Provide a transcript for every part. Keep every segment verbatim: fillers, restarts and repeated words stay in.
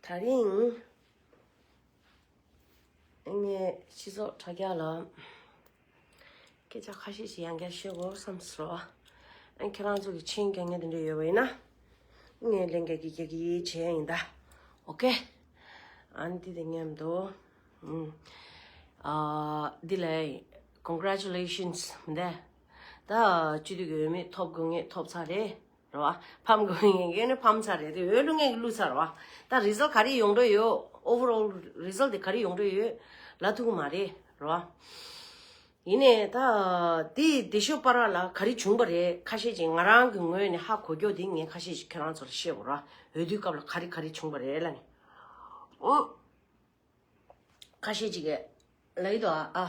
དེ་རིང་ངས་སྤྱི་ཚོགས་དྲ་རྒྱ་ལ་སྐད་ཆ་ཁ་ཤས་ཤིག་ཡང་བསྐྱར་བཤད་དགོས་བསམ་སོང་། ཨ་ཁྱེད་རང་ཚོ་གི་མཁྱེན་རྒྱ་ངས་དེ་འདྲ་ཡོད་པ་ཡིན་ན། ངས་ལན་རྒྱག་གི་རྒྱག་གི་བྱས་ཡིན་ད། ཨོ་ཀེ། ཨ་ནི་འདི་དང་མཉམ་དུ། ཨུམ། ཨ་འདི་ལ་congratulations མི་འདུག་ད་སྤྱི་འཐུས་ཀྱི་འོས་མི་ཐོབ་དགོས་ངེས་ཐོབ་ཚར་རེད། རེད་བ། ཕམ་དགོས་ངེས་ངེས་ནི་ཕམ་ཚར་རེད་དེ་འོས་བླུག་ངེས་ཀྱི་བླུག་ཚར་རེད་བ། ད་result ག་རེ་ཡོང་འགྲོ་ཡོད། overall result དེ་ག་རེ་ཡོང་འགྲོ་ཡོད། ལབ་ཐུབ་ཀྱི་མ་རེད། རེད་བ། ཡིན་ནའི་ད་དེ་དེ་ཤོ་པ་ར་ལ་ག་རེ་བྱུང་པ་རེད། ཁ་ཤས་ཅིག་ང་རང་གི་ངོས་ནས་ཧ་གོ་རྒྱུ་དེ་ངས་ཁ་ཤས་ཅིག་ཁྱེད་རང་ཚོ་ལ་བཤད་དགོས་ར། འོས་བསྡུའི་སྐབས་ལ་ག་རེ་ག་རེ་བྱུང་པ་རེད་ལབ་ནས། ཨོ། ཁ་ཤས་ཅིག་གིས་ལབ་ཡི་འདུག་ཨ། ཨ།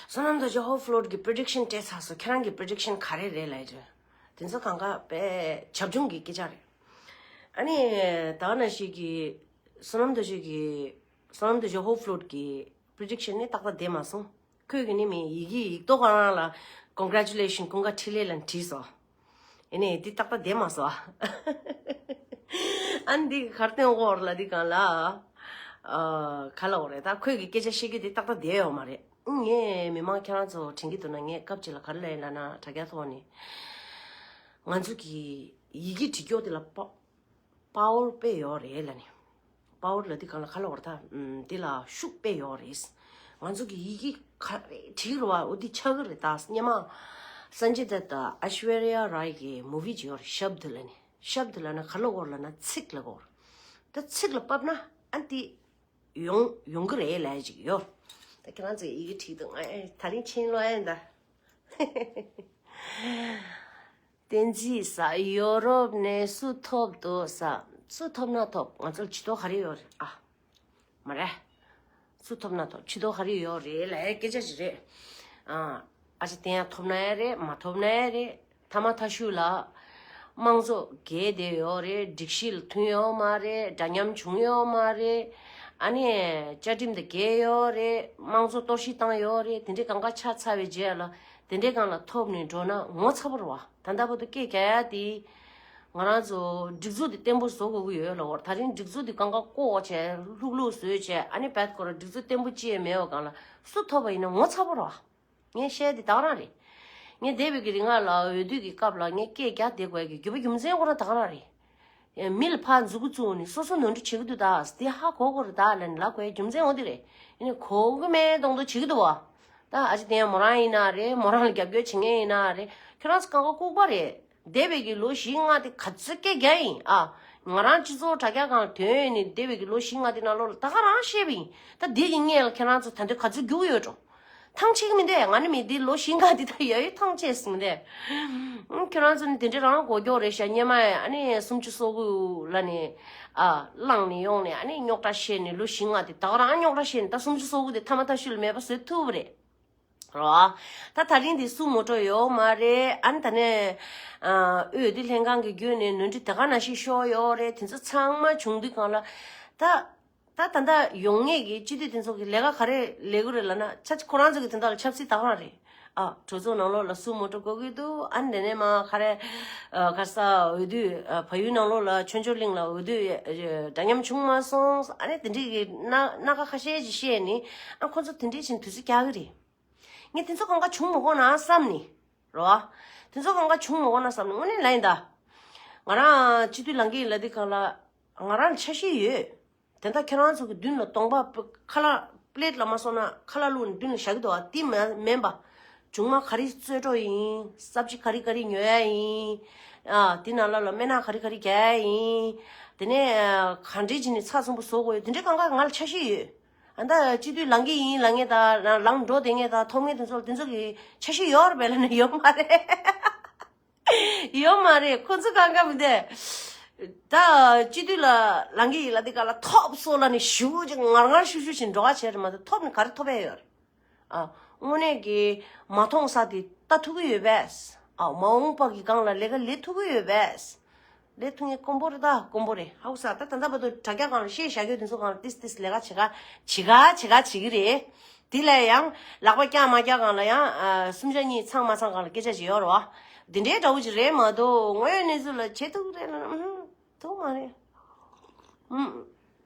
བསོད་ནམས་རྡོ་རྗེ་ཧོབ་ཕློད་ཀྱི་prediction་སྤྲད་ཚར་སོང་། ཁྱེད་རང་གི་prediction་ག་རེ་རེད་ལབ་ཡི་འདུག་དེ་ཚོ་གང་ག་དཔེ་བྱབ་ཆུང་གི་སྐད་ཆ་རེད། ཨ་ནི་ད་ག་ནང་བཞིན་གྱི་བསོད་ནམས་རྡོ་རྗེ་གི་བསོད་ནམས་རྡོ་རྗེ་ཧོབ་ཕློད་ཀྱི་prediction་ནི་ཏག་ཏག་བསྡད་མ་སོང་། ཁོས་གི་ནི་མི་ཡི་གེ་ཡིག་ཐོག་གང་རང་ལ་congratulation ཀུན་དགའ་འཕྲིན་ལས་ལབ་བྲིས་སོང་། ཡིན་ནའི་འདི་ཏག་ཏག་བསྡད་མ་སོང་། ཨ་ནི་འདི་གར་སྟོན་འོར་ལ་འདི་གང་ལ། ཨ། ག་ལ་འོ་རེད་ད་ཁོས་གི་སྐད་ཆ་བཤད་རྒྱུ་འདི་ཏག་ཏག་བསྡད་ཡོད་མ་རེད། ངས་མི་མང་ཁྱེད་རང་ཚོ་དྲན་གྱི་འདུག་ན་ངས་སྐབས་གཅིག་ལ་ག་རེ་ལབ་ཡིན་ལབ་ན་དྲ་རྒྱ་ཐོག་ནས། ང་ཚོ་གི་ཡི་གེ་བྲིས་རྒྱུ་དེ་ལ་པ། པ་ཝར་དཔེ་ཡོད་རེད་ལབ་ནས། པ་ཝར་ལབ་དུས་གང་ལ་ག་ལ་བར་ཐག་འདི་ལ་ཤུགས་དཔེ་ཡོད་རེད། ང་ཚོ་གི་ཡི་གེ་ག་རེ་བྲིས་རུ་བ་འོ་འདི་ཆགས་ཀྱི་རེད་ད། སྙེ་མ་སན་ཇི་དད་དང་ཨ་ཤ་ཝེ་རི་ཡ་རའི་གི་མུ་བི་ཅིག་ཡོད་རེད། ཤབ་དི་ལབ་ནས། ཤབ་དི་ལབ་ན་ག་ལ་བར་ལབ་ན་ཚིག་ལ་བར། ད་ཚིག་ལ་བབས་ན་ཨ་འདི་ཡོང་ཡོང་གི་རེད་ལབ་ཅིག་ཡོད། ད་ཁྱེད་རང་ཚོས་ཡི་གེ་བྲིས་འདུག་ང་ཨེ་ད་རིང་མཁྱེན་ལོ་ཨེ་ད། བསྟན་འཛིན་ས་ཡོ་རོབ་ནས་སུ་ཐོབ་འདུག་ས། སུ་ཐོབ་ན་ཐོབ་ང་ཚོར་ཇུས་གཏོགས་ག་རེ་ཡོད་རེད་ཨ། མ་རེད། སུ་ཐོབ་ན་ཐོབ་ཇུས་གཏོགས་ག་རེ་ཡོད་རེད་ལབ་ཡ་སྐད་ཆ་ཞིག་རེད། ཨ། ཨ་ཅེ་བསྟན་ཡ་ཐོབ་ན་ཡ་རེད་མ་ཐོབ་ན་ཡ་རེད། ཐ་མ་ཐ་ཤུ་ལ། དམངས་གཙོ་འགལ་བསྡད་ཡོད་རེད། སྒྲིག་གཞི་ལ་མཐུན་ཡོད་མ་རེད། འདྲ་མཉམ་བྱུང་ཡོད་མ་རེད། ཨ་ནི་བཅའ་ཁྲིམས་དང་འགལ་ཡོད་རེད། དམངས་གཙོ་གཏོར་བཤིག་བཏང་ཡོད་རེད། དེ་འདྲའི་གང་ག་ཆ་ཚ་བའི་རྗེས་ལ་དེ་འདྲའི་སྒང་ལ་ཐོབ་ནས་འགྲོ་ན་ངོ་ཚ་པོ་རེད་བ། ད་ལྟ་བར་དུ་སྐད་རྒྱག་ཡ་དེ་ང་རང་ཚོ་སྒྲིག་འཛུགས་དེ་བརྟན་པོ་བཟོ་དགོས་ཀྱི་ཡོད་ལབ་བར། ད་རིང་སྒྲིག་འཛུགས་དེ་གང་ག་བཀོག་བྱས་ལྷུག་ལྷུག་བཟོས་བྱས་ཨ་ནི་བད་ཁོ་ར་སྒྲིག་འཛུགས་བརྟན་པོ་ཅི་ཡང་མེད་པ་སྒང་ལ་སུ་ཐོབ་པ་ཡིན་ན་ངོ་ཚ་པོ་རེད་བ། ངས་བཤད་དེ་ད་ག་རང་རེད། ངས་འདས་པའི་གི་རིང་ལ་འོས་བསྡུ་གི་སྐབས་ལ་ངས་སྐད་རྒྱག་བསྡད་དགོས་ཀྱི་རྒྱུ་མ་རྒྱུ་མཚན་ཁོ་རང་ད་ག་རང་རེད། མི་ལ་ཕར་མཛུ་གུ་བཙུགས་ནས་སོ་སོ་ནོར་འཁྲུལ་བྱེད་ཀྱི་འདུག་ད་དེ་ཧ་གོ་གོ་རེད་ད་ལབ་ནས་ལབ་དགོས་རྒྱུ་མཚན་འོ་དེ་རེད། ཡིན་ནའི་གོ་གི་མེད་མདོག་མདོག་བྱེད་ཀྱི་འདུག་བ། ད་ཨ་ཅེ་བསྟན་ཡ་མོ་རང་ཡིན་ན་རེད། མོ་རང་ལ་རྒྱབ་སྐྱོར་བྱེད་མཁན་ཡིན་ན་རེད། ཁྱོད་རང་ཚོ་གང་ག་ལྐུགས་པ་རེད། འདས་པའི་གི་ལོ་བཞི་ལྔ་དེ་ག་ཚོད་སྐད་རྒྱག་ཡིན་ཨ། ང་རང་སྤྱི་ཚོགས་དྲ་རྒྱ་སྒང་ཐོན་ཡོང་ནས་འདས་པའི་གི་ལོ་བཞི་ལྔ་དེ་ནང་ལོགས་ལ་ད་ག་རང་བཤད་པ་ཡིན། ད་འདི་གི་སྔོན་ལ་ཁྱེད་རང་ཚོ་ད་དུང་ག་ཚོད་རྒྱུགས་ཡོད་འགྲོ། ཐང་ཆད་ཀྱི་མི་འདུག་ང་ནི་མི་འདི་ལོ་བཞི་ལྔ་འདི་ད་ཡ་ཡོད་ཐང་ཆད་སོང་འདི། ཁྱོད་རང་ཚོ་ནི་དེ་འདྲའི་རང་མགོ་སྐྱོག་རེད་ཤག་སྔོན་མ་ཨ་ནི་སུམ་ཅུ་སོ་དགུ་ལ་ནི་ཨ་བླངས་ནས་ཡོང་ནས་ཨ་ནི་རྙོག་དྲ་བཤད་ནས་ལོ་བཞི་ལྔ་འདི་ད་ག་རང་རྙོག་དྲ་བཤད་ནས་ད་སུམ་ཅུ་སོ་དགུ་འདི་ཐ་མ་ཐ་ཤུལ་ལ་མེད་པ་བཟོས་ཐུབ་པ་རེད། རོ། ད་ད་རིང་འདི་སུ་ངོ་སྤྲོད་ཡོད་མ་རེད། ཨ་ནི་ད་ནས་ཨ་འོས་བསྡུ་ལྷན་ཁང་གི་བརྒྱུད་ནས་ནོར་འཁྲུལ་དེ་ག་ནང་བཞིན་ཤོར་ཡོད་རེད། དེ་ཚོ་ཚང་མ་བྱུང་དུས་སྒང་ལ་ད། ད་ད་ལྟ་ཡོང་ངེས་ཀྱི་སྤྱི་འཐུས་དེ་ཚོ་གི་ལས་ཀ་ག་རེ་ལས་དགོས་རེད་ལབ་ན་ཆ་ཁོ་རང་ཚོ་གི་དོན་དག་ལ་ཆབ་སྲིད་ད་ག་རང་རེད། ཨ་གྲོས་ཚོགས་ནང་ལོགས་ལ་སུ་ངོ་སྤྲོད་དགོས་ཀྱི་འདུག་ཨ་ནི་དེ་ནས་མ་ག་རེ་ཨ་ག་ས་འོས་བསྡུ་ཨ་བལ་ཡུལ་ནང་ལོགས་ལ་ཆོས་འབྱོར་གླིང་ལ་འོས་བསྡུ་ཨ་འདྲ་མཉམ་བྱུང་མ་སོང་ཨ་ནི་དེ་འདྲའི་གི་སྣ་སྣ་ཁ་ཁ་ཤས་ཅིག་བཤད་ནི་ཨ་ཁོ་ཚོ་དེ་འདྲའི་བྱས་ནས་དུས་ཚོད་རྒྱག་གི་རེད། ངས་དེ་ཚོ་གང་ག་བྱུང་མ་དགོས་ན་བསམ་ནི། རོ། དེ་ཚོ་གང་ག་བྱུང་མ་དགོས་ན་བསམ་ནི་དངོས་གནས་ལབ་ཡིན་ད། ང་རང་སྤྱི་འཐུས་ལངས་ཀྱི་ཡིན་ལབ་དུས་སྒང་ལ་ང་རང་ལ་འཆར་གཞི་ཡོད། དེ་འདྲ་ཁྱེད་རང་ཚོ་གི་མདུན་ལ་གདོང་པ་ཁ་ལག་པི་ལེ་ཊི་ལ་མ་སོང་ན་ཁ་ལག་བླུགས་ནས་མདུན་ལ་བཞག་གི་འདུག་བ། དེ་མ་མིན་པ། མཇུག་མ་ག་རེ་རྩོལ་འགྲོ་ཡིན། སབ་ཇི་ག་རེ་ག་རེ་ཉོ་ཡ་ཡིན། ཨ་དེ་ནང་ལ་ལ་སྨན་སྣ་ག་རེ་ག་རེ་རྒྱག་ཡ་ཡིན། དེ་ནས་ག་འདྲས་བྱས་ནས་ཚགས་ཚུད་པོ་བཟོ་དགོས་ཡོད་དེ་འདྲའི་གང་ག་ང་ལ་འཆར་གཞི་ཡོད། ཨ་ད་སྤྱི་འཐུས་ལངས་ཀྱི་ཡིན་ལབ་མཁན་དང་ལངས་འགྲོ་བསྡད་མཁན་དང་ཐོབ་མཁན་དེ་ཚོ་ལ་དེ་ཚོ་གི་འཆར་གཞི་ཡོད་རེད་པས་ལབ་ན་ཡོད་མ་རེད། ཡོད་མ་རེད། ཁོ་ཚོ་གང་ག་མི་འདུག་ད་སྤྱི་འཐུས་ལ་ལངས་ཀྱི་ཡིན་ལབ་དུས་སྒང་ལ་ཐོབ་སོང་ལབ་ནས་ཞུ་ཅིག་ངར་ངར་ཤུ་ཤུ་ཞིག་འགྲོ་བ་བྱས་རེད་མ་གཏོགས་ཐོབ་ནས་ག་རེ་ཐོབ་ཡ་ཡོད་རེད། ཨ། དངོས་གནས་ཀྱི་མ་མཐོང་ས་དེ་ལྟ་ཐུབ་ཀྱི་ཡོད་པས། ཨ། མ་འོངས་པ་གི་སྒང་ལ་ལས་ཀ་ལས་ཐུབ་ཀྱི་ཡོད་པས། ལས་ཐུབ་མཁན་དཀོན་པོ་རེད་ད་དཀོན་པོ་རེད། ཧ་གོ་ས། ད་ད་ལྟ་བར་དུ་དྲ་རྒྱ་སྒང་ལ་བཤད་བཞག་རྒྱུ་དེ་ཚོ་སྒང་ལ་ཏིས་ཏིས་ལས་ཀ་བྱེད་ག་བྱེད་ག་བྱེད་ག་བྱེད་ཀྱི་རེད། དེ་ལ་ཡང་ལག་པ་བཀྱག་མ་བཀྱག་སྒང་ལ་ཡང་ཨ། སུམ་ཆ་གཉིས་ཚང་མ་ཚང་སྒང་ལ་སྐད་ཆ་བྱེད་ཡོད་རེད་བ། འདི་འདྲའི་འདྲ་བོ་ཅིག་རེད་མ་གཏོགས་དངོས་ཡོད་གནས་ཚུལ་ལ་བྱེད་ཐུབ་ཀྱི་རེད་ལབ་ན་ཨུམ། ཐུབ་མ་རེད། ཨུམ།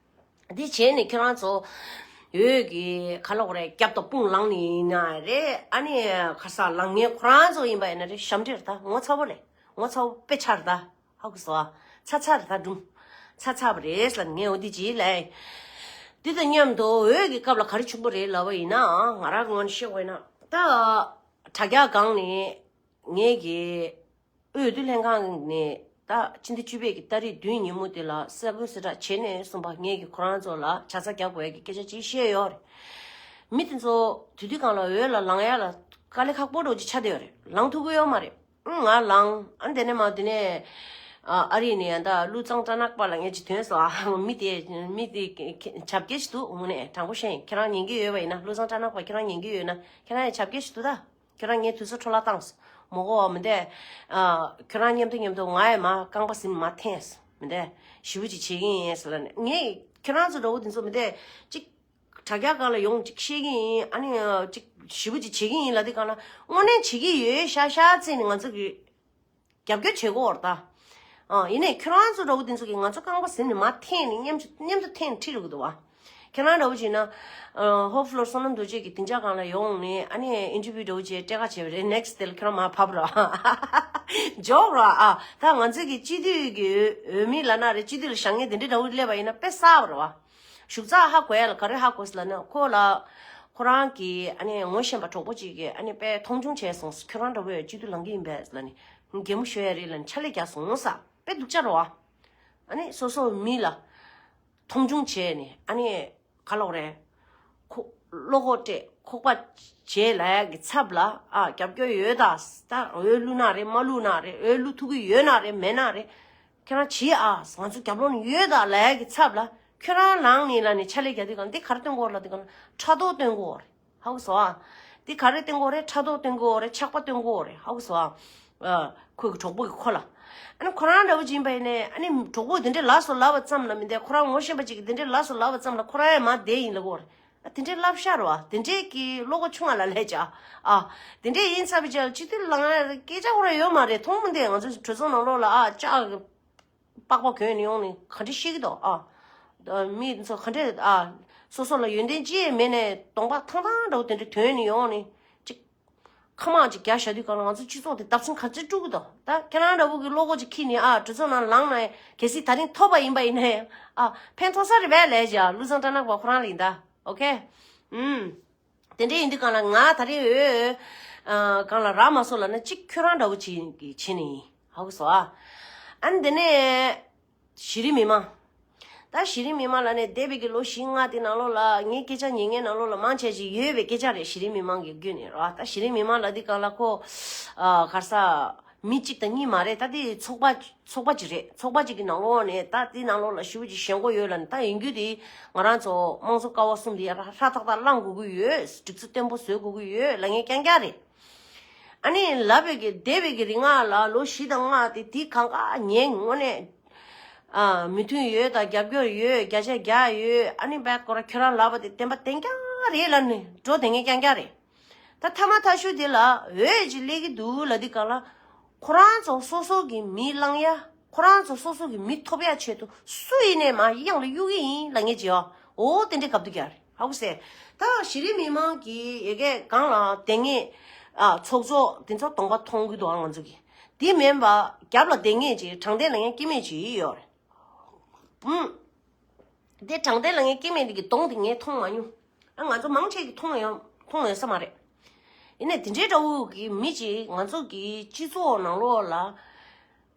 འདི་བྱས་ནས་ཁྱེད་རང་ཚོ་འོས་ཀྱི་ག་ལ་གོ་རེད། རྒྱབ་དང་དཔུང་ལངས་ནས་ཡིན་ན་རེད། ཨ་ནི་ཁ་ས་ལངས་མཁན་ཁོ་རང་ཚོ་ཡིན་པ་ཡིན་ན་རེད། ཞབས་འདྲེན་རེད་ད། ངོ་ཚ་བོ་ལས་ངོ་ཚ་བོ་དཔེ་ཆ་རེད་ད། ཧ་གོ་སོང་ཨ། ཚ་ཚ་རེད་ད། སྒྲུང་ཚ་ཚ་བ་རེད་ལ། ངས་འོ་འདི་བྱས་ལས། འདི་དང་མཉམ་དུ་འོས་ཀྱི་སྐབས་ལ་ག་རེ་བྱུང་པ་རེད་ལབ་པ་ཡིན་ན། ང་རང་གི་ངོས་ནས་བཤད་དགོས་ཡིན་ན། ད་དྲ་རྒྱ་སྒང་ནས་ངས་ཀྱི་འོས་བསྡུ་ལྷན་ཁང་ནས་ད་ཕྱི་ཟླ་བཅུ་པའི་གི་ཏ་རིག་བདུན་ཉིན་མོ་དེ་ལ་གསལ་པོ་གསལ་བསྒྲགས་བྱས་ནས་གསུངས་པ། ངས་ཀྱི་ཁོ་རང་ཚོ་ལ་ཇ་ཚ་རྒྱག་དགོས་ཡ་གི་སྐད་ཆ་ཅིག་བཤད་ཡོད་རེད། མི་དེ་ཚོ་དུས་དུས་སྒང་ལ་འོས་ལ་ལངས་ཡ་ལ་དཀའ་ལས་ཁག་པོ་འདྲ་བོ་ཅིག་ཆགས་བསྡད་ཡོད་རེད། ལངས་ཐུབ་ཀྱི་ཡོད་མ་རེད། ཨང་། ང་ལངས། ཨ་དེ་ནས་མ་དེ་ནས་ཨ་ཨ་རི་ནས་ཡང་ད་ཀླུ་གཙང་སྦྲ་ནག་པ་ལ་ངས་ཅིག་ཐོན་སོང་ཨ། མི་དེ་མི་དེ་ཁྱ་ཁྱ་བྱ་རྒྱལ་ཞིག་འདུག་དངོས་གནས་དྲང་པོ་བཤད་ཡིན། ཁྱེད་རང་ཉན་གྱི་ཡོད་པ་ཡིན་ན། ཀླུ་གཙང་སྦྲ་ནག་པ་ཁྱེད་རང་ཉན་གྱི་ཡོད་ན། ཁྱེད་རང་ཡང་ཁྱ་བྱ་རྒྱལ་ཞིག་འདུག་ད། ཁྱེད་རང་ངའི་དུས་ཚོད་འཕྲོ་བརླག་བཏང་སོང་། མོ་གོ་མི་འདས། ཨ་ཁྱེད་རང་མཉམ་དུ་མཉམ་དུ་ང་ཡང་མ་རྐང་པ་ཟིན་མ་འཐེན་སོང་། མི་འདས། ཞེ་པོ་ཅིག་བྱེད་ཀྱི་ཡིན་ཟེར་ལབ་ནས། ངས་ཁྱེད་རང་ཚོ་འདྲ་བོ་དེ་ཚོ་མི་འདས་ཅིག་དྲ་རྒྱ་སྒང་ལ་ཡོང་ཅིག་བཤད་ཀྱི་ཡིན། ཨ་ནི་ཅིག་ཞེ་པོ་ཅིག་བྱེད་ཀྱི་ཡིན་ལབ་དུས་སྒང་ལ། དངོས་གནས་བྱེད་ཀྱི་ཡོད་ཤག་ཤག་བརྩིས་ནས་ང་ཚོ་གི་རྒྱབ་སྐྱོར་བྱེད་དགོས་རེད་ད། ཨ་ཡིན་ནའི་ཁྱོད་རང་ཚོ་འདྲ་བོ་དེ་ཚོ་གིས་ང་ཚོ་རྐང་པ་ཟིན་ནས་མར་འཐེན་ནས་མཉམ་དུ་མཉམ་དུ་འཐེན་ཁྲིད་རུ་གི་འདུག་བ། ཁྱེད་རང་འདྲ་བོ་བྱས་ན། ཨ་ཧོབ་ཕ་ལོར་བསོད་ནམས་རྡོ་རྗེ་གི་སྡིངས་ཆ་སྒང་ལ་ཡོང་ནས་ཨ་ནི་ཨིན་ཊར་བིའུ་འདྲ་བོ་བྱས་སྤྲད་ཁ་བྱས་པ་རེད། ནེག་སི་ཊི་དེ་ལ་ཁྱེད་རང་མར་བབས་རོགས། འཇོག་རོགས་ཨ། ད་ང་ཚོ་གི་སྤྱི་འཐུས་ཀྱི་འོས་མི་ལབ་ན་རེད། སྤྱི་འཐུས་ལ་བཞེངས་མཁན་དེ་འདྲ་འདྲ་བོ་སླེབས་པ་ཡིན་ན་དཔེ་གསར་པ་རེད་བ། བཞུགས་ཚགས་ཧ་གོ་ཡ་ལ་ག་རེ་ཧ་གོ་སོང་ལབ་ན། ཁོ་ལ་ཁོ་རང་གི་ཨ་ནི་ངོ་ཤེས་པ་གྲོགས་པོ་གཅིག་གིས་ཨ་ནི་དཔེ་མཐོང་ཆུང་བྱས་སོང་། ཁྱོད་རང་འདྲ་བོ་ཡ་སྤྱི་འཐུས་ལངས་ཀྱི་ཡིན་པས་ལབ་ནས། གད་མོ་ཤོར་ཡ་རེད་ལབ་ནས་ཕྱག་ལས་རྒྱག་སོང་ས། དཔེ་སྡུག་ཅག་རེད་བ། ཨ་ནི་སོ་སོ་མི་ལ་མཐོང་ཆུང་བྱས་ནས་ཨ་ནི་ག་ལབ་དགོས་རེད། ཁོ་བློ་ཁོག་སྤྲད། ཁོག་པ་བྱས་ལབ་ཡ་གི་ཚབ་ལ། ཨ་རྒྱབ་སྐྱོར་ཡོད་ད། ད་འོས་བླུགས་ན་རེད། མ་བླུགས་ན་རེད། འོས་བླུགས་ཐུབ་ཀྱི་ཡོད་ན་རེད། མེད་ན་རེད། ཁྱེད་རང་བྱེད་ཨ། ང་ཚོ་རྒྱབ་ལོགས་ནས་ཡོད་ད་ལབ་ཡ་གི་ཚབ་ལ། ཁྱོད་རང་ལངས་ནས་ལབ་ནས་ཕྱག་ལས་རྒྱག་དུས་སྒང་འདི་ག་རེ་སྟོན་གྱི་ཡོད་ལབ་དུས་སྒང་ལ་ཕྲག་དོག་སྟོན་གྱི་ཡོད་རེད། ཧ་གོ་སོང་ཨ། འདི་ག་རེ་སྟོན་གྱི་ཡོད་རེད། ཕྲག་དོག་སྟོན་གྱི་ཡོད་རེད། ཆགས་པ་སྟོན་གྱི་ཡོད་རེད། ཧ་གོ་སོང་ཨ། ཨ་ཁོ་གི་གྲོགས་པོ་གི་ཁོ་ལ། ཨ་ནི་ཁོ་རང་འདྲ་བོ་ཅིག་ཡིན་པ་ཡིན་ནའི། ཨ་ནི་གྲོགས་པོ་དེ་འདྲས་ལབ་སོང་ལབ་པ་ཙམ་ལ་མི་འདས། ཁོ་རང་ངོ་ཤེས་པ་ཅིག་གིས་དེ་འདྲས་ལབ་སོང་ལབ་པ་ཙམ་ལ་ཁོ་རང་ཡང་མར་བསྡད་ཡིན་ལབ་ཀྱི་ཡོད་རེད། ཨ་དེ་འདྲའི་བསླབ་བྱ་རེད་བ། དེ་འདྲའི་གི་བློ་ཁོག་ཆུང་བ་ལ་ལས་བྱ། ཨ་དེ་འདྲའི་ཡིན་ཚར་བའི་རྗེས་ལ་སྤྱི་འཐུས་ལངས་ཡ་སྐད་ཆ་ཁོ་རང་ཡོད་མ་རེད། མཐོང་མི་འདུག་ང་ཚོ་གྲོས་ཚོགས་ནང་ལོགས་ལ་ཨ་ལྕགས་ཀྱི་པགས་པ་གོན་ནས་ཡོང་ནས་ག་འདྲ་བཤད་ཀྱི་འདུག་ཨ་མི་ཚོ་ག་འདྲ། ཨ་སོ་སོ་ལ་ཡོན་ཏན་ཅི་ཡང་མེད་ནས་གདོང་པ་ཐང་ཐང་འདྲ་བོ་དེ་འདྲ་གྱོན་ནས་ཡོང་ནས་ཅིག་ཁ་མང་ཅིག་རྒྱག་བཞག་དུས་སྒང་ལ་ང་ཚོ་སྤྱི་ཚོགས་དེ་བརྡབ་གསིག་ག་ཚོད་སྤྲོད་ཀྱི་འདུག་ད་ཁྱེད་རང་འདྲ་བོ་གི་བློ་ཁོག་ཅིག་འཁྱེར་ནས་ཨ་གྲོས་ཚོགས་ནང་ལངས་ན་ཡང་། གལ་སྲིད་ད་རིང་ཐོབ་པ་ཡིན་པ་ཡིན་ན་ཡང་ཨ་ཕན་ཐོགས་ས་རེད་པས་ལབ་བྱ། ཀླུ་བཟང་སྦྲ་ནག་པ་ཁོ་རང་ལ་ཡིན་ད། ཨོ་ཁེ། ཨུམ། དེ་འདྲ་ཡིན་དུས་སྒང་ལ་ང་ད་རིང་འོས་ཨ་སྒང་ལ་རག་མ་སོང་ལབ་ན་གཅིག་ཁྱོད་རང་འདྲ་བོ་ཅིག་གིས་བྱས་ནས་ཡིན། ཧ་གོ་སོང་ཨ། ཨ་ནི་དེ་ནས་གཞི་རིམ་མི་མང་། ད་གཞི་རིམ་མི་མང་ལབ་ནས་འདས་པའི་གི་ལོ་བཞི་ལྔ་དེ་ནང་ལོགས་ལ་ངའི་སྐད་ཆ་ཉན་མཁན་ནང་ལོགས་ལ་མང་ཆེ་ཞིག་ཡོད་པའི་སྐད་ཆ་རེད། གཞི་རིམ་མི་མང་གི་བརྒྱུད་ནས་རེད་བ། ད་གཞི་རིམ་མི་མང་ལབ་དུས་སྒང་ལ་ཁོ་ཨ་ག་རེ་ཟ། མི་གཅིག་དང་གཉིས་མ་རེད། ད་དེ་ཚོགས་པ་ཚོགས་པ་གཅིག་རེད། ཚོགས་པ་གཅིག་གི་ནང་ལོགས་ནས་ད་དེ་ནང་ལོགས་ལ་ཞེ་པོ་ཅིག་ཞེན་ཁོག་ཡོད་ལབ་ནས། ད་ཡིན་རྒྱུ་དེ་ང་རང་ཚོ་དམངས་གཙོ་ཀ་བ་གསུམ་དེ་ཧྲ་ཧྲ་ཐག་ཐག་བླང་དགོས་ཀྱི་ཡོད། སྒྲིག་འཛུགས་བརྟན་པོ་བཟོ་དགོས་ཀྱི་ཡོད་ལབ་མཁན་རྐྱང་རྐྱང་རེད། ཨ་ནི་ལབ་པའི་གི་འདས་པའི་གི་རིང་ལ་ལོ་བཞི་དང་ལྔ་དེ་དེ་གང་ག་ཉན། དངོས་གནས་ཨ་མོས་མཐུན་ཡོད་དང་རྒྱབ་སྐྱོར་ཡོད། བརྒྱ་ཆ་བརྒྱ་ཡོད། ཨ་ནི་བས་ཁོ་རང་ཁྱོད་རང་ལབ་པ་དེ་བདེན་པ་བདེན་རྐྱང་རེད་ལབ་ནས་འགྲོ་བསྡད་མཁན་རྐྱང་རྐྱང་རེད། ད་མཐའ་མ་མཐའ་གཞུག་དེ་ལ་འོས་ཅིག་སླེབས་ཀྱི་འདུག་ལབ་དུས་སྒང་ལ། ཁོ་རང་ཚོ་སོ་སོ་གི་མི་བླང་ཡ། ཁོ་རང་ཚོ་སོ་སོ་གི་མི་ཐོབ་ཡ་ཆེད་དུ་སུ་ཡིན་ནའི་མར་གཡང་ལ་གཡུག་གི་ཡིན་ལབ་མཁན་ཅིག་ཡོད། འོ་དེ་འདྲའི་སྐབས་དུས་ཀྱང་རེད། ཧ་གོ་སོང་། ད་གཞི་རིམ་མི་མང་གི་ཡ་གི་སྒང་ལ་བསྡད་མཁན་ཨ་ཚོགས་གཙོ་དེ་ཚོ་གདོང་པ་མཐོང་གི་འདུག་ཨ་ང་ཚོ་གི། དེ་མིན་པ་རྒྱབ་ལ་བསྡད་མཁན་ཅིག་དྲང་བདེན་ལབ་མཁན་སྐྱེ་དམན་ཅིག་ཡོད་རེད། ཨུམ། དེ་དྲང་བདེན་ལབ་མཁན་སྐྱེ་དམན་དེ་གི་གདོང་དེ་ངས་མཐོང་མ་མྱོང་། ཨ་ང་ཚོ་མང་ཆེ་གིས་མཐོང་ཡོང་མཐོང་ཡོང་ས་མ་རེད། ཡིན་ནའི་དེ་འདྲའི་འདྲ་བོ་གི་མི་ཅིག་ང་ཚོ་གི་སྤྱི་ཚོགས་ནང་ལོགས་ལ་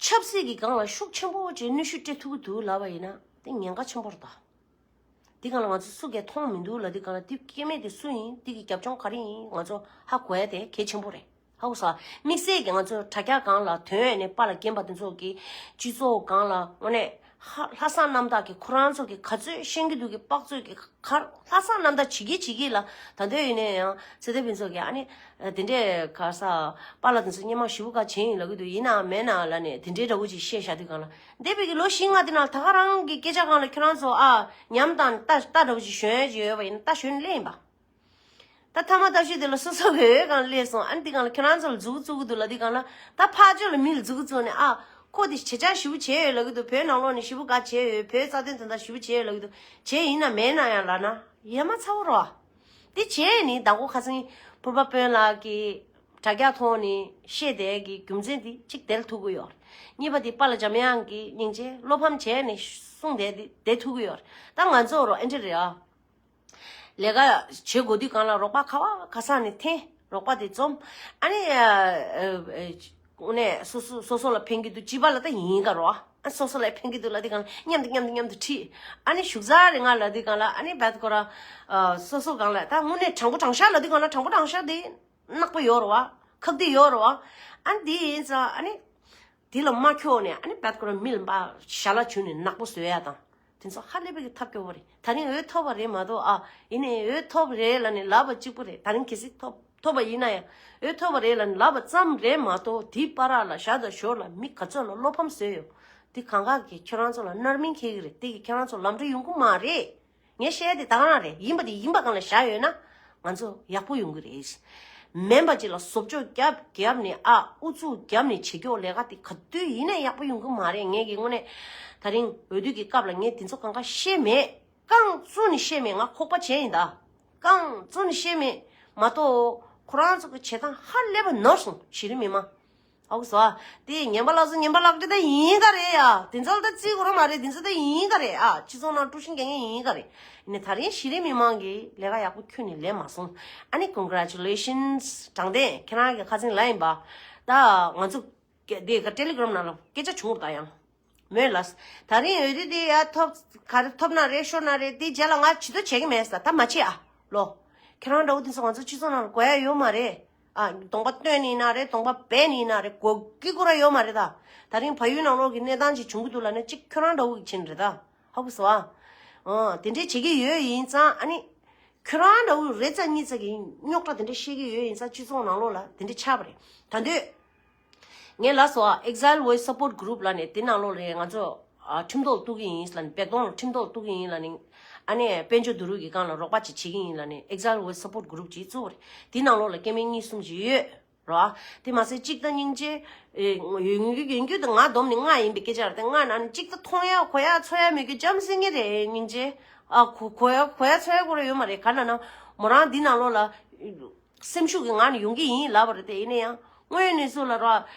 ཆབ་སྲིད་ཀྱི་སྒང་ལ་ཤུགས་ཆེན་པོ་ཅིག་གནོན་ཤུགས་སྤྲད་ཐུབ་ཀྱི་འདུག་ལབ་པ་ཡིན་ན་དེ་ཉེན་ཁ་ཆེན་པོ་རེད་ད། དེ་སྒང་ལ་ང་ཚོ་སུ་གིས་མཐོང་མི་འདུག་ལབ་དུས་སྒང་ལ། དེ་སྐྱེ་དམན་དེ་སུ་ཡིན། དེ་གི་རྒྱབ་ལྗོངས་ག་རེ་ཡིན། ང་ཚོ་ཧ་གོ་ཡ་དེ་གལ་ཆེན་པོ་རེད། ཧ་གོ་སོང་། དམིགས་བསལ་གྱི་ང་ཚོ་དྲ་རྒྱ་སྒང་ལ་ཐོན་ནས་པཱ་ལགས་རྒན་པ་དེ་ཚོ་གི་སྤྱི་ཚོགས་སྒང་ལ་དངོས་གནས་ཧ་ལྷག་བསམ་རྣམ་དག་གིས་ཁོ་རང་ཚོ་གིས་ག་ཚོད་ཤེས་ཀྱི་འདུག་གི། དཔག་ཚོད་ཀྱིས་ག་ལྷག་བསམ་རྣམ་དག་བྱེད་ཀྱི་བྱེད་ཀྱི་ལ། ད་དུང་ཡིན་ནའི་ཡང་ཚེ་བརྟན་ཕུན་ཚོགས་ཀྱིས་ཨ་ནི་དེ་འདྲས་ག་ས་པཱ་ལགས་དེ་ཚོ་སྔོན་མ་ཞེ་པོ་ག་བྱས་ཡིན་ལབ་ཀྱི་འདུག་ཡིན་ནའང་མེད་ནའང་ལབ་ནས་དེ་འདྲའི་འདྲ་བོ་ཅིག་བཤད་བཞག་དུས་སྒང་ལ། འདས་པའི་གི་ལོ་བཞི་ལྔ་དེ་ནང་ད་ག་རང་གི་སྐད་ཆ་སྒང་ལ་ཁྱོད་རང་ཚོ་ཨ་ཉམས་དང་ལྟ་ལྟ་འདྲ་བོ་ཅིག་ཞོན་ཡ་ཅིག་ཡོད་པ་ཡིན་ན་ད་ཞོན་ལེ་ཡིན་པ། ད་མཐའ་མ་ལྟ་ཞུ་དེ་ལ་སོ་སོ་གི་འོས་སྒང་སླེབས་སོང་། ཨ་ནི་དེ་སྒང་ལ་ཁྱོད་རང་ཚོ་ལ་མཛུབ་གུ་བཙུགས་ཀྱི་འདུག་ལབ་དུས་སྒང་ལ། ད་ཕར་ཕྱོགས་ལ་མི་ལ་མཛུབ་གུ་བཙུགས་ནས་ཨ་ ཁོ་དེ་བྱེད་ཆག་ཞེ་པོ་བྱས་ཡོད་ལབ་ཀྱི་འདུག་བོད་ནང་ལོགས་ནས་ཞེ་པོ་དགའ་བྱས་ཡོད། བོད་རྩ་དོན་དོན་དག་ཞེ་པོ་བྱས་ཡོད་ལབ་ཀྱི་འདུག་བྱས་ཡིན་ན་མེད་ན་ཡང་ལབ་ན་ཡ་མ་ཚ་བོ་རོ། དེ་བྱས་ནི་ཟླ་གོ་ཁ་སང་ཕུར་པ་དཔོན་ལགས་ཀྱིས་དྲ་རྒྱ་ཐོག་ནས་བཤད་བསྡད་ཀྱི་རྒྱུ་མཚན་དེ་གཅིག་དེར་ཐུག་གི་ཡོད་རེད། གཉིས་པ་དེ་པཱ་ལགས་འཇམ་དབྱངས་ཀྱིས་སྙིང་རྗེ་བློ་ཕམ་བྱས་ནས་གསུངས་བསྡད་དེ་དེ་ཐུག་གི་ཡོད་རེད། ད་ང་ཚོ་རོ་ཨེ་འདྲ་རེད་ཨ། ལས་ཀ་བྱེད་དགོས་དུས་གང་ལ་རོགས་པ་ག་བ་ག་ས་ནས་འཐེན། རོགས་པ་དེ་འཛོམས། ཨ་ནི་ཨ་ཨ་ཨ་ནས་སོ་སོ་སོ་སོ་ལ་ཕན་གྱི་འདུག་སྤྱི་པ་ལ་ད་ཡིན་ག་རོ། ཨ་སོ་སོ་ལ་ཕན་གྱི་འདུག་ལབ་དུས་གང་ལ་མཉམ་དུ་མཉམ་དུ་མཉམ་དུ་ཁྲིད། ཨ་ནི་བཞུགས་ས་རེ་ང་ལབ་དུས་གང་ལ་ཨ་ནི་བད་ཁོ་ར་ཨ་སོ་སོ་གང་ལ་ད་དངོས་གནས་དྲང་པོ་དྲང་བཞག་ལབ་དུས་གང་ལ་དྲང་པོ་དྲང་བཞག་དེ་ནག་པོ་ཡོད་རོ་བ། ཁག་དེ་ཡོད་རོ་བ། ཨ་ནི་དེ་ཡིན་ཙང་ཨ་ནི། དེ་ལ་མ་འཁྱོག་ནས་ཨ་ནི་བད་ཁོ་ར་མི་ལ་འབའ་ཞལ་ལག་བྱུགས་ནས་ནག་པོ་བཟོ་ཡ་དང་། དེ་ཚོ་ཧ་ལས་པའི་གི་ཐབས་སྐྱོ་བོ་རེད། ད་རིང་འོས་ཐོབ་པ་རེད་མ་གཏོགས་ཨ། ཡིན་ནའི་འོས་ཐོབ་རེད་ལབ་ནས་ལབ་པ་གཅིག་པུ་རེད། ད་རིང་གལ་སྲིད་ཐོབ་ཐོབ་པ་ཡིན་ན་ཡང་འོས་ཐོབ་པ་རེད་ལབ་ནས་ལབ་པ་ཙམ་རེད་མ་གཏོགས་དེའི་བར་ལ་ཞར་དང་ཞོར་ལ་མི་ག་ཚོད་ལ་བློ་ཕམ་བཟོས་ཡོད། དེ་གང་ག་གིས་ཁྱོད་རང་ཚོ་ལ་རྣམ་སྨིན་འཁེལ་གི་རེད། དེ་གིས་ཁྱོད་རང་ཚོ་ལམ་འགྲོ་ཡོང་གི་མ་རེད། ངས་བཤད་དེ་ད་ག་རང་རེད། ཡིན་པ་དེ་ཡིན་པ་གང་ལ་བཞག་ཡོད་ན་ང་ཚོ་ཡག་པོ་ཡོང་གི་རེད། མིན་པ་ཅིག་ལ་བཟོ་བཅོས་རྒྱབ་རྒྱབ་ནས་ཨ་ཨུ་ཚུགས་རྒྱབ་ནས་བྱེད་ཀྱོག་ལས་ཀ་དེ་ག་དུས་ཡིན་ན་ཡག་པོ་ཡོང་གི་མ་རེད། ངས་ཀྱི་དངོས་གནས་ད་རིང་འོས་བསྡུ་གི་སྐབས་ལ་ངས་དེ་ཚོ་གང་ག་བཤད་མེད། རྐང་བཙུགས་ནས་བཤད་མེད། ང་ཁོག་པ་བྱས་ཡིན་ད། རྐང་བཙུགས་ནས་བཤད་མེད་མ་གཏོགས་ཁོ་རང་ཚོ་གི་བྱེད་སྟངས་ཧ་ལས་པ་ནོར་སོང་གཞི་རིམ་མི་མང་། ཨོ་ཟོ། དེ་ངན་པ་ལགས་སོ་ངན་པ་ལགས་དེ་ད་ཡིན་ག་རེད་ཡ། དེ་ཚོ་ད་རྩིས་གོ་ར་མ་རེད། དེ་ཚོ་ད་ཡིན་ག་རེད་ཨ། སྤྱི་ཚོགས་ནང་དཀྲུག་ཤིང་རྒྱག་མཁན་ཡིན་ག་རེད། ཡིན་ནའི་ད་རིང་གཞི་རིམ་མི་མང་གིས་ལས་ཀ་ཡག་པོ་ཁྱོན་ནས་ལས་མ་སོང་། ཨ་ནི་congratulations དྲང་བདེན་ཁྱེད་རང་གི་ཁ་སང་ལ་ཡིན་པ། ད་ང་ཚོ་དེ་ག་Telegram ནང་ལ་སྐད་ཆ་བྱུང་བ་ད་ཡང་། མོས་ལ། ད་རིང་འོས་བསྡུ་དེ་ཡ་ཐོབ་ག་རེ་ཐོབ་ན་རེད་ཤོར་ན་རེད། དེ་རྗེས་ལ་ང་བྱེད་དོ་བྱེད་ཀྱི་མེད་ས། ད་མ་བྱེད་ཨ། ལོ། ཁྱེད་རང་འདྲ་བོ་དེ་ཚོ་ང་ཚོ་སྤྱི་ཚོགས་ནང་ལ་དགོས་ཡ་ཡོད་མ་རེད་ཨ། གདོང་པ་སྟོན་ནི་ཡིན་ན་རེད། གདོང་པ་སྦས་ནི་ཡིན་ན་རེད། དགོས་ཀྱི་ཀུ་ར་ཡོད་མ་རེད་ད། ད་རིང་བལ་ཡུལ་ནང་ལོགས་ཀྱི་གནས་སྟངས་ཅིག་བྱུང་གི་འདུག་ལབ་ན་གཅིག་ཁྱོད་རང་འདྲ་བོ་གི་ཕྱིན་རེད་ད། ཧ་གོ་སོང་ཨ། ཨོ་དེ་འདྲས་བྱེད་ཀྱི་ཡོད་ཡིན་ཙང་ཨ་ནི། ཁྱོད་རང་འདྲ་བོ་རེ་ཙམ་གཉིས་ཙམ་གྱི་རྙོག་དྲ་དེ་འདྲས་བཤད་ཀྱི་ཡོད་ཡིན་ཙང་སྤྱི་ཚོགས་ནང་ལོགས་ལ་དེ་འདྲས་ཆགས་པ་རེད། ད་འདོད། ངས་ལབ་སོང་ཨ། Exile Voice Support Group ལབ་ནས་དེ་ནང་ལོགས་ལ་ང་ཚོ་ཨ་ཁྲིམས་ཐོག་གཏུག་གི་ཡིན་ལབ་ནས། བེག་དོང་ལ་ཁྲིམས་ཐོག་གཏུག་གི་ཡིན་ལབ་ནས། ཨ་ནི་དཔལ་འབྱོར་བསྡུ་རུབ་ཀྱི་སྒང་ལ་རོགས་པ་ཅིག་བྱེད་ཀྱི་ཡིན་ལབ་ནས་Exile Voice Support Group ཅིག་བཙུགས་པ་རེད། དེ་ནང་ལོགས་ལ་སྐྱེ་དམན་གཉིས་གསུམ་ཅིག་ཡོད་རེད་བ། དེ་མ་ཟད་གཅིག་ད་སྙིང་རྗེ། ཨེ་ཡོད་ཡོད་ཡོད་ཡོད་དེ་ང་བསྡོམས་ནས་ལྔ་ཡིན་པའི་སྐད་ཆ་རེད་དེ། ལྔ་ནང་ནས་གཅིག་ད་མཐོང་ཡ་གོ་ཡ་ཚོར་ཡ་མེད་རྒྱུ་འཇམ་སེང་གེ་རེད་སྙིང་རྗེ། ཨ་གོ་གོ་ཡ་གོ་ཡ་ཚོར་ཡ་ཁོ་རང་ཡོད་མ་རེད། ག་ལབ་ན་མོ་རང་འདི་ནང་ལོགས་ལ། སེམས་ཤུགས་ཀྱི་ངང་ནས་ཡོང་གི་ཡིན་ལབ་པ་རེད་དེ། ཡིན་ན་ཡང་དངོས་ཡོད་གནས་ཚུལ་ལ་ར་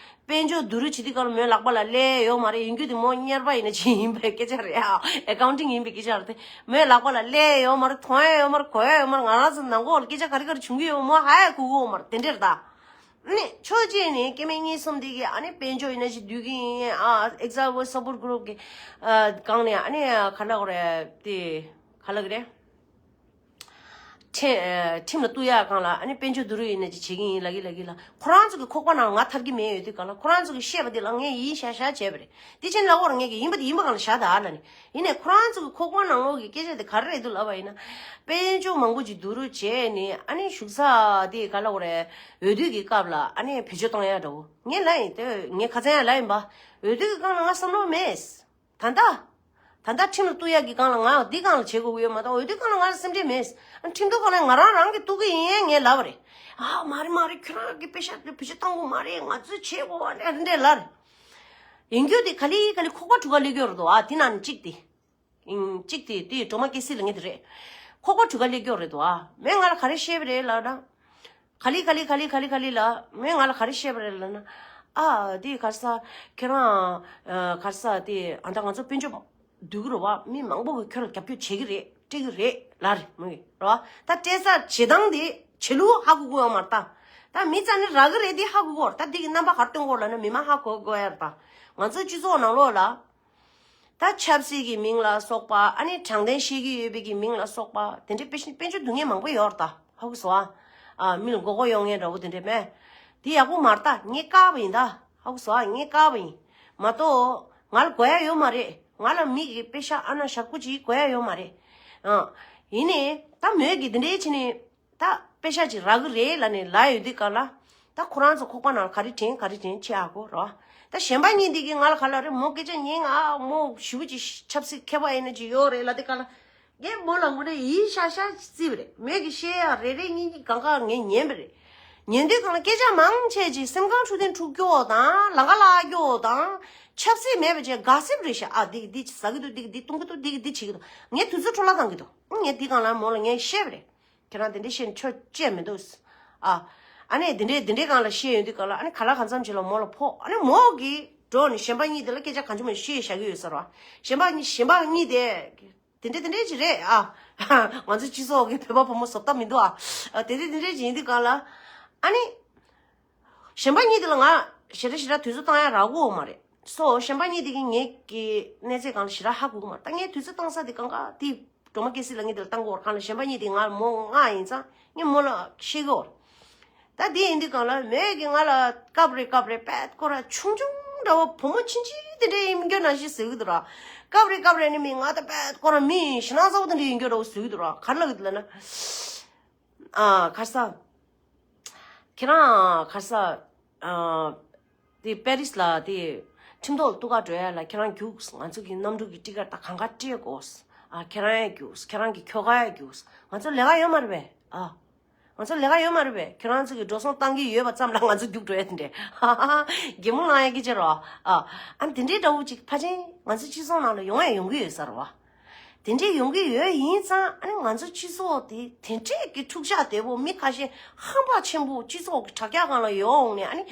དཔལ་འབྱོར་བསྡུ་རུབ་བྱེད་དུས་སྐབས་ལ་མོའི་ལག་པ་ལ་ཀླད་ཡོད་མ་རེད། ཡིན་རྒྱུ་དེ་མོ་གཉེར་པ་ཡིན་ན་ཅི་ཡིན་པའི་སྐད་ཆ་རེད་ཨ། ཨེ་ཀའུན་ཊིང་ཡིན་པའི་སྐད་ཆ་རེད་དེ། མོའི་ལག་པ་ལ་ཀླད་ཡོད་མ་རེད། མཐོང་ཡ་ཡོད་མ་རེད། གོ་ཡ་ཡོད་མ་རེད། ང་རང་ཚོ་ནང་ཁོག་ལ་སྐད་ཆ་ག་རེ་ག་རེ་བྱུང་གི་ཡོད་མོ་ཧ་ཡ་གོ་གི་ཡོད་མ་རེད། དེ་འདྲ་རེད་ད། ནི་ཕྱོགས་གཅིག་ནས་སྐྱེ་དམན་གཉིས་གསུམ་དེ་གིས་ཨ་ནི་དཔལ་འབྱོར་ཡིན་ན་ཅི་བསྡུ་གི་ཡིན་ཨ། Exile Voice Support Group གི་ཨ་སྒང་ནས་ཨ་ནི་ག་ལབ་དགོས་རེད་དེ། ག་ལབ་གི་རེད། ཁྲི་ཁྲིམས་ལ་གཏུག་ཡག་སྒང་ལ་ཨ་ནི་དཔལ་འབྱོར་བསྡུ་རུབ་ཡིན་ན་ཅི་བྱེད་ཀྱི་ཡིན་ལབ་ཀྱི་ལབ་ཀྱི་ལ། ཁོ་རང་ཚོ་གི་ཁོག་པ་ནང་ང་ཐར་གྱི་མེད་ཡོད་དུས་སྒང་ལ་ཁོ་རང་ཚོ་གི་བཤད་པ་དེ་ལ་ངས་ཡིན་ཤག་ཤག་བྱས་པ་རེད། དེ་ཕྱིན་ལབ་དགོས་རེད། ངས་ཀྱི་ཡིན་པ་དེ་ཡིན་པ་སྒང་ལ་བཞག་ད་ཨ་ལབ་ནི། ཡིན་ནའི་ཁོ་རང་ཚོ་གི་ཁོག་པ་ནང་ལོགས་ཀྱི་སྐད་ཆ་དེ་ག་རེ་རེད་འདུག་ལབ་པ་ཡིན་ན། དཔལ་འབྱོར་མང་པོ་ཅིག་བསྡུ་རུབ་བྱས་ནས་ཨ་ནི་བཞུགས་ས་དེ་ག་ལབ་དགོས་རེད། འོས་བསྡུ་གི་སྐབས་ལ་ཨ་ནི་བེད་སྤྱོད་གཏོང་ཡག་འདྲ་བོ་ངས་ལབ་ཡིན་དེ། ངས་ཁ་སང་ཡང་ལབ་ཡིན་པ། འོས་བསྡུ་གི་སྒང་ལ་ང་བསམ་བློ་མེད། ད་ལྟ། ད་ལྟ་ཁྲིམས་ལ་གཏུག་ཡག་གི་སྒང་ལ་ང་འདི་སྒང་ལ་བྱེད་དགོས་ཀྱི་ཡོད་མ་གཏོགས་འོས་བསྡུ་སྒང་ལ་ང་ལ་སེམས་ཁྲལ་མེད། ཁྲིམས་ཐོག་སྒང་ལ་ང་རང་རང་གིས་གཏུག་གི་ཡིན་ངས་ལབ་པ་རེད། ཨ་མ་རེད་མ་རེད། ཁྱོད་རང་གི་པེ་ཤ་དེ་བེད་སྤྱོད་གཏོང་དགོས་མ་རེད། ང་ཚོས་བྱེད་དགོས་པ་འདྲ་འདྲ་ལབ་རེད། ཡིན་རྒྱུ་དེ་ག་ལེ་ག་ལེ་ཁོག་པ་དྲུག་ག་སླེབས་ཀྱི་ཡོད་རེད་དོ་ཨ། དེ་ནང་ནས་གཅིག་དེ། ཨིན། གཅིག་དེ་དེ་སྒྲོལ་མ་སྐྱེ་སྲིད་ལ་ངས་དེ་རེད། ཁོག་པ་དྲུག་ག་སླེབས་ཀྱི་ཡོད་རེད་དོ་ཨ། མོས་ང་ལ་ག་རེ་བཤད་པ་རེད་ལབ་ན། ག་ལེ་ག་ལེ་ག་ལེ་ག་ལེ་ག་ལེ་ལ་མོས་ང་ལ་ག་རེ་བཤད་པ་རེད་ལབ་ན། ཨ་དེ་ག་རེ་ཟ། ཁྱེད་རང་ཨ་ག་རེ་ཟ་དེ་ཨ་ད་ང་ཚོ་དཔལ་འབྱོར་སྡུག་གི་རེད་བ། མི་མང་པོ་གིས་ཁྱོད་ལ་རྒྱབ་སྐྱོར་བྱེད་ཀྱི་རེད། སྤྲད་ཀྱི་རེད་ལབ་རེད་མོས་རེད་བ། ད་སྤྲད་ས་བྱེད་སྟངས་དེ་བྱེད་ལུགས་ཧ་གོ་གི་ཡོད་མ་རེད་ད། ད་མི་རྩ་ནས་རག་གི་རེད་དེ་ཧ་གོ་གི་ཡོད་རེད། ད་དེ་གི་རྣམ་པ་ག་རེ་སྟོན་གྱི་ཡོད་ལབ་ན་མི་མང་ཧ་གོ་གི་ཡོད་རེད་ད། ང་ཚོ་སྤྱི་ཚོགས་ནང་ལོགས་ལ། ད་ཆབ་སྲིད་ཀྱི་མིང་ལ་སོགས་པ་ཨ་ནི་དྲང་བདེན་བཤད་ཀྱི་ཡོད་པའི་གི་མིང་ལ་སོགས་པ་དེ་འདྲའི་དཔེ་དཔེ་མཆོག་སྡུག་བསྔལ་མང་པོ་ཡོད་རེད་ད། ཧ་གོ་སོང་ཨ། ཨ་མི་ལ་མགོ་སྐོར་ཡོང་མཁན་འདྲ་བོ་དེ་འདྲས་མེད། དེ་ཡག་པོ་མ་རེད་ད། ངས་བཀག་པ་ཡིན་ད། ཧ་གོ་སོང་ཨ། ངས་བཀག་པ་ཡིན། མ་གཏོགས་ང་ལ་དགོས་ཡ་ཡོད་མ་རེད། ང་ལ་མི་གི་པེ་ཤ་ཨ་ན་ཞག་པོ་ཅིག་དགོས་ཡ་ཡོད་མ་རེད། ཨ་ཡིན་ནའི་ད་མོས་གི་དེ་འདྲའི་བྱས་ནས། ད་པེ་ཤ་ཅིག་རག་གི་རེད་ལབ་ནས་ལབ་ཡོད་དུས་ག་ལ། ད་ཁོ་རང་ཚོ་ཁོག་པ་ནང་ལ་ག་རེ་དྲན་ག་རེ་དྲན་ཆེ་ཨ་ཁོ་རོ། ད་གཞན་པ་གཉིས་འདི་གིས་ང་ལ་ག་ལབ་རེད། མོ་སྐད་ཆ་ཉན་ང་མོ་ཞེ་པོ་ཅིག་ཆབ་སྲིད་མཁས་པ་ཡིན་ན་ཅིག་ཡོད་རེད་ལབ་དུས་ག་ལ། ངས་མོ་ལ་དངོས་གནས་ཡིད་ཤག་ཤག་ཅིག་བརྩིས་པ་རེད། མོས་ཀྱི་བཤད་ཡ་རེ་རེ་གཉིས་གཉིས་གང་ག་ངས་ཉན་པ་རེད། ཉན་དུས་གང་ལ་སྐད་ཆ་མང་ཆེ་ཅིག་སེམས་ཁམས་འཁྲུག་དེ་འཁྲུག་སྐྱོ་བོ་དང་ལང་ཀ་ལ་སྐྱོ་བོ་དང་། ཆབ་སྲིད་མེད་པ་བྱས་ག་སེབ་རེད་ཤག་ཨ་འདི་གི་འདི་ཟ་གི་འདུག་འདི་གི་འདི་བཏུང་གི་འདུག་འདི་གི་འདི་བྱེད་ཀྱི་འདུག་ངས་དུས་ཚོད་འཕྲོ་བརླག་བཏང་གི་འདུག་ངས་འདི་སྒང་ལ་མོ་ལ་ངས་བཤད་པ་རེད། ཁྱེད་རང་དེ་འདྲ་བཤད་ནས་ཆོ་བཅད་མི་འདུག་ཨ། ཨ་ནི་དེ་འདྲའི་དེ་འདྲའི་སྒང་ལ་བཤད་ཡོང་དུས་སྒང་ལ་ཨ་ནི་ག་ལ་གང་འཚམ་ཞིག་ལ་མོ་ལ་ཕོག་ཨ་ནི་མོ་གིས་འགྲོ་ནས་གཞན་པ་གཉིས་དེ་ལ་སྐད་ཆ་གང་བྱུང་མ་བཤད་བཞག་གི་ཡོད་ཟེར་བ། གཞན་པ་གཉིས་གཞན་པ་གཉིས་དེ། དེ་འདྲ་དེ་འདྲ་ཅིག་རེད་ཨ། ང་ཚོ་སྤྱི་ཚོགས་ཀྱི་བོད་པ་བུ་མོ་བཟོ་ལྟ་མི་འདུག་ཨ། དེ་འདྲ་དེ་འདྲ་ཅིག་ཡིན་དུས་སྒང་ལ། ཨ་ནི། གཞན་པ་གཉིས་དེ་ལ་ང་ཞེ་དྲག་ཞེ་དྲག་དུས་ཚོད་བཏང་ཡ་རག་གོ་མ་རེད། སོ་གཞན་པ་གཉིས་དེ་གི་ངེད་ཀྱི་གནས་ཚད་སྒང་ལ་ཞེ་དྲག་ཧ་གོ་གི་མ་རེད། ད་ངས་དུས་ཚོད་བཏང་ས་དེ་གང་ག་དེ་སྒྲོལ་མ་སྐྱེ་སྲིད་ལ་ངེད་དེ་ལ་བཏང་གི་ཡོད་རེད། གང་ལ་གཞན་པ་གཉིས་དེ་ང་མོ་ང་ཡིན་ཙང་ངས་མོ་ལ་བཤད་གི་ཡོད་རེད། ད་དེ་ཡིན་དུས་གང་ལ་མོས་ཀྱི་ང་ལ་སྐབས་རེ་སྐབས་རེ་པད་ཀོ་ར་ཆུང་ཆུང་འདྲ་བོ་བུ་མོ་ཆུང་ཆུང་དེ་འདྲ་ཡིན་རྒྱུ་ནང་བཞིན་ཟེར་གི་འདུག་ར། སྐབས་རེ་སྐབས་རེ་ནི་མི་ང་ད་པད་ཀོ་ར་མི་ཞེ་ན་ཚ་བོ་དེ་འདྲ་ཡིན་རྒྱུ་འདྲ་བོ་ཟེར་གི་འདུག་ར། ག་རེ་ལབ་གི་འདུག་ལབ་ན། ཨ་ཁ་ས། ཁྱེད་རང་ཁ་ས། ཨ། དེ་པེ་རིས་ལ་དེ་ཁྲིམས་ཐོག་ལ་ཐུག་ག་འགྲོ་ཡ་ལ་ཁྱེད་རང་རྒྱུགས། ང་ཚོ་གི་གནམ་གྲུ་གི་ཊི་ཀེ་ཊི་ད་གང་ག་སྤྲད་དགོས། ཨ་ཁྱེད་རང་ཡང་རྒྱུགས། ཁྱེད་རང་གི་ཁྱོ་ག་ཡང་རྒྱུགས། ང་ཚོ་ལས་ཀ་ཡོད་མ་རེད་པས། ཨ། ང་ཚོ་ལས་ཀ་ཡོད་མ་རེད་པས། ཁྱེད་རང་ཚོ་གི་འགྲོ་སོང་བཏང་གི་ཡོད་པ་ཙམ་ལ་ང་ཚོ་རྒྱུགས་འགྲོ་ཡ་དེ་འདྲས། ཧ་ཧ་ཧ། གད་མོ་ལངས་ཡ་གི་ཅི་རོ། ཨ། ཨ་དེ་འདྲས་འདྲ་བོ་ཅིག་ཕལ་ཆེར་ང་ཚོ་སྤྱི་ཚོགས་ནང་ལ་ཡོང་ཡ་ཡོང་གི་ཡོད་ས་རེད་བ། དེ་འདྲས་ཡོང་གི་ཡོད་ཡིན་ཙང་ཨ་ནི་ང་ཚོ་སྤྱི་ཚོགས་དེ་དེ་འདྲས་ཀྱི་འཁྲུག་ཆ་དེ་བོ་མི་ཁ་ཤས་ཧམ་པ་ཆེན་པོ་སྤྱི་ཚོགས་ཀྱི་དྲ་རྒྱ་སྒང་ལ་ཡོང་ནས་ཨ་ནི་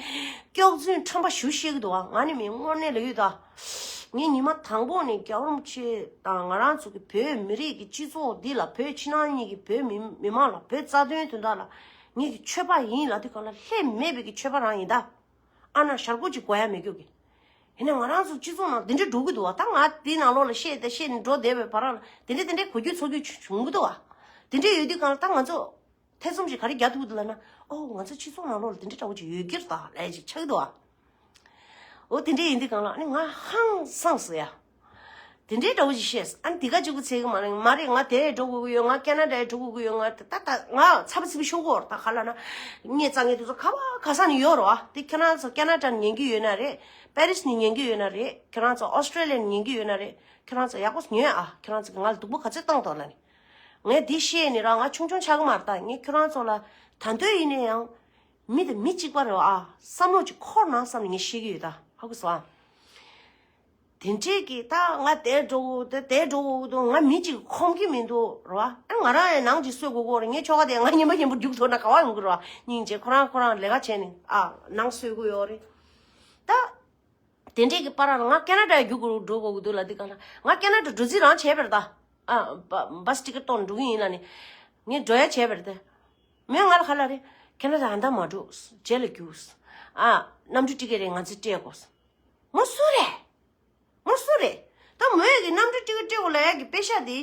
སྐྱག་རྫུན་ཁྲམ་པ་ཞུ་ཤེས་ཀྱི་འདུག་བ། ང་ནི་མི་དངོས་གནས་ལ་ཡོད་ད། ངས་ཉི་མ་དང་པོ་ནས་རྒྱལ་བ་རིན་པོ་ཆེ་དང་ང་རང་ཚོ་གི་བོད་མི་རིགས་ཀྱི་སྤྱི་ཚོགས་འདི་ལ་བོད་ཕྱི་ནང་གཉིས་ཀྱི་བོད་མི་མི་མང་ལ་བོད་རྩ་དོན་དོན་དག་ལ་ངེད་ཀྱི་ཆོས་པ་ཡིན་ལབ་དུས་གང་ལ་ལྷད་མེད་པའི་གི་ཆོས་པ་རང་ཡིན་ད། ཨ་ན་ཤར་སྒོ་ཅིག་གོ་ཡ་མེད་རྒྱུ་གི། ཡིན་ན་ང་རང་ཚོ་སྤྱི་ཚོགས་ནང་དེ་འདྲ་འགྲོ་གི་འདུག་བ། ད་ང་དེ་ནང་ལོགས་ལ་བཤད་དེ་བཤད་ནས་འགྲོ་བསྡད་པའི་བར་ལ་དེ་འདྲ་དེ་འདྲ་གོ་རྒྱུ་ཚོར་རྒྱུ་བྱུང་གི་འདུག་བ། དེ་འདྲ་ཡོད་དུས་གང་ལ་ད་ང་ཚོ་ཐེ་ཚོམ་ཞིག་ག་རེ་རྒྱག་ཐུབ་ཀྱི་འདུག་ལབ་ན། ཨོ་ང་ཚོ་སྤྱི་ཚོགས་ནང་ལོགས་ལ་དེ་འདྲ་འདྲ་བོ་ཅིག་ཡོད་ཀྱི་རེད་ད་ལབ་ཅིག་ཆགས་ཀྱི་འདུག་བ། འོ་དེ་འདྲ་ཡིན་དུས་གང་ལ་ཨ་ནི་ང་ཧང་སངས་སོང་ཡ། དེ་འདྲའི་འདྲ་བོ་ཞིག་བཤད། ཨ་ནི་འདི་ག་གཅིག་པུ་ཚད་གི་མ་རེད། མ་རེད། ང་དེར་འགྲོ་དགོས་ཀྱི་ཡོད། ང་ཁེ་ན་ཌར་འགྲོ་དགོས་ཀྱི་ཡོད། ང་ད་ད་ང་ཚ་པོ་ཚི་པོ་ཤོར་གི་ཡོད་རེད། ད་ག་ལབ་ན་ངས་རྩ་ངན་དེ་ཚོ་ག་བ་ག་ས་ནས་ཡོད་རེད་བ། དེ་ཁྱེད་རང་ཚོ་ཁེ་ན་ཌར་ནས་ཉན་གི་ཡོད་ན་རེད། པེ་རིས་ནས་ཉན་གི་ཡོད་ན་རེད། ཁྱེད་རང་ཚོ་ཨོ་སི་ཀྲེ་ལི་ཡ་ནས་ཉན་གི་ཡོད་ན་རེད། ཁྱེད་རང་ཚོ་ཡག་པོ་ཉོན་ཨ། ཁྱེད་རང་ཚོ་གི་ང་ལ་སྡུག་པོ་ག་ཚོད་བཏང་དང་ལབ་ནས། ངས་འདི་བཤད་ནས་ར་ང་ཆུང་ཆུང་ཆགས་གི་མ་རེད། ད་ངས་ཁྱེད་རང་ཚོ་ལ་ད་འདོད་ཡིན་ན་ཡང་མི་དེ་མི་གཅིག་པ་རེད་བ་ཨ། བསམ་བློ་ཅིག་འཁོར་ན་བསམ་ནས་ངས་བཤད་གི་ཡོད་ད། ཧ་གོ་སོང་ཨ། དེ་འདྲས་ཀྱི་ད་ང་དེར་འགྲོ་དགོས་དེ་དེར་འགྲོ་དགོས་འདུག་ང་མི་གཅིག་ཁོམ་གི་མི་འདུག་ར་བ། ཨ་ང་རང་ཡང་ནང་གཅིག་གསོད་དགོས་ཀྱི་ཡོད་རེད། ངའི་ཁྱོ་ག་དེ་ང་ཉིན་པ་ཉིན་པ་རྒྱུག་ཐུབ་ན་ག་བ་ཡོང་གི་ར་བ། སྙིང་རྗེ་ཁོ་རང་ཁོ་རང་ལས་ཀ་བྱས་ནས་ཨ་ནང་གསོད་དགོས་ཡོད་རེད། ད་དེ་འདྲས་ཀྱི་བར་ལ་ང་ཁེ་ན་ཌ་རྒྱུག་དགོས་འགྲོ་དགོས་ཀྱི་འདུག་ལབ་དུས་གང་ལ་ང་ཁེ་ན་ཌ་འགྲོ་རྩིས་རང་བྱས་པ་རེད་ད། ཨ་བ་བྷ་སི་ཊི་ཀེ་ཊི་གཏོང་འགྲོ་གི་ཡིན་ལབ་ནས་ངས་འགྲོ་ཡ་བྱས་པ་རེད་དེ། མོས་ང་ལ་ག་ལབ་རེད། ཁེ་ན་ཌ་ཨ་མདའ་མ་འགྲོ། རྗེས་ལ་རྒྱུགས། ཨ་གནམ་གྲུ་ཊི་ཀེ་ཊི་རེད་ང་ཚོས་སྤྲད་དགོས། མོ་སུ་རེད། མོ་སུ་རེད། ད་མོས་ཀྱི་གནམ་གྲུ་ཊི་ཀེ་ཊི་སྤྲད་དགོས་ལབ་ཡ་གི་པེ་ཤ་དེ་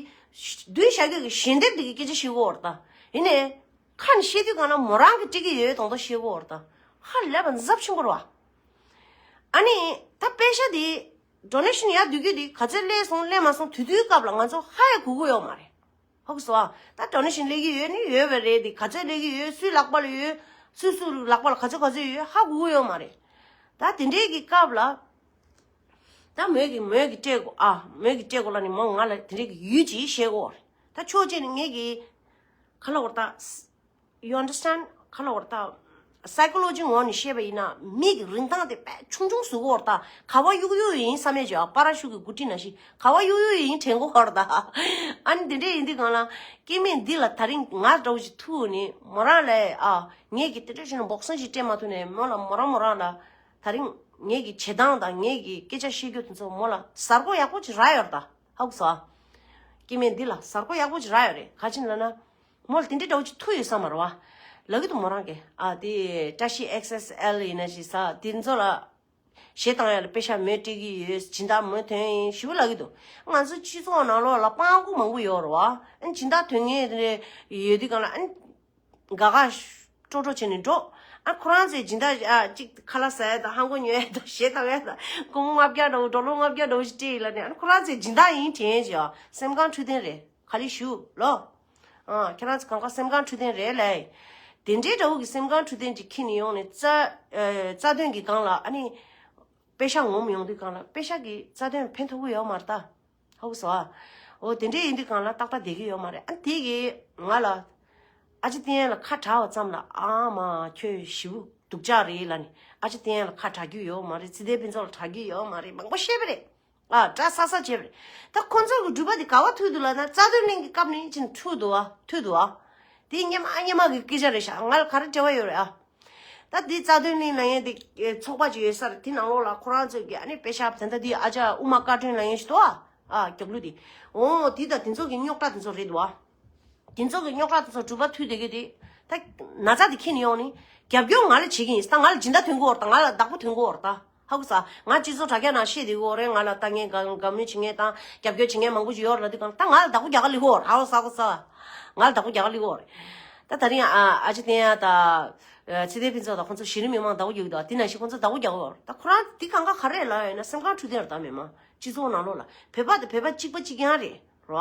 བདུན་བཞག་རྒྱུ་གི་ཞལ་འདེབས་དེ་གི་སྐད་ཆ་བཤད་གོ་ར་ད། ཡིན་ནའི་ཁ་ནས་བཤད་དུས་གང་ན་མོ་རང་གི་སྤྲད་ཀྱི་ཡོད་དོན་དག་བཤད་གོ་ར་ད། ཧ་ལས་པ་འཛབ་ཆེན་པོ་རེད་བ། ཨ་ནི་ད་པེ་ཤ་དེ་ཌོ་ནེ་ཤན་ཡར་བསྡུ་རྒྱུ་དེ་ག་ཚོད་སླེབས་སོང་སླེབས་མ་སོང་དེ་དུས་སྐབས་ལ་ང་ཚོ་ཧ་ཡ་གོ་གི་ཡོད་མ་རེད། ཧ་གོ་སོང་ཨ། ད་ཌོ་ནེ་ཤན་སླེབས་ཀྱི་ཡོད་ནི་ཡོད་པ་རེད་དེ་ག་ཚོད་སླེབས་ཀྱི་ཡོད་སུའི་ལག་པ་ལ་ཡོད། སུ་སུ་ལག་པ་ལ་ག་ཚོད་ག་ཚོད་ཡོད་ཧ་གོ་གི་ཡོད་མ་རེད། ད་དེ་འདྲའི་གི་སྐབས་ལ། ད་མོས་ཀྱི་མོས་ཀྱི་སྤྲད་དགོས་ཨ་མོས་ཀྱི་སྤྲད་དགོས་ལབ་ནི་མོ་ང་ལ་དེ་འདྲའི་གི་ཡུལ་ཅིག་བཤད་དགོས་རེད། ད་ཕྱོགས་གཅིག་ནས་ངས་ཀྱི་ག་ལ་བར་ད། You understand? ག་ལ་བར་ད། སའི་ཀོ་ལོ་ཇི་ངོས་ནས་བཤད་པ་ཡིན་ན་མིག་གི་རིན་ཐང་དེ་དཔེ་ཆུང་ཆུང་བཟོ་གི་ཡོད་རེད་ད། ག་བ་གཡུག་གཡུག་ཡིན་བསམ་ཡས་ཀྱི་པ་ར་ཤུ་གི་འགོ་ཁྲིད་ནང་བཞིན་ག་བ་གཡུག་གཡུག་ཡིན་དྲན་གི་ཡོད་རེད་ད། ཨ་ནི་དེ་འདྲས་ཡིན་དུས་གང་ལ་སྐྱེ་དམན་འདི་ལ་ད་རིང་ང་འདྲ་བོ་ཞིག་ཐུག་ནས་མོ་རང་ལ་ཨ་ངས་ཀྱི་དེ་འདྲ་བྱས་ན་འབོག་སོན་ཞིག་སྤྲད་མ་ཐུབ་ནས་མོ་ལ་མོ་རང་མོ་རང་ལ་ད་རིང་ངས་ཀྱི་བྱེད་སྟངས་དང་ངས་ཀྱི་སྐད་ཆ་བཤད་རྒྱུ་དེ་ཚོ་མོ་ལ་གཟར་མགོ་ཡག་པོ་ཅིག་རག་ཡོད་རེད་ད། ཧ་གོ་སོང་ཨ། སྐྱེ་དམན་འདི་ལ་གཟར་མགོ་ཡག་པོ་ཅིག་རག་ཡོད་རེད་ག་ཅི་ལབ་ན། མོ་ལ་དེ་འདྲའི་འདྲ་བོ་ཅིག་ཐུག་ཡོད་ས་མ་རེད་བ། ལབ་ཀྱི་འདུག་མོ་རང་གིས་ཨ་དེ་བཀྲ་ཤིས་ཨེག་སི་ཨེས་ཨེལ་ཡིན་ན་ཞིག་ས་དེ་ཚོ་ལ་གཞས་བཏང་ཡ་ལ་པེ་ཤ་མོས་སྤྲད་ཀྱི་ཡོད་སྦྱིན་བདག་མོས་ཐོན་ཡིན་ཞེ་པོ་ལབ་ཀྱི་འདུག་ང་ཚོ་སྤྱི་ཚོགས་ནང་ལོགས་ལ་སྤྲང་པོ་མང་པོ་ཡོད་རེད་བ། ཨ་སྦྱིན་བདག་ཐོན་མཁན་དེ་འདྲ་ཡོད་དུས་གང་ལ་ཨ་དགའ་དགའ་སྤྲོ་སྤྲོ་བྱས་ནས་འགྲོ། ཨ་ཁོ་རང་ཚོས་སྦྱིན་བདག་ཨ་ཅིག་ཁ་ལག་ཟ་ཡ་དང་ཧང་གོ་ཉོ་ཡ་དང་གཞས་བཏང་ཡ་དང་སྒོར་མོ་ལྔ་བརྒྱ་འདྲ་བོ་ཌོ་ལར་ལྔ་བརྒྱ་འདྲ་བོ་ཞིག་སྤྲད་ཡིན་ལབ་ནས་ཨ་ཁོ་རང་ཚོས་སྦྱིན་བདག་ཡིན་དྲན་བྱས་ཨ་སེམས་ཁམས་འཕྲོད་བསྟེན་རེད། ག་ལེར་ཞུ་ལོ། ཨ་ཁྱེད་རང་ཚོ་གང་ག་སེམས་ཁམས་འཕྲོད་བསྟེན་རེད་ལས། དེ་འདྲའི་འདྲ་བོ་གི་སེམས་ཁམས་འཕྲོད་བསྟེན་ཅིག་འཁྱེར་ནས་ཡོང་ནས་རྩ་ཨ་རྩ་དོན་གྱི་སྒང་ལ་ཨ་ནི་པེ་ཤ་ངོམ་ཡོང་དུས་སྒང་ལ་པེ་ཤ་གི་རྩ་དོན་ཕན་ཐོགས་ཀྱི་ཡོད་མ་རེད་ད། ཧ་གོ་སོང་ཨ། འོ་དེ་འདྲའི་ཡིན་དུས་སྒང་ལ་ཏག་ཏག་བསྡད་ཀྱི་ཡོད་མ་རེད། ཨ་དེ་གིས་ང་ལ་ཨ་ཅེ་ཏི་ཡན་ལ་ཁ་གྲགས་པ་ཙམ་ལ་ཨ་མ་ཁྱོད་ཞེ་པོ་སྡུག་ཅག་རེད་ལབ་ནས། ཨ་ཅེ་བསྟན་ཡག་ལ་ཁ་གྲག་རྒྱུ་ཡོད་མ་རེད། ཚེ་བརྟན་ཕུན་ཚོགས་ལ་གྲག་རྒྱུ་ཡོད་མ་རེད། མང་པོ་བཤད་པ་རེད། ཨ་གྲྭ་ས་ས་བྱས་པ་རེད། ད་ཁོ་ཚོ་གི་སྒྲུབ་པ་དེ་ག་བ་ཐུག་འདུག་ལབ་ན། རྩ་དོན་གླིང་གི་སྐབས་ནས་ཅིག་ཐུག་འདུག་ཨ། ཐུག་འདུག་ཨ། དེ་སྔོན་མ་སྔོན་མ་གི་སྐད་ཆ་རེད་ཤག་ང་ལ་ག་རེ་འབྲེལ་བ་ཡོད་རེད་ཨ། ད་དེ་རྩ་དོན་གླིང་ལབ་མཁན་དེ་ཚོགས་པ་ཅིག་ཡོད་ས་རེད། དེ་ནང་ལོགས་ལ་ཁོ་རང་ཚོས་ཀྱི་ཨ་ནི་དཔེ་ཤག་དེ་འདྲ་དེ་ཨ་ཅག་དབུ་མ་བཀའ་དྲིན་ལབ་མཁན་ཞིག་འདུག་ཨ། ཨ་རྒྱབ་ལོགས་དེ། འོ་དེ་ད་དེ་ཚོ་གི་རྙོག་དྲ་དེ་ཚོ་རེད་འདུག་ཨ། དེ་ཚོ་གི་རྙོག་དྲ་དེ་ཚོ་སྒྲུབ་པ་ཐུག་བསྡད་ཀྱི་དེ། ད་ན་ཚ་དེ་ཁྱེར་ནས་ཡོང་ནས་རྒྱབ་སྐྱོར་ང་ལ་བྱེད་ཀྱི་ཡིན། ད་ང་ལ་སྦྱིན་བདག་ཐོན་གྱི་ཡོད་རེད། ད་ང་ལ་བདག་པོ་ཐོན་གྱི་ཡོད་རེད། ད་ཧ་གོ་ས། ང་སྤྱི་ཚོགས་དྲ་རྒྱ་ནང་བཤད་བསྡད་ཀྱི་ཡོད་རེད། ང་ལ་ལྟ་མཁན་དགའ་དགའ་མོས་བྱེད་མཁན་དང་རྒྱབ་སྐྱོར་བྱེད་མཁན་མང་པོ་ཞིག་ཡོད་རེད་ལབ་དུས་གང་ལ། ད་ང་ལ་བདག་པོ་རྒྱག་ག་སླེབས་ཀྱི་ཡོད་རེད། ཧ་གོ་ས། ཧ་གོ་ས། ང་ལ་བདག་པོ་རྒྱག་ག་སླེབས་ཀྱི་ཡོད་རེད། ད་ད་རིང་ཨ་ཨ་ཅེ་བསྟན་ཡག་དང་། ཚེ་བརྟན་ཕུན་ཚོགས་དང་ཁོང་ཚོ་གཞི་རིམ་མི་མང་བདག་པོ་རྒྱག་གི་འདུག་དེ་ནང་བཞིན་ཁོང་ཚོ་བདག་པོ་རྒྱག་གི་ཡོད་རེད། ད་ཁོ་རང་དེ་གང་ག་ག་རེ་ལབ་ཡོད་ན། སེམས་ཁམས་འཕྲོད་བསྟེན་རེད། ད་མི་མང་སྤྱི་ཚོགས་ནང་ལོགས་ལ་བོད་པ་དང་བོད་པ་གཅིག་པ་གཅིག་རྐྱང་རེད། རེད་བ།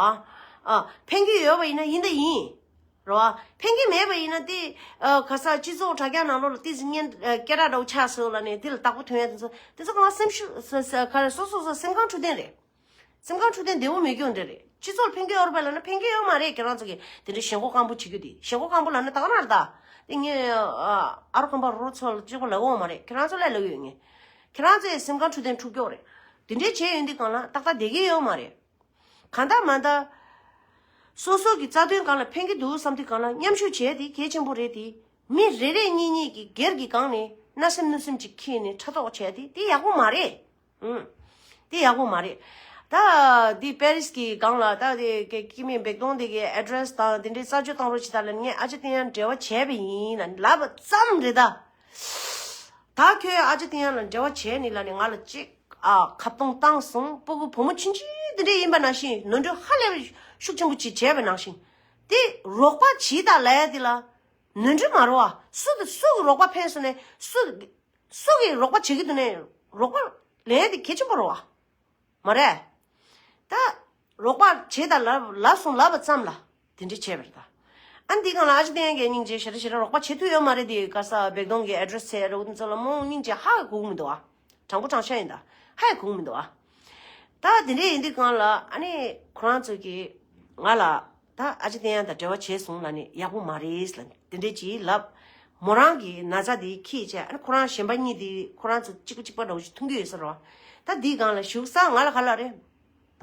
ཨ་ཕན་གྱི་ཡོད་པ་ཡིན་ན་ཡིན་ད་ཡིན། རེད་བ། ཕན་གྱི་མེད་པ་ཡིན་ན་དེ་ཨ་ག་ས་སྤྱི་ཚོགས་དྲ་རྒྱ་ནང་ལོགས་ལ་ཏོག་ཙམ་སྐད་གྲགས་འདྲ་བོ་ཆགས་སོང་ལབ་ནས་དེ་ལ་བདག་པོ་ཐོན་ཡག་དེ་ཚོ་དེ་ཚོ་གང་སེམས་ཤུགས་ས་ས་ག་རེ་སོ་སོ་སོ་སེམས་ཁམས་འཕྲོད་བསྟེན་རེད། སེམས་ཁམས་འཕྲོད་བསྟེན་བདེ་པོ་མེད་རྒྱུ་འདྲ་རེད། སྤྱི་ཚོགས་ལ་ཕན་གྱི་ཡོད་རེད་པས་ལབ་ན་ཕན་གྱི་ཡོད་མ་རེད། ཁྱེད་རང་ཚོ་གིས་དེ་འདྲའི་ཞེན་ཁོག་སྐམ་པོ་བྱེད་རྒྱུ་དེ། ཞེན་ཁོག་སྐམ་པོ་ལབ་ན་ད་ག་རང་རེད་ད། དེ་ངས་ཨ་ཨ་རོ་ཁམས་པ་རོ་རོ་ཚོ་ལ་གཅིག་པ་ལབ་ཡོད་མ་རེད། ཁྱེད་རང་ཚོ་ལ་ལབ་ཡོད་ངས། ཁྱེད་རང་ཚོའི་སེམས་ཁམས་འཕྲོད་བསྟེན་འཁྲུག་གི་ཡོད་རེད། དེ་འདྲའི་བྱས་ཡོང་དུས་གང་ལ་ཏག་ཏག་བསྡད་ཀྱི་ཡོད་མ་རེད། གང་ལྟར་མ་ལྟར། སོ་སོ་གི་རྩ་དོན་སྒང་ལ་ཕན་གྱི་འདུག་བསམ་དུས་གང་ལ་མཉམ་ཞུགས་བྱས་དེ་གལ་ཆེན་པོ་རེད་དེ། མི་རེ་རེ་གཉིས་གཉིས་ཀྱིས་སྒེར་གྱི་སྒང་ནས་མནའ་སེམས་གནོན་སེམས་ཅིག་འཁྱེར་ནས་ཕྲག་དོག་བྱས་དེ་དེ་ཡག་པོ་མ་རེད། ཨུམ། དེ་ཡག་པོ་མ་རེད། ད་དེ་པེ་རིས་ཀྱི་སྒང་ལ་ད་དེ་སྐྱེ་དམན་བེག་ཏོང་དེ་གི་ཨེ་ཌི་རེ་སི་དང་དེ་འདྲའི་རྩད་གཅོད་བཏང་རོགས་བྱེད་ད་ལབ་ནས། ངས་ཨ་ཅེ་བསྟན་ཡག་འབྲེལ་བ་བྱས་པ་ཡིན་ལབ་ནས་ལབ་པ་ཙམ་རེད་ད། ད་ཁྱོད་ཨ་ཅེ་བསྟན་ཡག་ལ་འབྲེལ་བ་བྱས་ནས་ལབ་ནས་ང་ལ་ཅིག་ཨ་ཁ་བརྡུང་བཏང་སོང་། སྤུ་གུ་བུ་མོ་ཆུང་ཆུང་དེ་འདྲ་ཡིན་པ་ནང་བཞིན་ནོར་འཁྲུལ་ཧ་ལས་པའི་ཤུགས་ཆེན་པོ་ཅིག་བྱས་པ་ནང་བཞིན། དེ་རོགས་པ་བྱེད་ད་ལབ་ཡག་དེ་ལ་ནོར་འཁྲུལ་མ་རེད་བ། སུ་དང་སུ་གི་རོགས་པ་ཕན་སོང་ནས་སུ་སུ་གི་རོགས་པ་བྱེད་ཀྱི་འདུག་ནས་རོགས་པ་ལེན་ཡག་དེ་གལ་ཆེན་པོ་རེད་བ། མ་རེད། ད་རོགས་པ་བྱེད་ད་ལབ་ལབ་སོང་ལབ་པ་ཙམ་ལ་དེ་འདྲ་བྱས་པ་རེད་ད། ཨ་འདི་སྒང་ལ་ཨ་ཅེ་བསྟན་ཡག་གིས་སྙིང་རྗེ་ཞེ་དྲག་ཞེ་དྲག་རོགས་པ་བྱེད་ཐུབ་ཡོད་མ་རེད། དེ་ག་ས་བེག་ཏོང་གི་ཨེ་ཌི་རེ་སི་ཟེར་རོགས་དེ་ཚོ་ལ་མོ་སྙིང་རྗེ་ཧ་གོ་གི་མི་འདུག་ཨ། དྲང་པོ་དྲང་བཤད་ཡིན་ད། ཧ་གོ་གི་མི་འདུག་ཨ། ད་དེ་འདྲ་ཡིན་དུས་སྒང་ལ་ཨ་ནི་ཁོ་རང་ཚོ་གིས་ང་ལ་ད་ཨ་ཅེ་བསྟན་ཡག་དང་འབྲེལ་བ་བྱས་སོང་ལབ་ནས་ཡག་པོ་མ་རེད་ལབ་དེ་འདྲ་ཅིག་ལབ། མོ་རང་གི་ན་ཚ་དེ་ཁྱེར་བྱས་ཨ་ནི་ཁོ་རང་གཞན་པ་གཉིས་དེ་ཁོ་རང་ཚོ་གཅིག་པ་གཅིག་པ་འདྲ་བོ་ཞིག་མཐོང་གི་ཡོད་ས་རེད་བ། ད་འདི་སྒང་ལ་བཞུགས་ས་ང་ལ་ག་ལབ་རེད།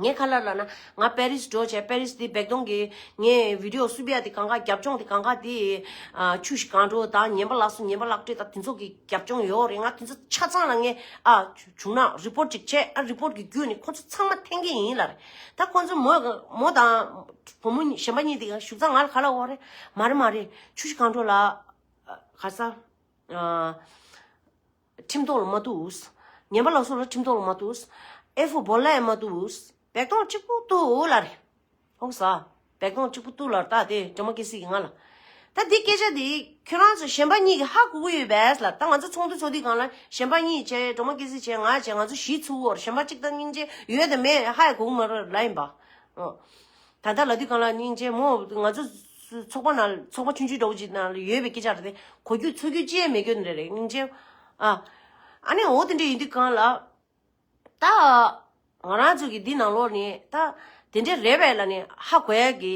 ངས་ག་ལབ་ལབ་ན་ང་པེ་རིས་འགྲོ་བྱས། པེ་རིས་དེ་བེག་ཏོང་གི་ངས་བི་ཌི་ཡོ་བསུབ་ཡག་དེ་གང་ག་རྒྱབ་ལྗོངས་དེ་གང་ག་དེ་ཨ་ཆུ་བཞི་སྒང་དྲུག་དང་ངན་པ་ལག་གསུམ་ངན་པ་ལག་སྤྲད་དང་དེ་ཚོ་གི་རྒྱབ་ལྗོངས་ཡོད་རེད། ང་དེ་ཚོ་ཆ་ཚང་ལ་ངས་ཨ་བྱུང་ན་རི་པོར་ཊི་ཅིག་བྱས། ཨ་རི་པོར་ཊི་གི་བརྒྱུད་ནས་ཁོ་ཚོ་ཚང་མ་འཐེན་གྱི་ཡིན་ལབ་རེད། ད་ཁོ་ཚོ་མོ་མོ་དང་བུ་མོ་གཞན་པ་གཉིས་དེ་ག་བཞུགས་ས་ང་ལ་ག་ལབ་ཡོད་རེད། མ་རེད་མ་རེད། ཆུ་བཞི་སྒང་དྲུག་ལ་ཨ་ག་ས་ཨ། ཁྲིམས་ཐོག་ལ་མ་འདུག་ངན་པ་ལག་གསུམ་ལ་ཁྲིམས་ཐོག་ལ་མ་འདུག་ཨེ་ཧྥུ་བོ་ལ་ཡང་མ་འདུག་བེག་ཏོང་གཅིག་པུ་འདུག་ལབ་རེད། ཧོག་ས། བེག་ཏོང་གཅིག་པུ་འདུག་ལབ་རེད། ད་དེ་སྒྲོལ་མ་སྐྱེ་སྲིད་ཀྱིས་ང་ལ། ད་འདི་སྐད་ཆ་འདི་ཁྱོད་རང་ཚོ་གཞན་པ་གཉིས་ཀྱིས་ཧ་གོ་གི་ཡོད་པས་ལབ། ད་ང་ཚོ་ཚོགས་འདུ་ཚོགས་དུས་སྒང་ལ་གཞན་པ་གཉིས་བྱས། སྒྲོལ་མ་སྐྱེ་སྲིད་བྱས། ང་བྱས། ང་ཚོ་བཞི་ཚུགས་ཡོད་རེད། གཞན་པ་གཅིག་དང་སྙིང་རྗེ་ཡོད་དང་མེད་ཧ་ཡང་གོ་གི་མ་རེད་ལབ་ཡིན་པ། ཨོ། ད་ལྟ་ལབ་དུས་སྒང་ལ་སྙིང་རྗེ་མོ་ང་ཚོ་ཚོགས་པ་ནང་ཚོགས་པ་ཆུང་ཆུང་འདྲ་བོ་ཅིག་ནང་ལ་ཡོད་པའི་སྐད་ཆ་རེད་དེ། གོ་རྒྱུ་ཚོར་རྒྱུ་ཅི་ཡང་མེད་རྒྱུ་འདྲ་རེད། སྙིང་རྗེ། ཨ། ཨ་ནི་འོ་དེ་འདྲ་ཡིན་དུས་སྒང་ལ། ད་ང་རང་ཚོ་གི་འདི་ནང་ལོགས་ནས་ད་དེ་འདྲ་རེད་པས་ལབ་ནས་ཧ་གོ་ཡག་གི།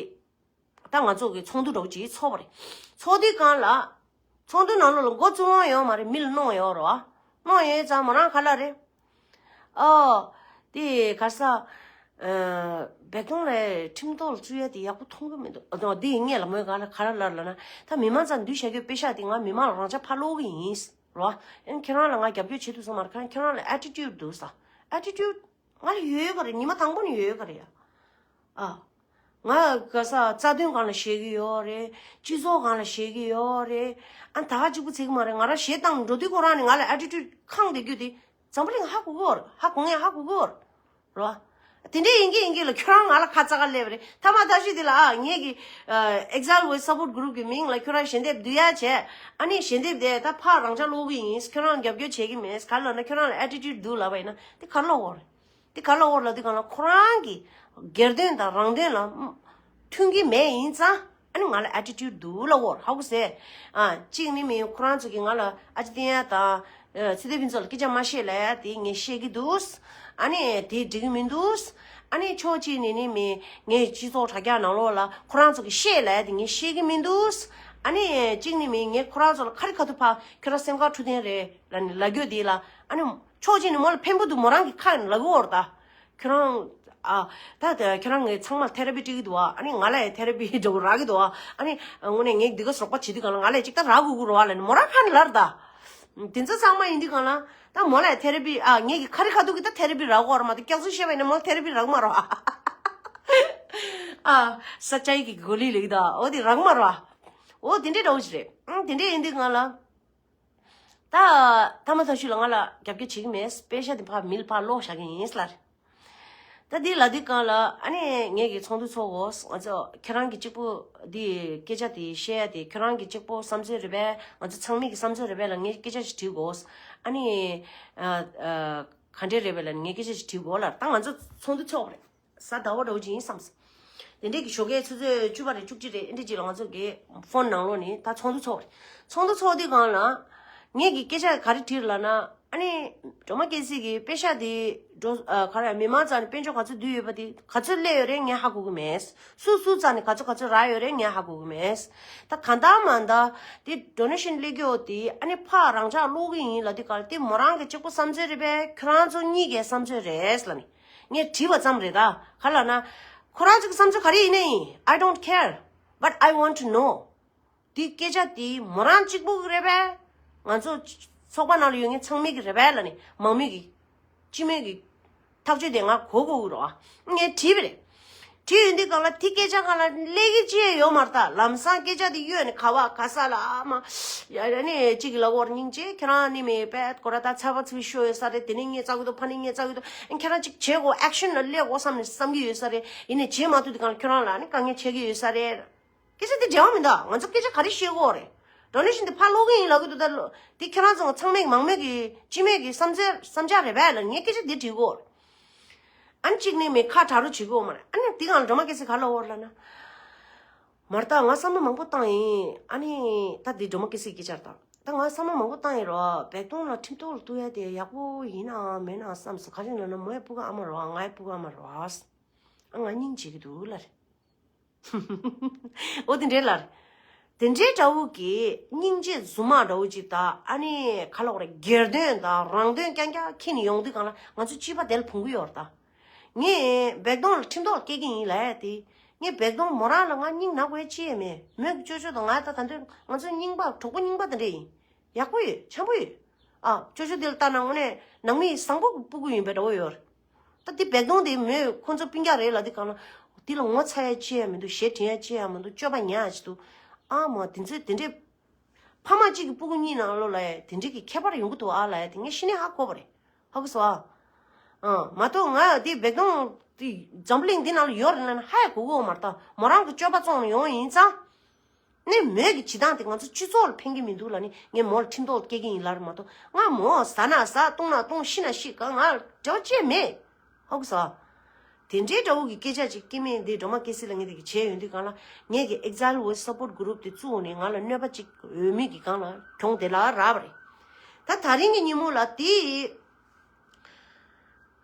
ད་ང་ཚོ་གི་ཚོགས་འདུ་འདྲ་བོ་ཅིག་ཚོགས་པ་རེད། ཚོགས་དུས་སྒང་ལ། ཚོགས་འདུ་ནང་ལོགས་ལ་མགོ་བཙུགས་དབང་ཡོད་མ་རེད། མི་ལ་གནོང་ཡོད་རེད་བ། གནོང་ཡོད་ཙང་མོ་རང་ག་ལབ་རེད། ཨོ། དེ་ག་ས། ཨ། བེག་ཏོང་ལ་ཁྲིམས་ཐོག་ལ་བཙུགས་ཡག་དེ་ཡག་པོ་མཐོང་གི་མི་འདུག་ཨ། དེ་ཡིན་ངེས་ལ་མོས་ག་ལ་ག་ལ་ལབ་ལབ་ན། ད་མི་མང་རྩར་འདུས་བྱ་རྒྱུའི་པེ་ཤག་དེ་ང་མི་མང་ལ་རང་ཅག་ཕར་སློག་གི་ཡིན། རོ། ཨ་ནི་ཁྱེད་རང་ལ་ང་རྒྱབ་སྐྱོར་བྱེད་ཐུབ་ས་མ་རེད། ཁྱེད་རང་ལ་ཨེ་ཊི་ཊུཌ་འདུག་ས། ཨེ་ཊི་ཊུཌ་ང་ལ་ཡོད་ག་རེད། ཉི་མ་དང་པོ་ནས་ཡོད་ག་རེད་ཡ། ཨ། ང་ག་ས་རྩ་དོན་སྒང་ལ་བཤད་ཀྱི་ཡོད་རེད། སྤྱི་ཚོགས་སྒང་ལ་བཤད་ཀྱི་ཡོད་རེད། ཨ་ནི་ད་ག་གཅིག་པུ་ཚིག་མ་རེད། ང་རང་གཞས་བཏང་འགྲོ་དུས་ཁོ་རང་ནས་ང་ལ་ཨེ་ཊི་ཊུཌ་ཁེངས་བསྡད་རྒྱུ་དེ་འཛམ་བུ་གླིང་ཧ་གོ་གི་ཡོད་རེད། ཧ་གོ་མཁན་ཧ་གོ་གི་ཡོད་རེད། རོ། དེ་འདྲས་ཡིན་གྱི་ཡིན་གྱི་ལ་ཁྱོད་རང་ང་ལ་ཁ་ཙག་ག་སླེབས་རེད། ཐ་མ་ད་ཤི་དེ་ལ་ཨ་ངེད་ཀྱི་ཨ་Exile Voice Support Group གི་མིང་ལ་ཁྱོད་རང་ཞལ་འདེབས་བསྡུ་ཡ་བྱས། ཨ་ནི་ཞལ་འདེབས་དེ་ད་ཕར་རང་ཅག་ཀློག་གི་ཡིན། ཁྱོད་རང་རྒྱབ་སྐྱོར་བྱེད་ཀྱི་མེད། ག་ལ་ན་ཁྱོད་རང་ལ་ཨེ་ཊི་ཊུཌ་འདུག་ལབ་པ་ཡིན་ན་དེ་ག་ལ་འོར། དེ་ག་ལ་འོར་ལབ་དུས་སྒང་ལ་ཁོ་རང་གི་སྒེར་དོན་དང་རང་དོན་ལ་མཐུན་གྱི་མེད་ཡིན་ཙང་། ཨ་ནི་ང་ལ་ཨེ་ཊི་ཊུཌ་འདུག་ལབ་ཡོད་རེད། ཧ་གོ་སོང་། ཨ་གཅིག་ནི་མིན་ཁོ་རང་ཚོ་གིས་ང་ལ་ཨ་ཅེ་བསྟན་ཡག་དང་ཚེ་བརྟན་ཕུན་ཚོགས་ལ་སྐད་ཆ་མ་བཤད་ལབ་ཡག་དེ་ངས་བཤད་ཀྱི་འདུག་ཨ་ནི་དེ་འགྲིག་གི་མི་འདུག་ཨ་ནི་ཕྱོགས་གཅིག་ནས་ནི་མིན་ངས་སྤྱི་ཚོགས་དྲ་རྒྱ་ནང་ལོགས་ལ་ཁོ་རང་ཚོ་གིས་བཤད་ལབ་ཡག་དེ་ངས་བཤད་ཀྱི་མི་འདུག་ཨ་ནི་གཅིག་ནི་མི་ངས་ཁོ་རང་ཚོ་ལ་ཁ་རི་ཁ་ཐུག་ཕ་ཁྱོད་རང་སེམས་ཁར་འཁྲུ་དོན་རེད་ལབ་ནི་ལབ་རྒྱུ་དེ་ལ། ཨ་ནི་ཕྱོགས་གཅིག་ནི་མོ་ལ་ཕན་པོ་འདུག་མོ་རང་གི་ཁ་ནས་ལབ་གི་ཡོད་རེད་ད། ཁྱོད་རང་ཨ་ད་ད་ཁྱོད་རང་ངས་ཚང་མ་ཐེ་ར་པི་སྤྲད་ཀྱི་འདུག་ཨ། ཨ་ནི་ང་ལ་ཡང་ཐེ་ར་པི་འདྲ་པོ་རག་གི་འདུག་ཨ། ཨ་ནི་དངོས་གནས་ངས་འདི་ག་ཟོག་པ་བྱེད་དུས་གང་ལ་ང་ལ་ཡང་ཅིག་ད་རག་དགོས་ཀྱི་རེད་བ་ལབ་ནི་མོ་རང་ཁ་ནས་ལབ་རེད་ད། དེ་ཚོ་ཚང་མ་ཡིན་དུས་གང་ལ་ད་མོ་ལ་ཡང་ཐེ་ར་པི་ཨ་ངས་ཀྱི་ཁ་རི་ཁ་ཐུག་གི་ད་ཐེ་ར་པི་རག་གི་ཡོད་རེད་མ་གཏོགས་སྐྱག་རྫུན་བཤད་པ་ཡིན་ན་མོ་ལ་ཐེ་ར་པི་རག་མ་རེད་བ། ཨ་ས་ཆའི་གི་གོ་ལི་ལེགས་ད་འོ་དེ་རག་མ་རེད་བ། འོ་དེ་འདྲས་འདྲ་པོ་ཞིག་རེད། ཨང་དེ་འདྲས་ཡིན་དུས་གང་ལ། ད་ཐ་མ་ཐ་ཤུ་ལ་ང་ལ་རྒྱབ་སྐྱོར་བྱེད་ཀྱི་མེད། པེ་ཤ་དེ་ཕར་མི་ལ་ཕར་སློག་བཞག་གི་ཡིན་ལབ་རེད། ད་འདི་ལབ་དུས་གང་ལ་ཨ་ནི་ངས་ཀྱི་ཚོགས་འདུ་ཚོགས་དགོས། ང་ཚོ་ཁྱེད་རང་གི་གཅིག་པུ་འདི་སྐད་ཆ་དེ་བཤད་ཡ་དེ་ཁྱེད་རང་གི་གཅིག་པུ་བསམ་ཚུལ་རེད་པས། ང་ཚོ་ཚང་མས་ཀྱི་བསམ་ཚུལ་རེད་པས་ལ་ངས་སྐད་ཆ་ཞིག་དྲིས་དགོས། ཨ་ནི་ཨ་ཨ་ག་འདྲས་རེད་པས་ལ་ངས་སྐད་ཆ་ཞིག་དྲིས་དགོས་ལབ། ད་ང་ཚོ་ཚོགས་འདུ་ཚོགས་པ་རེད། གཟའ་ཟླ་བ་འདྲ་པོ་ཅིག་ཡིན་བསམ་སོང་། དེ་འདྲས་ཀྱི་ཞོགས་ཀའི་ཆུ་ཚོད་བཅུ་པ་རེད་བཅུ་གཅིག་རེད་ཨེ་འདྲས་ཅིག་ལ་ང་ཚོ་གི་ཕོན་ནང་ལོགས་ནས་ད་ཚོགས་འདུ་ཚོགས་རེད། ཚོགས་འདུ་ཚོགས་དུས་གང་ལ་ངས་ཀྱི་སྐད་ཆ་ག་རེ་དྲིས་ལབ་ན། ཨ་ནི་སྒྲོལ་མ་སྐྱེ་སྲིད་ཀྱི་པེ་ཤ་དེ་འགྲོ་ཨ་ག་རེ་མི་མང་རྩ་ནས་དཔལ་འབྱོར་ག་ཚོད་བསྡུས་ཡོད་པ་དེ་ག་ཚོད་སླེབས་ཡོད་རེད་ངས་ཧ་གོ་གི་མེད། སུ་སུ་རྩ་ནས་ག་ཚོད་ག་ཚོད་རག་ཡོད་རེད་ངས་ཧ་གོ་གི་མེད། ད་གང་ལྟར་མ་ལྟར་དེ་ཌོ་ནེ་ཤན་སླེབས་ཀྱི་ཡོད་དེ་ཨ་ནི་ཕར་རང་འཇགས་སློག་གི་ཡིན་ལབ་དུས་གང་ལ་དེ་མོ་རང་གི་གཅིག་པོ་བསམ་ཚུལ་རེད་པས་ཁྱོད་རང་ཚོ་གཉིས་ཀའི་བསམ་ཚུལ་རེད་ལབ་ནི། ངས་དྲིས་པ་ཙམ་རེད་ད། ག་ལབ་ན། ཁོ་རང་ཚོ་གི་བསམ་ཚུལ་ག་རེ་ཡིན་ནའི། I don't care, but I want to know. དེ་སྐད་ཆ་དེ་མོ་རང་གཅིག་པུ་གི་རེད་པས། ང་ཚོ་ཚོགས་པ་ནང་ལ་ཡོད་མཁན་ཚང་མའི་གི་རེད་པས་ལབ་ནི་མང་མོས་གི། སྤྱི་མོས་གི། ཐག་གཅོད་དེ་ང་གོ་གོ་གི་རེད་བ། ངས་དྲིས་པ་རེད། དྲིས་ཡོང་དུས་གང་ལ་དེ་སྐད་ཆ་གང་ལ་སླེབས་ཀྱི་ཅི་ཡང་ཡོད་མ་རེད་ད། ལམ་སང་སྐད་ཆ་དེ་གཡོལ་ནས་ག་བ་ག་ས་ལ་ཨ་མ། ཡ་ཡ་ནི་གཅིག་གི་ལ་འོར་སྙིང་རྗེ་ཁྱེད་རང་ནི་མི་པད་གོ་ར་ད་ཚ་བ་ཚ་བའི་ཤོ་ཡོད་ས་རེད། དེ་ནི་ངས་ཚ་གི་འདུག་ཕ་ནི་ངས་ཚ་གི་འདུག་ཨ་ཁྱེད་རང་གཅིག་བྱེད་དགོས་ཨེག་ཤན་ལ་སླེབས་དགོས་བསམ་ནས་བསམ་གི་ཡོད་ས་རེད། ཡིན་ནའི་བྱེད་མ་ཐུབ་དུས་གང་ལ་ཁྱོད་རང་ལ་ནི་དཀའ་ངལ་འཕྲད་ཀྱི་ཡོད་ས་རེད། སྐད་ཆ་དེ་འབྲེལ་བ་མི་འདུག་ང་ཚོ་སྐད་ཆ་ག་རེ་བཤད་དགོས་རེད། ཌོ་ནེ་ཤན་དེ་ཕར་སློག་གི་ཡིན་ལབ་གི་འདུག་ད་དེ་ཁྱེད་རང་ཚོ་ཚང་མས་མང་མོས་ཀྱི་སྤྱི་མོས་ཀྱི་བསམ་ཚུལ་བསམ་འཆར་རེད་པས་ལ་ངས་སྐད་ཆ་འདི་དྲིས་གོ། ཨ་ནི་གཅིག་ནི་མི་ཁ་གྲག་རོགས་བྱེད་གོ་མ་རེད། ཨ་ནི་དེ་གང་ལ་སྒྲོལ་མ་སྐྱེ་སྲིད་ག་ལ་འོར་ལ་ན། མ་རེད་ད་ང་བསམ་བློ་མང་པོ་བཏང་ཡིན། ཨ་ནི་ད་དེ་སྒྲོལ་མ་སྐྱེ་སྲིད་སྐད་ཆ་རེད་ད། ད་ང་བསམ་བློ་མང་པོ་བཏང་ཡིན་རོ་བེག་དོང་ལ་ཁྲིམས་ཐོག་ལ་གཏུག་ཡ་དེ་ཡག་པོ་ཡིན་ནམ་མེད་ན་བསམ་སོང་། ག་རེ་ལབ་ན་མོའི་སྤུ་གུ་ཨ་མ་རོ་ཨ་ངའི་སྤུ་གུ་ཨ་མ་རོ་ཨ། ང་སྙིང་རྗེ་གི་འདུག་ལ་རེད། འོ་དེ་འདྲའི་ལར། དེ་འདྲའི་འདྲ་བོ་གི་སྙིང་རྗེ་རྫུན་མ་འདྲ་བོ་ཅིག་དང་ཨ་ནི་ག་ལ་བ་རེད་སྒེར་དོན་དང་རང་དོན་རྐྱང་རྐྱང་ཁྱེར་ནས་ཡོང་དུས་གང་ལ་ང་ཚོ་སྤྱི་པ་དེ་ལ་ཕུང་གི་ཡོད་རེད་ད། ངས་བེག་དོང་ལ་ཁྲིམས་ཐོག་སྐྱེལ་གི་ཡིན་ལབ་ཡ་དེ། ངས་བེག་དོང་མོ་རང་ལ་ང་སྙིང་ན་དགོས་ཡ་ཅི་ཡང་མེད། མོས་ཀྱི་ཅོ་ཅོ་དང་ང་ད་ད་འདོད་ང་ཚོ་རྙིང་པ་གྲོགས་པོ་རྙིང་པ་དེ་འདྲ་ཡིན། ཡག་པོ་ཡོད་འཆམ་པོ་ཡོད། ཨ་ཅོ་ཅོ་དེ་ལ་ལྟ་ན་དངོས་གནས་ནང་མི་བཟང་པོ་གི་སྤུ་གུ་ཡིན་པའི་འདྲ་བོ་ཡོད་རེད། ད་དེ་བེག་དོང་དེ་མོས་ཁོ་ཚོ་སྤུན་ཀྱག་རེད་ལབ་དུས་གང་ལ། དེ་ལ་ངོ་ཚ་ཡ་ཅི་ཡང་མི་འདུག་ཞེ་དྲན་ཡ་ཅི་ཡང་མི་འདུག་སྤྱོད་པ་ཉག་ཅིག་འདུག་ཨ་མ་དེ་ཚོས་དེ་འདྲས། ཕ་མ་གཅིག་གི་སྤུ་གུ་གཉིས་ནང་ལོགས་ལ་ཡ་དེ་འདྲས་ཀྱི་ཁྱད་པར་ཡོང་གི་འདུག་ཨ་ལབ་ཡ་དེ་ངས་ཤི་ནས་ཧ་གོ་བ་རེད། ཧ་གོ་སོང་ཨ། ཨ་མ་གཏོགས་ང་ཡ་དེ་བེག་དོང་དེ་འཛམ་བུ་གླིང་འདི་ནང་ལ་ཡོད་རེད་ལབ་ན་ཧ་ཡ་གོ་གི་ཡོད་མ་རེད་ད། མོ་རང་གི་སྤྱོད་པ་བཙོང་ནས་ཡོང་ཡིན་ཙང་། ནས་མོས་ཀྱི་བྱེད་སྟངས་དེ་ང་ཚོ་སྤྱི་ཚོགས་ལ་ཕན་གྱི་མི་འདུག་ལབ་ནས་ངས་མོ་ལ་ཁྲིམས་ཐོག་སྐྱེལ་གྱི་ཡིན་ལབ་རེད་མ་གཏོགས་ང་མོ་ཟ་ན་ཟ་བཏུང་ན་བཏུང་ཤི་ན་ཤི་གང་ང་འབྲེལ་བ་ཅི་ཡང་མེད། ཧ་གོ་སོང་། དེ་འདྲའི་འདྲ་བོ་གི་སྐད་ཆ་ཅིག་སྐྱེ་དམན་འདི་སྒྲོལ་མ་སྐྱེ་སྲིད་ལ་ངས་དེ་གི་བྱས་ཡོང་དུས་གང་ལ་ངས་ཀྱི་Exile Voice Support Group དེ་བཙུགས་ནས་ང་ལ་གནོད་པ་ཅིག་འོས་མེད་ཀྱི་སྒང་ལ་གྱོང་དེ་ལ་རག་པ་རེད། ད་ད་རིང་གི་ཉིན་མོ་ལ་དེ།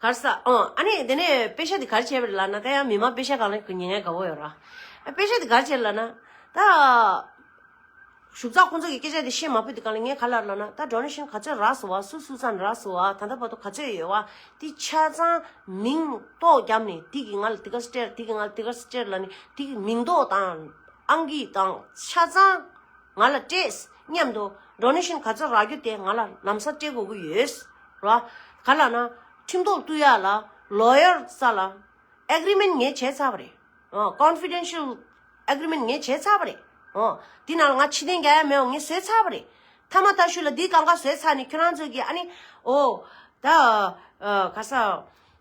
གར་ས་ཨོ་ཨ་ནི་དེ་ནས་པེ་ཤ་དེ་གར་བྱས་པ་རེད་ལབ་ན་ད་ཡང་མི་མང་པེ་ཤ་གང་ལ་ཉན་ཡ་དགའ་བོ་ཡོད་ར། ཨ་པེ་ཤ་དེ་གར་བྱས་ལབ་ན་ད། ཞུགས་ཚགས་ཁོང་ཚོ་གི་སྐད་ཆ་དེ་བཤད་མ་ཕོད་དུས་གང་ལ་ངས་ག་ལ་ལབ་ན་ད་ཌོ་ནེ་ཤན་ག་ཚོད་རག་སོང་བ་སུ་སུ་ཚ་ནས་རག་སོང་བ་ད་ལྟ་བར་དུ་ག་ཚོད་ཡོད་བ་དེ་ཆ་ཚང་མིང་ཏོག་བརྒྱབ་ནས་དེ་གི་ང་ལ་དེ་ག་སྤྲད་དེ་གི་ང་ལ་དེ་ག་སྤྲད་ལབ་ནས་དེ་གི་མིང་ཏོག་དང་ཨང་ཀི་དང་ཆ་ཚང་། ང་ལ་སྤྲད། མཉམ་དུ་ཌོ་ནེ་ཤན་ག་ཚོད་རག་རྒྱུ་དེ་ང་ལ་ལམ་སང་སྤྲད་དགོས་ཀྱི་ཡོད། ར། ག་ལ་ན། ཁྲིམས་ཐོག་གཏུག་ཡ་ལ་ལོ་ཡར་ས་ལ་ཨེག་རི་མེན་ངས་བྱས་ཚར་བ་རེད། ཨོ་ཀོན་ཕི་ཌེན་ཤལ་ཨེག་རི་མེན་ངས་བྱས་ཚར་བ་རེད། ཨོ་དེ་ནང་ལ་ང་ཕྱི་རྟེན་རྒྱག་ཡ་མེད་པ་ངས་བཟོས་ཚར་བ་རེད། ཐ་མ་ད་ཤུ་ལ་འདི་གང་ག་བཟོས་ཚར་ནས་ཁྱོད་རང་ཚོ་གིས་ཨ་ནི་ཨོ་ད་ཨ་ག་ས་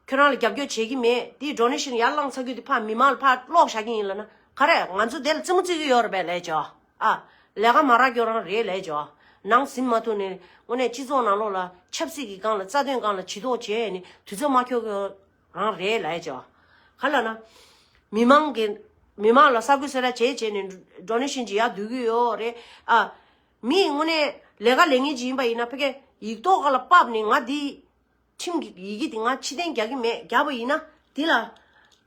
ཁྱོད་རང་ལ་རྒྱབ་སྐྱོར་བྱེད་ཀྱི་མེད། དེ་ཌོ་ནེ་ཤན་ཡར་བླངས་ཚར་རྒྱུ་དེ་ཕར་མི་མང་ལ་ཕར་སློག་བཞག་གི་ཡིན་ལབ་ན་ག་རེ་ང་ཚོ་དེ་ལ་རྩེད་མོ་རྩེ་གི་ཡོད་རེད་པས་ལས་ཅོ། ཨ། ལས་ཀ་མ་རག་རྒྱུ་རང་རེད་ལས་ཅོ། ནང་ཟིན་མ་ཐུབ་ནས་དངོས་གནས་སྤྱི་ཚོགས་ནང་ལོགས་ལ་ཆབ་སྲིད་ཀྱི་སྒང་ལ་རྩ་དོན་སྒང་ལ་ཇུས་གཏོགས་བྱས་ནས་དུས་ཚོད་མ་འཁྱོལ་རྒྱུ་རང་རེད་ལས་ཅོ། ག་ལ་ན། མི་མང་གི་མི་མང་ལ་ས་ཁུལ་སེ་ར་བྱས་བྱས་ནས་ཌོ་ནེ་ཤན་ཅིག་ཡར་བསྡུ་གི་ཡོད་རེད། ཨ། མི་དངོས་གནས་ལས་ཀ་ལས་ངན་ཅིག་ཡིན་པ་ཡིན་ན་ཕ་གི་ཡིག་ཐོག་སྒང་ལ་ཕབ་ནས་ང་འདི། ཁྲིམས་ཀྱི་ཡི་གེ་དེ་ང་ཕྱི་རྟེན་རྒྱག་གི་མེད། རྒྱག་པ་ཡིན་ན་དེ་ལ་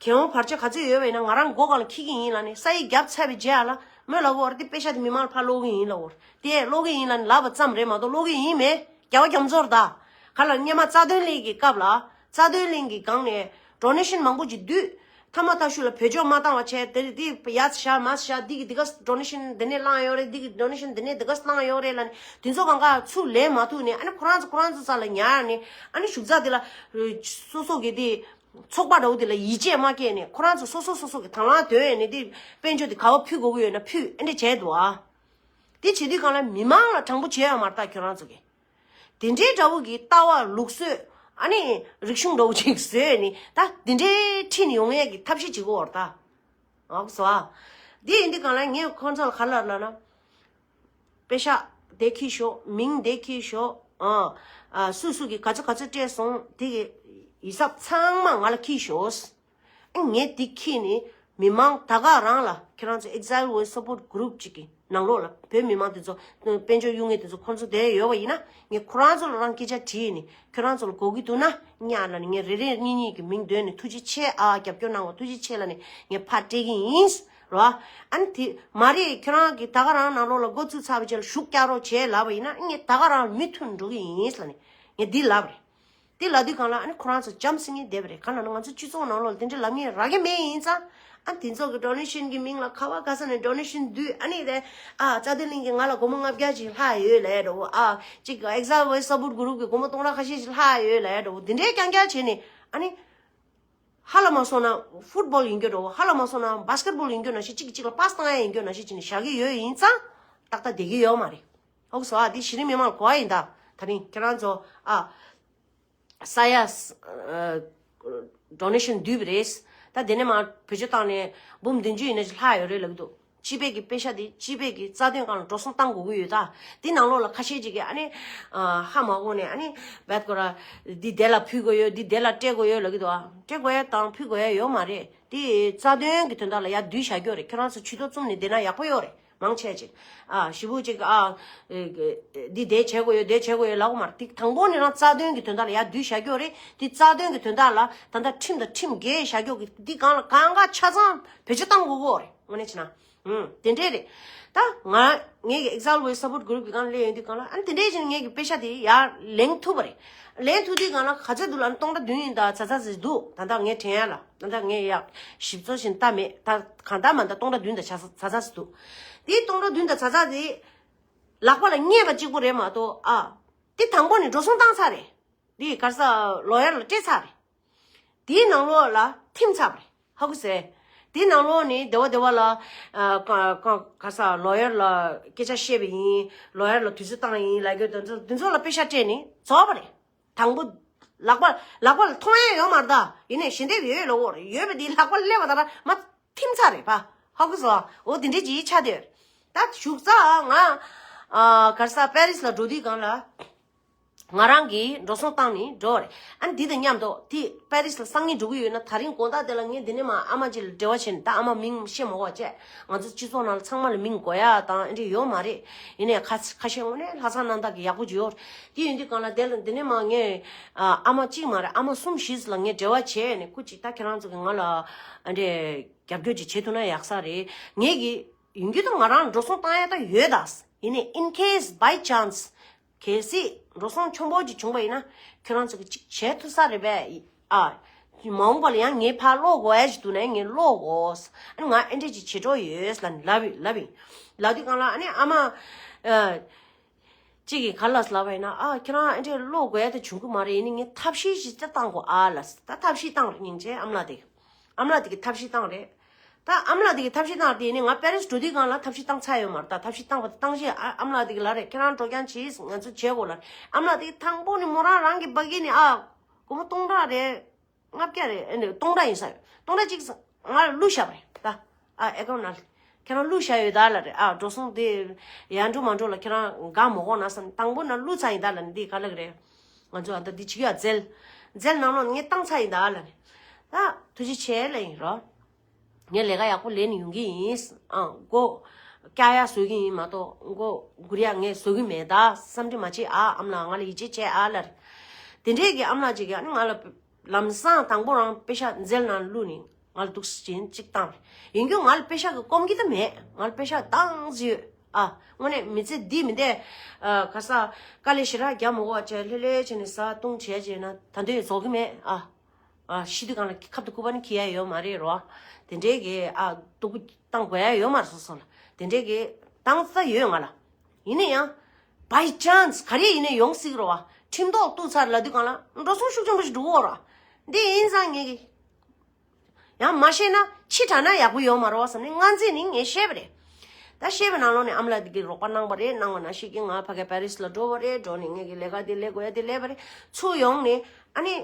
གྱེན་འོང་བར་ཆད་ག་ཚོད་ཡོད་པ་ཡིན་ན་ང་རང་མགོ་སྒང་ལ་འཁྱེར་གྱི་ཡིན་ལབ་ནས་ས་ཡིག་བརྒྱབ་ཚར་བའི་རྗེས་ལ་ མོས་ལབ་གོ་རེད། དེ་པེ་ཤ་དེ་མི་མང་ལ་ཕར་སློག་གི་ཡིན་ལབ་གོ་རེད། དེ་སློག་གི་ཡིན་ལབ་ནས་ལབ་པ་ཙམ་རེད་མ་གཏོགས་སློག་གི་ཡིན་མེད། རྒྱལ་བ་རྒྱ་མཚོར་ད། ག་ལ་སྔོན་མ་རྩ་དོན་གླིང་གི་སྐབས་ལ་རྩ་དོན་གླིང་གི་སྒང་ནས་ཌོ་ནེ་ཤན་མང་པོ་ཅིག་བསྡུས། ཐ་མ་ཐ་ཤུ་ལ་བེད་སྤྱོད་མ་བཏང་བ་བྱས། དེ་དེ་ཡ་བཞག་མ་བཞག་འདི་གི་འདི་ག་ཌོ་ནེ་ཤན་འདི་ནས་བླངས་ཡོད་རེད། འདི་གི་ཌོ་ནེ་ཤན་འདི་ནས་འདི་ག་བླངས་ཡོད་རེད་ལབ་ནས་དེ་ཚོ་གང་ག་ཚུར་ལེན་མ་ཐུབ་ནས། ཨ་ནི་ཁོ་རང་ཚོ་ཁོ་རང་ཚོ་རྩ་ལ་ཉར་ནས། ཨ་ནི་བཞུགས་ཚགས་དེ་ལ་སོ་སོ་གི་དེ་ཚོགས་པ་འདྲ་བོ་དེ་ལ་ཡིད་ཆེས་མ་སྐྱེས་ནས། ཁོ་རང་ཚོ་སོ་སོ་སོ་སོ་གི་དང་བླངས་འདོན་ནས་དེ་དཔལ་འབྱོར་དེ་ག་བ་ཕུལ་དགོས་ཀྱི་ཡོད་ན་ཕུལ། ཨེ་འདྲ་བྱས་འདུག་ཨ། དེ་བྱེད་དུས་གང་ལ་མི་མང་ལ་དྲང་པོ་བྱས་ཡོད་མ་རེད་ད་ཁྱོད་རང་ཚོ་གིས། དེ་འདྲའི་འདྲ་བོ་གི་ལྟ་བ་ལུགས་སྲོལ། ཨ་ནི་རིག་གཞུང་འདྲ་བོ་ཅིག་བཟོས་ནས་ད་དེ་འདྲའི་ཁྲིད་ནས་ཡོང་ཡས་ཀྱི་ཐབས་ཤེས་བྱེད་དགོས་པ་རེད་ད། ཨོ་སོ། དེ་ཡིན་དུས་གང་ལ་ངས་ཁོང་ཚོ་ལ་ག་ལབ་ལབ་ན། པེ་ཤག་དེ་ཁྱེར་ཤོག་མིང་དེ་ཁྱེར་ཤོག་ཨ། ཨ། སུ་སུ་གིས་ག་ཚོད་ག་ཚོད་སྤྲད་སོང་། དེ་གི་ཡིག་ཚང་མ་ང་ལ་ཁྱེར་ཤོག་ཨ། ངས་དེ་ཁྱེར་ནས་མི་མང་ད་ག་རང་ལ། ཁྱེད་རང་ཚོ་Exile Voice Support Group ཅིག་གི་ནང་ལོགས་ལ་བོད་མི་མང་དེ་ཚོ། དཔལ་འབྱོར་གཡུག་མཁན་དེ་ཚོ་ཁོང་ཚོ་དེ་ཡོད་པ་ཡིན་ན། ངས་ཁོ་རང་ཚོ་ལ་རང་སྐད་ཆ་དྲིས་ནས། ཁྱོད་རང་ཚོ་ལ་དགོས་ཀྱི་འདུག་ན་ཉག་ལ་ནས་ངས་རེ་རེ་གཉིས་གཉིས་ཀྱི་མིང་འདོན་ནས། ཐུགས་རྗེ་ཆེ་ཨ། རྒྱབ་སྐྱོར་གནང་བ་ཐུགས་རྗེ་ཆེ་ལབ་ནས་ངས་ཕར་སྤྲད་ཀྱི་ཡིན། རོ། ཨ་ནི་དེ་མ་རེད། ཁྱོད་རང་གིས་ད་ག་རང་ནང་ལོགས་ལ་འགོ་བཙུགས་ཚར་བའི་རྗེས་ལ་ཤུགས་རྒྱག་རོགས་བྱས་ལབ་པ་ཡིན་ན། ངས་ད་ག་རང་མུ་མཐུད་འགྲོ་གི་ཡིན་ལབ་ནས་ངས་འདི་ལབ་པ་རེད། དེ་ལབ་དུས་གང་ལ་ཨ་ནི་ཁོ་རང་ཚོ་འཇམ་སེ་ངེས་བསྡད་པ་རེད། གང་ལབ་ན་ང་ཚོ་སྤྱི་ཚོགས་ནང་ལོགས་ལ་དེ་འདྲ་ལབ་མཁན་རག་གི་མེད་ཡིན་ཙང་། ཨ། དེ་ཚོ་གི་ཌོ་ནེ་ཤན་གི་མིང་ལ་ག་བ་ག་ས་ནས་ཌོ་ནེ་ཤན་བསྡུས། ཨ་ནི་དེ། ཨ། རྩ་དོན་གླིང་གིས་ང་ལ་སྒོར་མོ་ལྔ་བརྒྱ་ཅིག་ལྷག་ཡོད་ལབ་འདྲ་བོ། ཨ། གཅིག་Exile Voice Support Group གིས་སྒོར་མོ་སྟོང་ཕྲག་ཁ་ཤས་ཅིག་ལྷག་ཡོད་ལབ་འདྲ་བོ། དེ་འདྲའི་རྐྱང་རྐྱང་བྱས་ནས། ཨ་ནི་ཧ་ལ་མ་སོང་ན་ཕུཊ་བོལ་ཡིན་རྒྱུ་འདྲ་བོ། ཧ་ལ་མ་སོང་ན་བྷ་སི་ཀེཊ་བོལ་ཡིན་རྒྱུ་ནང་བཞིན། གཅིག་གིས་གཅིག་ལ་པཱ་སི་བཏང་ཡ་ཡིན་རྒྱུ་ནང་བཞིན་བྱས་ནས་བཞག་གི་ཡོད་ཡིན་ཙང་། ཏག་ཏག་བསྡད་ཀྱི་ཡོད་མ་རེད། ཨོ་སོ། ཨ། འདི་གཞི་རིམ་མི་མང་ལ་གོ་བ་ཡིན་ད། ད་རིང་ཁྱེད་རང་ཚོ། ཨ། ས་ཡ། ཨ། ཌོ་ནེ་ཤན་བསྡུས་པ་རེད། ད་དེ་ནས་མར་བེད་སྤྱོད་བཏང་ནས་འབུམ་བདུན་ཅུ་ཡིན་ན་ཅིག་ལྷག་ཡོད་རེད་ལབ་ཀྱི་འདུག་སྤྱི་པའི་གི་པེ་ཤ་དེ་སྤྱི་པའི་གི་རྩ་དོན་སྒང་ལ་འགྲོ་སོང་བཏང་དགོས་ཀྱི་ཡོད་ད། དེ་ནང་ལོགས་ལ་ཁ་ཤས་ཅིག་གིས་ཨ་ནི། ཨ། ཧ་མ་གོ་ནས་ཨ་ནི་བད་ཀོ་ར། འདི་དེ་ལ་ཕུལ་དགོས་ཡོད། འདི་དེ་ལ་སྤྲད་དགོས་ཡོད་ལབ་ཀྱི་འདུག་ཨ། སྤྲད་དགོས་ཡ་དང་ཕུལ་དགོས་ཡ་ཡོད་མ་རེད། དེ་རྩ་དོན་གི་དོན་དག་ལ་ཡར་བསྡུས་བཞག་རྒྱུ་རེད། ཁྱོད་རང་ཚོ་ཇུས་གཏོགས་བཙུགས་ནས་བསྡད་ན་ཡག་པོ་ཡོད་རེད། མང་ཆེ་ཅིག་ཨ། ཞེ་པོ་ཅིག་ཨ། འདི་དེ་བྱེད་དགོས་ཡོད། དེ་བྱེད་དགོས་ཡོད་ལབ་དགོས་མ་རེད། དེ་དང་པོ་ནས་རང་རྩ་དོན་གྱི་དོན་དག་ལ་ཡར་བསྡུས་བཞག་རྒྱུ་རེད། དེ་རྩ་དོན་གྱི་དོན་དག་ལ་ད་ལྟ་ཁྲིམས་དང་ཁྲིམས་འགལ་བཞག་རྒྱུ་གི་འདི་གང་ལ་གང་ག་ཆ་ཚང་བེད་སྤྱོད་བཏང་དགོས་ཀྱི་རེད། དངོས་གནས་བྱས་ན། ཨུམ། དེ་འདྲས་རེད། ད་ང་ངེད་ཀྱི་Exile Voice Support Group གི་སྒང་སླེབས་ཡོང་དུས་སྒང་ལ། ཨ་ནི་དེ་འདྲས་བྱས་ནས་ངེད་ཀྱི་པེ་ཤ་དེ་ཡར་ལེན་ཐུབ་པ་རེད། ལེན་ཐུབ་དུས་སྒང་ལ་ག་ཚོད་འདུག་ལབ་ན་སྟོང་ཕྲག་བདུན་ཡིན་ད་ཚ་ཚ་ཟེར་འདུག་ད་ལྟ་ངས་དྲན་ཡ་ལ། ད་ལྟ་ངས་ཡག་ཞིབ་ཚགས་ཤིག་ལྟ་མེད། ད་གང་ལྟར་མ་ད་སྟོང་ཕྲག་བདུན་དང་ཚ་ཚ་ཚ་ཚ་ཟེར་འདུག་དེ་སྟོང་ཕྲག་བདུན་དང་ཚ་ཚ་དེ་ལག་པ་ལ་རྙེད་པ་གཅིག་པོ་རེད་མ་གཏོགས། ཨ། དེ་དང་པོ་ནས་འགྲོ་སོང་བཏང་ཚར་རེད། དེ་ག་རེ་ཟ། ལོ་ཡར་ལ་སྤྲད་ཚར་རེད། དེའི་ནང་ལོགས་ལ་ཐིམ་ཚར་བ་རེད། ཧ་གོ་སོང་། དེའི་ནང་ལོགས་ནས་སྡེ་བ་སྡེ་བ་ལ། ཨ། ག་ག་ག་ས་ལོ་ཡར་ལ་སྐད་ཆ་བཤད་པ་ཡིན། ལོ་ཡར་ལ་དུས་ཚོད་བཏང་ཡིན་ལབ་རྒྱུ་དེ་ཚོ་དེ་ཚོ་ལ་པེ་ཤ་སྤྲད་ནས་རྫོགས་པ་རེད། དང་པོ་ལག་པ་ལག་པ་ལ་མཐོང་ཡ་ཡོད་མ་རེད་ད། ཡིན་ནའི་ཞལ་འདེབས་ཡོད་ལབ་ཡོད་པ་དེ་ལག་པ་ལ་སླེབས་པ་དང་མ་ཐིམ་ཚར་རེད་པ། ཧ་གོ་སོང་། འོ་དེ་འདྲས་ཅིག་ཆགས་བསྡད་ཡོད་རེད། ད་བཞུགས་ཚར་ང་། ཨ། ག་རེ་ཟ། པེ་རིས་ལ་འགྲོ་དུས་སྒང་ལ། ང་རང་གིས་འགྲོ་སོང་བཏང་ནས་འགྲོ་བ་རེད། ཨ་ནི་འདི་དང་མཉམ་དུ་དེ་པེ་རིས་ལ་སང་ཉིན་འགྲོ་གི་ཡོད་ན། ད་རིང་དགོང་དག་དེ་ལ་ངས་འདི་ནས་མར་ཨ་མ་ཅིག་ལ་འབྲེལ་བ་བྱས་ནས། ད་ཨ་མ་མིང་བཤད་མ་དགོས་པ་བྱས། ང་ཚོ་སྤྱི་ཚོགས་ནང་ལ་ཚང་མ་ལ་མིང་དགོས་ཡ་དང་ཨེ་འདྲ་ཡོད་མ་རེད། ཡིན་ནའི་ཁ་ཁ་ཤས་དངོས་གནས་ལྷག་བསམ་རྣམ་དག་གི་ཡག་པོ་ཅིག་ཡོད་རེད། དེ་ཡིན་དུས་སྒང་ལ་དེ་ལ་འདི་ནས་མར་ངས། ཨ། ཨ་མ་གཅིག་མ་རེད། ཨ་མ་གསུམ་བཞི་ལ་ངས་འབྲེལ་བ་བྱས་ནས། སྐུ་མཁྱེན། ད་ཁྱེད་རང་ཚོ་གིས་ང་ལ་ཨ་འདྲས་རྒྱབ་སྐྱོར་ཅིག་བྱེད་ཐུབ་ན་ཡག་ས་རེད། ངེད་ཀྱིས་ཡིན་རྒྱུ་དང་ང་རང་འགྲོ་སོང་བཏང་ཡ་ད་ཡོད་ད། ཡིན་ནའི་in case by chance གལ་སྲིད་འགྲོ་སོང་ཆེན་པོ་ཅིག་བྱུང་པ་ཡིན་ན། ཁྱོད་རང་ཚོ་གིས་ཅིག་བྱེད་ཐུབ་ས་རེད་པས། ཨ། མ་འོངས་པ་ལ་ཡང་ངས་ཕར་སློག་དགོས་ཡ་ཅིག་འདུག་ན་ངས་སློག་དགོས། ཨ་ནི་ང་ཨེ་འདྲས་ཅིག་བྱེད་འགྲོ་ཡོད་ལབ་ནས་ལབ་ཡིན་ལབ་ཡིན། ལབ་དུས་སྒང་ལ་ཨ་ནི་ཨ་མ། ཨ། གཅིག་གིས་ག་རེ་ལབ་ལབ་པ་ཡིན་ན། ཨ། ཁྱེད་རང་ཨེ་འདྲས་སློག་དགོས་ཡ་ད་བྱུང་གི་མ་རེད། ཡིན་ནའི་ངས་ཐབས་ཤེས་ཅིག་ད་བཏང་དགོས་ཨ་ལབ། ད་ཐབས་ཤེས་བཏང་རེད། སྙིང་རྗེ་ཨ་མ་ལགས་དེ། ཨ་མ་ལགས་དེ་གིས་ཐབས་ཤེས་བཏང་རེད། ད་ཨ་མ་ལགས་དེ་གིས་ཐབས་ཤེས་བཏང་རེད་དེ། ཡིན་ནའི་ང་པེ་རིས་འགྲོ་དུས་སྒང་ལ་ཐབས་ཤེས་བཏང་ཚར་ཡོད་མ་རེད། ད་ཐབས་ཤེས་བཏང་བ་བཏང་རྗེས། ཨ། ཨ་མ་ལགས་དེ་གིས་ལབ་རེད། ཁྱེད་རང་འགྲོ་རྐྱང་བྱེད། ང་ཚོ་བྱེད་དགོས་ལབ་རེད། ཨ་མ་ལགས་དེ་གིས་དང་པོ་ནས་མོ་རང་རང་གི་སྦ་གི་ནས། ཨ། སྒོར་མོ་སྟོང་ཕྲག་རེད། ལྔ་བརྒྱ་རེད། ཨེ་འདྲ་སྟོང་ཕྲག་ཡིན་ས་རེད། སྟོང་ཕྲག་གཅིག་ང་ལ་བླུགས་བཞག་པ་རེད་ད། ཨ། ཨེ་ཀའུན་ནང་ལ། ཁྱེད་རང་བླུགས་བཞག་ཡོད་ད་ལབ་རེད། ཨ། འགྲོ་སོང་དེ་ཡར་འགྲོ་མར་འགྲོ་ལ་ཁྱེད་རང་དགའ་མ་དགོས་ན་བསམ། དང་པོ་ནས་བླུགས་ཚར་ཡིན་ད་ལབ་ནས། འདི་ག་ལབ་ཀྱི་རེད། ང་ཚོ་ཨ། ད་འདི་བྱེད་ཀྱི་ཡ། ཛེལ། ཛེལ་ནང་ལོགས་ནས་ངས་བཏང་ཚར་ཡིན་ད་ལབ་ནས། ད་ཐུགས་རྗེ་ཆེ་ལབ་ཡིན་རོ། ངས་ལས་ཀ་ཡག་པོ་ལས་ནས་ཡོང་གི་ཡིན། ཨ། མགོ་བཀྱག་ཡ་བཟོ་གི་ཡིན་མ་གཏོགས་མགོ་སྒུར་ཡ་ངས་བཟོ་གི་མེད། ད་བསམ་འགྲིག་མ་བྱེད་ཨ། ཨ་མ་ལགས་ང་ལ་ཡིད་ཆེས་བྱེད་ཨ་ལབ་རེད། དེ་འདྲས་ཀྱི་ཨ་མ་ལགས་ཅིག་གིས་ཨ་ནི་ང་ལ་ལམ་སང་དང་པོ་རང་པེ་ཤ་ཛེལ་ནང་བླུགས་ནས། ང་ལ་འདུག་སེ་ཅིག་བཏང་རེད། ཡིན་རྒྱུ་ང་ལ་པེ་ཤག་གི་སྐོམ་གྱི་ད་མེད། ང་ལ་པེ་ཤག་བཏང་ཟིག་ཡོད། ཨ་དངོས་གནས་མི་ཚེ་འདི་མི་འདས། ཨ་ག་ས་དཀའ་ལས་ཞེ་དྲག་རྒྱག་མ་དགོས་པ་བྱས་ལྷོད་ལྷོད་བྱས་ནས་ཟ་བཏུང་བྱས་བྱས་ན་ད་དུང་རྫོགས་ཀྱི་མེད། ཨ་ཨ་ཤི་དུས་གང་ལ་ཁབ་ཏུ་སྐུད་པ་ནི་འཁྱེར་ཡ་ཡོད་མ་རེད་རོ། དེ་འདྲའི་གི་ཨ་སྡུག་པོ་བཏང་དགོས་ཡ་ཡོད་མ་རེད། སོ་སོ་ལ་དེ་འདྲའི་གི་བཏང་ས་ཡོད་ང་ལ། ཡིན་ན་ཡང་by chance་ག་རེ་ཡིན་ན་ཡོང་སྲིད་རོ། ཁྲིམས་ཐོག་གཏུག་ཚར་ལབ་དུས་གང་ལ་འགྲོ་སོང་ཤུགས་ཆེན་པོ་ཞིག་འགྲོ་གི་ཡོད་རོ། འདི་ཡིན་ཙང་ངས་གི་ཡང་མ་ཤེས་ན་ཕྱི་དྲགས་ན་ཡག་པོ་ཡོད་མ་རེད་བསམ་ནས་སྔ་རྗེས་ནས་ངས་ཤེས་པ་རེད། ད་ཤེས་པའི་ནང་ལོགས་ནས་ཨ་མ་ལགས་འདི་གིས་རོགས་པ་གནང་བ་རེད། གནང་བ་ནང་བཞིན་གྱི་ང་ཕ་གི་པེ་རིས་ལ་འགྲོ་བ་རེད། འགྲོ་ནས་ངས་གི་ལས་ཀ་འདི་ལས་དགོས་ཡ་འདི་ལས་པ་རེད། ཚུར་ཡོང་ནས་ཨ་ནི་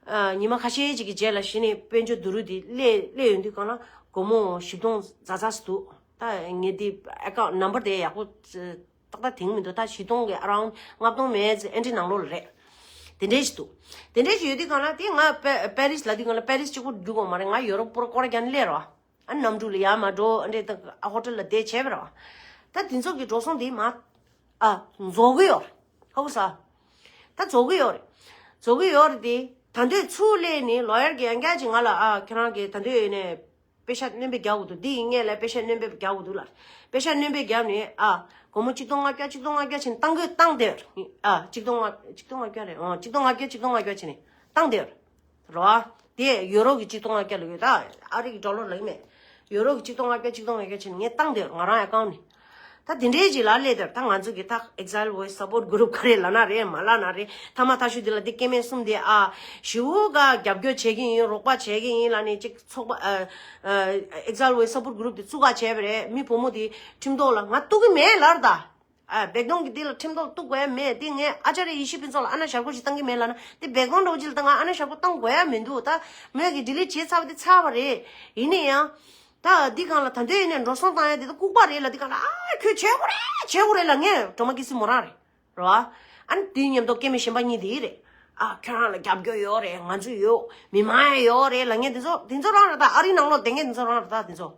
ཨ་ཉི་མ་ཁ་ཤས་ཅིག་གི་རྗེས་ལ་གཞི་ནས་དཔལ་འབྱོར་བསྡུ་རུབ་འདི་སླེབས་སླེབས་ཡོང་དུས་གང་ལ་སྒོར་མོ་བཞི་སྟོང་ཛ་ཛ་ཞིག་འདུག་ད་ངས་འདི་account number་དེ་ཡག་པོ་ཏག་ཏག་དེང་མི་འདུག་ད་བཞི་སྟོང་གི་around་ལྔ་སྟོང་མེད་ཙམ་ཨེ་འདྲ་ནང་ལོགས་ལ་རེད། དེ་འདྲས་ཞིག་འདུག་དེ་འདྲས་ཞིག་ཡོད་དུས་གང་ལ་དེ་ང་པེ་པེ་རིས་ལ་དུས་གང་ལ་པེ་རིས་གཅིག་པོ་འགྲོ་དགོས་མ་རེད། ང་ཡོ་རོབ་པུར་སྐོར་རྒྱག་ནས་སླེབས་རོ། ཨ་གནམ་གྲུ་ལ་ཡར་མར་འགྲོ། ཨ་འདྲས་ད་ཨ་ཧོ་ཊེལ་ལ་བསྡད་བྱས་པ་རོ། ད་དེ་ཚོ་གི་འགྲོ་སོང་དེ་མ་ཨ་རྫོགས་གི་ཡོད་རེད། ཧ་གོ་ས། ད་རྫོགས་གི་ཡོད་རེད། རྫོགས་གི་ཡོད་རེད་དེ། ད་འདོད་ཚུར་སླེབས་ནས་ལོ་ཡར་གི་ཡང་བསྐྱར་ཅིག་ང་ལ་ཨ་ཁྱེད་རང་གི་ད་འདོད་ཡོད་ནས། པེ་ཤག་སྣོན་པ་རྒྱག་དགོས་འདུག་འདི་ཡིན་ངེས་ལ་པེ་ཤག་སྣོན་པ་རྒྱག་དགོས་འདུག་ལ། པེ་ཤག་སྣོན་པ་བརྒྱབ་ནས་ཨ། སྒོར་མོ་གཅིག་སྟོང་ལྔ་བརྒྱ་གཅིག་སྟོང་ལྔ་བརྒྱ་བྱས་ནས་བཏང་དགོས་བཏང་བསྡད་ཡོད་རེད། ཨ་གཅིག་སྟོང་ལྔ་གཅིག་སྟོང་ལྔ་བརྒྱ་རེད། ཨོ་གཅིག་སྟོང་ལྔ་བརྒྱ་གཅིག་སྟོང་ལྔ་བརྒྱ་བྱས་ནས་བཏང་བསྡད་ཡོད་རེད། རོ། དེ་ཡོ་རོ་གི་གཅིག་སྟོང་ལྔ་བརྒྱ་ལ་ཡོད། ད་ཨ་རི་གི་ཌོ་ལར་ལ་ཡིན་མེད། ཡོ་རོ་གི་གཅིག་སྟོང་ལྔ་བརྒྱ་གཅིག་སྟོང་ལྔ་བརྒྱ་བྱས་ནས་ངས་བཏང་བསྡད་ཡོད་རེད། ང་རང་ཨེ་ཀའུན་ནས། ད་དེ་འདྲའི་ཅིག་ལ་སླེབས་དེར་ད་ང་ཚོ་གི་ད་Exile Voice Support Group་ག་རེ་ལབ་ན་རེད་མ་ལབ་ན་རེད། ཐ་མ་ཐ་ཤུ་འདི་ལ་འདི་སྐྱེ་དམན་གསུམ་དེ་ཨ་ཞེ་པོ་ག་རྒྱབ་སྐྱོར་བྱེད་ཀྱི་ཡིན། རོགས་པ་བྱེད་ཀྱི་ཡིན་ལབ་ནས་ཅིག་ཚོགས་པ་ཨ་ཨ་Exile Voice Support Group་དེ་བཙུགས་ག་བྱས་པ་རེད། མི་བུ་མོ་དེ་ཁྲིམས་ཐོག་ལ་ང་གཏུག་གི་མེད་ལབ་རེད་ད། ཨ་བེག་དོང་གི་འདི་ལ་ཁྲིམས་ཐོག་གཏུག་དགོས་ཡ་མེད། དེ་ངས་ཨ་ཅར་ཡེ་ཤེས་ཕུན་ཚོགས་ལ་ཨ་ན་ཞབས་བཀོད་ཞིག་བཏང་གི་མེད་ལབ་ན་དེ་བེག་དོང་འདྲ་བོ་ཅིག་ལ་ད་ང་ཨ་ན་ཞབས་བཀོད་བཏང་དགོས་ཡ་མི་འདུག་ད་མོས་ཀྱིས་ཌི་ལིཊ་བྱས་ཚར་བ་དེ་ཚར་བ་རེད། ཡིན་ན་ཡང་། ད་འདི་སྒང་ལ་ད་འདོད་ཡིན་ནས་འགྲོ་སོང་བཏང་ཡ་དེ་ད་ལྐུགས་པ་རེད་ལ། འདི་སྒང་ལ་ཨ་ཁྱོད་བྱེད་དགོས་རེད་བྱེད་དགོས་རེད་ལབ་ངས་སྒྲོལ་མ་སྐྱེ་སྲིད་མོ་རང་རེད། རེད་བ། ཨ་ནི་དེའི་མཉམ་དུ་སྐྱེ་དམན་གཞན་པ་གཉིས་དེ་རེད། ཨ་ཁྱོད་རང་ལ་རྒྱབ་སྐྱོར་ཡོད་རེད། ང་ཚོ་ཡོད། མི་མང་ཡང་ཡོད་རེད་ལབ་མཁན་དེ་ཚོ་དེ་ཚོ་རང་རེད་ད། ཨ་རིའི་ནང་ལོགས་བསྡད་མཁན་དེ་ཚོ་རང་རེད་ད་དེ་ཚོ།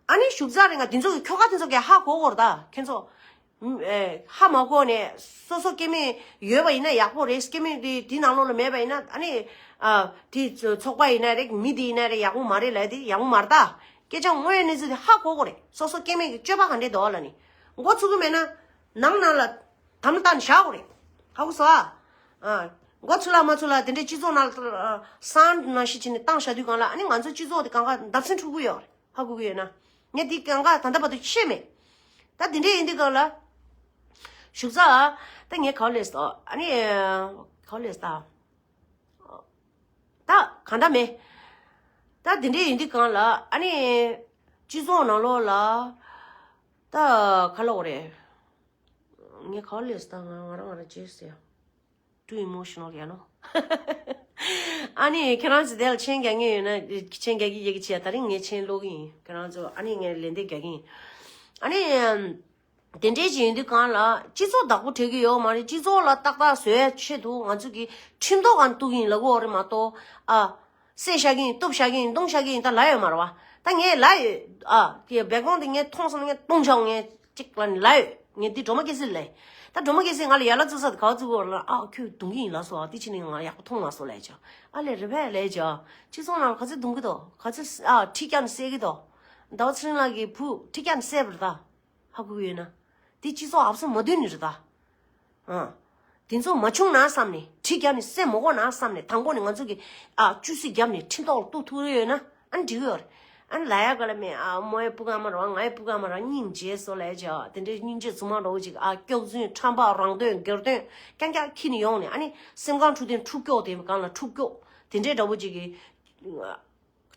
ཨ་ནི་བཞུགས་ཚར་རེད། ང་དེ་ཚོ་གི་ཁྱོ་ག་དེ་ཚོ་གི་ཧ་གོ་གོ་རེད་ད་ཁྱེད་ཚོ། ཨེ་ཧ་མ་གོ་ནས་སོ་སོ་སྐྱེ་དམན་ཡོད་པ་ཡིན་ན་ཡག་པོ་རེད། སྐྱེ་དམན་དེ་དེའི་ནང་ལོགས་ལ་མེད་པ་ཡིན་ན་ཨ་ནི་ཨ་དེ་ཚོ་ཚོགས་པ་ཡིན་ན་རེད། མི་དེ་ཡིན་ན་རེད། ཡག་པོ་མ་རེད་ལབ་དེ་ཡག་པོ་མ་རེད་ད། སྐད་ཆ་དངོས་ཡོད་གནས་ཚུལ་དེ་ཧ་གོ་གོ་རེད། སོ་སོ་སྐྱེ་དམན་གྱི་སྤྱོད་པ་ག་འདྲས་འདུག་ལབ་ནི། མགོ་ཚུགས་ཀྱི་མེད་ན་ནང་ནང་ལ་དམ་བཏགས་ནས་བཞག་དགོས་རེད། ཧ་གོ་སོང་ཨ། ཨ། མགོ་ཚུགས་ལ་མ་ཚུགས་ལ་དེ་འདྲའི་སྤྱི་ཚོགས་ནང་ལ་སའུན་ཌི་ནང་བཞིན་བྱས་ནས་བཏང་བཞག་དུས་སྒང་ལ་ཨ་ནི་ང་ཚོ་སྤྱི་ཚོགས་དེ་གང་ག་འདབ་སེང་འཁྲུག་གི་ཡོད་རེད། ཧ་གོ་གི་ཡོད་ན། ངས་འདི་གང་ག་ད་ལྟ་བར་དུ་ཤེས་མེད། ད་དེ་འདྲའི་ཡིན་དུས་སྒང་ལ། བཞུགས་ཚར་ཨ། ད་ངས་ག་པར་སླེབས་སོང་ཨ་ནི། ག་པར་སླེབས་སོང་ད། ད་གང་ལྟར་མེད། ད་དེ་འདྲའི་ཡིན་དུས་སྒང་ལ་ཨ་ནི། སྤྱི་ཚོགས་ནང་ལོགས་ལ། ད་ག་ལབ་དགོས་རེད། ངས་ག་པར་སླེབས་སོང་ད་ང་ང་རང་ང་རང་བརྗེད་སོང་ཡ། Too emotional, you know. ཨ་ནི་ཁྱེད་རང་ཚོ་དེ་ལ་མཆན་རྒྱག་མཁན་ཡོད་ན་མཆན་རྒྱག་གི་ཡོད་ཀྱི་བྱས། ད་རིང་ངས་མཆན་ཀློག་གི་ཡིན། ཁྱེད་རང་ཚོ་ཨ་ནི་ངས་ལན་འདེབས་རྒྱག་གི་ཡིན། ཨ་ནི། དེ་འདྲའི་ཅིག་ཡིན་དུས་སྒང་ལ་སྤྱི་ཚོགས་བདག་པོ་བྱེད་ཀྱི་ཡོད་མ་རེད། སྤྱི་ཚོགས་ལ་ཏག་ཏག་བཟོ་ཡ་ཆེད་དུ་ང་ཚོ་གི་ཁྲིམས་ཐོག་སྒང་གཏུག་གི་ཡིན་ལབ་ཀྱི་ཡོད་རེད་མ་གཏོགས་ཨ། བསད་བཞག་གི་ཡིན། གཏུབ་བཞག་གི་ཡིན། བརྡུངས་བཞག་གི་ཡིན། ད་ལབ་ཡོད་མ་རེད་བ། ད་ངས་ལབ་ཡོད་ཨ། དེ་བེག་དོང་དེ་ངས་མཐོང་སོང་ན་ངས་བརྡུངས་བཞག་ངས་གཅིག་ལབ་ནས་ལབ་ཡོད། ངས་འདི་སྒྲོལ་མ་སྐྱེ་སྲིད་ལབ། ད་སྒྲོལ་མ་སྐྱེ་སྲིད་ང་ལ་ཡ་ལ་བཙུགས་ས་དེ་ག་པར་བཙུགས་ཡོད་ལབ་ན། ཨ་ཁྱོད་རྡུང་གི་ཡིན་ལབ་སོང་ཨ། དེ་ཕྱིན་ནས་ང་ཡག་པོ་མཐོང་མ་སོང་ལབ་བྱས། ཨ་ལས་རེད་པས་ལབ་བྱས། སྤྱི་ཚོགས་ནང་ལ་ག་ཚོད་རྡུང་གི་འདུག་ག་ཚོད་ཨ་གྲི་བཀྱགས་ནས་བསད་ཀྱི་འདུག་ཟླ་བ་ཚེ་རིང་ལགས་ཀྱི་བུ་གྲི་བཀྱགས་ནས་བསད་པ་རེད་ད། ཧ་གོ་གི་ཡོད་ན། དེ་སྤྱི་ཚོགས་ཨབ་སོ་མ་བསྡུས་ནི་རེད་ད། ཨ། དེ་ཚོ་མ་བྱུང་ན་བསམ་ནས། གྲི་བརྒྱབ་ནས་བསད་མ་དགོས་ན་བསམ་ནས། དང་པོ་ནས་ང་ཚོ་གི་ཨ་བཅུ་སྲི་བརྒྱབ་ནས་ཁྲིམས་ཐོག་ལ་གཏུག་ཐུབ་ཡོད་ན་ཨ་ནི་འགྲིག་གི་ཡོད་རེད། ཨ་ནི་ལབ་ཡ་ག་ལ་མེད། ཨ་མོ་ཡི་སྤུ་གུ་ཨ་མ་རང་ང་ཡི་སྤུ་གུ་ཨ་མ་རང་སྙིང་རྗེ་སོང་ལབ་བྱས། དེ་འདྲའི་སྙིང་རྗེ་རྫུན་མ་འདྲ་བོ་ཅིག་ཨ་སྐྱག་རྫུན་ཁྲམ་པ་རང་དོན་སྒེར་དོན་རྐྱང་རྐྱང་ཁྱེར་ནས་ཡོང་ནས། ཨ་ནི་སེམས་ཁམས་འཁྲུག་དེ་འཁྲུག་སྐྱོག་དེ་སྒང་ལ་འཁྲུག་སྐྱོག་དེ་འདྲའི་འདྲ་བོ་ཅིག་གི་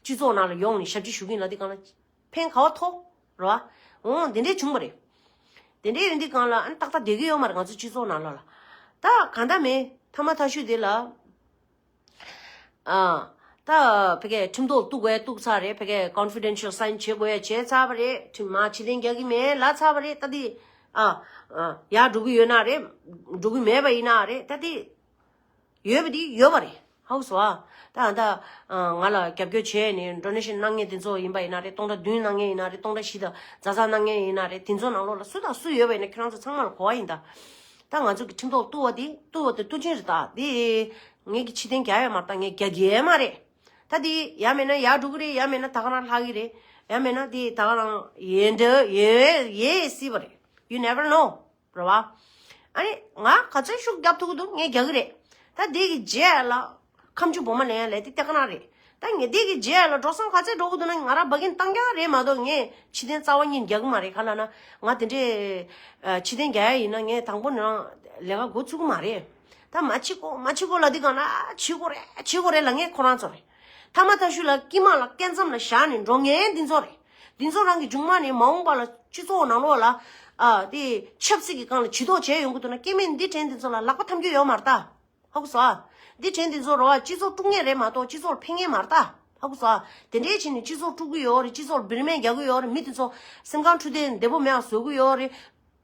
སྤྱི་ཚོགས་ནང་ལ་ཡོང་ནས་ཞབས་ཕྱི་ཞུ་གི་ཡིན་ལབ་དུས་སྒང་ལ། ཕན་ག་པར་ཐོགས་རེད་བ། འོང་དེ་འདྲས་བྱུང་བ་རེད། དེ་འདྲས་ཡོང་དུས་སྒང་ལ་ཨ་ནི་ཏག་ཏག་བསྡད་ཀྱི་ཡོད་མ་རེད་ང་ཚོ་སྤྱི་ཚོགས་ནང་ལོགས་ལ། ད་གང་ལྟར་མེད། ཐ་མ་ཐ་ཤུ་དེ་ལ། ཨ། ད་ཕ་གིའི་ཁྲིམས་ཐོག་གཏུག་དགོས་གཏུག་ཚར་རེད། ཕ་གིའི་confidential sign་བྱེད་དགོས་བྱས་ཚར་བ་རེད། ཁྲིམས་མ་ཕྱིར་འཐེན་རྒྱག་གི་མེད་ལབ་ཚར་བ་རེད། ད་དེ་ཨ་ཨ་ཡར་འགྲོ་གི་ཡོད་ན་རེད། འགྲོ་གི་མེད་པ་ཡིན་ན་རེད། ད་དེ། ཡོད་པ་འདི་ཡོད་པ་རེད། ཧ་གོ་སོང་ཨ། ད་ད་ང་ལ་རྒྱབ་སྐྱོར་བྱས་ནས་donation་གནང་མཁན་དེ་ཚོ་ཡིན་པ་ཡིན་ན་རེད། སྟོང་ཕྲག་བདུན་གནང་མཁན་ཡིན་ན་རེད། སྟོང་ཕྲག་བཞི་དང་ཛ་ཛ་གནང་མཁན་ཡིན་ན་རེད། དེ་ཚོ་ནང་ལོགས་ལ་སུ་དང་སུ་ཡོད་པ་ཡིན་ན་ཁྱེད་རང་ཚོ་ཚང་མ་ལ་གོ་བ་ཡིན་ད། ད་ང་ཚོ་གི་ཁྲིམས་ཐོག་གཏུག་པ་དེ་གཏུག་པ་དེ་གཏུག་ཆེན་རེད་ད། དེ་ངས་ཀྱི་ཕྱིར་འཐེན་རྒྱག་ཡོད་མ་རེད་ད། ངས་རྒྱག་གི་ཡོད་མ་རེད། ད་དེ་ཡང་མེད་ན་ཡར་འགྲོ་གི་རེད། ཡང་མེད་ན་ད་ག་རང་ལྷག་གི་རེད། ཡང་མེད་ན་དེ་ད་ག་རང་ཡལ་འདྲ་ཡལ་ཡལ་སྲིད་པ་རེད། You never know. རེད་བ། ཨ་ནི་ང་ག་ཚོད་ཤུགས་རྒྱབ་ཐུབ་ཀྱི་འདུག་ངས་རྒྱག་གི་རེད། ད་འདི་གི་རྗེས་ལ་ཁ་མཆུ་བོ་མ་ལེན་ཡ་ལས་དེ་སྟེ་ག་ན་རེད། ད་ངས་འདི་གི་རྗེས་ལ་འགྲོ་སོང་ག་ཚོད་འགྲོ་གི་འདུག་ན་ང་རང་བ་གིན་བཏང་རྒྱག་རེད་མ་གཏོགས། ངས་ཕྱི་རྟེན་རྩ་བ་ཉིད་རྒྱག་གི་མ་རེད། ག་ལ་ན་ང་དེ་འདྲས་ཕྱི་རྟེན་རྒྱག་ཡ་ཡིན་ན་ངས་དང་པོ་ནས་ལས་ཀ་འགོ་ཚུགས་གི་མ་རེད། ད་མ་བྱེད་གོ་མ་བྱེད་གོ་ལ་འདི་ག་ན་བྱེད་གོ་རེད་བྱེད་གོ་རེད་ལབ་མཁན་ཁོ་རང་ཚོ་རེད། ཐ་མ་ཐ་ཤུ་ལ་དཀྱིལ་མ་ལ་སྐེ་མཚམས་ལ་བཞག་ནས་འགྲོ་མཁན་འདི་ཚོ་རེད། འདི་ཚོ་རང་གི་མཇུག་མ་ནས་མ་འོངས་པ་ལ་སྤྱི་ཚོགས་ནང་ལོགས་ལ་ཨ་དེ་ཆབ་སྲིད་ཀྱི་སྒང་ལ་བྱེད་དོགས་བྱས་ཡོང་གི་འདུག་ན། སྐྱེ་དམན་འདི་དྲན་འདི་ཚོ་ལ་ལག་པ་འཐམ་རྒྱུ་ཡོད་མ་རེད་ད། ཧ་གོ་སོང་ཨ། འདི་དྲན་འདི་ཚོ་རོ་ཨ་སྤྱི་ཚོགས་དཀྲུག་མཁན་རེད་མ་གཏོགས་སྤྱི་ཚོགས་ལ་ཕན་མཁན་མ་རེད་ད། ཧ་གོ་སོང་ཨ། དེ་འདྲའི་བྱས་ནས་སྤྱི་ཚོགས་དཀྲུག་གི་ཡོད་རེད། སྤྱི་ཚོགས་ལ་བིར་སྨན་རྒྱག་གི་ཡོད་རེད། མི་དེ་ཚོ་སེམས་ཁམས་འཕྲོད་བསྟེན་བདེ་པོ་མེད་པ་བཟོ་གི་ཡོད་རེད།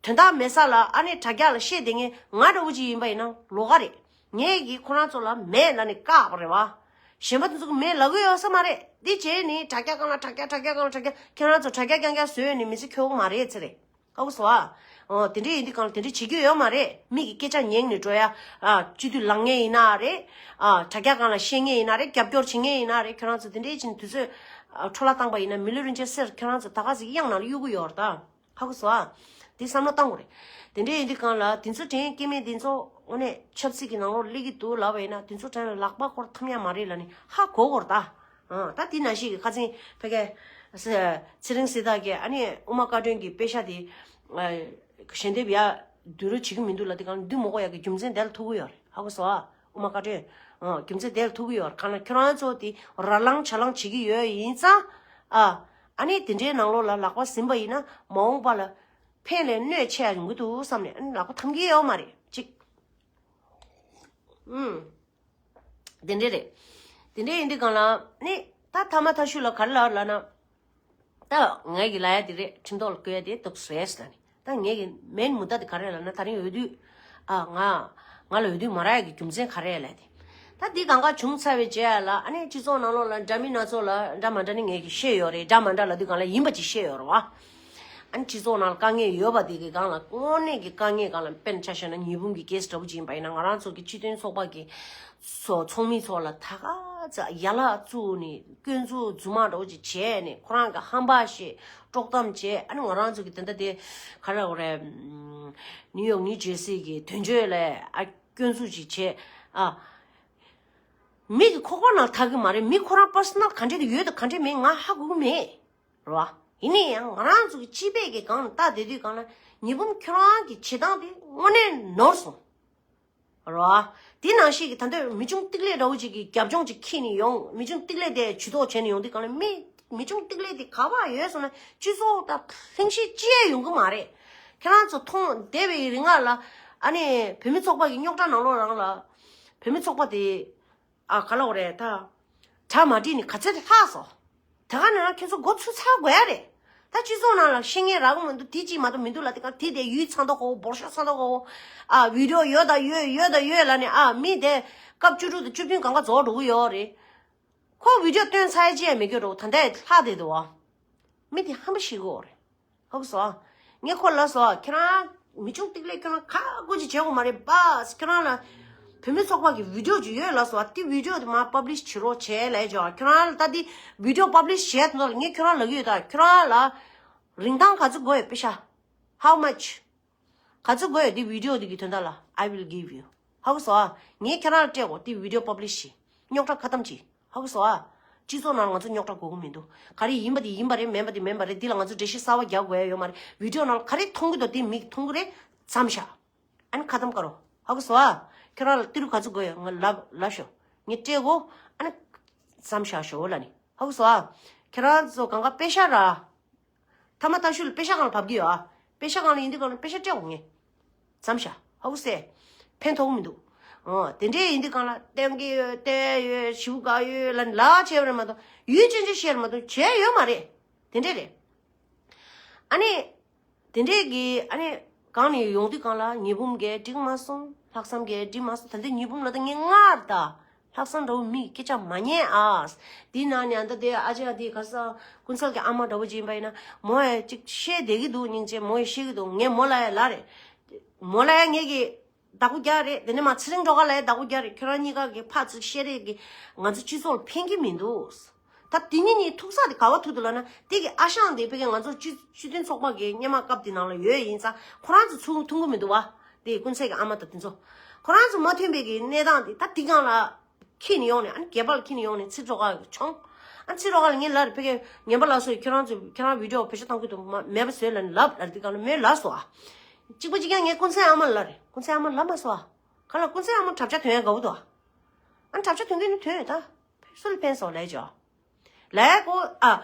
དོན་དག་མེད་ས་ལ་ཨ་ནེ་དྲ་རྒྱ་ལ་བཤད་བསྡད་མཁན་ང་འདྲ་བོ་ཅིག་ཡིན་པ་ཡིན་ན་ལོགས་ཀ་རེད། ངས་ཀྱིས་ཁོ་རང་ཚོ་ལ་མེད་ལབ་ནས་བཀག་པ་རེད་བ། གཞན་པ་དེ་ཚོ་གི་མེད་ལབ་གི་ཡོད་ས་མ་རེད། འདི་བྱས་ནས་དྲ་རྒྱ་སྒང་ལ་དྲ་རྒྱ་དྲ་རྒྱ་སྒང་ལ་དྲ་རྒྱ་ཁྱེད་རང་ཚོ་དྲ་རྒྱ་རྐྱང་རྐྱང་བཟོས་ནས་མི་ཚེ་འཁྱོལ་གི་མ་རེད་ཚེ་རེད། ཧ་གོ་སོང་ཨ། འོ་དེ་འདྲས་ཡིན་དུས་གང་ལ་དེ་འདྲས་བྱེད་རྒྱུ་ཡོད་མ་རེད། མི་གི་སྐད་ཆ་ཉན་ནས་འགྲོ་ཡ། ཨ་སྤྱི་འཐུས་ལངས་མཁན་ཡིན་ན་རེད། ཨ་དྲ་རྒྱ་སྒང་ལ་བཤད་མཁན་ཡིན་ན་རེད། རྒྱབ་སྐྱོར་བྱེད་མཁན་ཡིན་ན་རེད། ཁྱོད་རང་ཚོ་དེ་འདྲས་བྱས་ནས་དུས་ཚོད་ཨ་འཕྲོ་བརླག་བཏང་པ་ཡིན་ན་མི་ལུས་རིན་ཆེན་གསེར་ཁྱོད་རང་ཚོ་ད་ག་ཟིག་གཡང་ནང་ལ་གཡུག་གི་ཡོད་རེད་ད། ཧ་གོ་སོང་ཨ། འདི་བསམ་བློ་བཏང་དགོས་རེད། དེ་འདྲས་ཡིན་དུས་གང་ལ་དེ་ཚོ་དྲན་སྐྱེ་དམན་དེ་ཚོ་དངོས་གནས་ཆབ་སྲིད་ཀྱི་ནང་ལོགས་སླེབས་ཀྱི་འདུག་ལབ་པ་ཡིན་ན་དེ་ཚོ་དྲན་ལ་ལག་པ་སྐོར་ཐམ་ཡ་མ་རེད་ལབ་ནས་ཧ་གོ་དགོས་རེད་ད། ཨ་ད་དེ་ནང་བཞིན་གྱི་ཁ་སང་ཕ་གི་ཚེ་རིང་སྲིད་ཐར་གྱིས་ཨ་ནི་དབུ་མ་བཀའ་དྲིན་གྱི་དཔེ་ཤག་དེ་ཞལ་འདེབས་ཡ་བསྡུ་རུབ་བྱེད་ཀྱི་མི་འདུག་ལབ་དུས་གང་ལ་འདི་མ་གོ་ཡ་གི་རྒྱུ་མཚན་དེ་ལ་ཐུག་གི་ཡོད་རེད། ཧ་གོ་སོང་ཨ། དབུ་མ་བཀའ་དྲིན། ཨ་རྒྱུ་མཚན་དེ་ལ་ཐུག་གི་ཡོད་རེད། གང་ལ་ཁྱོད་རང་ཚོ་དེ་ར་ལངས་ཆ་ལངས་བྱེད་ཀྱི་ཡོད་ཡིན་ཙང་། ཨ་ཨ་ནི་དེ་འདྲའི་ནང་ལོགས་ལ་ལག་པ་ཟིན་པ་ཡིན་ན་མ་འོངས་པ་ལ་ཕན་ལས་གནོད་ཆེ་ཡ་ཡོང་གི་འདུག་བསམ་ནས་ཨ་ནི་ལག་པ་འཐམ་གྱི་ཡོད་མ་རེད་གཅིག་ཨུམ། དེ་འདྲས་རེད། དེ་འདྲས་ཡིན་དུས་གང་ལ་ནི་ད་ཐ་མ་ཐ་ཤུ་ལ་ག་རེ་ལབ་ལབ་ན། ད་ངས་ཀྱི་ལབ་ཡ་དེ་རེད། ཁྲིམས་ཐོག་ལ་བཀོད་ཡ་དེ་འདུག་སེ་ལབ་ནི། ད་ངས་ཀྱི་མེན་མུ་ད་དེ་ག་རེ་ལབ་ན་ད་རིང་འོས་བསྡུ། ཨ་ང་ང་ལ་འོས་བསྡུ་མ་རག་ཡ་གི་རྒྱུ་མཚན་ག་རེ་ལབ་དེ། ད་འདི་གང་ག་བྱུང་ཚར་བའི་རྗེས་ལ་ཨ་ནི་སྤྱི་ཚོགས་ནང་ལོགས་ལ་འདྲ་མིན་སྣ་ཚོགས་ལ་འདྲ་མ་འདྲ་ནི་ངས་ཀྱི་བཤད་ཡོད་རེད། འདྲ་མ་འདྲ་ལབ་དུས་གང་ལ་ཡིན་པ་ཅིག་བཤད་ཡོད་རེད་བ། ཨ་ནི་སྤྱི་ཚོགས་ནང་ལ་དཀའ་ངལ་ཡོད་པ་དེ་གི་སྒང་ལ་དངོས་གནས་ཀྱི་དཀའ་ངལ་སྒང་ལ་དཔེར་ན་ཆ་བཞག་ན་ཉི་འབུམ་གྱི་ཀེ་སི་འདྲ་བོ་ཅིག་ཡིན་པ་ཡིན་ན་ང་རང་ཚོ་གི་སྤྱི་མཐུན་ཚོགས་པ་གི་ཚོ་ཚོགས་མི་ཚོ་ལ་ད་ག་ཚ་ཡ་ལག་བཙུགས་ནས་སྐྱོན་འཛུགས་རྫུན་མ་འདྲ་བོ་ཅིག་བྱས་ནས་ཁོ་རང་གི་ཧམ་པ་བཤད་དཀྲོག་གཏམ་བྱས། ཨ་ནི་ང་རང་ཚོ་གི་དེ་འདྲ་དེ་ག་རེ་རེད། ནིའུ་ཡོག་ནིའུ་ཇེར་སི་གི་དོན་གཅོད་ལ་ཨ་སྐྱོན་འཛུགས་ཅིག་བྱས། ཨ་མི་གི་ཁོག་པ་ནང་ཐག་གི་མ་རེད། མི་ཁོ་རང་པར་སོ་ནལ་ག་འདྲས་ཀྱི་ཡོད་དང་ག་འདྲས་མེད་ང་ཧ་གོ་གི་མེད། རེད་བ། ཡིན་ན་ཡང་ང་རང་ཚོ་གི་སྤྱི་པའི་གི་སྒང་ལ་ལྟ་བསྡད་དུས་སྒང་ལ་ཉི་འབུམ་ཁྱོད་རང་གི་བྱེད་སྟངས་དེ་དངོས་གནས་ནོར་སོང་། རེད་བ། དེ་ནང་བཞིན་གི་ད་ལྟ་མི་ཆུང་ཏིག་ལེ་འདྲ་བོ་ཅིག་གི་རྒྱབ་ལྗོངས་ཅིག་འཁྱེར་ནས་ཡོང་། མི་ཆུང་ཏིག་ལེ་དེ་ཇུས་གཏོགས་བྱས་ནས་ཡོང་དུས་སྒང་ལ་མི་མི་ཆུང་ཏིག་ལེ་དེ་ག་པར་ཡོད་སོང་ན་སྤྱི་ཚོགས་དང་ལྷིང་ཤེད་ཅི་ཡང་ཡོང་གི་མ་རེད། ཁྱེད་རང་ཚོ་མཐོང་བསྡད་པའི་རིང་ལ་ཨ་ནི་བོད་མི་ཚོགས་པ་གི་རྙོག་དྲ་ནང་ལོགས་རང་ལ་བོད་མི་ཚོགས་པ་དེ། ཨ་ག་ལ་འོ་རེད་ད། གྲ་མ་སྒྲིག་ནས་ག་ཚོད་ལྷག་སོང་། དེ་ག་ནས་ན་ཁྱེད་ཚོ་འགོ་ཚུགས་ཚར་དགོས་ཡ་རེད། ད་སྤྱི་ཚོགས་ནང་ལ་བཤད་མཁན་རག་གི་མི་འདུག་དེ་གཅིག་མ་གཏོགས་མི་འདུག་ལ། དེ་ག་དེ་དེ་ཡུད་ཚང་མདོག་ཁ་པོ་འབོར་ཤོག་ཚང་མདོག་ཁ་པོ། ཨ་བི་ཌི་ཡོ་ཡོད་ད་ཡོད་ཡོད་ད་ཡོད་ལ་ནས་ཨ་མི་དེ་སྐབས་བཅུ་དྲུག་དང་བཅུ་བདུན་གང་ག་རྫོགས་འགྲོ་གི་ཡོད་རེད། ཁོ་བི་ཌི་ཡོ་སྟོན་ཚར་ཡ་ཅི་ཡང་མེད་གི་རོ། ད་ལྟ་ལྷག་བསྡད་འདུག་བ། མི་དེ་ཧམ་པ་ཤི་གི་ཡོད་རེད། ཧ་གོ་སོང་། ངས་ཁོ་ལ་སོ་ཁྱེད་རང་མི་ཆུང་ཏིག་ལེ་ཁྱོད་རང་ཁ་དགོས་ཅིག་བྱེད་དགོས་མ་རེད་པ། ཁྱོད་རང་ལ་བོད་མི་ཚོགས་པ་གི་བི་ཌི་ཡོ་ཅིག་ཡོད་ལ་སོ། དེ་བི་ཌི་ཡོ་དེ་མར་པབ་ལི་ཤི་བྱེད་རོགས་བྱས་ལས་ཅོ། ཁྱོད་རང་ལ་ད་དེ་བི་ཌི་ཡོ་པབ་ལི་ཤི་བྱས་དོན་དག་ལ་ངས་ཁྱོད་རང་ལ་གི་ཡོད། ད་ཁྱོད་རང་ལ་རིན་ཐང་ག་ཚོད་དགོས་ཡོད་པེ་ཤ། How much? ག་ཚོད་དགོས་ཡོད་དེ་བི་ཌི་ཡོ་དེ་གི་དོན་དག་ལ། I will give you. ཧ་གོ་སོང་ཨ། ངས་ཁྱེད་རང་ལ་སྤྲད་དགོས་དེ་བི་ཌི་ཡོ་པབ་ལི་ཤི་བྱེད། རྙོག་དྲ་ཁ་གཏམ་བྱེད། ཧ་གོ་སོང་ཨ། སྤྱི་ཚོགས་ནང་ང་ཚོ་རྙོག་དྲ་དགོས་ཀྱི་མི་འདུག་ག་རེ་ཡིན་པ་དེ་ཡིན་པ་རེད། མེན་པ་དེ་མེན་པ་རེད། འདི་ལ་ང་ཚོ་འགྲེལ་བཤད་གསར་པ་རྒྱག་དགོས་ཡ་ཡོད་མ་རེད། བི་ཌི་ཡོ་ནང་ལ་ག་རེ་མཐོང་གི་འདུག་དེ་མིག་མཐོང་གི་རེད། མཚམས་བཞག་ཨ་ནི་ཁ་གཏམ་དཀའ་རོ། ཧ་གོ་སོང་ཨ། ཁྱེད་རང་ལ་ཏི་རུ་ག་ཚོད་དགོས་ཡོད་ང་ལབ་ལབ་ཤོག་ངས་སྤྲད་གོ་ཨ་ནི་མཚམས་བཞག་ཤོག་ལ་ནི། ཧ་གོ་སོང་ཨ། ཁྱེད་རང་ཚོ་གང་ག་པེ་ཤ་ར། ཐ་མ་ཐ་ཤུ་ལ་པེ་ཤ་གང་ལ་བབས་ཀྱི་ཡོད་ཨ། པེ་ཤ་གང་ལ་ཡིན་དུས་གང་ལ་པེ་ཤ་སྤྲད་འོང་ངས། མཚམས་བཞག་ཧ་གོ་སེ། ཕན་ཐོགས་མི་འདུག་ཨོ་དེ་འདྲས་ཡིན་དུས་གང་ལ་བསྟན་གྱི་ཡོད་བསྟན་ཡོད་ཞུ་ག་ཡོད་ལ་ལ་བྱས་པ་རེད་མ་གཏོགས་ཡུལ་ཅན་ཅན་བཤད་རེད་མ་གཏོགས་བྱས་ཡོད་མ་རེད། དེ་འདྲས་རེད། ཨ་ནི། དེ་འདྲས་ཀྱི་ཨ་ནི། གང་ནས་ཡོང་དུས་གང་ལ་ཉི་འབུམ་གས་འགྲིག་མ་སོང་། ལྷག་བསམ་གས་འགྲིག་མ་སོང་། ད་ལྟ་ཉི་འབུམ་ལ་ད་ངས་སྔར་ད། ལྷག་བསམ་འདྲ་བོ་མི་སྐད་ཆ་མ་ཉན་ཨ། དེའི་ནང་ནས་ཨ་ད་དེ་ཨ་ཅག་དེ་ག་ས་ཀུན་གསལ་གྱི་ཨ་མ་འདྲ་བོ་ཅིག་ཡིན་པ་ཡིན་ན་མོ་ཡ་ཅིག་བཤད་བསྡད་ཀྱི་འདུག་སྙིང་རྗེ་མོ་ཡ་བཤད་ཀྱི་འདུག་ངས་མོ་ལ་ཡ་ལ་རེད། མོ་ལ་ཡ་ངས་ཀྱི་ བདག་པོ་རྒྱག་རེད། དེ་ནས་མ་ཚེ་རིང་སྒྲོལ་དཀར་ལགས་བདག་པོ་རྒྱག་རེད། ཁྱོད་རང་གཉིས་ཀ་གི་ཕར་ཚུར་བཤད་རེས་ཀྱི་ང་ཚོ་སྤྱི་ཚོགས་ལ་ཕན་གྱི་མི་འདུག་ད་དེ་གཉིས་གཉིས་ཐུག་ས་དེ་ག་བ་ཐུག་འདུག་ལབ་ན། དེ་གི་ཨ་ཞང་དེ་ཕ་གི་ང་ཚོ་སྤྱི་སྤྱི་མཐུན་ཚོགས་པ་གི་སྔོན་མ་སྐབས་དེ་ནང་ལ་ཡོད་ཡིན་ཙང་ཁོ་རང་ཚོ་ཚུར་མཐུན་གྱི་མི་འདུག་བ། དེ་ཀུན་གསལ་གྱི་ཨ་མ་དང་དེ་ཚོ་ཁོ་རང་ཚོ་མ་མཐུན་པའི་གི་གནས་སྟངས་དེ་ད་དེ་སྒང་ལ་ཁྱེར་ནས་ཡོང་ནས། ཨ་ནི་སྒལ་པ་ལ་འཁྱེར་ནས་ཡོང་ནས་ཚེ་སྒྲོལ་དཀར་མཆོང་། ཨ་ཚེ་སྒྲོལ་དཀར་ལ་ངས་ལབ་རེད། ཕ་གི་ངན་པ་ལགས་སོ། ཁྱོད་རང་ཚོས་ཁྱོད་རང་བི་ཌིའོ་བེད་སྤྱོད་གཏོང་གི་འདུག་མ་མེད་པ་བཟོས་ལབ་ནས་ལབ་ལབ་དེ་སྒང་ལ་མོས་ལབ་སོང་ཨ། གཅིག་པ་གཅིག་རྐྱང་ངས་ཀུན་གསལ་ཨ་མ་ལ་ལབ་རེད། ཀུན་གསལ་ཨ་མ་ལབ་མ་སོང་ཨ། གང་ལ་ཀུན་གསལ་ཨ་མ་གྲབས་ཆ་ཐོན་ཡ་དགའ་བོ་འདུག་ཨ། ཨ་གྲབས་ཆ་ཐོན་གི་ནི་ཐོན་ཡོད་ད། སུ་ལ་ཕན་སོང་ལས་ཅོ། ལས་ཀོ་ཨ།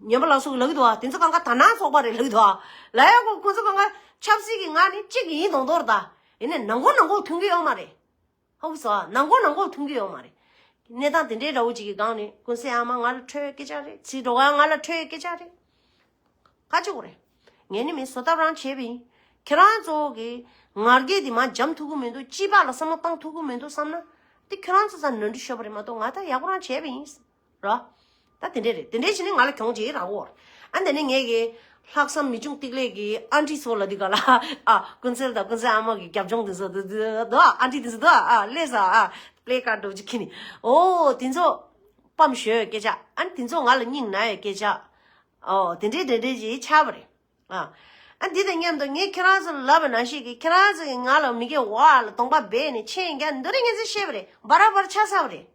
ངན་པ་ལགས་སོ་ལབ་གི་འདུག་ཨ། དེ་ཚོ་གང་ག་དར་ནག་ཚོགས་པ་རེད་ལབ་གི་འདུག་ཨ། ལས་ཀོ་ཁོ་ཚོ་གང་ག་ཆབ་སྲིད་ཀྱི་ངག་ནི་གཅིག་ཡིན་མདོག་མདོག་རེད་ད། ཡིན་ནའི་ནང་ཁོག་ནང་ཁོག་མཐུན་གི་ཡོད་མ་རེད། ཧ་གོ་སོང་ཨ། ནང་ཁོག་ནང་ཁོག་མཐུན་གི་ཡོད་མ་རེད། གནས་སྟངས་དེ་འདྲའི་འདྲ་བོ་ཅིག་གི་སྒང་ནས་ཀུན་གསལ་ཨ་མ་ང་ལ་འཕྲོད་སྐད་ཆ་རེད། ཚེ་སྒྲོལ་དཀར་ང་ལ་འཕྲོད་སྐད་ཆ་རེད། ག་ཅི་གོ་རེད། ངས་ནི་མི་བཟོ་ལྟ་རང་བྱས་པ་ཡིན། ཁྱེད་རང་ཚོ་གི་ང་རྒྱལ་དེ་མ་འཇམ་ཐུབ་ཀྱི་མི་འདུག་སྤྱི་པ་ལ་བསམ་བློ་བཏང་ཐུབ་ཀྱི་མི་འདུག་བསམ་ན། དེ་ཁྱེད་རང་ཚོ་ཚ་ནོར་འཁྲུལ་ཤོར་བ་རེད་མ་གཏོགས་ང་ད་ཡག་པོ་རང་བྱས་པ་ཡིན། ར། ད་དེ་འདྲས་རེད། དེ་འདྲས་བྱས་ནས་ང་ལ་གྱོང་ཅིག་རག་གོ། ཨ་འདི་ནས་ངས་གི་ལྷག་བསམ་མི་ཆུང་ཏིག་ལེ་གི་ཨན་ཊི་ཚོ་ལ་འདི་ག་ལ་ཨ་ཀུན་གསལ་དང་ཀུན་གསལ་ཨ་མ་གི་རྒྱབ་ལྗོངས་དེ་ཚོ་འདུག་འདུག་འདུག་ཨ་ཨན་ཊི་དེ་ཚོ་འདུག་ཨ་ཨ་ལས་ས་ཨ་པི་ལེ་ཀར་འདྲ་བོ་ཅིག་ཁྱེར་ནས་ཨོ་དེ་ཚོ་སྤམ་ཞོས་སྐད་ཆ། ཨ་དེ་ཚོ་ང་ལ་སྙིང་ན་ཡོད་སྐད་ཆ། ཨོ་དེ་འདྲས་དེ་འདྲས་ཅིག་ཆགས་པ་རེད། ཨ། ཨ་འདི་དང་མཉམ་དུ་ངས་ཁྱེད་རང་ཚོ་ལ་ལབ་པ་ནང་བཞིན་གྱི་ཁྱེད་རང་ཚོ་གི་ང་ལ་མི་སྒེར་བ་ལ་གདོང་པ་སྦས་ནས་མཆན་རྒྱག་འདི་རིགས་ངས་ཚོས་བཤད་པ་རེད། འབའ་ར་འབའ་ར་ཆགས་ཚར་བ་རེད།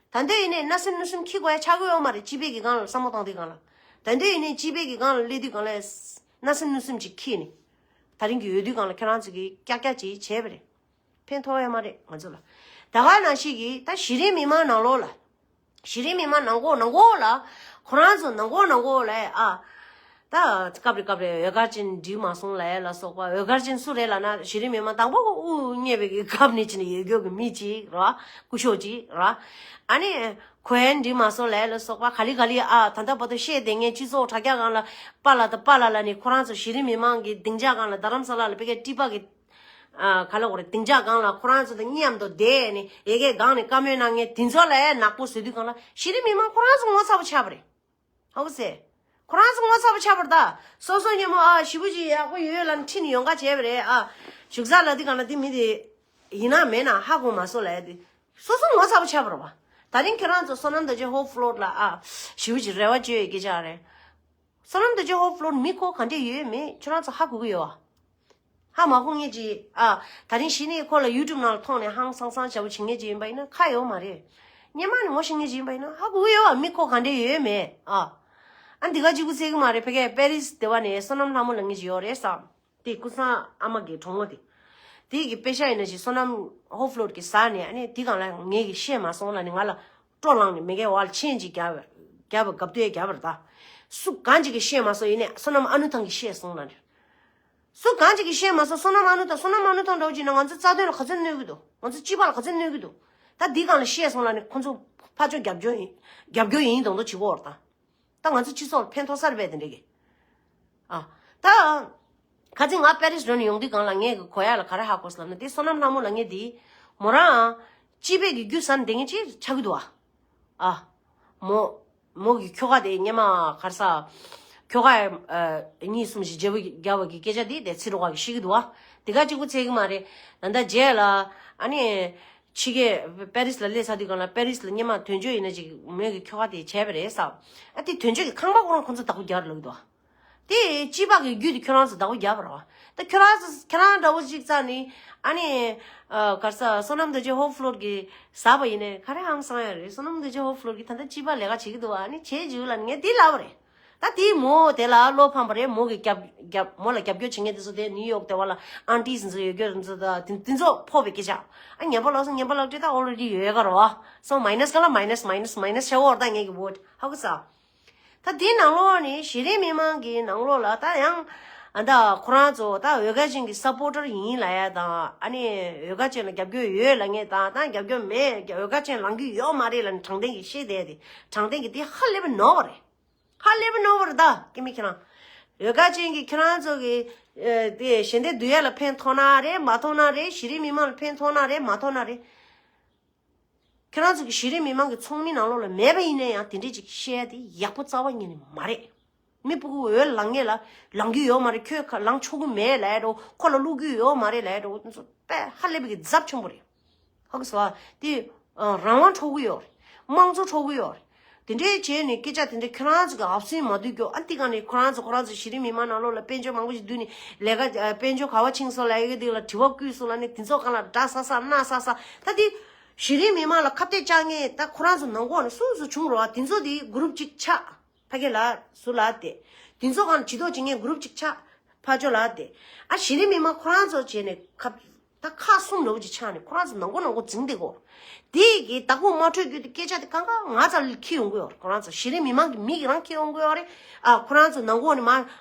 ད་འདོད་ཡིན་ནས་བརྣབ་སེམས་གནོད་སེམས་འཁྱེར་དགོས་ཡ་ཆགས་ཀྱི་ཡོད་མ་རེད། སྤྱི་པའི་གི་སྒང་ལ་བསམ་བློ་བཏང་དུས་སྒང་ལ། ད་འདོད་ཡིན་ནས་སྤྱི་པའི་གི་སྒང་ལ་སླེབས་དུས་སྒང་ལ་བརྣབ་སེམས་གནོད་སེམས་ཅིག་འཁྱེར་ནས། ད་རིང་གི་ཡོད་དུས་སྒང་ལ་ཁྱེད་རང་ཚོ་གིས་ཀྱག་ཀྱག་ཅིག་བྱས་པ་རེད། ཕན་ཐོགས་ཡ་མ་རེད་ང་ཚོ་ལ། ད་ག་ནང་བཞིན་གྱི་ད་གཞི་རིམ་མི་མང་ནང་ལོགས་ལ། གཞི་རིམ་མི་མང་ནང་ཁོག་ནང་ཁོག་ལ། ཁོ་རང་ཚོ་ནང་ཁོག་ནང་ཁོག་ལ་ཨ། ད་སྐབས་རེ་སྐབས་རེ་འོད་དཀར་ཅན་འགྲིག་མ་སོང་ལབ་ཡ་ལ་སོགས་པ། འོད་དཀར་ཅན་སུ་རེད་ལབ་ན་གཞི་རིམ་མི་མང་དང་པོ་དབུ་བརྙེས་པའི་གི་སྐབས་ནས་བྱས་ནས་ཡོད་རྒྱུ་གི་མི་གཅིག་ར། སྐུ་ཞབས་གཅིག་ར། ཨ་ནི། གོ་ཡན་འགྲིག་མ་སོང་ལབ་ཡ་ལ་སོགས་པ་ག་ལེ་ག་ལེ་ཨ་ད་ལྟ་བར་དུ་བཤད་བསྡད་མཁན་སྤྱི་ཚོགས་དྲ་རྒྱ་སྒང་ལ་པཱ་ལགས་དང་པཱ་ལགས་ལབ་ནས་ཁོ་རང་ཚོ་གཞི་རིམ་མི་མང་གི་སྡིངས་ཆ་སྒང་ལ་རྡ་རམ་ས་ལ་ལ་ཕ་གིའི་ཊི་པ་གི་ཨ་ག་ལ་འོ་རེད། སྡིངས་ཆ་སྒང་ལ་ཁོ་རང་ཚོ་དང་མཉམ་དུ་བསྡད་ནས་ཡ་གིའི་སྒང་ནས་བཀའ་མོལ་གནང་མཁན་དེ་ཚོ་ལ་ཡ་ནག་པོ་བཟོས་དུས་སྒང་ལ་གཞི་རིམ་མི་མང་ཁོ་རང་ཚོ་ངོ་ཚ་པོ་ཆགས་པ་རེད། ཧ་གོ་སོང་། ཁོ་རང་ཚོ་ངོ་ཚ་པོ་ཆགས་པ་རེད་ད། སོ་སོ་སྙེ་མོ་ཨ་ཞེ་པོ་ཅིག་ཡག་པོ་ཡོད་ལབ་ནས་ཁྲིད་ནས་ཡོང་ག་བྱས་པ་རེད་ཨ། བཞུགས་ས་ལབ་དུས་སྒང་ལ་དེ་མི་དེ་ཡིན་ན་མེད་ན་ཧ་གོ་མ་སོང་ལབ་ཡ་དེ། སོ་སོ་ངོ་ཚ་པོ་ཆགས་པ་རེད་བ། ད་རིང་ཁྱེད་རང་ཚོ་བསོད་ནམས་རྡོ་རྗེ་ཧོབ་ཕློར་ལ་ཨ་ཞེ་པོ་ཅིག་རེ་བ་བཅོལ་ཡོད་སྐད་ཆ་རེད། བསོད་ནམས་རྡོ་རྗེ་ཧོབ་ཕློར་མི་ཁོ་ག་འདྲས་ཡོད་མེད་ཁྱོད་རང་ཚོ་ཧ་གོ་གི་ཡོད་ཨ། ཧ་མ་གོ་མཁན་ཅིག་ཨ། ད་རིང་གཞི་ནས་ཁོ་ལ་ཡུ་ཊུབ་ནང་ལ་མཐོང་ནས་ཧང་སང་སང་བྱ་བོ་བྱེད་མཁན་ཅིག་ཡིན་པ་ཡིན་ན་ཁ་ཡོད་མ་རེད། སྔོན་མ་ནས་ངོ་ཤེས་མཁན་ཅིག་ཡིན་པ་ཡིན་ན་ཧ་གོ་གི་ཡོད་ཨ། མི་ཁོ་ག་འདྲས་ཡོད་མེད་ཨ། ཨ་འདི་ག་གཅིག་པུ་ཚད་གི་མ་རེད། ཕ་གིའི་པེ་རིས་སྡེ་བ་ནས་བསོད་ནམས་ལྷ་མོ་ལབ་མཁན་ཅིག་ཡོད་རེད་བསམ། དེ་ཀུན་བཟང་ཨ་མ་གི་གྲོགས་མོ་དེ། དེ་གི་དཔེ་ཆ་ཡིན་ན་ཞིག་བསོད་ནམས་ཧོབ་ཕློར་གི་ཟ་ནས་ཨ་ནི་དེ་སྒང་ལ་ངས་གི་བཤད་མ་སོང་ལབ་ནས་ང་ལ་སྤྲོ་ལངས་ནས་མི་གའི་བར་ལ་མཆན་ཅིག་རྒྱབ་རྒྱབ་པ་དགའ་བསྡད་རྒྱབ་པ་རེད་ད། སུ་གང་ཅིག་གི་བཤད་མ་སོང་ཡིན་ནས་བསོད་ནམས་ཨ་ནུ་ཐང་གིས་བཤད་སོང་ལབ་ནས། སུ་གང་ཅིག་གིས་བཤད་མ་སོང་། བསོད་ནམས་ཨ་ནུ་ཐང་བསོད་ནམས་ཨ་ནུ་ཐང་འདྲ་བོ་ཅིག་ན་ང་ཚོ་རྩ་དོན་ལ་ག་ཚོད་གནོད་གི་འདུག་ང་ཚོ་སྤྱི་པ་ལ་ག་ཚོད་གནོད་གི་འདུག་ད་འདི་སྒང་ལ་བཤད་སོང་ལབ་ནས་ཁོ་ཚོ་ཕར་ཕྱོགས་རྒྱབ་སྐྱོར་ཡིན་རྒྱབ་སྐྱོར་ཡིན་མདོག་མདོག་བྱེད་ཀྱི་ཡོད་རེད་ད། ད་ང་ཚོ་སྤྱི་ཚོགས་ལ་ཕན་ཐོགས་ས་རེད་པས་དེ་འདྲ་གི། ཨ། ད། ཁ་སང་ང་པེ་རིས་འགྲོ་ནས་ཡོང་དུས་སྒང་ལ་ངས་གི་གོ་ཡ་ལ་ག་རེ་ཧ་གོ་སོང་ལབ་ན་དེ་བསོད་ནམས་ལྷ་མོ་ལབ་མཁན་དེ། མོ་རང་། སྤྱི་པའི་གི་རྒྱུ་ཟ་ནས་བསྡད་མཁན་ཅིག་ཆགས་ཀྱི་འདུག་ཨ། ཨ། མོ། མོ་གི་ཁྱོ་ག་དེ་སྔོན་མ་ག་རེ་ཟ། ཁྱོ་ག་ཨ། གཉིས་གསུམ་ཞིག་བརྗེ་པོ་རྒྱབ་པ་གི་སྐད་ཆ་དེ་དེ་ཚེ་སྒྲོལ་དཀར་གིས་བཤད་ཀྱི་འདུག་ཨ། དེ་ག་གཅིག་པུ་ཚད་གི་མ་རེད། ད་ལྟ་རྗེས་ལ་ཨ་ནི། ཕྱི་རྒྱལ་པེ་རིས་ལ་སླེབས་ཚར་དུས་སྒང་ལ་པེ་རིས་ལ་སྔོན་མ་དོན་གཅོད་ཡིན་ན་ཅིག་མོས་ཀྱི་ཁྱོ་ག་དེ་བྱས་པ་རེད་ཟེར། ཨ་དེ་དོན་གཅོད་ཀྱི་ཁང་པ་ཁོ་རང་ཁོ་ཚོ་བདག་པོ་རྒྱག་རེད་ལབ་ཀྱི་འདུག་དེ་སྤྱི་པ་གི་རྒྱུ་དེ་ཁྱོད་རང་ཚོ་བདག་པོ་རྒྱག་པ་རེད་བ། ད་ཁྱོད་རང་ཚོ་ཁྱེད་རང་འདྲ་བོ་ཅིག་རྩ་ནི་ཨ་ནི་ཨ་ག་རེ་ཟ་བསོད་ནམས་རྡོ་རྗེ་ཧོབ་ཕློར་གི་ཟ་བ་ཡིན་ནའི་ག་རེ་ཧང་སང་ཡ་རེད། བསོད་ནམས་རྡོ་རྗེ་ཧོབ་ཕློར་གི་ད་ལྟ་སྤྱི་པ་ལས་ཀ་བྱེད་ཀྱི་འདུག་ཨ་ནི་བྱེད་རྒྱུ་ལ་ངས་དེ་ལབ་པ་རེད། ད་དེའི་མོ་དེ་ལ་བློ་ཕམ་པ་རེད། མོ་གི་རྒྱབ་རྒྱབ་མོ་ལ་རྒྱབ་སྐྱོར་བྱེད་མཁན་དེ་ཚོ་དེ་ནིའུ་ཡོག་དེ་བ་ལ་ཨན་ཊིས་ཚོ་ཡོད་རྒྱུ་རེད། ཚོ་ད་དེ་དེ་ཚོ་ཕོག་པའི་སྐད་ཆ། ཨ་ངན་པ་ལགས་སོ་ངན་པ་ལགས་དེ་ད་ཨོ་རེ་ཌི་ཡོད་ག་རེད་བ། སོ་མའི་ནས་ག་ལ་མའི་ནས་མའི་ནས་མའི་ནས་ཤ་བོར་ད་ངེད་ཀྱི་བོ་ཧ་གོ་ས། ད་དེའི་ནང་ལོགས་ནས་གཞི་རིམ་མི་མང་གི་ནང་ལོགས་ལ་ད་ཡང་ཨ་ད་ཁོ་རང་ཚོ་ད་འོད་དཀར་ཅན་གྱི་སབ་པོར་ཊར་ཡིན་ལབ་ཡ་དང་ཨ་ནི་འོད་དཀར་ཅན་ལ་རྒྱབ་སྐྱོར་ཡོད་ལབ་མཁན་དང་ད་རྒྱབ་སྐྱོར་མེད་འོད་དཀར་ཅན་ལངས་ཀྱི་ཡོད་མ་རེད་ལབ་ནས་དྲང་བདེན་གྱིས་བཤད་བསྡད་དེ་དྲང་བདེན་གྱིས་དེ་ཧ་ལས་པ་ནོར་བ་རེད། ཧ་ལས་པ་ནོར་བ་རེད་ད་སྐྱེ་མི་ཁྱེད་རང་། འོད་དཀར་ཅན་གྱིས་ཁྱེད་རང་ཚོ་གི་ཨ་དེ་ཞལ་འདེབས་བསྡུ་ཡ་ལ་ཕན་ཐོགས་ན་རེད་མ་ཐོགས་ན་རེད། གཞི་རིམ་མི་མང་ལ་ཕན་ཐོགས་ན་རེད་མ་ཐོགས་ན་རེད། ཁྱེད་རང་ཚོ་གི་གཞི་རིམ་མི་མང་གི་ཚོགས་མི་ནང་ལོགས་ལ་མེད་པ་ཡིན་ན་ཡང་དེ་འདྲས་ཅིག་བཤད་ཡ་དེ་ཡག་པོ་རྩ་བ་ཉིད་ནས་མ་རེད། མི་སྤུ་གུ་འོས་ལངས་ངེས་ལ་ལངས་རྒྱུ་ཡོད་མ་རེད། ཁྱོད་ཁ་ལངས་ཆོག་གི་མེད་ལབ་ཡ་འདྲ་བོ། ཁོ་ལ་བླུག་རྒྱུ་ཡོད་མ་རེད་ལབ་ཡ་འདྲ་བོ། དེ་ཚོ་དཔེ་ཧ་ལས་པའི་གི་རྫབ་ཆེན་པོ་རེད། ཧ་གོ་སོང་ཨ། དེ་ཨ་རང་དབང་འཕྲོག་གི་ཡོད་རེད། དམངས་གཙོ་འཕྲོག་གི་ཡོད་རེད། དེ་འདྲའི་བྱས་ནས་སྐད་ཆ་དེ་འདྲ་ཁྱོད་རང་ཚོ་གི་ཨབ་སེན་མ་བསྡུས་རྒྱུ། ཨ་འདི་ག་ནས་ཁོ་རང་ཚོ་ཁོ་རང་ཚོ་གཞི་རིམ་མི་མང་ནང་ལོགས་ལ་དཔལ་འབྱོར་མང་པོ་ཞིག་བསྡུས་ནས་ལས་ཀ་ཨ་དཔལ་འབྱོར་ག་བ་ཕྱིན་སོང་ལབ་ཡ་གི་དེ་ལ་དྲི་བ་བསྐུལ་སོང་ལབ་ནས་དེ་ཚོ་གང་ལ་དགྲ་ཟ་ས་མནའ་ཟ་ས། ད་དེ་གཞི་རིམ་མི་མང་ལ་ཁ་གཏད་བཅག་མཁན་ད་ཁོ་རང་ཚོ་ནང་ཁོག་ནས་སུ་སུ་བྱུང་རོགས། དེ་ཚོ་དེ་གུ་རུབ་གཅིག་ཆགས། ཕ་གི་ལ་སུ་ལ་དེ། དེ་ཚོ་གང་ཇུས་གཏོགས་བྱེད་མཁན་གུ་རུབ་གཅིག་ཆགས། ཕ་ཇོ་ལ་དེ། ཨ་གཞི་རིམ་མི་མང་ཁོ་རང་ཚོ་བྱས་ནས་ཁ་ད་ཁག་གསུམ་འདྲ་བོ་ཅིག་ཆགས་ནས་ཁོ་རང་ཚོ་ནང་ཁོག་ནང་ཁོག་འཛིང་བསྡད་གོ། དེ་གི་བདག་པོ་མ་འཕྲོད་རྒྱུ་དེ་སྐད་ཆ་དེ་གང་ག་ང་རྩ་ལ་འཁྱེར་ཡོང་གི་ཡོད་རེད། ཁོ་རང་ཚོ་གཞི་རིམ་མི་མང་གི་མི་གི་རང་འཁྱེར་ཡོང་གི་ཡོད་རེད། ཨ་ཁོ་རང་ཚོ་ནང་ཁོག་ནས་མ་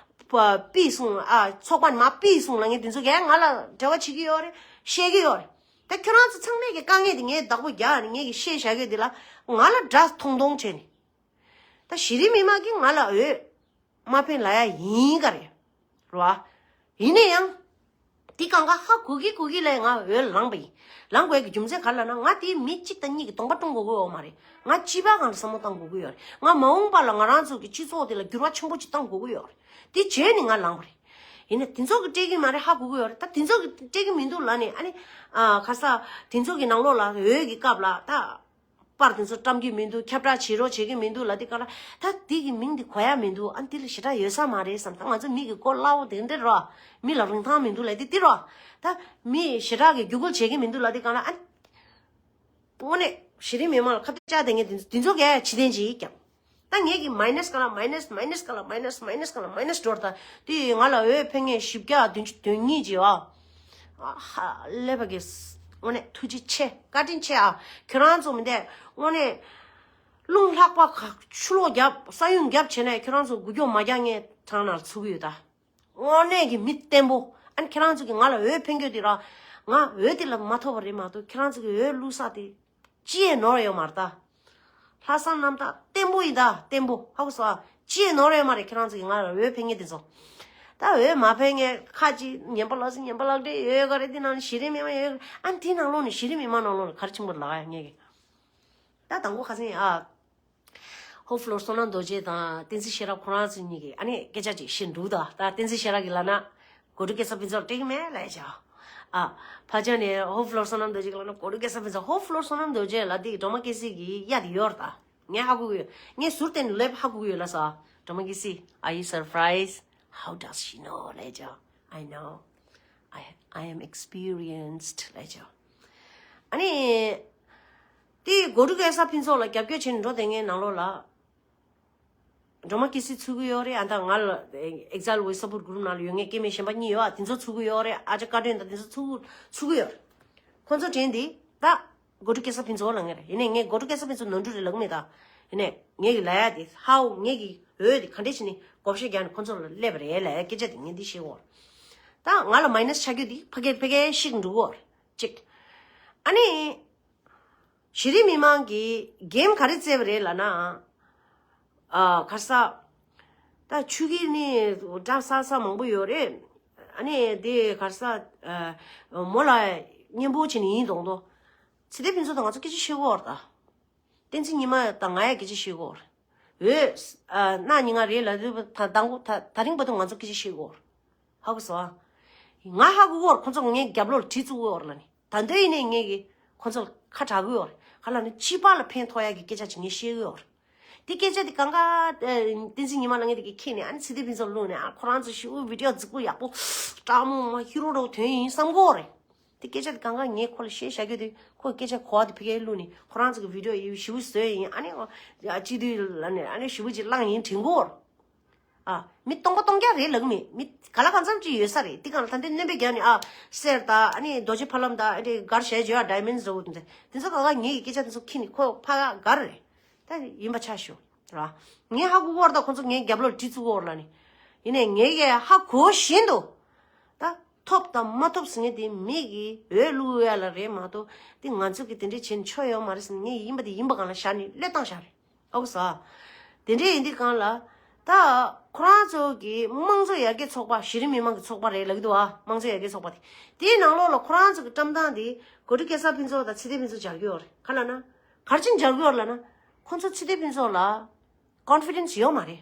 པ་ཕུད་སོང་། ཨ་ཚོགས་པ་ནས་མ་ཕུད་སོང་ལབ་མཁན་དེ་ཚོ་གས་ང་ལ་འབྲེལ་བ་བྱེད་ཀྱི་ཡོད་རེད། བཤད་ཀྱི་ཡོད་རེད། ད་ཁྱོད་རང་ཚོ་ཚང་མས་ཀྱི་དཀའ་ངལ་དེ་ངས་བདག་པོ་རྒྱག་ནས་ངས་ཀྱི་བཤད་བཞག་གི་དེ་ལ་ང་ལ་དགྲ་མཐོང་མཐོང་བྱས་ནས། ད་གཞི་རིམ་མི་མང་གིས་ང་ལ་འོས་མ་ཕན་ལབ་ཡ་ཡིན་ག་རེད། རེད་བ། ཡིན་ན་ཡང་། འདི་གང་ག་ཧ་གོ་གི་གོ་གི་ལས་ང་འོས་ལངས་པ་ཡིན། ལངས་དགོས་ཀྱི་རྒྱུ་མཚན་ག་རེ་ལབ་ན། ང་དེའི་མི་གཅིག་དང་གཉིས་ཀྱི་གདོང་པ་སྲུང་དགོས་ཀྱི་ཡོད་མ་རེད། ང་སྤྱི་པ་སྒང་ལ་བསམ་བློ་བཏང་དགོས་ཀྱི་ཡོད་རེད། ང་མ་འོངས་པ་ལ་ང་རང་ཚོ་གི་སྤྱི་ཚོགས་དེ་ལ་འགྱུར་བ་ཆེན་པོ་ཅིག་བཏང་དགོས་ཀྱི་ཡོད་རེད། དེ་བྱས་ནས་ང་ལངས་པ་རེད། ཡིན་ན་དེ་ཚོ་གི་སྤྲད་ཀྱི་མ་རེད། ཧ་གོ་གི་ཡོད་རེད། ད་དེ་ཚོ་གི་སྤྲད་ཀྱི་མི་འདུག་ལབ་ནས། ཨ་ནི་ཨ་ག་ས་དེ་ཚོ་གི་ནང་ལོགས་ལ་འོས་ཀྱི་སྐབས་ལ་ད་པར་དེ་ཚོ་བཀྲམ་གྱི་མི་འདུག་ཁྱབ་བསྒྲགས་བྱེད་རོགས་བྱེད་ཀྱི་མི་འདུག་ལབ་དེ་ག་ལ། ད་དེ་གི་མིང་དེ་གོ་ཡ་མི་འདུག་ཨ་ནི་དེ་ལ་ཞེ་དྲག་ཡོད་ས་མ་རེད་བསམ། ད་ང་ཚོ་མི་གི་གོ་སླ་བོ་དེ་འདྲ་རོ། མི་ལ་རིན་ཐང་མི་འདུག་ལབ་དེ་དེ་རོ། ད་མི་ཞེ་དྲག་གི་རྒྱུ་རྒོལ་བྱེད་ཀྱི་མི་འདུག་ལབ་དེ་ག་ལ། ཨ་ནི་དངོས་གནས་གཞི་རིམ་མི་མང་ལ་ཁ་གཏད་བཅག་བསྡད་མཁན་དེ་ཚོ་དེ་ཚོ་གས་ཕྱི་བསྟན་ཅིག་ཀྱང་། ད་ངེད་ཀྱི་མའི་ནས་ག་ལ་མའི་ནས་མའི་ནས་ག་ལ་མའི་ནས་མའི་ནས་ག་ལ་མའི་ནས་འགྲོ་ར། ད་དེ་ང་ལ་འོས་ཕན་ངེས་བཞི་བརྒྱ་བདུན་ཅུ་དོན་གཉིས་ཅིག་ཨ། ཨ་ཧ་ཀླད་པ་གི་དངོས་གནས་ཐུགས་རྗེ་ཆེ། བཀའ་དྲིན་ཆེ་ཨ། ཁྱོད་རང་ཚོ་མི་འདས་དངོས་གནས་རླུང་ལྷགས་པ་ག་ཆུ་ལོག་བརྒྱབ་ས་ཡོམ་བརྒྱབ་བྱས་ནས་ཁྱོད་རང་ཚོ་འགུལ་སྐྱོད་མ་རྒྱག་ངས་ཐང་ནར་ཚུགས་ཀྱི་ཡོད་ད། དངོས་གནས་ཀྱི་མི་བརྟན་པོ། ཨ་ནི་ཁྱེད་རང་ཚོ་གིས་ང་ལ་འོས་འཕེན་རྒྱུ་དེ་ར། ང་འོས་དེ་ལ་མ་ཐོབ་པ་རེད་མ་གཏོགས། ཁྱེད་རང་ཚོ་གིས་འོས་བླུགས་ས་དེ་ཅི་ཡང་ནོར་ཡོད་མ་རེད་ད། ལྷག་བསམ་རྣམ་དག་བརྟན་པོ་ཡིན་ད། བརྟན་པོ། ཧ་གོ་སོང་ཨ། ཅི་ཡང་ནོར་ཡོད་མ་རེད། ཁྱེད་རང་ཚོ་གིས་ང་ལ་འོས་འཕེན་མཁན་དེ་ཚོ། ད་འོས་མ་འཕེན་མཁན་ཁ་ཅིག་ངན་པ་ལག་ཟིན་ངན་པ་ལག་འབྲེལ་ཡོད་ག་རེད། དེ་ནང་ནས་གཞི་རིམ་མི་མང་ཡོད་ག་རེད། ཨ་ནི་དེ་ནང་ལོགས་ནས་གཞི་རིམ་མི་མང་ནང་ལོགས་ནས་ག་རེ་ཆེན་པོ་ལབ་ཡ་ངས་གི། ད་དང་པོ་ཁ་སང་ཨ། ཧོ་ཕ་ལོར་བསོད་ནམས་རྡོ་རྗེ་དང་བསྟན་འཛིན་ཤེས་རབ་ཁོ་རང་ཚོ་གཉིས་ཀྱིས་ཨ་ནི་སྐད་ཆ་ཅིག་བཤད་འདུག་ད་ད་བསྟན་འཛིན་ཤེས་རབ་ཀྱིས་ལབ་ན། གོ་སྒྲིག་སྐལ་བཟང་ཕུན་ཚོགས་སྤྲད་ཀྱི་མེད་ལབ་བྱ། ཨ། ཕ་ཆ་ནས་ཧོ་ཕ་ལོར་བསོད་ནམས་རྡོ་རྗེ་ལབ་ན་གོ་སྒྲིག་སྐལ་བཟང་ཕུན་ཚོགས། ཧོ་ཕ་ལོར་བསོད་ནམས་རྡོ་རྗེ་ལབ་དེ་སྒྲོལ་མ་སྐྱེ་སྲིད་ཀྱི་གཡའ་དེ་ཡོད་རེད་ད། ངས་ཧ་གོ་གི་ཡོད། ངས་ཟུར་བལྟས་ནས་ལབ་ཧ་གོ་གི་ཡོད་ལབ་ས། སྒྲོལ་མ་སྐྱེ་སྲིད། Are you surprised? How does she know? ལབ་བྱ། I know. I I am experienced ལབ་བྱ། ཨ་ནི། དེ་གོ་སྒྲིག་སྐལ་བཟང་ཕུན་ཚོགས་ལ་རྒྱབ་སྐྱོར་བྱས་ནས་འགྲོ་བསྡད་མཁན་ནང་ལོགས་ལ། སྒྲོལ་མ་སྐྱེ་སྲིད་ཚུད་ཀྱི་ཡོད་རེད། ཨ་ད་ང་ལ་ཨེག་ཛལ་ཝེ་སཔོར་གུ་རུབ་ནང་ལ་ཡོད་མཁན་སྐྱེ་དམན་གཞན་པ་གཉིས་ཡོད་ཨ། དེ་ཚོ་ཚུད་ཀྱི་ཡོད་རེད། ཨ་ཅག་བཀའ་དྲིན་དང་དེ་ཚོ་ཚུད་ཚུད་ཀྱི་ཡོད་རེད། ཁོང་ཚོ་དྲན་དེ་ད་གོ་སྒྲིག་སྐལ་བཟང་ཕུན་ཚོགས་ལབ་མཁན་རེད། ཡིན་ནའི་ངས་གོ་སྒྲིག་སྐལ་བཟང་ཕུན་ཚོགས་ནོར་འཁྲུལ་རེད་ལབ་ཀྱི་མེད་ད། ཡིན་ནའི་ངས་ཀྱི་ལབ་ཡ་དེ་ཧའོ་ངས་ཀྱི་འོས་དེ་ག་འདྲས་བྱས་ནས་བགོ་བཤའ་རྒྱག་ནས་ཁོང་ཚོ་ལ་སླེབས་པ་རེད་ལབ་ཡ་སྐད་ཆ་དེ་ངས་འདི་བཤད་ཀྱི་ཡོད་རེད། ད་ང་ལ་མའི་ནས་ཆགས་རྒྱུ་དེ་ཕ་གིར་ཕ་གིར་ཤིག་འགྲོ་གི་ཡོད་རེད། གཅིག་ཨ་ནི། གཞི་རིམ་མི་མང་གིས་གེམ་ག་རེ་རྩེད་པ་རེད་ལབ་ན། ཨ་ག་ས། ད་ཆུ་གི་ནི་སྒྲ་ས་ས་མང་པོ་ཡོད་རེད། ཨ་ནི་དེ་ག་རེ་ས། ཨ་མོ་ལ་སྙན་པོ་བྱས་ནས་ཡིན་མདོག་མདོག་ཚེ་བརྟན་ཕུན་ཚོགས་དང་ང་ཚོ་སྐད་ཆ་བཤད་ཀྱི་ཡོད་རེད་ད། བསྟན་འཛིན་ཉི་མ་དང་ང་ཡང་སྐད་ཆ་བཤད་ཀྱི་ཡོད་རེད། འོས། ཨ་གནངས་ཉིན་ང་རེད་ལབ་དུས་ད་དང་པོ་ད་ད་རིང་བར་དུ་ང་ཚོ་སྐད་ཆ་བཤད་ཀྱི་ཡོད་རེད། ཧ་གོ་སོང་ཨ། ང་ཧ་གོ་གི་ཡོད་རེད། ཁོ་ཚོ་ངའི་རྒྱབ་ལོགས་ལ་གྲི་བཙུགས་ཀྱི་ཡོད་རེད་ལབ་ནས། ད་འདོད་ཡིན་ནའི་ངས་ཀྱི་ཁོ་ཚོ་ལ་ཁ་གྲག་གི་ཡོད་རེད། ག་ལབ་ན་སྤྱི་པ་ལ་ཕན་ཐོགས་ཡག་གི་སྐད་ཆ་ཅིག་ངས་བཤད་གི་ཡོད་རེད། དེ་སྐད་ཆ་དེ་གང་ག་ཨ་བསྟན་འཛིན་ཉི་མ་ལ་ངས་དེ་གི་ཁྱེར་ནས་ཨ་ནི་ཚེ་བརྟན་ཕུན་ཚོགས་བླུགས་ནས་ཨ་ཁོ་རང་ཚོ་ཞེ་པོ་བི་ཌི་ཡོ་རྫིག་པོ་ཡག་པོ་སྐྲག་མོ་མ་ཧི་རོ་འདྲ་བོ་ཐོན་ཡིན་བསམ་གི་ཡོད་རེད། དེ་སྐད་ཆ་དེ་གང་ག་ངས་ཁོ་ལ་བཤད་བཞག་རྒྱུ་དེ་ཁོ་སྐད་ཆ་གོ་བ་དེ་ཕ་གིར་བླུགས་ནས་ཁོ་རང་ཚོ་གི་བི་ཌི་ཡོ་ཞེ་པོ་བཟོས་ཡིན། ཨ་ནི་ཨ་སྤྱི་འཐུས་ལ་ནས་ཨ་ནི་ཞེ་པོ་ཅིག་བླངས་ཡིན་དྲན་གི་ཡོད་རེད། ཨ། མི་སྟོང་པ་སྟོང་རྐྱང་རེད་ལབ་གི་མེད། མི་ག་ལ་གང་འཚམ་ཅིག་ཡོད་ས་རེད། དེ་གང་ལ་ད་ལྟའི་སྣོན་པ་རྒྱག་ནས་ཨ་གསེར་དང་ཨ་ནི་རྡོ་རྗེ་ཕ་ལམ་དང་ཨ་ནི་གར་བྱས་བརྗོད་ཨ་ཌའི་མོན་ཌི་བཟོ་འོ་དེ་ཚོ་ག་ག་ངེད་ཀྱི་སྐད་ཆ་དེ་ཚོ་ཁྱི་ནི་ཁོ་ཕ་ག་གར་རེད། ད་ཡིན་པ་ཆ་ཞུ་ར། ངས་ཧ་གོ་གི་ཡོད་རེད། ད་ཁོ་ཚོ་ངའི་རྒྱབ་ལོགས་གྲི་བཙུགས་ཡོད་རེད་ལབ་ནི། ཡིན་ནའི་ངས་ཀྱི་ཧ་གོ་བཞིན་དུ། ད་ཐོབ་དང་མ་ཐོབ་ཟེར་མཁན་དེ་མི་གི་འོས་བླུག་ཡ་ལ་རེད་མ་གཏོགས་དེ་ང་ཚོ་གི་དེ་འདྲས་བྱས་ནས་ཆོ་ཡོད་མ་རེད་ཟེར་ནས་ངས་ཡིན་པ་དེ་ཡིན་པ་སྒང་ལ་བཞག་ནས་བློས་བཏང་བཞག་རེད། ཨོ་ས། དེ་འདྲས་ཡིན་དུས་སྒང་ལ། ད་ཁོ་རང་ཚོ་གི་དམངས་གཙོ་ཡར་རྒྱས་ཚོགས་པ་གཞི་རིམ་མི་མང་གི་ཚོགས་པ་རེད་ལབ་ཀྱི་འདུག་ཨ། དམངས་གཙོ་ཡར་རྒྱས་ཚོགས་པ་དེ། དེའི་ནང་ལོགས་ལ་ཁོ་རང་ཚོ་གི་བཀྲམ་སྟངས་དེ་གོ་སྒྲིག་སྐལ་བཟང་ཕུན་ཚོགས་དང་ཚེ་བརྟན་ཕུན་ཚོགས་སྦྱར་གྱི་ཡོད་རེད། ག་ལབ་ན། ག་རེ་བྱས་ནས་སྦྱར་གྱི་ཡོད་རེད་ལབ་ན། ཁོ་ཚོ་ཚེ་བརྟན་ཕུན་ཚོགས་ལ་ཀོན་ཕི་ཌེན་སི་ཡོད་མ་རེད།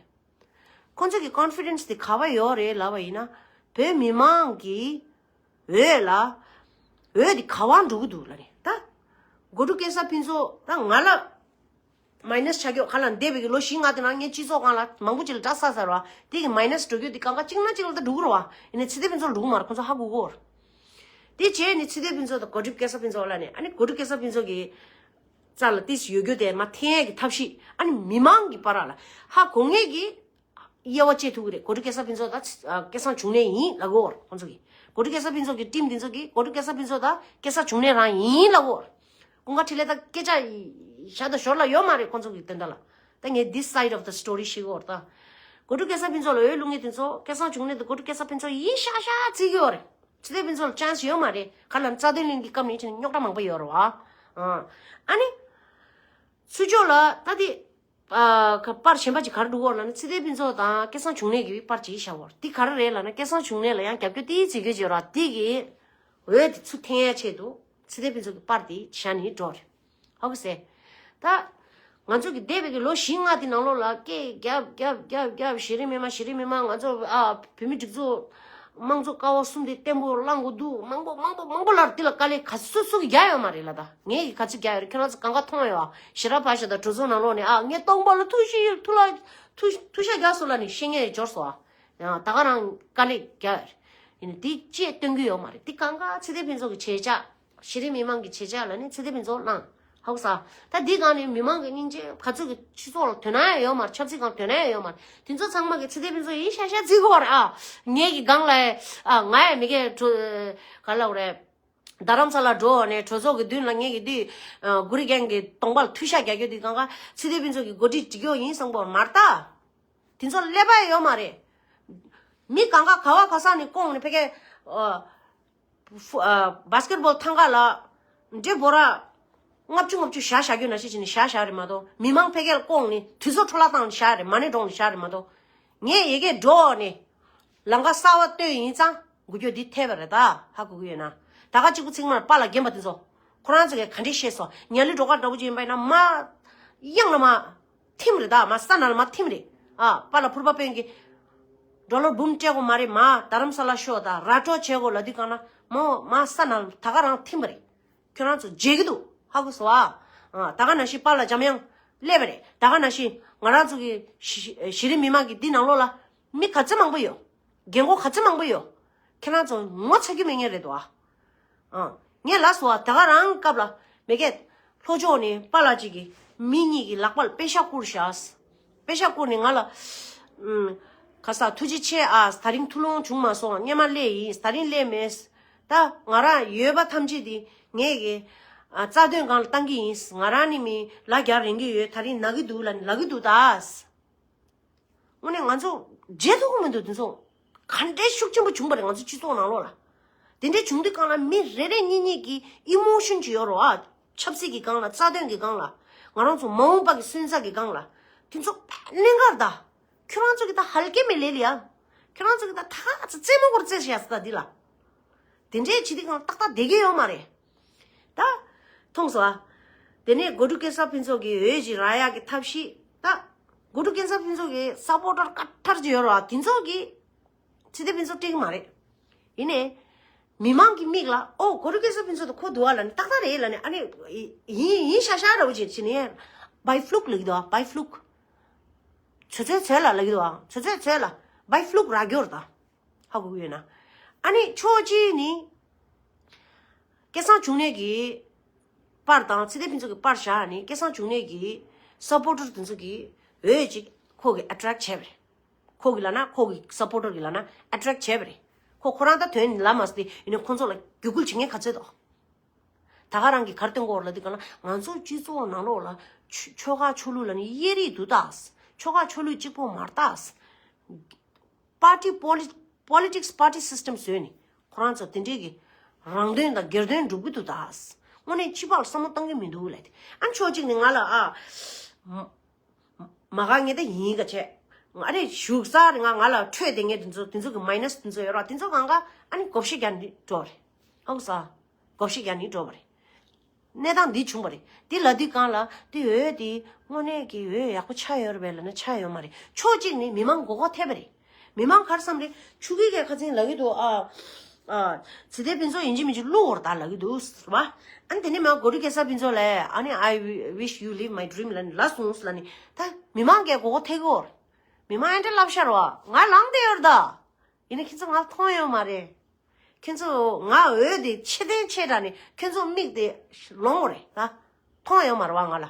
ཁོང་ཚོ་གི་ཀོན་ཕི་ཌེན་སི་དེ་ག་བ་ཡོད་རེད་ལབ་པ་ཡིན་ན། བོད་མི་མང་གི་འོས་ལ། འོས་དེ་ག་བ་འགྲོ་གི་འདུག་ལབ་ནས་ད། གོ་ཌུ་སྐལ་བཟང་ཕུན་ཚོགས་ད་ང་ལ། མའི་ནས་ཆགས་ཀྱོག་ག་ལ་འདས་པའི་གི་ལོ་བཞི་ལྔ་དེ་ནང་ངའི་སྤྱི་ཚོགས་སྒང་ལ་མང་པོ་ཅིག་ལ་དགྲ་བསགས་ཚར་བ། དེ་གི་མའི་ནས་འགྲོ་རྒྱུ་དེ་གང་ག་གཅིག་ན་གཅིག་ལ་ད་འགྲོ་གི་རེད་བ། ཡིན་ནའི་ཚེ་བརྟན་ཕུན་ཚོགས་ལ་འགྲོ་གི་མ་རེད། ཁོང་ཚོ་ཧ་གོ་གོ་རེད། དེ་བྱས་ནས་ཚེ་བརྟན་ཕུན་ཚོགས་དང་གོ་ཌུ་སྐལ་བཟང་ཕུན་ཚོགས་ལ་ནས་ཨ་ནི་གོ་ཌུ་སྐལ་བཟང་ཕུན་ཚོགས་ཀྱི་རྩ་ལ་ཏིས་ཡོད་རྒྱུ་དེ་མ་འཐེན་ཡས་ཀྱི་ཐབས་ཤེས་ཨ་ནི་མི་མང་གི་བར་ལ་ཧ་གོ་ངེས་ཀྱི་དབྱེ་བ་བཅད་ཐུབ་ཀྱི་རེད། གོ་ཌུ་སྐལ་བཟང་ཕུན་ཚོགས་དང་སྐལ་བཟང་འབྱུང་གནས་ཡིན་ལབ་གོ་རེད་ཁོང་ཚོ་གིས། གོ་ཌུ་སྐལ་བཟང་ཕུན་ཚོགས་ཀྱི་ཊིམ་དེ་ཚོ་གིས་གོ་ཌུ་སྐལ་བཟང་ཕུན་ཚོགས་དང་སྐལ་བཟང་འབྱུང་གནས་རང་ཡིན་ལབ་གོ་རེད། ཀུན་དགའ་འཕྲིན་ལས་དང་སྐད་ཆ་ཞར་དང་ཞོར་ལ་ཡོད་མ་རེད་ཁོང་ཚོ་གི་དོན་དག་ལ། ད་ངས་this side of the story ཤེས་ཀྱི་ཡོད་རེད་ད། གོ་ཌུ་སྐལ་བཟང་ཕུན་ཚོགས་ལ་འོས་བླུག་མཁན་དེ་ཚོ་སྐལ་བཟང་འབྱུང་གནས་དང་གོ་ཌུ་སྐལ་བཟང་ཕུན་ཚོགས་ཡིན་ཤག་ཤག་བརྩི་གི་ཡོད་རེད། ཚེ་བརྟན་ཕུན་ཚོགས་ལ་ཅན་སི་ཡོད་མ་རེད། ག་ལ་རྩ་དོན་གླིང་གི་སྐབས་ནས་ཕྱིན་ནས་རྙོག་དྲ་མང་པོ་ཡོད་རེད་བ། ཨ་ནི། ཚུར་ཕྱོགས་ལ་ད་དེ། ཨ་ག་པར་གཞན་པ་ཅིག་ག་རེ་འགྲོ་གི་ཡོད་ལབ་ན་ཚེ་བརྟན་ཕུན་ཚོགས་དང་སྐལ་བཟང་འབྱུང་གནས་ཀྱི་པར་ཅིག་བཞག་ཡོད་རེད། དེ་ག་རེ་རེད་ལབ་ན་སྐལ་བཟང་འབྱུང་གནས་ལ་ཡང་རྒྱབ་སྐྱོར་ཏིག་བྱེད་ཀྱི་ཡོད་རེད་བ། དེ་གི་འོས་དེ་ཚུར་འཐེན་ཡ་ཆེད་དུ་ཚེ་བརྟན་ཕུན་ཚོགས་ཀྱི་པར་དེ་བཞག་ནས་འགྲོ་རེད། ཧ་གོ་སོང་། ད་ང་ཚོ་གི་འདས་པའི་གི་ལོ་བཞི་ལྔ་དེ་ནང་ལོགས་ལ་སྐད་རྒྱབ་རྒྱབ་རྒྱབ་རྒྱབ་གཞི་རིམ་མི་མང་གཞི་རིམ་མི་མང་ང་ཚོ་ཨ་བོད་མི་སྒྲིག་འཛུགས་དམངས་གཙོ་ཀ་བ་གསུམ་དེ་བརྟན་པོ་བླང་དགོས་འདུག་མང་པོ་མང་པོ་མང་པོ་ལབ་དེ་ལ་དཀའ་ལས་ག་ཚོད་སུ་གི་རྒྱག་ཡོད་མ་རེད་ལ། ད་ངས་གི་ག་ཚོད་རྒྱག་ཡོད་རེད། ཁྱོད་རང་ཚོ་གང་ག་མཐོང་ཡོད་ཨ། ཞི་ར་བ་ཤ་དང་གྲོས་ཚོགས་ནང་ལོགས་ནས་ཨ་ངས་སྟོང་པ་ལ་ཐུགས་ཤི་ཐུགས་ལ་ཐུགས་ཐུགས་ཤ་རྒྱག་སོང་ལབ་ནས་བཤད་མཁན་འབྱོར་སོང་ཨ། ཡང་ད་ག་རང་དཀའ་ལས་རྒྱག་ཡོད་རེད། ཡིན་ནའི་དེ་ཅེས་སྟོན་གི་ཡོད་མ་རེད། དེ་གང་ག་ཚེ་བརྟན་ཕུན་ཚོགས་ཀྱི་བྱེད་བྱ། གཞི་རིམ་མི་མང་གི་བྱེད་བྱ་ལ་ནི་ཚེ་བརྟན་ཕུན་ཚོགས་བླངས། ཧ་གོ་སོང་། ད་འདི་སྒང་ནས་མི་མང་གི་སྙིང་རྗེ་ག་ཚོད་ཀྱི་སྤྱི་ཚོགས་ལ་དོན་ན་ཡང་ཡོད་མ་རེད། ཆབ་སྲིད་སྒང་དོན་ན་ཡང་ཡོད་མ་རེད། དེ་ཚོ་ཚང་མ་གི་ཚེ་བརྟན་ཕུན་ཚོགས་ཡིན་ཤག་ཤག་བརྩི་གི་ཡོད་རེད་ཨ། ངའི་གི་སྒང་ལ་ཨ་ང་ཡང་མི་སྒེར་གྲོ་ག་ལབ་དགོས་རེད། རྡ་རམ་ས་ལ་འགྲོ་ནས་གྲོས་ཚོགས་ཀྱི་མདུན་ལ་ངེད་ཀྱི་དུས་གུ་རི་རྒན་གྱི་གདོང་པ་ལ་ཐུགས་ཤ་རྒྱག་རྒྱུ་དེ་གང་ག་ཚེ་བརྟན་ཕུན་ཚོགས་ཀྱི་འགོ་ཁྲིད་འགྲིག་ཡོད་ཡིན་བསམ་གི་ཡོད་མ་རེད་ད། དེ་ཚོ་ཀླད་པ་ཡོད་མ་རེད། མི་གང་ག་ག་བ་ག་ས་ནས་བསྐོངས་ནས་ཕ་གིའི་ཨ་ཨ་བྷ་སི་ཀེ་ཊི་བྷོལ་ཐང་ག་ལ་འདྲེ་འབོར་ལྔ་བཅུ་ལྔ་བཅུ་བཞག་བཞག་རྒྱུ་ནང་བཞིན་བྱས་ནས་བཞག་བཞག་རེད་མ་གཏོགས། མི་མང་ཕ་གིར་བསྐོངས་ནས་དུས་ཚོད་འཕྲོ་བརླག་བཏང་ནས་བཞག་རེད། མ་ཎི་བསྒྲོངས་ནས་བཞག་རེད་མ་གཏོགས། ངས་ཡ་གིར་འགྲོ་ནས་ལམ་ཁ་གསར་པ་བཏོད་ཡིན་ཙང་འགུལ་སྐྱོད་འདི་ཐེབས་པ་རེད་ད། ཧ་གོ་གི་ཡོད་ན། ད་ག་གཅིག་པུ་ཚིག་མར་པཱ་ལགས་རྒན་པ་དེ་ཚོ་ཁོ་རང་ཚོ་གིས་ག་འདྲས་བཤད་སོང་། ཉ་ལི་སྒྲོལ་དཀར་འདྲ་པོ་ཅིག་ཡིན་པ་ཡིན་ན་མར་གཡང་ལ་མར་ཐིམ་རེད་ད། མར་ས་ནང་ལ་མར་ཐིམ་རེད། ཨ་པཱ་ལགས་ཕུར་པ་དཔོན་གྱིས་ཌོ་ལར་འབུམ་སྤྲད་དགོས་མ་རེད། མར་རྡ་རམ་ས་ལ་ཤོག་དང་ར་སྤྲོད་བྱེད་དགོས་ལབ་དུས་སྒང་ལ་མར་མར་ས་ནང་ལ་ད་ག་རང་ཐིམ་པ་རེད། ཁྱོད་རང་ཚོ་བརྗེད་ཀྱི་འདུག་ཧ་གོ་སོང་ཨ། ཨ་ད་ག་ནང་བཞིན་པཱ་ལགས་འཇམ་དབྱངས་སླེབས་པ་རེད། ད་ག་ནང་བཞིན་ང་རང་ཚོ་གི་གཞི་གཞི་རིམ་མི་མང་གི་འདི་ནང་ལོགས་ལ་མི་ག་ཚོད་མང་པོ་ཡོད། རྒན་གོག་ག་ཚོད་མང་པོ་ཡོད། ཁྱེད་རང་ཚོ་ངོ་ཚ་རྒྱུ་མེད་མཁན་རེད་འདུག་ཨ། ཨ་ངས་ལབ་སོང་ཨ། ད་ག་རང་སྐབས་ལ་མེ་སྐད་ལྷོ་ཕྱོགས་ནས་པཱ་ལགས་གཅིག་གིས་མི་གཉིས་ཀྱི་ལག་པ་ལ་པེ་ཤག་བསྐུར་བཞག་པེ་ཤག་བསྐུར་ནས་ང་ལ་ཨུམ་ག་ས་ཐུགས་རྗེ་ཆེ་ཨ། ད་རིང་ཐུགས་སློང་བྱུང་མ་སོང་། སྔོན་མ་སླེབས་ཡིན། ད་རིང་སླེབས་མེད། ད་ང་རང་ཡོད་པ་ཐམས་ཅད་དེ་ངས་ཀྱི་ཨ་རྩ་དོན་སྒང་ལ་བཏང་གི་ཡིན། ང་རང་ནི་མི་ལ་རྒྱ་རེངས་ཀྱི་ཡོད། ད་རིང་ན་གི་འདུག་ལ་ལབ་ཀྱི་འདུག་ད། དངོས་གནས་ང་ཚོ་བརྗེད་ཐུབ་ཀྱི་མི་འདུག་དེ་ཚོ་ག་འདྲའི་ཤུགས་ཆེན་པོ་བྱུང་བ་རེད། ང་ཚོ་སྤྱི་ཚོགས་ནང་ལོགས་ལ་དེ་འདྲའི་བྱུང་དུས་སྒང་ལ་མི་རེ་རེ་གཉིས་གཉིས་ཀྱི་ཨི་མོ་ཤོན་ཅིག་ཡོད་རེད་ཨ། ཆབ་སྲིད་ཀྱི་སྒང་ལ་རྩ་དོན་གྱི་སྒང་ལ་ང་རང་ཚོ་མ་འོངས་པ་གི་སོན་རྩ་གི་སྒང་ལ་དེ་ཚོ་གླེང་གར་ད། ཁྱོད་རང་ཚོ་གི་ད་ཧལ་ཀེ་མེ་ལེ་ལི་ཡ། ཁྱོད་རང་ཚོ་གི་ད་ཐག་ཚ་རྩེད་མོ་སྐོར་རྩེ་བཞག་ས་ད་འདི་ལ། དེ་འདྲའི་བྱེད་དུས་སྒང་ཏག་ཏག་བསྡད་ཀྱི་ཡོད་མ་རེད། ད་མཐོང་སོང་ཨ། དེ་ནས་གོ་ཌུ་སྐལ་བཟང་ཕུན་ཚོགས་ཀྱི་འོས་ཅིག་རག་ཡག་གི་ཐབས་ཤེས་ད། གོ་ཌུ་སྐལ་བཟང་ཕུན་ཚོགས་ཀྱི་སབ་པོར་ཊར་དཀར་ཐར་ཅིག་ཡོད་རེད་བ། དེ་ཚོ་གིས་ཚེ་བརྟན་ཕུན་ཚོགས་སྤྲད་ཀྱི་མ་རེད། ཡིན་ནའི་མི་མང་གི་མིག་ལ་ཨོ་གོ་ཌུ་སྐལ་བཟང་ཕུན་ཚོགས་དེ་ཁོ་འདུག་ཨ་ལབ་ནས་ཏག་ཏག་རེད་ལབ་ནས་ཨ་ནི་ཡིན་ཡིན་ཤག་ཤག་འདྲ་བོ་ཅིག་བྱས་ནས་བའི་ཕླུག་ལབ་ཀྱི་འདུག་ཨ། བའི་ཕླུག་ཚོད་ཚོད་ཚོད་ལ་ལབ་ཀྱི་འདུག་ཨ། ཚོད་ཚོད་ཚོད་ལ་བའི་ཕླུག་རག་གི་ཡོད་རེད་ད། ཧ་གོ་གི་ཡོད་ན། ཨ་ནི་ཕྱོགས་གཅིག་ནི། སྐལ་བཟང་འབྱུང་གནས་ཀྱི་པར་དང་ཚེ་བརྟན་ཕུན་ཚོགས་ཀྱི་པར་བཞག་ནི་སྐལ་བཟང་འབྱུང་གནས་ཀྱི་སབ་པོར་ཊར་དེ་ཚོ་གིས་འོས་ཅིག་ཁོ་གིས་ཨེ་ཊེག་བྱས་པ་རེད། ཁོ་གིས་ལབ་ན་ཁོ་གི་སབ་པོར་ཊར་གིས་ལབ་ན་ཨེ་ཊེག་བྱས་པ་རེད། ཁོ་ཁོ་རང་ད་དོན་ལབ་མ་སོང་སྟེ་ཡིན་ནའི་ཁོང་ཚོ་ལ་རྒྱུད་སྐུལ་བྱེད་མཁན་ག་ཚོད་འདུག་ད་ག་རང་གིས་ག་རེ་སྟོན་གྱི་ཡོད་རེད་ལབ་དུས་སྒང་ལ་ང་ཚོ་སྤྱི་ཚོགས་ནང་ལོགས་ལ་ཆོལ་ཆོལ་ཁ་ཆོས་ལུགས་ལབ་ནས་དབྱེ་རིགས་འདུག་ད། ཆོལ་ཁ་ཆོས་ལུགས་གཅིག་པོ་མ་རེད་ད། party poli- politics party system བཟོས་ནས་ཁོ་རང་ཚོ་དེ་འདྲའི་གི་རང་དོན་དང་སྒེར་དོན་སྒྲུབ་ཀྱི་འདུག་ད། དངོས་གནས་སྤྱི་པ་ལ་བསམ་བློ་གཏོང་གི་མི་འདུག་ལབ་དེ། ཨ་ཕྱོགས་གཅིག་ནས་ང་ལ་ཨ་མ་མ་དགའ་ངེས་ད་ཡིན་ག་བྱས། ང་རེ་བཞུགས་ས་རེ་ང་ང་ལ་འཕྲོད་དེ་ངས་དེ་ཚོ་དེ་ཚོ་གི་མའི་ནས་དེ་ཚོ་ཡོད་ར། དེ་ཚོ་གང་ག་ཨ་ནི་བགོ་བཤའ་རྒྱག་ནི་འགྲོ་རེད། ཧང་སང་བགོ་བཤའ་རྒྱག་ནི་འགྲོ་བ་རེད། གནས་སྟངས་འདི་བྱུང་བ་རེད། འདི་ལབ་དུས་སྒང་ལ་འདི་འོས་འདི་དངོས་གནས་ཀྱི་འོས་ཡག་པོ་ཆགས་ཡོད་རེད་པས་ལབ་ན་ཆགས་ཡོད་མ་རེད། ཕྱོགས་གཅིག་ནས་མི་མང་མགོ་སྐོར་ཐེབས་པ་རེད། མི་མང་ག་རེ་བསམ་རེད། ཆོས་སྐྱིད་ཀྱིས་ཁ་སང་ལབ་ཀྱི་འདུག་ཨ། ཨ། ཚེ་བརྟན་ཕུན་ཚོགས་ཡིན་གཅིག་མིན་གཅིག་བླུག་འོར་ད་ལབ་ཀྱི་འདུག་ཟེར་བ། ཨ་ནི་དེ་ནས་མ་གོ་སྒྲིག་སྐལ་བཟང་ཕུན་ཚོགས་ལ་ཨ་ནི་I wish you live my dream ལབ་ནི་ལབ་སོང་ལབ་ནི་ད་མི་མང་གིས་མགོ་སྐོར་ཐེབས་ཀྱི་ཡོད་རེད། མི་མང་ཨེ་འདྲ་ལབ་ཤར་བ་ང་ལངས་བསྡད་ཡོད་རེད་ད། ཡིན་ན་ཁྱེད་ཚོ་ང་མཐོང་ཡོད་མ་རེད། ཁྱེད་ཚོ་ང་འོས་དེ་ཆེ་ལྡན་ཆེ་དྲགས་ནས་ཁྱེད་ཚོ་མིག་དེ་ལོང་བ་རེད་ད། མཐོང་ཡོད་མ་རེད་བ་ང་ལ།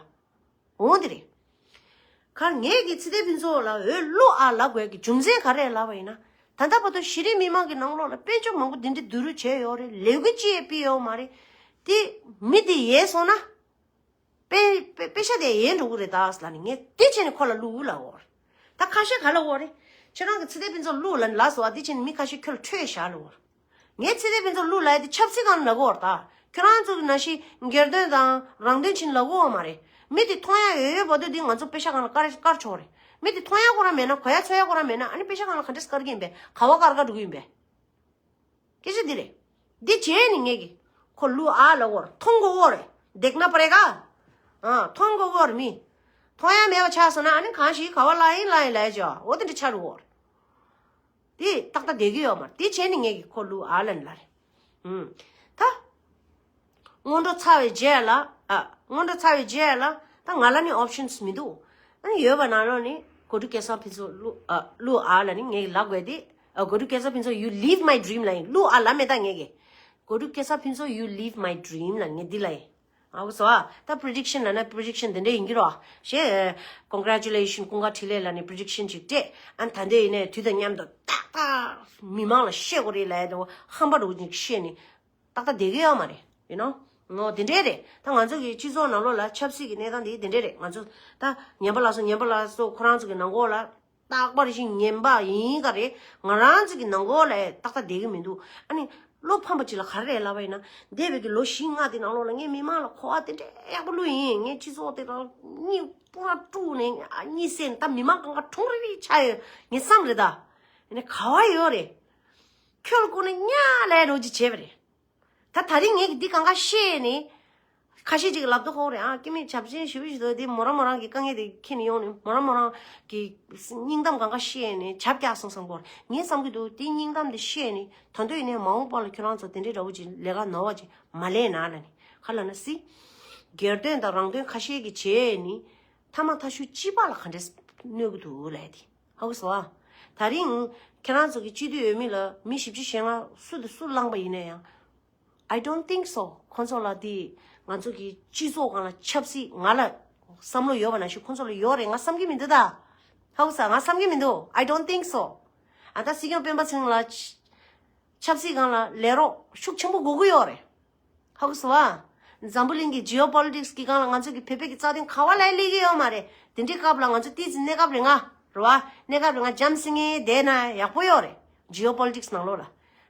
འོང་དེ་རེད། ཁར་ངས་ཀྱི་ཚེ་བརྟན་ཕུན་ཚོགས་ལ་འོས་བླུག་ཨ་ལབ་དགོས་ཀྱི་རྒྱུ་མཚན་ག་རེ་ལབ་པ་ཡིན་ན། ད་ལྟ་བར་དུ་གཞི་རིམ་མི་མང་གི་ནང་ལོགས་ལ་དཔལ་འབྱོར་མང་པོ་འདི་འདྲ་བསྡུ་རུབ་བྱས་ཡོད་རེད། ལས་འགུལ་ཅི་ཡང་སྤེལ་ཡོད་མ་རེད། དེ་མི་དེ་ཡལ་སོང་ན། པེ་པེ་པེ་ཤ་དེ་ཡལ་འགྲོ་གི་རེད་ད་ལབ་ནས་ངས་དེ་བྱས་ནས་ཁོ་ལ་བླུག་ལབ་འོར། ད་ཁ་ཤས་ག་ལ་འོར་རེད། ཁྱེད་རང་གི་ཚེ་བརྟན་ཕུན་ཚོགས་བླུག་ལབ་ནས་ལབ་སོང་ཨ། དེ་བྱས་ནས་མི་ཁ་ཤས་ཁྱོད་ལ་ཁྲོས་བཞག་ལབ་འོར། ངས་ཚེ་བརྟན་ཕུན་ཚོགས་བླུག་ལབ་ཡ་དེ་ཆབ་སྲིད་སྒང་ལ་ལབ་གི་འོར་ད། ཁྱོད་རང་ཚོ་གི་ནང་བཞིན་སྒེར་དོན་དང་རང་དོན་ཕྱིན་ལབ་གི་འོར་མ་རེད། མི་དེ་མཐོང་ཡ་ཡོད་ཡོད་བར་དུ་དེ་ང་ཚོ་པེ་ཤ་སྒང་ལ་དཀར་དཀར་ཆོག་རེད། མི་དེ་མཐོང་ཡ་ཁོ་རང་མེད་ན་གོ་ཡ་ཚོར་ཡ་ཁོ་རང་མེད་ན་ཨ་ནི་པེ་ཤ་སྒང་ལ་ག་འདྲས་དཀར་གི་ཡིན་པས། ག་བ་དཀར་དཀར་འགྲོ་གི་ཡིན་པས། སྐད་ཆ་འདི་རེད། འདི་བྱས་ནི་ངས་ཀྱི་ཁོ་ལུ་ཨ་ལ་འོར་མཐོང་དགོས་འོ་རེད། འདེགས་ན་པ་རེ་ག་ཨ་མཐོང་དགོས་འོ་རེད། མི་མཐོང་ཡ་མེད་པ་ཆགས་སོང་ན་ཨ་ནི་གང་ཞིག་ག་བ་ལ་ཡིན་ལ་ཡིན་ལ་ཡ་ཅོ་འོ་དེ་འདྲ་ཆགས་འགྲོ་འོ་རེད། འདི་ཏག་ཏག་བསྡད་ཀྱི་ཡོད་མ་རེད། འདི་བྱས་ནི་ངས་ཀྱི་ཁོ་ལུ་ཨ་ལ་ནི་ལ་རེད། ཨུམ། ད། སྔོན་འགྲོ་ཚར་བའི་རྗེས་ལ། ཨ། སྔོན་འགྲོ་ཚར་བའི་རྗེས་ལ་ད་ང་ལ་ནི་ཨོབ་ཤན་སི་མི་འདུག་ཨ་ནི་ཡོད་པ་ནང་ལོགས་ནི་གོ་སྒྲིག་སྐལ་བཟང་ཕུན་ཚོགས་བླུག་ཨ། བླུག་ཨ་ལ་ནི་ངས་ལབ་དགོས་ཏེ། ཨ། གོ་སྒྲིག་སྐལ་བཟང་ཕུན་ཚོགས། You live my dream ལ་ཡིན། བླུག་ཨ་ལབ་མེད་ད་ངས་ཀྱི། གོ་སྒྲིག་སྐལ་བཟང་ཕུན་ཚོགས། You live my dream ལ་ངས་འདི་ལ་ཡིན། ཨ་གོ་སོང་ཨ། ད་པི་རི་ཌིག་ཤན་ལབ་ན་པི་རི་ཌིག་ཤན་དེ་འདྲ་ཡིན་གྱི་རོ། ཞེས། Congratulations ཀུན་དགའ་འཕྲིན་ལས་ལ་ནི་པི་རི་ཌིག་ཤན་ཅིག་སྤྲད། ཨ་ནི་ད་འདི་ཡིན་ནས་དུས་དང་མཉམ་དུ་ཏག་ཏག་མི་མང་ལ་བཤད་དགོས་རེད་ལབ་ཡ་དེ་ཧམ་པ་འདྲ་བོ་ཅིག་བཤད་ནི། ཏག་ཏག་བསྡད་ཀྱི་ཡོད་མ་རེད། ཡིན་ནོ། ངོ་དེ་འདྲས་རེད། ད་ང་ཚོ་གི་སྤྱི་ཚོགས་ནང་ལོགས་ལ་ཆབ་སྲིད་ཀྱི་གནས་སྟངས་དེ་དེ་འདྲས་རེད། ང་ཚོ་ད་ཉན་པ་ལགས་སོ། ཉན་པ་ལགས་སོ་ཁོ་རང་ཚོ་གི་ནང་ལོགས་ལ་རྟག་པར་ཞིག་ཉན་པ་ཡིན་ག་རེད། ང་རང་ཚོ་གི་ནང་ལོགས་ལ་ཏག་ཏག་བསྡད་ཀྱི་མི་འདུག་ཨ་ནི་བློ་ཕམ་པ་ཅིག་ལ་ག་རེ་རེད་ལབ་པ་ཡིན་ན། འདས་པའི་གི་ལོ་བཞི་ལྔ་དེ་ནང་ལོགས་ལ་ངས་མི་མང་ལ་གོ་བ་དེ་འདྲས་ཡག་པོ་བླུགས་ཡིན། ངས་སྤྱི་ཚོགས་དེ་རང་གཉིད་པུ་ར་དཀྲུགས་ནས་གཉིད་སད་ནས་ད་མི་མང་གང་ག་གྲོང་རེ་རེ་ཆགས་ཡོད་ངས་བསམ་རེད་ད། ཡིན་ནའི་ག་བ་ཡོད་རེད། ཁྱོད་ལ་བསྐུར་ན་གཉའ་ལས་རོགས་ཅིག་བྱས་པ་རེད། ད་ད་རིང་ངས་ཀྱི་འདི་གང་ག་བཤད་ནས། ཁ་ཤས་ཅིག་ལབ་དུ་ཧོ་རེད་ཨ། སྐྱེ་མེད་བྱབ་ཆེན་ཞུ་བ་ཞུ་དོ་དེ་མོ་རང་མོ་རང་གི་དཀའ་ངལ་དེ་ཁྱེར་ནས་ཡོང་ནས་མོ་རང་མོ་རང་གི་སྙིང་གཏམ་གང་ག་བཤད་ནས་བྱབ་རྒྱག་སོང་བསམ་གོ། ངས་བསམ་གི་འདུག་དེ་སྙིང་གཏམ་དེ་བཤད་ནས་ད་དུང་ཡིན་ནའི་མ་འོངས་པ་ལ་ཁྱོད་རང་ཚོ་དེ་འདྲའི་འདྲ་བོ་ཅིག་ལས་ཀ་ནོར་བ་ཅིག་མ་ལས་ན་ལ་ནི་ག་ལ་ན་སྲིད། སྒེར་དོན་དང་རང་དོན་ཁ་ཤས་ཀྱི་བྱས་ནི་ཐ་མ་ཐ་ཤུ་སྤྱི་པ་ལ་ག་འདྲས་གནོད་གི་འདུག་ལས་དེ། ཧ་གོ་སོང་ཨ། ད་རིང་ཁྱེད་རང་ཚོ་གི་སྤྱི་འཐུས་འོས་མི་ལ་མི་བཞི་བཅུ་ཞེ་ལྔ་སུ་དང་སུ་བླངས་པ་ཡིན་ན་ཡང་། I don't think so. ཁོང་ཚོ་ལ་དེ་ང་ཚོ་གི་སྤྱི་ཚོགས་སྒང་ལ་ཆབ་སྲིད་ང་ལ་བསམ་བློ་ཡོད་པ་ནང་བཞིན་ཁོང་ཚོ་ལ་ཡོད་རེད་ང་བསམ་གི་མི་འདུག་ད། ཧ་གོ་སོང་ང་བསམ་གི་མི་འདུག I don't think so. ཨ་ད་སྲིད་སྐྱོང་སྤེན་པ་ཚེ་རིང་ལ་ཆབ་སྲིད་སྒང་ལ་ལས་རོགས་ཤུགས་ཆེན་པོ་དགོས་ཀྱི་ཡོད་རེད། ཧ་གོ་སོང་ཨ། འཛམ་བུ་གླིང་གི་ཇི་ཨོ་པོ་ལི་ཊིག་སི་གི་སྒང་ལ་ང་ཚོ་གི་བོད་པའི་གི་རྩ་དོན་ག་བ་ལ་སླེབས་ཀྱི་ཡོད་མ་རེད། དེ་འདྲའི་སྐབས་ལ་ང་ཚོ་ཏོག་ཙམ་གནས་སྐབས་རེ་ང་རེད་བ། གནས་སྐབས་རེ་ང་འཇམ་སེང་ངེ་བསྡད་ན་ཡག་པོ་ཡོད་རེད། ཇི་ཨོ་པོ་ལི་ཊིག་སི་ནང་ལོགས་ལ།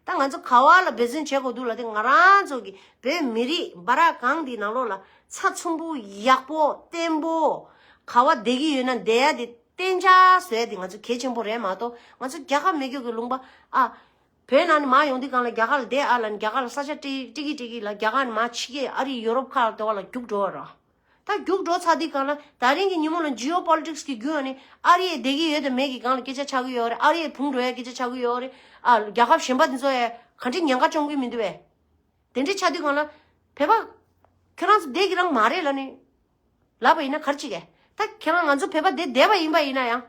ད་ང་ཚོ་ག་བ་ལ་འབད་བརྩོན་བྱེད་དགོས་འདུག་ལ་དེ་ང་རང་ཚོ་གི་བོད་མི་རིགས་འབའ་རག་གང་དེའི་ནང་ལོགས་ལ་ཚ་ཚུམ་པོ་ཡག་པོ་བརྟན་པོ་ག་བ་བསྡད་ཀྱི་ཡོད་ན་བསྡད་ཡ་དེ་གཏན་འཇགས་བཟོ་ཡ་དེ་ང་ཚོ་གལ་ཆེན་པོ་རེད་མ་གཏོགས་ང་ཚོ་རྒྱལ་ཁབ་མེད་རྒྱུ་གི་ལུང་པ་ཨ། བོད་ནང་ནས་མར་ཡོང་དུས་སྒང་ལ་རྒྱ་གར་ལ་བསྡད་ཨ་ལ་ནི་རྒྱ་གར་ལ་ས་ཆ་སྤྲད་སྤྲད་ཀྱི་སྤྲད་ཀྱི་ལ་རྒྱ་གར་ནས་མར་ཕྱི་རྒྱལ་ཨ་རི་ཡུ་རོབ་ཁག་ལ་འགྲོ་བ་ལ་རྒྱུགས་འགྲོ་བ་ར། ད་རྒྱུགས་འགྲོ་ཚར་དུས་སྒང་ལ་ད་རིང་གི་ཉིན་མོ་ལ་ཇི་ཨོ་པོ་ལི་ཊིག་སི་གི་བརྒྱུད་ནས་ཨ་རི་ཡའི་བསྡད་ཀྱི་ཡོད་དང་མེད་ཀྱི་སྒང་ལ་སྐད་ཆ་ཆགས་ཀྱི་ཡོད་རེད། ཨ་རི་ཡའི་བུང་འགྲོ་ཡའི་སྐད་ཆ་ཆགས་ཀྱི་ཡོད་རེད། ཨ་རྒྱལ་ཁབ་གཞན་པ་དེ་ཚོ་ཡ་ག་འདྲའི་ཉེན་ཁ་བཅོམ་གྱི་མི་འདུག་བས། དེ་འདྲའི་ཆགས་དུས་སྒང་ལ་བོད་པ་ཁྱོད་རང་ཚོ་བསྡད་ཀྱི་རང་མ་རེད་ལ་ནི། ལབ་པ་ཡིན་ན་ག་རེ་བྱེད་ཀྱི། ད་ཁྱེད་རང་ང་ཚོ་བོད་པ་འདི་བསྡད་པ་ཡིན་པ་ཡིན་ན་ཡང་།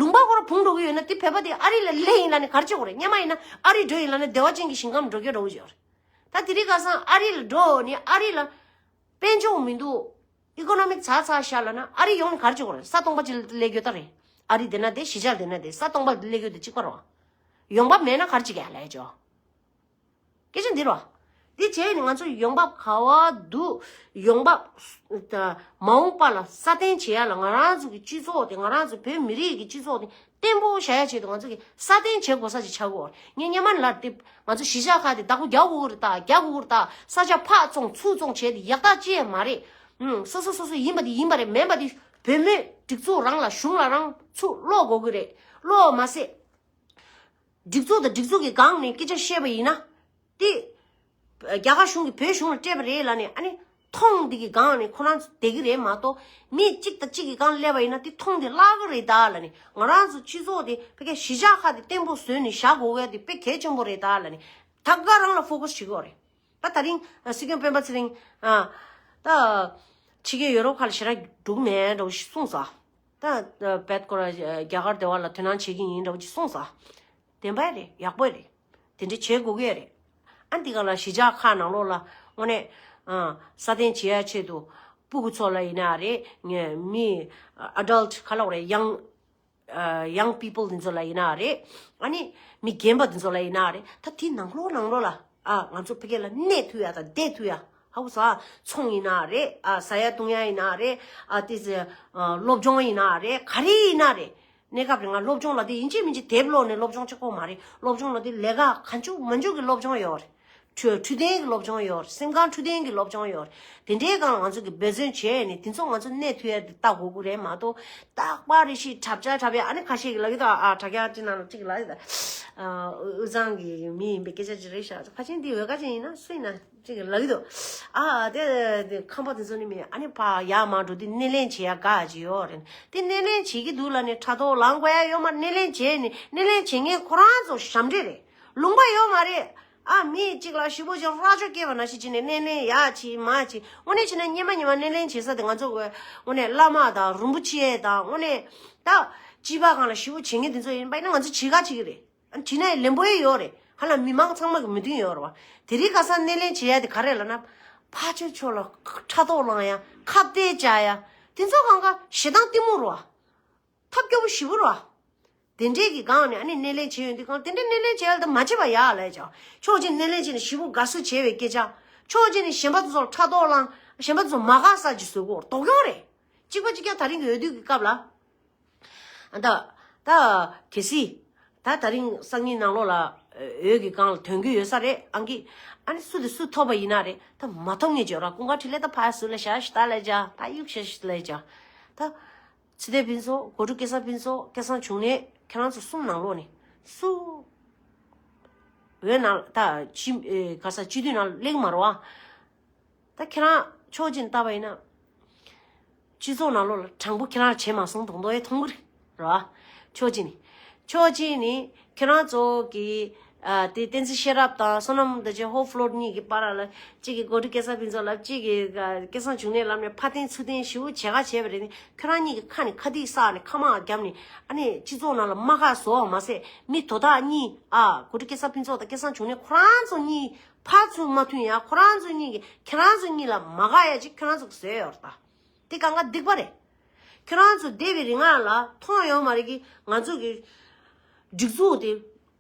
ལུང་པ་ཁོ་རང་བུང་འགྲོ་གི་ཡོད་ན་དེ་བོད་པ་དེ་ཨ་རི་ལ་སླེབས་ཡིན་ལ་ནི་ག་རེ་བྱེད་དགོས་རེད། སྔོན་མ་ཡིན་ན་ཨ་རི་འགྲོ་ཡིན་ལ་ནི་བདེ་བ་ཅན་གྱི་ཞིང་ཁམས་འགྲོ་རྒྱུ་འདྲ་བོ་ཅིག་ཡོད་རེད། ད་དེ་རིང་ཁ་སང་ཨ་རི་ལ་འགྲོ་ནི་ཨ་རི་ལ་དཔལ་འབྱོར་མི་འདུག་ཨི་ཀོ་ནོ་མིག་ཚ་ཚ་ཤར་ལ་ན་ཨ་རི་ཡོང་ནི་ག་རེ་བྱེད་དགོས་རེད། ས་སྟོང་པ་ཅིག་སླེབས་རྒྱུ་ད་རེད། ཨ་རི་དེ་ན་དེ་གཞིས་ཆགས་དེ་ན་དེ་ས་སྟོང་པ་སླེབས་རྒྱུ་དེ་གཅིག་པ་རེད། ཡོང་འབབ་མེད་ན་ག་རེ་བྱེད་ཀྱི་ལས་ཅོ། སྐད་ཆ་འདི་རོ། འདི་བྱས་ནས་ང་ཚོ་ཡོང་འབབ་ག་བ་འདུག་ཡོང་འབབ། ད་མ་འོངས་པ་ལ་སྲ་བརྟན་བྱེད་ཡ་ལ་ང་རང་ཚོ་གི་སྤྱི་ཚོགས་དེ་ང་རང་ཚོ་བོད་མི་རིགས་ཀྱི་སྤྱི་ཚོགས་དེ་བརྟན་པོ་བྱ་ཡ་ཆེད་དུ་ང་ཚོ་གི་སྲ་བརྟན་བྱེད་དགོས་ས་ཅིག་ཆགས་ཀྱི་ཡོད་རེད། ངས་སྔོན་མ་ནས་ལབ་དེ་ང་ཚོ་གཞིས་ཆགས་ཁག་དེ་བདག་པོ་རྒྱག་དགོས་ཀྱི་རེད་ད་རྒྱག་དགོས་ཀྱི་རེད་ད། ས་ཆ་ཕར་བཙོང་ཚུར་བཙོང་བྱས་ཏེ་ཡག་ཐག་ཅི་ཡང་མ་རེད། ཨུམ། སོ་སོ་སོ་སོ་ཡིན་པ་དེ་ཡིན་པ་རེད། མིན་པ་དེ་བོད་མིའི་སྒྲིག་འཛུགས་རང་ལ་གཞུང་ལ་རང་ཚུར་སློག་དགོས་ཀྱི་རེད། སློག་མ་ཟད། སྒྲིག་འཛུགས་དང་སྒྲིག་འཛུགས་ཀྱི་སྒང་ནས་སྐད་ཆ་བཤད་པ་ཡིན་ན། དེ། རྒྱ་གར་གཞུང་གིས་བོད་གཞུང་ལ་སྤྲད་པ་རེད་ལབ་ནས་ཨ་ནི། མཐོང་འདི་གི་སྒང་ནས་ཁོ་རང་ཚོ་བསྡད་ཀྱི་རེད་མ་གཏོགས། མི་གཅིག་དང་གཅིག་གི་སྒང་སླེབས་པ་ཡིན་ན་དེ་མཐོང་དེ་བརླག་གི་རེད་ད་ལབ་ནས། ང་རང་ཚོ་སྤྱི་ཚོགས་དེ་ཕ་གིའི་གཞིས་ཆགས་ཁག་དེ་བརྟན་པོ་བཟོས་ནས་བཞག་དགོས་ཡ་དེ་དཔེ་གལ་ཆེན་པོ་རེད་ད་ལབ་ནས། ད་ག་རང་ལ་ཕོ་ཀ་སི་བྱེད་དགོས་རེད། ད་ད་རིང་སྲིད་སྐྱོང་སྤེན་པ་ཚེ་རིང་ད་ཕྱི་རྒྱལ་ཡོ་རོབ་ཁག་ལ་ཞེ་དྲག་འགྲོ་གི་མེད་འདྲ་བོ་ཞིག་གསུངས་སོང་། ད་བེད་ཀོ་ར་རྒྱ་གར་སྡེ་བ་ལ་དོ་སྣང་བྱེད་ཀྱི་ཡིན་འདྲ་བོ་ཅིག་གསུངས་སོང་། བདེན་པ་རེད། ཡག་པོ་རེད། དེ་འདྲ་བྱེད་དགོས་ཀྱི་རེད། ཨ་འདི་ག་ལ་གཞིས་ཆགས་ཁག་ནང་ལོགས་ལ་དངོས་གནས་ཨ་སྲ་བརྟན་བྱེད་ཡ་ཆེད་དུ་སྤུ་གུ་ཚོ་ལ་ཡིན་ན་རེད། ངས་མི་ཨ་ཌལ་ཊི་ག་ལབ་དགོས་རེད། ཡང་ཨ་ཡང་པི་པལ་འདི་ཚོ་ལ་ཡིན་ན་རེད། ཨ་ནི་མི་རྒན་པ་འདི་ཚོ་ལ་ཡིན་ན་རེད། ད་དེ་ནང་ལོགས་ནང་ལོགས་ལ་ཨ་ང་ཚོ་ཕ་གི་ལ་གནས་ཐུབ་ཡ་དང་བསྡད་ཐུབ་ཡ། ཧ་གོ་སོང་། ཚོང་ཡིན་ན་རེད། ཨ་ཟ་ཡ་བཏུང་ཡ་ཡིན་ན་རེད། ཨ་དེ་ཚེ་ཨ་སློབ་སྦྱོང་ཡིན་ན་རེད། ག་རེ་ཡིན་ན་རེད། གནས་སྐབས་རིང་ང་སློབ་སྦྱོང་ལ་དེ་ཡིན་གཅིག་མིན་གཅིག་དེབ་ཀློག་ནས་སློབ་སྦྱོང་གཅིག་པོ་མ་རེད། སློབ་སྦྱོང་ལ་དེ་ལས་ཀ་གང་བྱུང་མང་བྱུང་གི་སློབ་སྦྱོང་ཡོད་རེད། འཕྲོད་འཕྲོད་བསྟེན་གྱི་སློབ་སྦྱོང་ཡོད་རེད། སེམས་ཁམས་འཕྲོད་བསྟེན་གྱི་སློབ་སྦྱོང་ཡོད་རེད། དེ་འདྲའི་སྒང་ལ་ང་ཚོ་གི་འབད་བརྩོན་བྱས་ནས་དེ་ཚོ་ང་ཚོ་གནས་ཐུབ་ཡ་དེ་ལྟ་དགོས་ཀྱི་རེད་མ་གཏོགས། རྟག་པར་རེ་ཞིག་དྲ་རྒྱ་དྲ་བའི་ཨ་ནི་ཁ་ཤས་ཀྱི་ལབ་ཡོད་ད། ཨ་དྲ་རྒྱ་ཅིག་ནང་ལ་ཅིག་ལབ་ཡོད་ད། ཨ་དབུས་གཙང་གི་མི་ཡིན་པའི་སྐད་ཆ་ཅིག་རེད་ཤག་ཁ་ཆེན་འདི་འོས་ཀ་ཅན་ཡིན་ན་སུ་ཡིན་ན། ཅིག་ལབ་ཀྱི་འདུག་ཨ་དེ་དེ་ཁམས་པ་དེ་ཚོ་ནི་མི་ཨ་ནི་ཕ་ཡར་མར་འགྲོ་དུས་སྣེ་ལེན་བྱེད་ཡ་དགའ་ཅིག་ཡོད་རེད། དེ་སྣེ་ལེན་བྱེད་ཀྱི་འདུག་ལབ་ནས་ཕྲག་དོག་ལངས་དགོས་ཡ་ཡོད་མ། སྣེ་ལེན་བྱས་ནས་སྣེ་ལེན་བྱེད་མཁན་ཁོ་རང་ཚོ་ཞབས་འདྲེན་རེད། ལུང་པ་ཡོད་མ་རེད། ཨ་མི་གཅིག་ལ་ཞེ་པོ་ཅིག་རྭ་ཅོ་སྐྱེས་པ་ནང་བཞིན་བྱས་ནས་སྣེ་ལེན་ཡ་བྱེད་མ་བྱེད། དངོས་གནས་བྱས་ན་སྔོན་མ་སྔོན་མ་སྣེ་ལེན་བྱེད་ས་དེ་ང་ཚོ་གི་དངོས་གནས་བླ་མ་དང་རིན་པོ་ཆེ་དང་དངོས་གནས་ད་སྤྱི་པ་སྒང་ལ་ཞེ་པོ་བྱེད་མཁན་དེ་ཚོ་ཡིན་པ་ཡིན་ན་ང་ཚོ་བྱེད་ག་བྱེད་ཀྱི་རེད། བྲིས་ན་ལན་པོ་ཡི་ཡོད་རེད། ཧ་ལམ་མི་མང་ཚང་མ་གི་མོས་མཐུན་ཡོད་རེད་བ། དེ་རིང་ཁ་སང་སྣེ་ལེན་བྱེད་ཡ་དེ་ག་རེ་ལབ་ན། ཕར་ཕྱོགས་ཕྱོགས་ལ་ཕྲག་དོག་ལངས་ཡ། ཁ་གཏད་བཅག་ཡ། དེ་ཚོ་གང་ག་ཞེ་སྡང་གཏི་མུག་རེད་བ། ཐབས་སྐྱོ་པོ་ཞེ་པོ་རེད་བ། དེ་འདྲས་ཀྱི་སྒང་ནས་ཨ་ནི་སྣེ་ལེན་བྱེད་ཡོང་དུས་གང་དེ་འདྲས་སྣེ་ལེན་བྱེད་ཡ་ལ་ད་མ་བྱེད་པ་ཡག་ལབ་ཀྱང་། ཕྱོགས་གཅིག་སྣེ་ལེན་བྱས་ནས་ཞེ་པོ་དགའ་བསུ་བྱེད་པའི་སྐད་ཆ། ཕྱོགས་གཅིག་ནས་གཞན་པ་ཚོ་ལ་ཕྲག་དོག་ལངས། གཞན་པ་ཚོ་མ་དགའ་ས་ཅིག་བཟོ་དགོས་དོགས་སློང་རེད། གཅིག་པ་གཅིག་རྐྱང་དེ་རིང་གི་འོས་བསྡུ་གི་སྐབས་ལ། ད་ད་གལ་སྲིད་ད་དེ་རིང་སང་ཉིན་ནང་ལོགས་ལ་འོས་ཀྱི་སྒང་ལ་ཐོན་གྱི་ཡོད་ས་རེད། ཨང་ཀི་ཨ་ནི་སུ་དེ་སུ་ཐོབ་པ་ཡིན་ན་རེད། ད་མ་ཐོབ་ངེས་བརྗོད་ར་ཀུན་དགའ་འཕྲིན་ལས་ད་ཕ་སུ་ལ་ཞག་ཤི་ད་ལས་ཇ་ད་གཡུག་ཤ་ཤི་ལས་ཇ། ད་ཚེ་བརྟན་ཕུན་ཚོགས། གོ་སྒྲིག་སྐལ་བཟང་ཕུན་ཚོགས། སྐལ་བཟང་འབྱུང་གནས། ཁྱེད་རང་ཚོ་གསུམ་ནང་ལོགས་ནས་སུ་འོས་ནང་ད་ཅི་ག་ས་སྤྱི་འཐུས་ནང་སླེབས་མ་རོ་ཨ། ད་ཁྱེད་རང་ཕྱོགས་གཅིག་ནས་བལྟས་པ་ཡིན་ན། སྤྱི་ཚོགས་ནང་ལོགས་ལ་དྲང་པོ་ཁྱེད་རང་བྱས་མ་སོང་དོག་དོག་ཡེ་མཐོང་གི་རེད་ར། ཕྱོགས་གཅིག་ནས། ཕྱོགས་གཅིག་ནས་ཁྱེད་རང་ཚོ་གི་ཨ་དེ་བསྟན་འཛིན་ཤེས་རབ་དང་བསོད་ནམས་བདེ་ཆེན་ཧོབ་ཕློར་གཉིས་ཀྱི་བར་ལ་གཅིག་གིས་གོ་སྒྲིག་སྐལ་བཟང་ཕུན་ཚོགས་ལབ། གཅིག་གིས་ཨ་སྐལ་བཟང་འབྱུང་གནས་ལབ་ནས་ཕར་འཐེན་ཚུར་འཐེན་ཞེ་པོ་བྱེད་ག་བྱས་པ་རེད། ནི་ཁྱེད་རང་གཉིས་ཀྱི་ཁ་ནས་ཁ་ཏིག་བསགས་ནས་ཁ་མང་བརྒྱབ་ནས་ཨ་ནི་སྤྱི་ཚོགས་ནང་ལ་རྨ་ཁ་བཟོ་བ་མ་ཟད། མི་དོ་བདག་གཉིས་ཨ་གོ་སྒྲིག་སྐལ་བཟང་ཕུན་ཚོགས་དང་སྐལ་བཟང་འབྱུང་གནས་ཁོ་རང་ཚོ་གཉིས། ཕར་ཚུར་མ་མཐུན་ཡ། ཁོ་རང་ཚོ་གཉིས་ཀྱིས་ཁྱེད་རང་ཚོ་གཉིས་ལ་མ་དགའ་ཡ་ཅིག་ཁྱེད་རང་ཚོ་གིས་བཟོས་ཡོད་རེད་ད། དེ་གང་ག་སྡིག་པ་རེད། ཁྱེད་རང་ཚོ་འདས་པའི་རིང་ལ་མཐོང་ཡོད་མ་རེད་གི། ང་ཚོ་གི་སྒྲིག་འཛུགས་དེ་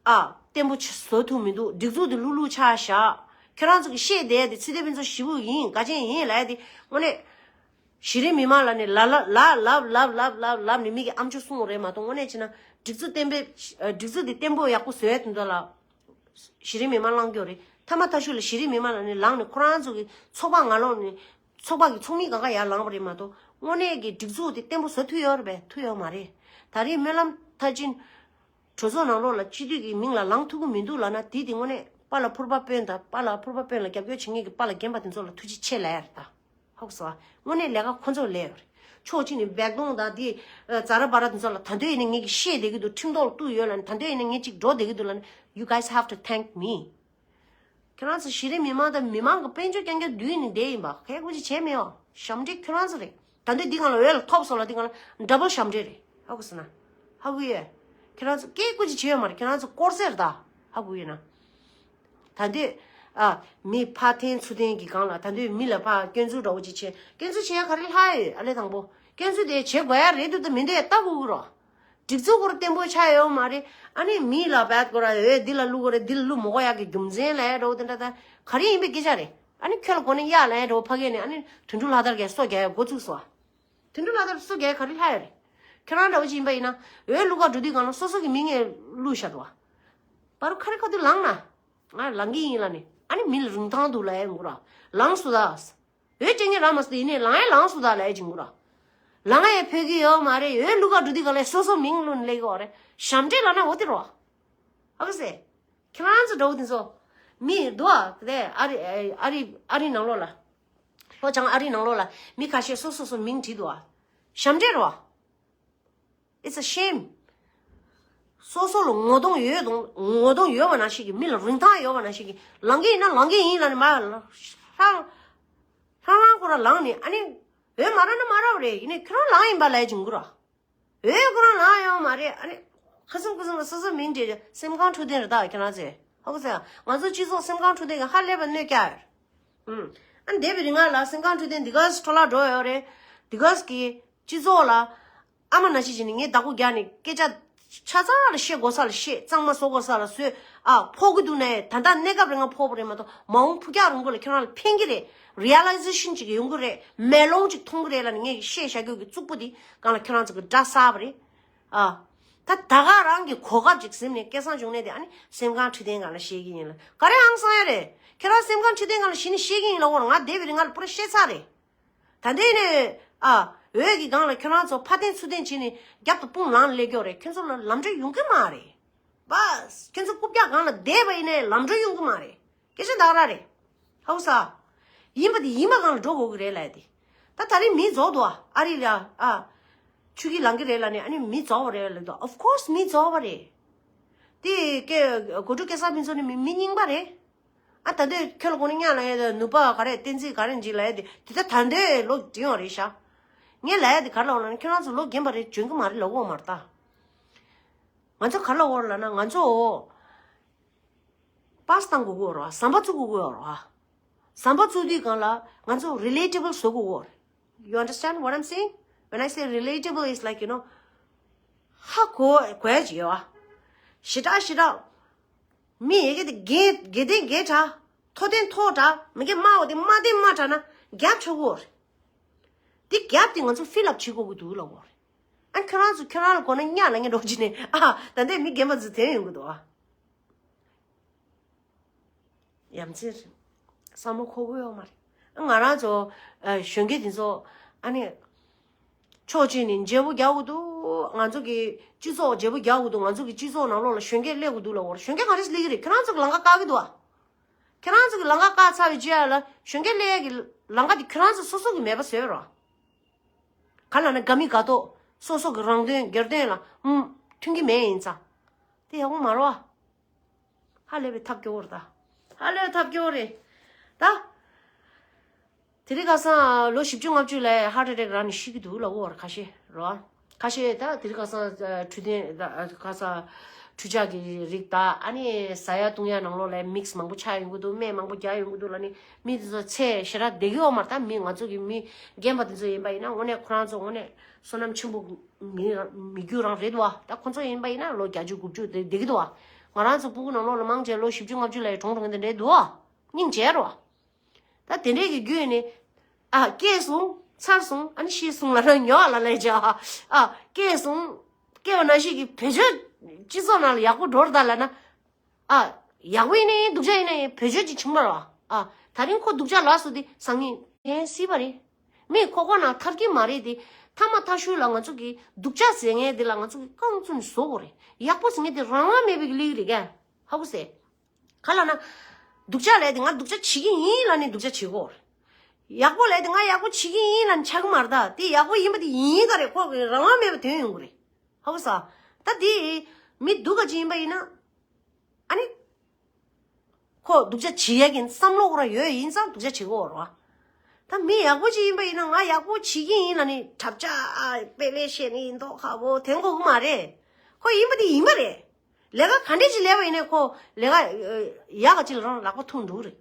ཨ་བརྟན་པོ་ཆ་བཟོ་ཐུབ་མི་འདུག་སྒྲིག་འཛུགས་དེ་ལྷུག་ལྷུག་ཆགས་བཞག་ཁྱེད་རང་ཚོ་གི་བཤད་བསྡད་དེ་ཚེ་བརྟན་ཕུན་ཚོགས་ཞེ་པོ་ཡིན། དགའ་ཅན་ཡིན་ལབ་ཡ་དེ་དངོས་གནས་གཞི་རིམ་མི་མང་ལ་ནི་ལ་ལ་ལ་ལབ་ལབ་ལབ་ལབ་ལབ་ནས་མི་གི་ཨམ་ཅོག་སྲུང་རེད་མ་གཏོགས། དངོས་གནས་བྱས་ན་སྒྲིག་འཛུགས་བརྟན་པོ་སྒྲིག་འཛུགས་དེ་བརྟན་པོ་ཡག་པོ་བཟོ་ཡ་དེ་ཚོ་ལ། གཞི་རིམ་མི་མང་ལངས་རྒྱུ་རེད། མཐའ་མ་མཐའ་གཞུག་ལ་གཞི་རིམ་མི་མང་ལ་ནི་ལངས་ནས་ཁོ་རང་ཚོ་གི་ཚོགས་པ་ནང་ལོགས་ནས་ཚོགས་པ་གི་ཚོགས་མི་གང་ག་ཡར་ལངས་པ་རེད་མ་གཏོགས། དངོས་གནས་ཀྱི་སྒྲིག་འཛུགས་དེ་བརྟན་པོ་བཟོ་ཐུབ་ཡོད་རེད་པས། ཐུབ་ཡོད་མ་རེད། ད་རེས་སྨོན་ལམ་མཐར་ཕྱིན་གྲོས་ཚོགས་ནང་ལོགས་ལ་སྤྱི་འཐུས་ཀྱི་མིང་ལ་ལངས་ཐུབ་ཀྱི་མི་འདུག་ལབ་ན། དེ་དེ་དངོས་གནས་པཱ་ལགས་ཕུར་པ་དཔོན་དང་པཱ་ལགས་ཕུར་པ་དཔོན་ལ་རྒྱབ་སྐྱོར་བྱེད་མཁན་གྱི་པཱ་ལགས་རྒན་པ་དེ་ཚོ་ལ་ཐུགས་རྗེ་ཆེ་ལབ་ཡ་རེད་ད། ཧོབ་སོ། དངོས་གནས་ལས་ཀ་ཁོ་ཚོར་ལས་ཡོད་རེད། ཕྱོགས་གཅིག་ནས་བེག་དོང་དང་དེ་ཛ་ར་བ་ར་དེ་ཚོ་ལ་ད་དུང་ཡིན་ན་ངས་ཀྱི་བཤད་བསྡད་ཀྱི་འདུག་ཁྲིམས་ཐོག་ལ་གཏུགས་ཡོད་ལབ་ནས། ད་དུང་ཡིན་ན་ངས་ཅིག་འགྲོ་བསྡད་ཀྱི་འདུག་ལབ་ནས། You guys have to thank me. ཁྱེད་རང་ཚོ་གཞི་རིམ་མི་མང་དང་མི་མང་གི་དཔལ་འབྱོར་རྐྱང་རྐྱང་བསྡུས་ནས་བསྡད་ཡིན་པ། སྐད་ཆ་བྱས་མེད་ཨོ། ཞབས་འདྲེན་ཁྱེད་རང་ཚོ་རེད། ད་ལྟ་འདི་སྒང་ལ་འོས་ལ་ཐོབ་སོང་ལ་འདི་སྒང་ལ་ཌབ་བལ་ཞབས་འདྲེན་རེད། ཧ་གོ་སོང་ན། ཧ་གོ་ཡོད། ཁྱེད་རང་ཚོ་སྐད་ཀུ་ཅིག་བྱས་ཡོད་མ་རེད། ཁྱེད་རང་ཚོ་དཀོར་ཟས་རེད་ད། ཧ་གོ་ཡོད་ན། ད་འདོད། ཨ། མི་ཕར་འཐེན་ཚུར་འཐེན་གྱི་སྒང་ལ་ད་འདོད་མི་ལ་ཕར་སྐྱོན་འཛུགས་འདྲ་བོ་ཅིག་བྱས། སྐྱོན་འཛུགས་བྱེད་ཡ་ག་རེ་ལྷག་ཡོད། ཨ་ལས་དང་པོ་སྐྱོན་འཛུགས་དེ་བྱེད་དགོས་ཡ་རེད་འདུག་ད་མི་འདོད་ཡ་ལྟ་དགོས་ཀྱི་རོ། སྒྲིག་འཛུགས་སྐོར་བརྟན་པོ་ཆགས་ཡོད་མ་རེད། ཨ་ནི་མི་ལ་བད་དགོས་ར། འོས་འདི་ལ་བླུག་དགོས་རེད། འདི་ལ་བླུག་མ་དགོས་ཡ་གི་རྒྱུ་མཚན་ལ་ཡ་འགྲོ་དེ་འདྲ་ད་ག་རེ་ཡིན་པའི་སྐད་ཆ་རེད། ཨ་ནི་ཁྱོད་ལ་གོ་ནས་གཡག་ལ་ཡ་འགྲོ་ཕ་གི་ནས་ཨ་ནི་དོན་གྲུབ་ལྷ་དར་གྱི་སོ་རྒྱག་ཡ་འགོ་བཙུགས་སོང་། དོན་གྲུབ་ལྷ་དར་སོ་རྒྱག་ཡ་ག་རེ་ལྷག་ཡ་རེད། ཁྱེད་རང་འདྲ་བོ་ཅིག་ཡིན་པ་ཡིན་ན་འོས་བླུག་ག་འགྲོ་དུས་སྒང་ལ་སོ་སོ་གི་མིང་ངས་བླུགས་བཞག་འདུག་བ། བར་ཁ་རི་ཁ་དུ་ལངས་ན། ང་ལངས་ཀྱི་ཡིན་ལབ་ནས་ཨ་ནི་མི་ལ་རིན་ཐང་འདུག་ལབ་ཡ་འགོ་ར། ལངས་སོ་ད། འོས་སྤྲད་མཁན་རག་མ་སོང་དེ་ཡིན་ནའི་ལངས་ཡ་ལངས་སོ་ད་ལབ་ཡ་ཅིག་འགོ་ར། ལངས་ཡ་ཕོད་ཀྱི་ཡོད་མ་རེད། འོས་བླུག་ག་འགྲོ་དུས་སྒང་ལ་སོ་སོ་མིང་བླུགས་ནས་སླེབས་ཀྱི་ཡོད་རེད། ཞབས་འདྲེན་ལབ་ན་འོ་དེ་རེད་བ། ཨ་ཁ་སེ། ཁྱེད་རང་ཚོ་འདྲ་བོ་དེ་ཚོ། མི་འདུག་ཨ། དེ་ཨ་རི་ཨ་རི་ཨ་རི་ནང་ལོགས་ལ། ཨོ་ཅང་ཨ་རིའི་ནང་ལོགས་ལ་མི་ཁ་ཤས་སོ་སོ་སོ་མིང་བྲིས་འདུག་ཨ། ཞབས་འདྲེན་རེད་བ། It's a shame. སོ་སོ་ལ་ངོ་གདོང་ཡོད་དང་ངོ་གདོང་ཡོད་པ་ནང་བཞིན་གྱི་མི་ལ་རིན་ཐང་ཡོད་པ་ནང་བཞིན་གྱི་ལངས་ཀྱི་ཡིན་ན་ལངས་ཀྱི་ཡིན་ལབ་ནས་མ་ལ་ཧྲང་ཧྲང་ཧྲང་ཁོ་རང་ལངས་ནས་ཨ་ནི་འོས་མ་རག་ན་མ་རག་པ་རེད། ཡིན་ནའི་ཁྱོད་རང་ལངས་ཡིན་པ་ལབ་ཀྱི་འགུལ་ར། འོས་ཁོ་རང་ལངས་ཡོད་མ་རེད། ཨ་ནི་ཁ་སང་ཁ་སང་ལ་སོ་སོ་མིང་བྲིས་སེམས་ཁམས་འཁྲུག་ལྡན་རེད་ད་ཁྱེད་རང་ཚོས་ཧ་གོ་ཚེ་ང་ཚོ་སྤྱི་ཚོགས་སེམས་ཁམས་འཁྲུག་ལྡན་གྱི་ཧ་ལས་པ་གནོད་སྐྱེལ་ཡོད། ཨ་ནི་འདས་པའི་རིང་ང་ལ་སེམས་ཁམས་འཁྲུག་ལྡན་འདི་ག་འཕྲོ་བརླག་འགྲོ་ཡོད་རེད། འདི་ག་གི་སྤྱི་ཚོགས་ལ་ཨ་མ་ན་ཤི་བྱས་ནས་ངས་བདག་པོ་རྒྱག་ནས་སྐད་ཆ་ཆ་ཚང་ལ་བཤད་དགོས་ས་ལ་བཤད། གཙང་མ་བཟོ་དགོས་ས་ལ་བཟོས། ཨ་ཕོག་གི་འདུག་ནས་ད་ལྟ་གནས་སྐབས་རིང་ང་ཕོག་པ་རེད་མ་གཏོགས་མ་འོངས་ཕུགས་རྒྱང་རིང་པོ་ལ་ཁྱེད་རང་ལ་ཕན་གི་རེད། Realization་ཅིག་ཡོང་གི་རེད། མེ་ལོང་ཅིག་མཐོང་གི་རེད་ལབ་ནས་ངས་བཤད་བཞག་རྒྱུ་གི་གཙུག་པོ་འདི་སྒང་ལ་ཁྱེད་རང་ཚོ་གི་སྒྲ་གསར་པ་རེད། ཨ། ད་ད་ག་རང་གི་གོ་སྐབས་ཅིག་ཟིན་ནས་སྐལ་བཟང་འབྱུང་གནས་དེ་ཨ་ནི་སེམས་ཁམས་འཕྲོད་བསྟེན་སྒང་ལ་བཤད་ཀྱི་ཡིན་ལ་ག་རེ་ཧང་སང་ཡ་རེད། ཁྱེད་རང་སེམས་ཁམས་འཕྲོད་བསྟེན་སྒང་ལ་གཞི་ནས་བཤད་ཀྱི་ཡིན་ལབ་དགོས་ར། ང་འདས་པའི་རིང་ང་ལ་པུ་ར་བཤད་ཚར་རེད། ད་ལྟའི་ནས་ཨ་འོས་ཀྱི་སྒང་ལ་ཁྱོད་རང་ཚོ་ཕ་བསྟེན་ཚུར་བསྟེན་བྱས་ནས་རྒྱབ་ཏུ་དཔུང་ལངས་སླེབས་ཀྱོག་རེད། ཁྱོད་ཚོ་ལ་ལམ་འགྲོ་ཡོང་གི་མ་རེད། བས་ཁྱོད་ཚོ་རྐུབ་བཀྱག་སྒང་ལ་བསྡད་པ་ཡིན་ནའི་ལམ་འགྲོ་ཡོང་གི་མ་རེད། སྐད་ཆ་འདག་ར་རེད། ཧའུ་ས། ཡིན་པ་དེ་ཡིན་པ་སྒང་ལ་འགྲོ་དགོས་ཀྱི་རེད་ལབ་ཡ་དེ། ད་ད་རིང་མི་རྫོགས་འདུག་ཨ། ཨ་རི་ལ་ཨ། ཆུ་ཁྱི་ལང་གི་རེད་ལབ་ནས་ཨ་ནི་མི་རྫོགས་པ་རེད་ལབ་འདུག Of course་མི་རྫོགས་པ་རེད། དེ་ཀེ་གོ་ཀྲུག་སྐལ་བཟང་ཕུན་ཚོགས་ནི་མི་མི་རྙིང་པ་རེད། ཨ་ད་དུས་ཁྱོད་ལ་གོ་ནི་གཉའ་ལ་ཡ་ནུ་པ་ག་རེ་བསྟན་འཛིན་ག་རེ་འཇིག་ལབ་ཡ་དེ་དེ་ད་ད་དུས་ལོ་འབྲིང་བ་རེད་ཤག་ངས་ལབ་ཡ་དེ་ག་རེ་ལབ་འོ་ལབ་ན་ཁྱོད་རང་ཚོ་ལོ་རྒན་པ་རེད་འཇོན་གི་མ་རེད་ལབ་འོ་མ་རེད་ད། ང་ཚོ་ག་རེ་ལབ་འོ་ལབ་ན་ང་ཚོ། པཱས་བཏང་དགོས་ཀྱི་ཡོད་རེད་བ། ཟམ་པ་བཙུགས་དགོས་ཀྱི་ཡོད་རེད་བ། ཟམ་པ་བཙུགས་དུས་སྒང་ལ་ང་ཚོ་relatable་བཟོ་དགོས་ཀྱི་ཡོད་རེད། You understand what I'm saying? When I say relatable is like, you know, ཧ་གོ་གོ་ཡ་ཅིག་ཡོད་བ། ཞེ་དྲག་ཞེ་དྲག་མི་ཡི་གེ་དེ་རྒན་དགེ་ལྡན་རྒན་དྲགས། མཐོ་ལྡན་མཐོ་དྲགས། མི་དགེ་དམའ་བ་དེ་དམའ་ལྡན་དམའ་དྲགས་ན་རྒྱབ་ཆོག་གི་ཡོད་རེད། དེ་རྒྱབ་དེ་ང་ཚོ་fill up བྱེད་དགོས་ཀྱི་འདུག་ལབ་ཡོད་རེད། ཨ་ཁྱོད་རང་ཚོ་ཁྱོད་རང་ལ་གོ་ན་གཉའ་ལ་ངས་འགྲོ་གི་ནས་ཨ་ད་ལྟའི་མི་རྒན་པ་ཚོ་དེ་ཡོང་གི་འདུག་ཨ། ཡ་མཚན་རེད། བསམ་བློ་འཁོར་གི་ཡོད་མ་རེད། ང་རང་ཚོ་ཨ་གཞོན་སྐྱེས་དེ་ཚོ་ཨ་ནི་ཕྱོགས་གཅིག་ནས་འཇབ་པོ་རྒྱག་གི་འདུག་ང་ཚོ་གི་སྤྱི་ཚོགས་འཇབ་པོ་རྒྱག་གི་འདུག་ང་ཚོ་གི་སྤྱི་ཚོགས་ནང་ལོགས་ལ་གཞོན་སྐྱེས་སླེབས་གི་འདུག་ལབ་ཡོད་རེད། གཞོན་སྐྱེས་ག་རེ་སླེབས་ཀྱི་རེད། ཁྱེད་རང་ཚོ་གི་ལམ་ཁ་བཀག་གི་འདུག་ཨ། ཁྱེད་རང་ཚོ་གི་ལམ་ཁ་བཀག་ཚར་བའི་རྗེས་ལ་གཞོན་སྐྱེས་སླེབས་ཡ་གི་ལམ་ཁ་དེ་ཁྱེད་རང་ཚོ་སོ་སོ་གི་མེད་པ་བཟོས་རོགས། ག་ལ་ན་དགའ་མི་དགའ་ཏོག་སོ་སོ་གི་རང་དོན་སྒེར་དོན་ལ་ཨུམ་མཐུན་གྱི་མེད་ཡིན་ཙང་། དེ་ཡག་པོ་མ་རེད་བ། ཧ་ལས་པའི་ཐབས་སྐྱོ་བོ་རེད་ད། ཧ་ལས་པའི་ཐབས་སྐྱོ་བོ་རེད། ད། དེ་རིང་ཁ་སང་ལོ་བཞི་བཅུ་ལྔ་བཅུ་ལ་heart attack་རག་ནས་ཤི་གི་འདུག་ལབ་ཡོད་རེད་ཁ་ཤས་རོ། ཁ་ཤས་ད་དེ་རིང་ཁ་སང་འཕྲོད་བསྟེན་ད་ཁ་སང་འཕྲུལ་ཆས་ཀྱི་རིགས་ད་ཨ་ནི་ཟ་ཡ་བཏུང་ཡ་ནང་ལོགས་ལ་mix་མང་པོ་ཆགས་ཡོང་གི་འདུག་སྨན་མང་པོ་རྒྱག་ཡོང་གི་འདུག་ལབ་ནས་མི་དེ་ཚོ་ཚེ་ཞེ་དྲག་བསྡད་ཀྱི་ཡོད་མ་རེད། ད་མི་ང་ཚོ་གི་མི་རྒན་པ་དེ་ཚོ་ཡིན་པ་ཡིན་ན་དངོས་གནས་ཁོ་རང་ཚོ་དངོས་གནས་བསོད་ནམས་ཆེན་པོ་མི་མི་རྒྱུ་རང་རེད་འདུག་བ། ད་ཁོ་ཚོ་ཡིན་པ་ཡིན་ན་ལོ་བརྒྱད་ཅུ་དགུ་བཅུ་དེ་བསྡད་ཀྱི་འདུག་བ། ང་རང་ཚོ་སྤུ་གུ་ནང་ལོགས་ལ་མང་ཆེ་ལོ་བཞི་བཅུ་ལྔ་བཅུ་ལ་ཡི་གྲོངས་འགྲོ་མཁན་དེ་འདྲས་འདུག་བ། སྙིང་རྗེ་རུ་བ། ད་དེ་འདྲས་ཀྱི་རྒྱུད་ནས་ཨ་སྐྱེས་སོང་ཚར་སོང་ཨ་ནི་ཤི་སོང་ལབ་ན་ཉོ་བ་ལ་ལས་བྱ་ཨ་སྐྱེས་སོང་སྐྱེས་པ་ནང་བཞིན་གྱི་བེད་སྤྱོད་སྤྱི་ཚོགས་ནང་ལ་ཡག་པོ་འགྲོ་ར་ད་ལབ་ན། ཨ། ཡག་པོ་ཡིན་ན་ཡིན་སྡུག་ཅག་ཡིན་ན་ཡིན་བེད་སྤྱོད་ཅིག་བྱུང་མ་རེད་བ། ཨ། ད་རིང་ཁོ་སྡུག་ཅག་ལབ་སོང་དེ་སང་ཉིན་ཡིན་སྲིད་པ་རེད། མི་ཁོ་ཁོ་ན་ཐར་གྱི་མ་རེད་དེ། ཐ་མ་ཐར་ཤུལ་ལ་ང་ཚོ་གི་སྡུག་ཅག་ཟེར་མཁན་དེ་ལ་ང་ཚོ་གི་རྐང་བཙུགས་ནས་བཟོ་དགོས་རེད། ཡག་པོ་ཟེར་མཁན་དེ་རང་དབང་མེད་པའི་གི་ལིག་རེད་ཀ་ཧ་གོ་སེ། ག་ལབ་ན། སྡུག་ཅག་ལབ་དེ་ང་སྡུག་ཅག་བྱེད་ཀྱི་ཡིན་ལབ་ནས་སྡུག་ཅག་བྱེད་དགོས་རེད། ཡག་པོ་ལབ་དེ་ང་ཡག་པོ་བྱེད་ཀྱི་ཡིན་ལབ་ནས་ཆགས་ཀྱི་མ་རེད་ད། དེ་ཡག་པོ་ཡིན་པ་དེ་ཡིན་ག་རེད། ཁོ་གི་རང་དབང་མེད་པ་དོན་ཡོང་གི་རེད། ཧ་གོ་ས། ད་དེ་མི་སྡུག་ག་ཅིག་ཡིན་པ་ཡིན་ན། ཨ་ནི། ཁོ་སྡུག་ཅག་བྱེད་ཡ་གི་བསམ་བློ་ཁོ་རང་ཡོད་ཡིན་ཙང་སྡུག་ཅག་བྱེད་དགོས་རེད་བ། ད་མི་ཡག་པོ་ཅིག་ཡིན་པ་ཡིན་ན་ང་ཡག་པོ་བྱེད་ཀྱི་ཡིན་ལབ་ནས་གྲབས་ཅག་ཨ་དཔེ་ལས་བཤད་ནི་ཡིན་མདོག་ཁ་པོ་དེ་དགོས་ཀྱི་མ་རེད། ཁོ་ཡིན་པ་དེ་ཡིན་པ་རེད། ལས་ཀ་ག་འདྲས་ཅིག་ལས་པ་ཡིན་ནའི་ཁོ་ལས་ཀ་ཡག་ག་ཅིག་ལ་རང་ལག་པ་ཐུག་འགྲོ་གི་རེད།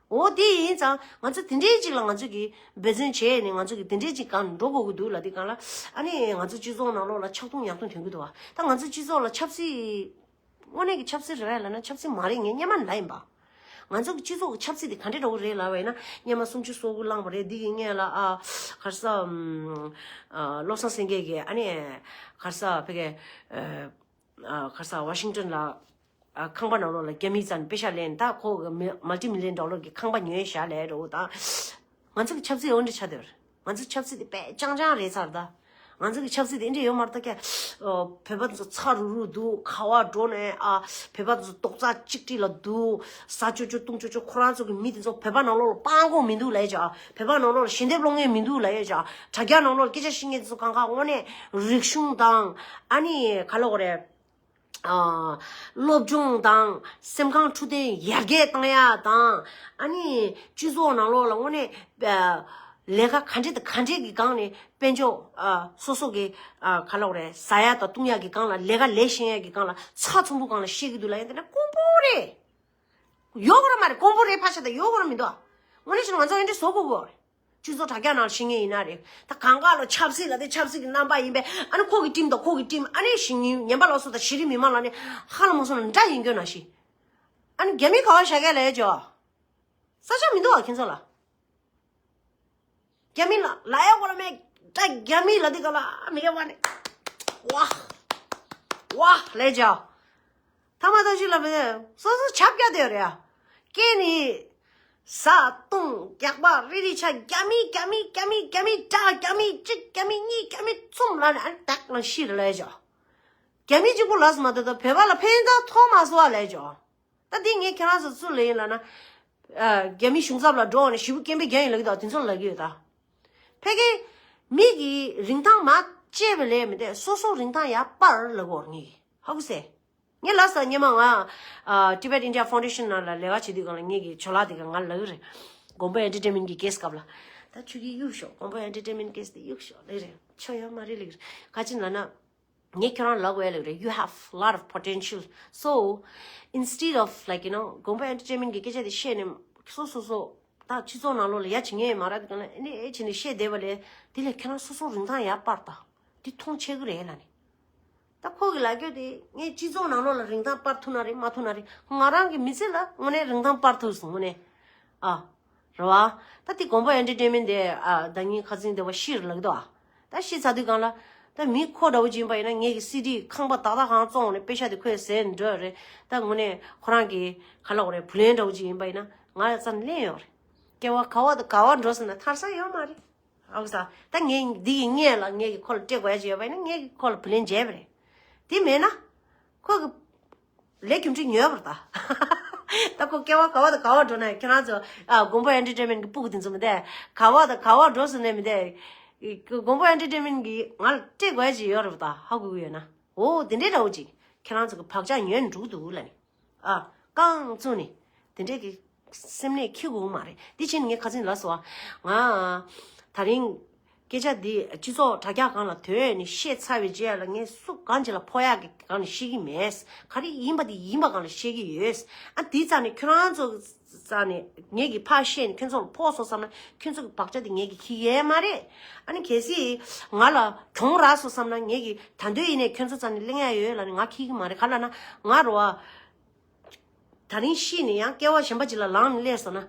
འོ་དེ་ཡིན་ཙང་ང་ཚོ་དེ་འདྲས་ཅིག་ལ་ང་ཚོ་གིས་འབད་བརྩོན་བྱས་ནས་ང་ཚོ་གིས་དེ་འདྲས་ཅིག་གང་འགྲོ་དགོས་ཀྱི་འདུག་ལབ་དེ་གང་ལ་ཨ་ནི་ང་ཚོ་སྤྱི་ཚོགས་ནང་ལོགས་ལ་ཆག་རྡུང་ཉག་རྡུང་ཐོན་གྱི་འདུག་བ། ད་ང་ཚོ་སྤྱི་ཚོགས་ལ་ཆབ་སྲིད། དངོས་གནས་ཀྱི་ཆབ་སྲིད་རེད་ལབ་ན་ཆབ་སྲིད་མ་རེད། ངས་སྔོན་མ་ལབ་ཡིན་པ། ང་ཚོ་གི་སྤྱི་ཚོགས་ཀྱི་ཆབ་སྲིད་དེ་ག་འདྲས་འདྲ་བོ་རེད་ལབ་པ་ཡིན་ན་སྔོན་མ་སུམ་ཅུ་སོ་དགུ་བླངས་པ་རེད། འདི་གི་སྔོན་ལ་ཨ་ག་རེ་ཟ་ཨམ་ཨ་བློ་བཟང་སེང་གེ་གིས་ཨ་ནི་ག་རེ་ཟ་ཕ་གི་ཨ་ག་རེ་ཟ་ཝ་ཤིང་ཊོན་ལ་ཨ་ཁང་པ་ནང་ལོགས་ལ་རྒྱ་མི་ཚོ་ནས་པེ་ཤག་ལེན། ད་ཁོ་གི་མི་མལ་ཊི་མི་ལི་ཡན་ཌོ་ལར་གི་ཁང་པ་ཉོས་བཞག་ལབ་འདྲ་བོ་དང་། ང་ཚོ་གི་ཆབ་སྲིད་འོ་འདྲ་ཆགས་བསྡད་པ་རེད། ང་ཚོ་ཆབ་སྲིད་དེ་དཔེ་རྐྱང་རྐྱང་རེད་ཚར་ད། ང་ཚོ་གི་ཆབ་སྲིད་དེ་འདྲ་ཡོད་མ་རེད་ད་ཀྱ། བོད་པ་ཚོ་ཚ་རུ་རུ་འདུག་ག་བ་འགྲོ་ནས་ཨ། བོད་པ་ཚོ་རྡོག་རྩ་གཅིག་སྒྲིལ་ལ་འདུག་ཟ་ཅོ་ཅོ་བཏུང་ཅོ་ཅོ། ཁོ་རང་ཚོ་གི་མི་དེ་ཚོ་བོད་པ་ནང་ལོགས་ལ་སྤང་དགོས་མི་འདུག་ལབ་ཡ་ཅག་བོད་པ་ནང་ལོགས་ལ་ཞལ་འདེབས་སློང་མཁན་མི་འདུག་ལབ་ཡ་ཅག་དྲ་རྒྱ་ནང་ལོགས་ལ་སྐད་ཆ་བཤད་མཁན་དེ་ཚོ་གང་ག་དངོས་གནས་རིག་གཞུང་དང་ཨ་ནི་ག་ལབ་དགོས་རེད། སློབ་སྦྱོང་དང་སེམས་ཁམས་འཕྲོད་བསྟེན་ཡར་རྒྱས་བཏང་ཡ་དང་ཨ་ནི་སྤྱི་ཚོགས་ནང་ལོགས་ལ་དངོས་གནས་ལས་ཀ་ག་འདྲས་དང་ག་འདྲས་ཀྱི་སྒང་ནས་དཔལ་འབྱོར་སོ་སོ་གི་ག་ལབ་དགོས་རེད། ཟ་ཡ་དང་བཏུང་ཡ་གི་སྒང་ལ་ལས་ཀ་ལས་ཤེས་ཡ་གི་སྒང་ལ་ཚགས་ཚུད་པོ་སྒང་ལ་བཤད་ཀྱི་འདུག་ལབ་ཡ་དེ་ན་དཀོན་པོ་རེད། ཡོད་དགོས་ར་མ་རེད། དཀོན་པོ་རེད། ཕ་ཤ་དང་ཡོད་དགོས་ར་མི་འདུག་དངོས་གནས་བྱས་ན་ང་ཚོ་ཨེ་འདྲས་བཟོ་དགོས་དགོས་རེད། སྤྱི་ཚོགས་དྲ་རྒྱ་ནང་ཤེས་མཁན་ཡིན་ན་རེད། ད་གང་ག་ལ་ཆབ་སྲིད་ལ་དེ་ཆབ་སྲིད་ཀྱི་རྣམ་པ་ཡིན་པས་ཨ་ནི་ཁོ་གི་ཊིམ་དང་ཁོ་གི་ཊིམ་ཨ་ནི་ཤེས་མཁན་ཉན་པ་ལ་སོགས་དང་གཞི་རིམ་མི་མང་ལ་ནི་ཧ་ལ་མ་སོང་ན་འདྲ་ཡིན་དགོས་ན་ཤི། ཨ་ནི་རྒྱ་མི་ག་བ་བཞག་གས་ལས་ཅོ། ས་ཆ་མི་འདུག་ཨ་ཁྱེད་ཚོ་ལ། རྒྱ་མི་ལ་ལ་ཡ་གོ་ལ་མེད། ད་རྒྱ་མི་ལ་དེ་ག་ལ་མི་ག་བ་ནི། ཝ། ཝ་ལས་ཅོ། ཐ་མ་ཐ་ཤི་ལ་མི་སོ་སོ་ཆབ་རྒྱ་དེ་རེད་ཡ། སྐད་ནི། ཟ་བཏུང་རྒྱག་པ་རི་རི་ཆ་རྒྱ་མི་རྒྱ་མི་རྒྱ་མི་རྒྱ་མི་དྲག་རྒྱ་མི་གཅིག་རྒྱ་མི་གཉིས་རྒྱ་མི་གསུམ་ལ་ནི་ཨ་ནི་དག་ལ་ཤི་རེ་ལས་ཅོ། རྒྱ་མི་གཅིག་པོ་ལ་སུ་མ་དོ་ད་བོད་པ་ལ་ཕན་ཐོགས་མ་སོ་བ་ལས་ཅོ། ད་འདི་ངས་ཁྱེད་རང་ཚོ་ཚུར་ལ་ཡིན་ལ་ན། རྒྱ་མི་གཞུང་ཚབ་ལ་འགྲོ་ནས་ཞི་བུ་སྐད་འབོད་རྒྱག་ཡིན་ལ་གི་ད་དེ་ཚོ་ལ་གི་ཡོད་ད། ཕ་གི། མི་གི་རིན་ཐང་མ་བཅད་པ་ལས་མི་དེ་སོ་སོ་རིན་ཐང་ཡར་སྤར་ལ་གོ་ངེས་ཧ་གོ་སེ། ངས་ལ་ས་ཉི་མ་ང་། Tibet India Foundation ནང་ལ་ལས་ཀ་བྱེད་དུས་གང་ལ་ངེད་ཀྱི་ཇོ་ལགས་དེ་ག་ང་ལ་ལ་གི་རེད། དགོན་པ་Entertainment གི་ཀེས་སྐབས་ལ། ད་ཆུ་གི་གཡུག་ཤོག་དགོན་པ་Entertainment ཀེས་དེ་གཡུག་ཤོག་ལ་རེད་ཆོ་ཡོད་མ་རེད་ལ་གི་རེད་ག་ཅི་ལ་ན། ངས་ཁྱོད་རང་ལབ་དགོས་ལབ་རེད། You have lot of potential. So instead of, like, you know, དགོན་པ་Entertainment གི་སྐད་ཆ་དེ་བཤད་ནས་སོ་སོ་སོ་ད་སྤྱི་ཚོགས་ནང་ལོགས་ལ་ཡ་བྱེད་ངེས་མ་རེད་དེ་ག་ལ་ཨེ་ནས་ཨེ་བྱེད་ནས་བཤད་བསྡད་པ་ལས་དེ་ལས་ཁྱོད་རང་སོ་སོ་རིན་ཐང་ཡར་སྤར་ད། དེ་མཐོང་ཆེ་གི་རེད་ལ་ནི། ད་ཁོ་གི་ལབ་རྒྱུ་དེ་ངས་སྤྱི་ཚོགས་ནང་ལོགས་ལ་རིན་ཐང་སྤར་ཐུབ་ན་རེད་མ་ཐུབ་ན་རེད། ང་རང་གི་མི་ཚེ་ལ་དངོས་གནས་རིན་ཐང་སྤར་ཐུབ་སོང་དངོས་གནས། ཨ། རེད་བ། ད་དེ་དགོན་པ་Entertainment དེ་ཨ་ཟླ་ཉིན་ཁ་སང་དེ་བ་ཤི་རེད་ལབ་ཀྱི་འདུག་ཨ། ད་ཤི་ཚར་དུས་གང་ལ། ད་མི་ཁོ་འདྲ་བོ་ཅིག་ཡིན་པ་ཡིན་ན་ངེད་ཀྱི་སི་ཌི་ཁང་པ་ཏག་ཏག་གང་བཙོང་ནས་པེ་ཤ་དེ་ཁོས་ཟས་འགྲོ་རེད། ད་དངོས་གནས་ཁོ་རང་གི་ག་ལབ་དགོས་རེད། བུ་ལོན་འདྲ་བོ་ཅིག་ཡིན་པ་ཡིན་ན་ང་ལ་རྩ་ནས་ལེན་ཡོད་རེད། སྐྱེ་བ་ག་བ་དང་ག་བ་འགྲོ་ཟེར་ན་ཐར་ས་ཡོད་མ་རེད། ཨོ་ས། ད་ངས་འདི་ཡི་སྔས་ལ་ངས་ཀྱི་ཁོ་ལ་སྤྲད་དགོས་ཡ་ཅིག་ཡོད་པ་ཡིན་ན་ངས་ཀྱི་ཁོ་ལ་བུ་ལོན་འཇལ་བ་རེད། དེ་མེད་ན། ཁོ་གི་ལས་རྒྱུ་འབྲས་ཉོས་པ་རེད་ད། ད་ཁོ་སྐྱེ་བ་ག་བ་དང་ག་བ་འགྲོ་ན་ཡང་ཁྱེད་རང་ཚོ་ཨ་དགོན་པ་Entertainment གི་སྤུ་གུ་དེ་ཚོ་མི་འདས་ག་བ་དང་ག་བ་འགྲོ་ཟེར་ནས་མི་འདས། དགོན་པ་Entertainment གི་ང་ལ་སྤྲད་དགོས་ཡ་ཅིག་ཡོད་རེད་པ་ད་ཧ་གོ་གི་ཡོད་ན། འོ་དེ་འདྲའི་འདྲ་བོ་ཅིག་ཁྱེད་རང་ཚོ་གི་བག་ཆགས་ཉོན་འགྲོ་གི་འདུག་ལ་ནི། ཨ། རྐང་བཙུགས་ནས། དེ་འདྲས་ཀྱི་སེམས་ནད་འཁྱེར་དགོས་མ་རེད། དེ་བྱས་ནས་ངས་ཁ་སང་ལབ་སོང་ཨ། ང་། དེ་རིང་། སྐད་ཆ་འདི་སྤྱི་ཚོགས་དྲ་རྒྱ་སྒང་ལ་དོན་ནས་བཤད་ཚར་བའི་རྗེས་ལ་ངས་སུ་གང་ཅིག་ལ་ཕོག་ཡག་གི་སྒང་ནས་བཤད་ཀྱི་མེད། ག་རེ་ཡིན་པ་དེ་ཡིན་པ་སྒང་ལ་བཤད་ཀྱི་ཡོད། ཨ་དེའི་རྩ་ནས་ཁྱོད་རང་ཚོ་རྩ་ནས་ངེད་ཀྱི་ཕར་བཤད་ནས་ཁྱོད་ཚོ་ལ་ཕོག་སོང་བསམ་ན་ཁྱོད་ཚོ་གི་བག་ཆགས་དེ་ངེད་ཀྱིས་འཁྱེར་ཡས་མ་རེད། ཨ་ནི་གལ་སྲིད་ང་ལ་གྱོང་རག་སོང་བསམ་ན་ངེད་ཀྱིས་ད་འདོད་ཡིན་ནས་ཁྱོད་ཚོ་རྩ་ནས་གླེང་ཡ་ཡོད་ལབ་ནས་ང་འཁྱེར་གྱི་མ་རེད། ག་ལབ་ན་ང་རོ་ཨ། ད་རིང་ཤི་ནས་ཡང་སྐྱེ་བ་གཞན་པ་ཅིག་ལ་ལངས་ནས་སླེབས་སོང་ན།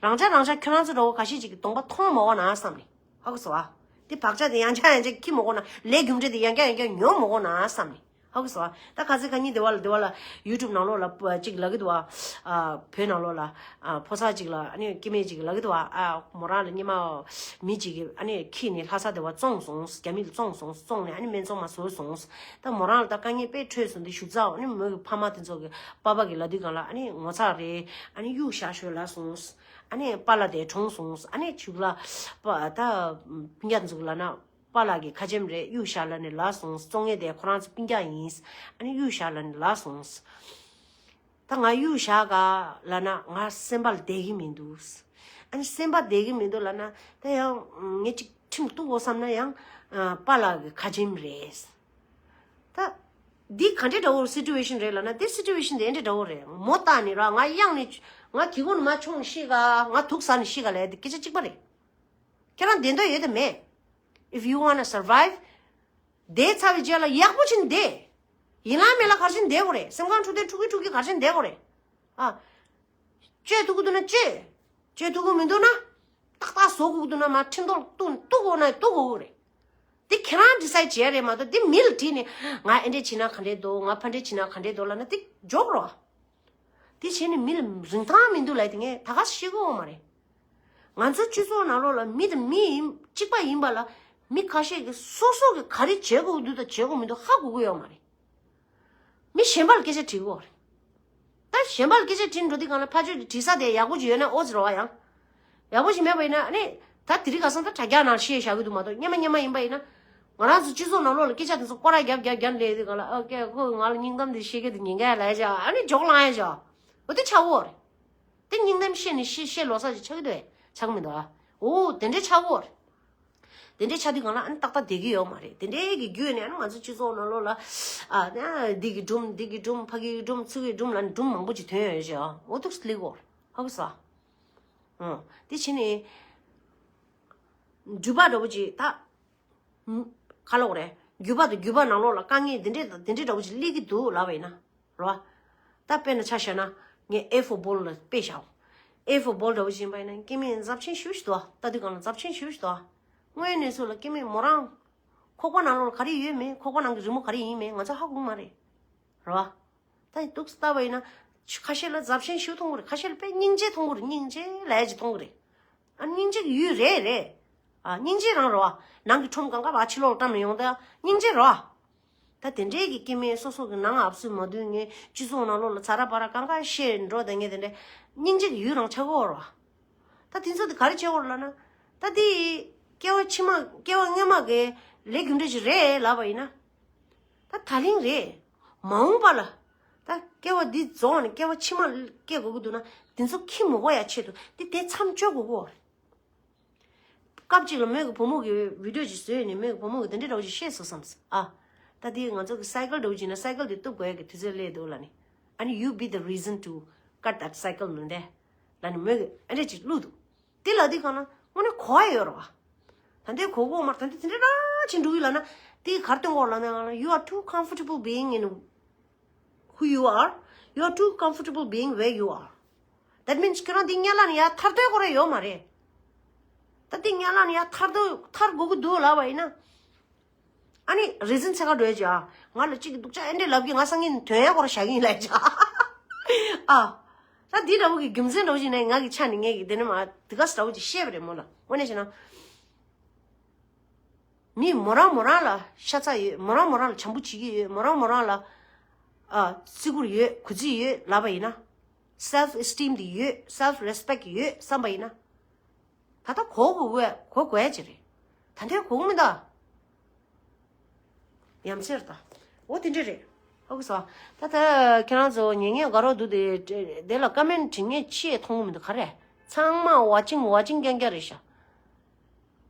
རང་ཆ་རང་ཆ་ཁྱོད་རང་ཚོ་འདྲ་བོ་ཁ་ཤས་ཅིག་གིས་གདོང་པ་མཐོང་མ་འོང་ན་བསམ་ནས་ཧ་གོ་སོང་ཨ། དེ་བག་ཆགས་དེ་ཡང་ཆ་ཡང་ཆ་འཁྱེར་མ་འོང་ན་ལས་རྒྱུ་འབྲས་དེ་ཡང་བསྐྱར་ཡང་བསྐྱར་མྱོང་མ་འོང་ན་བསམ་ནས་ཧ་གོ་སོང་ཨ། ད་ཁ་སང་ཁ་ཉིན་དེ་བ་ལ་དེ་བ་ལ་YouTube ནང་ལོགས་ལ་ཅིག་ལབ་ཀྱི་འདུག་ཨ། བོད་ནང་ལོགས་ལ་ཕོ་གསར་ཅིག་ལ་ཨ་ནི་སྐྱེ་དམན་ཅིག་ལབ་ཀྱི་འདུག་ཨ། མོ་རང་ལ་སྔོན་མ་མི་ཅིག་གིས་ཨ་ནི་འཁྱེར་ནས་ལྷ་ས་དེ་བ་བཙོངས་སོང་། རྒྱ་མི་ལ་བཙོངས་སོང་། བཙོངས་ནས་ཨ་ནི་སྨད་འཚོང་མ་བཟོས་སོང་། ད་མོ་རང་ལ་ད་དཀའ་ངལ་དཔེ་འཕྲད་སོང་། འདི་བཞུགས་ཚར་ཨ་ནི་མོ་གི་ཕ་མ་དེ་ཚོ་གི་པ་ཕ་གི་ལབ་དུས་སྒང་ལ་ཨ་ནི་ངོ་ཚ་རེད། ཨ་ནི་གཡུག་བཞག་ཤོག་ལབ་སོང་། ཨ་ནི་པཱ་ལགས་དེ་གྲོངས་སོང་། ཨ་ནི་ཕྱུགས་ལ་པ་ད་སྤུན་ཀྱག་དེ་ཚོ་གི་ལབ་ན་པཱ་ལགས་ཀྱི་ཁ་ཆེམས་རེད། གཡུག་བཞག་ལབ་ནས་ལབ་སོང་། བཙོང་མཁན་དེ་ཁོ་རང་ཚོ་སྤུན་ཀྱག་ཡིན། ཨ་ནི་གཡུག་བཞག་ལབ་ནས་ལབ་སོང་། ད་ང་གཡུག་བཞག་ག་ལབ་ན་ང་སེམས་པ་ལ་བསྡད་ཀྱི་མི་འདུག་ཨ་ནི་སེམས་པ་བསྡད་ཀྱི་མི་འདུག་ལབ་ན་ད་ཡང་ངས་ཅིག་ཁྲིམས་གཏུག་དགོས་བསམ་ན་ཡང་པཱ་ལགས་ཀྱི་ཁ་ཆེམས་རེད། ད། འདི་ག་འདྲའི་འདྲ་བོ་སི་ཊུ་ཨེ་ཤན་རེད་ལབ་ན་དེ་སི་ཊུ་ཨེ་ཤན་དེ་འདྲའི་འདྲ་བོ་རེད། མོ་བཏང་ནས་ར་ང་གཡང་ནས་ང་གི་གུ་ནས་མར་མཆོངས་ཤི་ག་ང་དུག་ཟ་ནས་ཤི་ག་ལབ་དེ་སྐད་ཆ་གཅིག་པ་རེད། ཁྱེད་རང་བདེན་དོན་ཡོད་དམ་མེད། If you wanna survive བསྡད་ཚར་བའི་རྗེས་ལ་ཡག་པོ་བྱས་ནས་བསྡད། ཡིན་ལ་མེད་ལ་ག་རེ་བྱས་ནས་བསྡད་དགོས་རེད། སེམས་ཁམས་འཕྲོད་བསྟེན་འཕྲོད་ཀྱི་འཕྲོད་ཀྱི་ག་རེ་བྱས་ནས་བསྡད་དགོས་རེད། ཨ། བཅོས་ཐུབ་ཀྱི་འདུག་ན་བཅོས། བཅོས་ཐུབ་ཀྱི་མི་འདུག་ན། ཏག་ཏག་བཟོ་དགོས་ཀྱི་འདུག་ན་མར་ཁྲིམས་ཐོག་གཏུག་གཏུག་དགོས་ན་གཏུག་དགོས་ཀྱི་རེད། འདི་ཁྱེད་རང་ཌི་སའིཌ་བྱས་རེད་མ་གཏོགས་འདི་མི་ལ་དྲིས་ནས་ང་ཨེ་འདྲས་བྱས་ན་ག་འདྲས་འདུག་ང་ཕ་འདྲས་བྱས་ན་ག་འདྲས་འདུག་ལབ་ན་འདི་འཇོག་རོགས། འདི་བྱས་ནས་མི་ལ་རིན་ཐང་མི་འདུག་ལབ་དེ་ངས་ད་ག་ཤེས་ཀྱི་ཡོད་མ་རེད། ང་ཚོ་སྤྱི་ཚོགས་ནང་ལོགས་ལ་མི་དང་མི་ཡིན་གཅིག་པ་ཡིན་པ་ལ་ མི་ཁ་ཤས་ཀྱིས་སོ་སོ་གི་ག་རེ་བྱེད་དགོས་འདུག་དང་བྱེད་དགོས་མི་འདུག་ཧ་གོ་གི་ཡོད་མ་རེད། མི་གཞན་པ་ལ་སྐད་ཆ་དྲི་གི་ཡོད་རེད། ད་གཞན་པ་ལ་སྐད་ཆ་དྲིས་འགྲོ་དུས་སྒང་ལ་ཕར་ཕྱོགས་ཀྱི་དྲི་ས་དེ་ཡག་པོ་ཅིག་ཡོད་ན་ཨོ་ཙི་རེད་བ། ཡང་ཡག་པོ་ཞིག་མེད་པ་ཡིན་ན་ཨ་ནི་ད་དེ་རིང་ཁ་སང་ད་དྲ་རྒྱ་ནང་བཤད་བཞག་གི་འདུག་མ་གཏོགས། སྔོན་མ་སྔོན་མ་ཡིན་པ་ཡིན་ན་ང་རང་ཚོ་སྤྱི་ཚོགས་ནང་ལོགས་ལ་སྐད་ཆ་དེ་ཚོ་སྐོར་ར་རྒྱབ་རྒྱབ་རྒྱབ་སླེབས་དུས་སྒང་ལ། ཨོ་ཀེ། ཁོས་ང་ལ་སྙིང་གཏམ་དེ་བཤད་གི་འདུག་ཉན་ག་ལབ་བྱས་ཨ་ནི་འཇོག་ལངས་ཡ་བྱས། འོ་དེ་ཆགས་ཀྱི་ཡོད་རེད། དེ་སྙིང་གཏམ་བཤད་ནས་བཤད་བཤད་ལོ་གསར་ཞིག་ཆགས་ཀྱི་འདུག་བས། ཆགས་ཀྱི་མི་འདུག་ཨ། འོ་དེ་འདྲའི་ཆགས་ཀྱི་ཡོད་རེད། དེ་འདྲའི་ཆགས་དུས་སྒང་ལ་ཨ་ནི་ཏག་ཏག་བསྡད་ཀྱི་ཡོད་མ་རེད། དེ་འདྲའི་གི་བརྒྱུད་ནས་ཨ་ནི་ང་ཚོ་སྤྱི་ཚོགས་ནང་ལོགས་ལ་ཨ་ནི་འདི་གི་སྒྲུང་འདི་གི་སྒྲུང་ཕ་གི་གི་སྒྲུང་ཚུ་གི་སྒྲུང་ལབ་ནས་སྒྲུང་མང་པོ་ཅིག་ཐོན་ཡོད་ཤག་འོ་ཐུགས་སུ་སླེབས་ཀྱི་ཡོད་རེད། ཧ་གོ་སོང་། ཨོ་དེ་བྱས་ནས་འགྲུལ་པ་འདྲ་པོ་ཅིག་ད་ཁ་ལོག་རེད། འགྲུལ་པ་དང་འགྲུལ་པ་ནང་ལོགས་ལ་དཀའ་ངལ་འདི་འདྲའི་དང་འདི་འདྲའི་འདྲ་པོ་ཅིག་སླེབས་ཀྱི་འདུག་ལབ་པ་ཡིན་ན། རེད་བ། ད་དཔེར་ན་ཆ་བཞག་ན་ངས་ཨེ་ཧྥོར་བྷོལ་ལ་དཔེ་བཞག་ཨེ་ཧྥོར་བྷོལ་འདྲ་པོ་ཞིག་ཡིན་པ་ཡིན་ན་སྐྱེ་དམན་རྫབ་ཆེན་ཞེ་པོ་ཞིག་འདུག་ལྟ་དུས་སྒང་ལ་རྫབ་ཆེན་ཞེ་པོ་ཞིག་འདུག་དངོས་གནས་ཚུལ་ལ་སྐྱེ་དམན་མོ་རང་ཁོག་པ་ནང་ལོགས་ལ་ག་རེ་ཡོད་མེད། ཁོག་པ་ནང་གི་རི་མོ་ག་རེ་ཡིན་མེད་ང་ཚོ་ཧ་གོ་གི་མ་རེད། རེད་བ། ད་ཡིན་འདུག་ལྟ་བ་ཡིན་ན་ཁ་ཤས་ལ་རྫབ་ཆེན་ཞེ་པོ་མཐོང་གི་རེད། ཁ་ཤས་ལ་དཔེ་སྙིང་རྗེ་མཐོང་གི་རེད། སྙིང་རྗེ་ལབ་ཡ་ཅིག་མཐོང་གི་རེད། ཨ་སྙིང་རྗེ་གི་ཡུལ་རེད་རེད། ཨ་སྙིང་རྗེ་རང་རེད་བ། ནང་གི་ཁྲོམ་གང་ག་བ་ཕྱི་ལོགས་ལ་བཀྲམ་ནས་ཡོང་ད་སྙིང་རྗེ་རེད་བ། ད་དེ་འདྲའི་གི་སྐྱེ་དམན་སོ་སོ་གི་ནང་ཨབ་སུ་མ་འདུག་ངས་སྤྱི་ཚོགས་ནང་ལོགས་ལ་ཚ་ར་པ་ར་གང་ག་བཤད་འགྲོ་དང་ངས་དེ་འདྲའི་སྙིང་རྗེ་གི་ཡུལ་རང་ཆགས་ཀྱི་ཡོད་རེད་བ། ད་དེ་ཚོ་དེ་ག་རེ་བྱེད་དགོས་རེད་ལབ་ན། ད་དེ་སྐྱེ་བ་ཕྱི་མ་སྐྱེ་བ་སྔོན་མ་གི་ལས་རྒྱུ་འབྲས་ཅིག་རེད་ལབ་པ་ཡིན་ན། ད་ད་རིང་རེད། མ་འོངས་པ་ལ། ད་སྐྱེ་བ་འདི་རྫོགས་ནས་སྐྱེ་བ་ཕྱི་མ་སྐྱེ་དགོས་ཀྱི་འདུག་ན་དེ་ཚོ་ཁྱི་མི་དགོ་ཡ་ཆེད་དུ་དེ་དེ་མཚམས་གཅོད་དགོས་ཀྱི་ཡོད་རེད། སྐབས་གཅིག་ལ་མོས་ཀྱི་བུ་མོ་གི་བི་ཌིའོ་ཅིག་བཟོས་ནས་མོས་ཀྱི་བུ་མོ་གི་དེ་འདྲའི་འདྲ་བོ་ཅིག་བཤད་སོང་བསམ། ཨ། ད་དེ་ང་ཚོ་གི་སའི་ཀལ་འདྲ་བོ་ཅིག་ན་སའི་ཀལ་དེ་གཏུབ་དགོས་ཡ་གི་དུས་ཚོད་སླེབས་འདུག་ལབ་ནས། ཨ་ནི་you be the reason to cut that cycle ནོ་དེ་ལབ་ནས་མོས་ཀྱི་ཨ་འདྲས་ཅིག་བླུགས་འདུག་དེ་ལབ་དུས་སྒང་ལ་དངོས་གནས་གོ་བ་ཡོད་རེད་བ། ད་ལྟའི་གོ་གོ་མར་ད་ལྟ་དེ་འདྲ་ར་ཅིག་འགྲོ་གི་ལབ་ན་དེ་ག་རེ་སྟོན་གོ་ལབ་ན། you are too comfortable being in who you are, you are too comfortable being where you are. That means ཁྱོད་རང་འདི་དམྱལ་བ་ནས་ཡར་ཐར་འདོད་ཁོ་རང་ཡོད་མ་རེད། ད་འདི་དམྱལ་བ་ནས་ཡར་ཐར་འདོད་ཐར་དགོས་ཀྱི་འདུག་ལབ་པ་ཡིན་ན། ཨ་ནི་རེ་ཟིན་ཚད་ཁ་འགྲོ་ཡ་ཅིག་ཨ། ང་ལ་གཅིག་གིས་སྡུག་ཅག་ཨེ་འདྲས་ལབ་གི་ང་སང་ཉིན་དོན་ཡ་ཁོ་རང་བཞག་གི་ཡིན་ལབ་ཅིག་ཨ། ཨ། ད་འདི་འདྲ་བོ་གི་རྒྱུ་མཚན་འདྲ་བོ་ཞིག་ནས་ང་གི་ཆ་ནས་ངས་གི་དེ་ནས་མ་དེ་ག་ས་འདྲ་བོ་ཅིག་བཤད་པ་རེད་མོ་ལ། དངོས་གནས་བྱས་ན། མི་མོ་རང་མོ་རང་ལ་ཤ་ཚ་ཡོད། མོ་རང་མོ་རང་ལ་བྱམས་པོ་བྱེད་ཀྱི་ཡོད། མོ་རང་མོ་རང་ལ་ཨ་བརྩི་བཀུར་ཡོད། གུས་བརྩི་ཡོད་ལབ་པ་ཡིན་ན། self esteem དེ་ཡོད། self respect ཡོད་བསམ་པ་ཡིན་ན། ད་ལྟ་གོ་དགོས་གོ་དགོས་ཀྱི་རེད། ད་ལྟའི་གོ་གི་མི་འདུག་ཡ་མཚར་ད། འོ་དེ་འདྲ་རེད། ཧ་གོ་སོང་། ད་ལྟ་ཁྱེད་རང་ཚོ་ཉན་མཁན་དགའ་རོགས་འདུག་དེ་དེ་ལ་ཀ་མེན་བྲིས་མཁན་ཅིག་མཐོང་གི་མི་འདུག་ག་རེ། ཚང་མ་ཝ་ཅིང་ཝ་ཅིང་རྐྱང་རྐྱང་རེད་ཤག་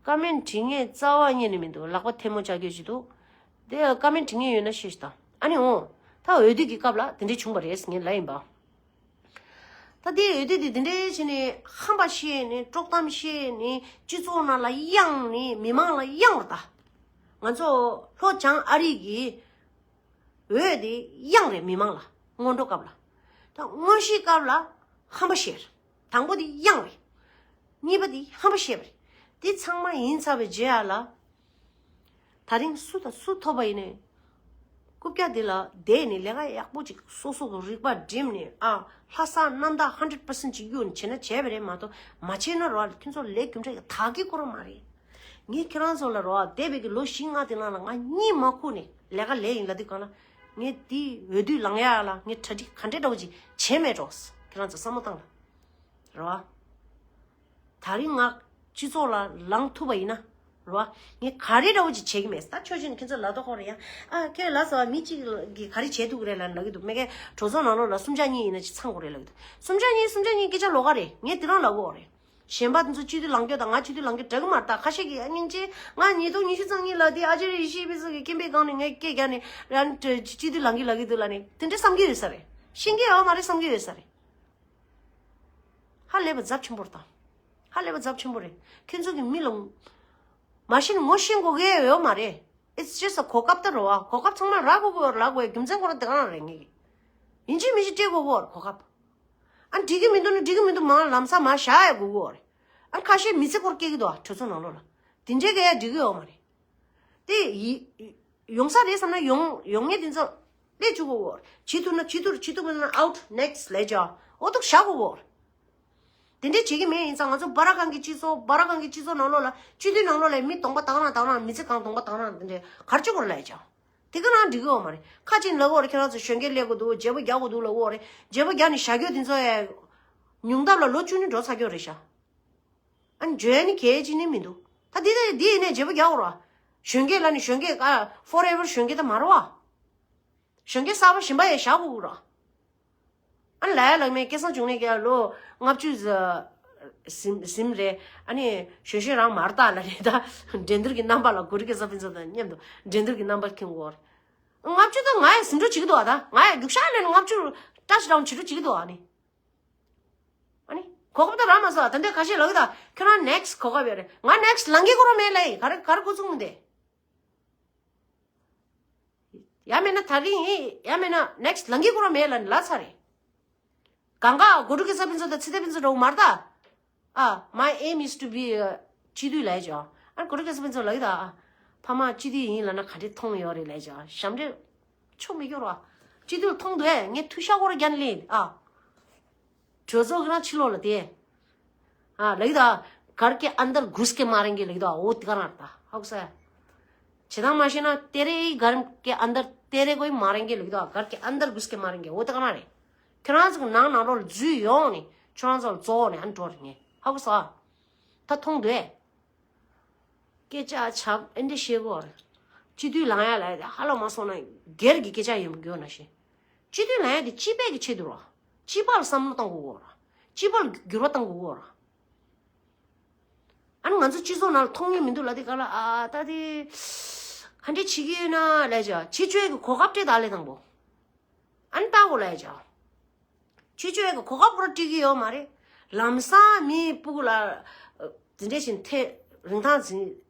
ཀ་མེན་བྲིས་མཁན་རྩ་བ་རྙེད་ནས་མི་འདུག་ལག་པ་ཐལ་མོ་སྦྱར་རྒྱུ་ཞིག་འདུག་དེ་ཀ་མེན་བྲིས་མཁན་ཡོད་ན་བཤད་ཤིག་དང་། ཨ་ནི་འོ། ད་འོས་བསྡུ་གི་སྐབས་ལ་དེ་འདྲ་བྱུང་བ་རེད་ངས་ལབ་ཡིན་པ། ད་དེ་འོས་བསྡུ་དེ་དེ་འདྲའི་བྱས་ནས་ཧམ་པ་བཤད་ནས་དཀྲོག་གཏམ་བཤད་ནས་སྤྱི་ཚོགས་ནང་ལ་གཡེང་ནས་མི་མང་ལ་གཡེང་བ་ད། ང་ཚོ་ལྷོ་བྱང་ཨ་རི་གི་འོས་དེ་གཡེང་རེད་མི་མང་ལ། སྔོན་འགྲོ་སྐབས་ལ། ད་དངོས་གཞིའི་སྐབས་ལ་ཧམ་པ་བཤད་རེད། དང་པོ་དེ་གཡེང་རེད། གཉིས་པ་དེ་ཧམ་པ་བཤད་པ་རེད། དེ་ཚང་མ་ཡིན་ཚར་བའི་རྗེས་ཡ་ལ། ད་རིང་སུ་དང་སུ་ཐོབ་པ་ཡིན་ནའི། རྐུབ་བཀྱག་འདི་ལ་བསྡད་ནས་ལས་ཀ་ཡག་པོ་ཅིག་སོ་སོ་གི་རིག་པ་བསྒྲིམས་ནས་ཨ་ལྷ་ས་གནམ་བདག་ཧན་ཌེ་རེད་པར་སེན་ཊི་ཅིག་གཡུག་ནས་བྱས་ན་བྱས་པ་རེད་མ་གཏོགས་མ་བྱས་ན་རོ་ཁྱོད་ཚོ་ལས་རྒྱུ་འབྲས་ཀྱི་དག་གི་ཁོ་རང་མ་རེད། ངས་ཁྱེད་རང་ཚོ་ལ་རོ་འདས་པའི་གི་ལོ་བཞི་ལྔ་དེ་ནང་ལ་ང་གཉིད་མ་ཁུག་ནས་ལས་ཀ་ལས་ཡིན་ལབ་དུས་གང་ལ་ངས་དེ་འོས་བསྡུ་ལངས་ཡ་ལ་ངས་གྲ་སྒྲིག་ག་འདྲས་འདྲ་བོ་ཅིག་བྱས་མེད་འགྲོ། ཁྱེད་རང་ཚོ་བསམ་བློ་བཏང་ལ་རོ། ད་རིང་ང་སྤྱི་ཚོགས་ལ་ལངས་ཐུབ་པ་ཡིན་ན་རོ། ངས་ག་རེ་འདྲ་བོ་ཅིག་བྱེད་ཀྱི་མེད། ད་ཆོས་ཅན་ཁྱེད་ཚོ་ལབ་དོ་ཁོ་རེད་ཡ། ཨ་ཁྱེད་ལ་ཟ་བ་མི་གཅིག་གིས་ག་རེ་བྱས་ཐུབ་ཀྱི་རེད་ལབ་ལབ་ཀྱི་འདུག་མེད་ཀའི་གྲོས་ཚོགས་ནང་ལོགས་ལ་སུམ་ཆ་གཉིས་ཡིན་ན་ཅིག་ཚང་དགོས་རེད་ལབ་ཀྱི་འདུག་སུམ་ཆ་གཉིས་སུམ་ཆ་གཉིས་སྐད་ཆ་ལོགས་ཀ་རེད། ངས་དེ་རང་ལབ་དགོས་རེད། གཞན་པ་དེ་ཚོ་སྤྱི་འཐུས་ལངས་རྒྱུ་དང་ང་སྤྱི་འཐུས་ལངས་རྒྱུ་འདྲ་གི་མ་རེད། ད་ཁ་ཤས་ཀྱིས་ཨ་སྙིང་རྗེ་ང་ཉིས་སྟོང་ཉི་ཤུ་རྩ་གཉིས་ལ་དེ་ཨ་ཅེ་རེ་ཡེ་ཤེས་ཕུན་ཚོགས་ཀྱི་སྐད་འབོད་སྒང་ནས་ངས་སྐད་རྒྱག་ནས་རང་སྤྱི་འཐུས་ལངས་ཀྱི་ལབ་ཀྱི་འདུག་ལབ་ནས་དེ་འདྲ་བསམ་གྱི་ཡོད་ས་རེད། ཤེས་ཀྱི་ཡོད་མ་རེད་བསམ་གྱི་ཡོད་ས་རེད། ཧ་ལས་པ་ཚབས་ཆེན་པོ་རེད་ད། ཧ་ལས་པ་ཚབས་ཆེན་པོ་རེད། ཁྱོད་ཚོ་གི་མི་ལ་མ་ཤེས་ན་ངོ་ཤེས་དགོས་ཀྱི་ཡོད་མ་རེད། It's just a གོ་སྐབས་ད་རོ་ཨ། གོ་སྐབས་ཚང་མ་རག་དགོས་ཀྱི་ཡོད་རེད། རག་དགོས་ཡ་རྒྱུ་མཚན་ཁོ་རང་དེ་ག་རང་རེད་ངེད་ཀྱི། ཡིན་གཅིག་མིན་གཅིག་སྤྲད་དགོས་ཀྱི་ཡོད་རེད་གོ་སྐབས། ཨ་འགྲིག་གི་མི་འདུག་ན་འགྲིག་གི་མི་འདུག་མ་ལམ་སང་མར་བཞག་ཡ་དགོས་ཀྱི་ཡོད་རེད། ཨ་ཁ་ཤས་མི་ཚེ་སྐོར་སྐྱེལ་གྱི་འདུག་ཨ་གྲོས་ཚོགས་ནང་ལོགས་ལ། དེ་འདྲས་གས་ཡ་འགྲིག་གི་ཡོད་མ་རེད། དེ་ཡི་ཡོང་ས་རེད་བསམ་ན་ཡོང་ཡོང་ངེས་དེ་ཚོ་སླེབས་བཅུག་གོ་བྱེད་ཐུབ་ན་བྱེད་ཐུབ་བྱེད་ཐུབ་ན་out next ལས་ཅོ་འོ་ཐུག་བཞག་གོ་བོ། དེ་འདྲས་བྱེད་ཀྱི་མེད། ཡིན་ཙང་ང་ཚོ་སྦ་ར་ཁང་གི་སྤྱི་ཚོགས། སྦ་ར་ཁང་གི་སྤྱི་ཚོགས་ནང་ལོགས་ལ། སྤྱི་འཐུས་ནང་ལོགས་ལ་མི་གདོང་པ་དག་རང་དག་རང་། མི་ཚེ་གང་གདོང་པ་དག་རང་། དེ་འདྲས་གར་བྱེད་དགོས་ལབ་ཡ་ཅང་། དེ་ག་རང་འགྲིག་གི་ཡོད་མ་རེད། ཁ་ཅིག་ལབ་ཀྱི་ཡོད་རེད། ཁྱེད་རང་ཚོ་གཞོན་སྐྱེས་སླེབས་དགོས་འདུག་བརྗེ་པོ་རྒྱག་དགོས་འདུག་ལབ་ཀྱི་ཡོད་རེད། བརྗེ་པོ་རྒྱག་ནས་བཞག་རྒྱུ་དེ་ཚོ་ཡ་ཉུང་མཐའ་ལ་ལོ་བཅུ་གཉིས་འགྲོ་ཚར་གྱི་ཡོད་རེད་ཤག་ཨ་ནི་འཇོན་ནི་གལ་ཅི་ནི་མི་འདུག་ད་འདི་ད་འདི་ཡིན་ནའི་བརྗེ་པོ་རྒྱག་དགོས་ར། གཞོན་སྐྱེས་ལབ་ནི་གཞོན་སྐྱེས་ཀ་forever གཞོན་སྐྱེས་ད་མ་རེད་བ། གཞོན་སྐྱེས་གསར་པ་གཞན་པ་ཡང་བཞག་དགོས་ར། ཨ་ནི་ལ་ཡ་ལག་མའི་སྐལ་བཟང་འབྱུང་གནས་ཀྱིས་ལོ་ལྔ་བཅུ་ཟིན་ཟིན་རེད། ཨ་ནི་གཞོན་གཞོན་རང་མ་རེད་ད་ལབ་ནི། ད་འགྲན་བསྡུར་གྱི་རྣམ་པ་ལ་གུ་རུ་གེ་སར་ཕུན་ཚོགས་དང་མཉམ་དུ་འགྲན་བསྡུར་གྱི་རྣམ་པ་ཁེངས་དགོས་རེད། ལྔ་བཅུ་ད་ང་ཡང་ཟིན་འགྲོ་བྱེད་ཀྱི་འདུག་ཨ། ད་ང་ཡང་རྒྱུག་ཤར་ལས་ལྔ་བཅུ་touch down བྱེད་འགྲོ་བྱེད་ཀྱི་འདུག་ཨ་ནི། ཨ་ནི་གོ་སྐབས་ད་རག་མ་སོང་། ད་འདི་ཁ་ཤས་ལབ་ཀྱི་ད། ཁྱོད་རང་next གོ་སྐབས་ཡོད་རེད། ང་next ལང་གི་ཀོ་ར་མེད་ལབ་ཡིན། ག་རེ་ག་རེ་འགོ་ཚུགས་མི་འདི། ཡང་མེད་ན་ད་རིང་ཡིན། ཡང་མེད་ན་next ལང་གི་ཀོ་ར་མེད་ལབ་ནི་ལབ་ཚར་རེད། གང་ག་གོ་ཀྲུ་གེ་སར་ཕུན་ཚོགས་དང་ཚེ་བརྟན་ཕུན་ཚོགས་འདྲ་བོ་མ་རེད་ད། ཨ། My aim is to be a སྤྱི་འཐུས་ལབ་ཀྱི་ཡོད། ཨ། གོ་ཀྲུ་གེ་སར་ཕུན་ཚོགས་ལབ་ཀྱི་ད། ཨ། ཕ་མ་སྤྱི་འཐུས་ཡིན་ལབ་ན་ག་འདྲས་མཐོང་ཡོད་རེད་ལབ་ཀྱི་ཡོད། ཞབས་འདྲེན་ཆོ་མི་སྐྱོར་བ། སྤྱི་འཐུས་མཐོང་འདུག་ཨེ། ངས་ཐུགས་ཤ་སྐོར་རྒྱབ་ནས་ལེན། ཨ། གྲོས་ཚོགས་ཀྱི་རང་ཕྱི་ལོགས་ལ་དེ། ཨ། ལབ་ཀྱི་ད། घर के अंदर घुस के मारेंगे ལབ་ཀྱི་ད། འོ་དེ་ག་རང་རེད་ད། ཧ་གོ་སོང་ཨེ། བྱེད་སྟངས་མ་ཤེས་ན། तेरे ही घर के अंदर तेरे को ही मारेंगे ལབ་ཀྱི་ད། घर के अंदर घुस के मारेंगे འོ་དེ་ག་རང་རེད། ཁྱོད་རང་ཚོ་གི་ནང་ནང་ལོགས་ལ་འཛུལ་ཡོང་ནས་ཁྱོད་རང་ཚོ་ལ་རྩོག་ནས་ཨ་ནི་འགྲོ་རེད། ངས་ཧ་གོ་སོང་ཨ། ད་མཐོང་འདུག་ཨེ། སྐད་ཆ་ཆ་ཨེ་འདྲ་བཤད་གོ། སྤྱི་འཐུས་ལངས་ཡ་ལ་ཧ་ལམ་མ་སོང་ན་སྒེར་གྱི་སྐད་ཆ་ཡིན་དགོས་ན་ཤེས། སྤྱི་འཐུས་ལངས་ཡ་དེ་སྤྱི་པའི་གི་ཆེད་དུ་རོ། སྤྱི་པ་ལ་བསམ་བློ་གཏོང་དགོས་གོ་ར། སྤྱི་པ་ལ་འགྱུར་བ་གཏོང་དགོས་གོ་ར། ཨ་ནི་ང་ཚོ་སྤྱི་ཚོགས་ནང་ལ་མཐོང་མྱོང་མི་འདུག་ལབ་དེ་ག་ལ། ཨ། ད་དེ་ག་འདྲས་བྱེད་ཀྱི་ཡོད་ན་ལབ་ཀྱི་ཡོད། བྱེད་ཆོག་གི་གོ་སྐབས་སྤྲད་ད་ལས་དང་པོ། ཨ་ནི་ལྟ་དགོས་ལབ་ཀྱི་ཡོད། བྱེད་ཆོག་གི་གོ་སྐབས་པོ་ར་སྤྲད་ཀྱི་ཡོད་མ་རེད། ལམ་སང་མིའི་སྤུ་གུ་ལ་དེ་འདྲས་བྱས་ཐེ་རིན་ཐང་འཛིན་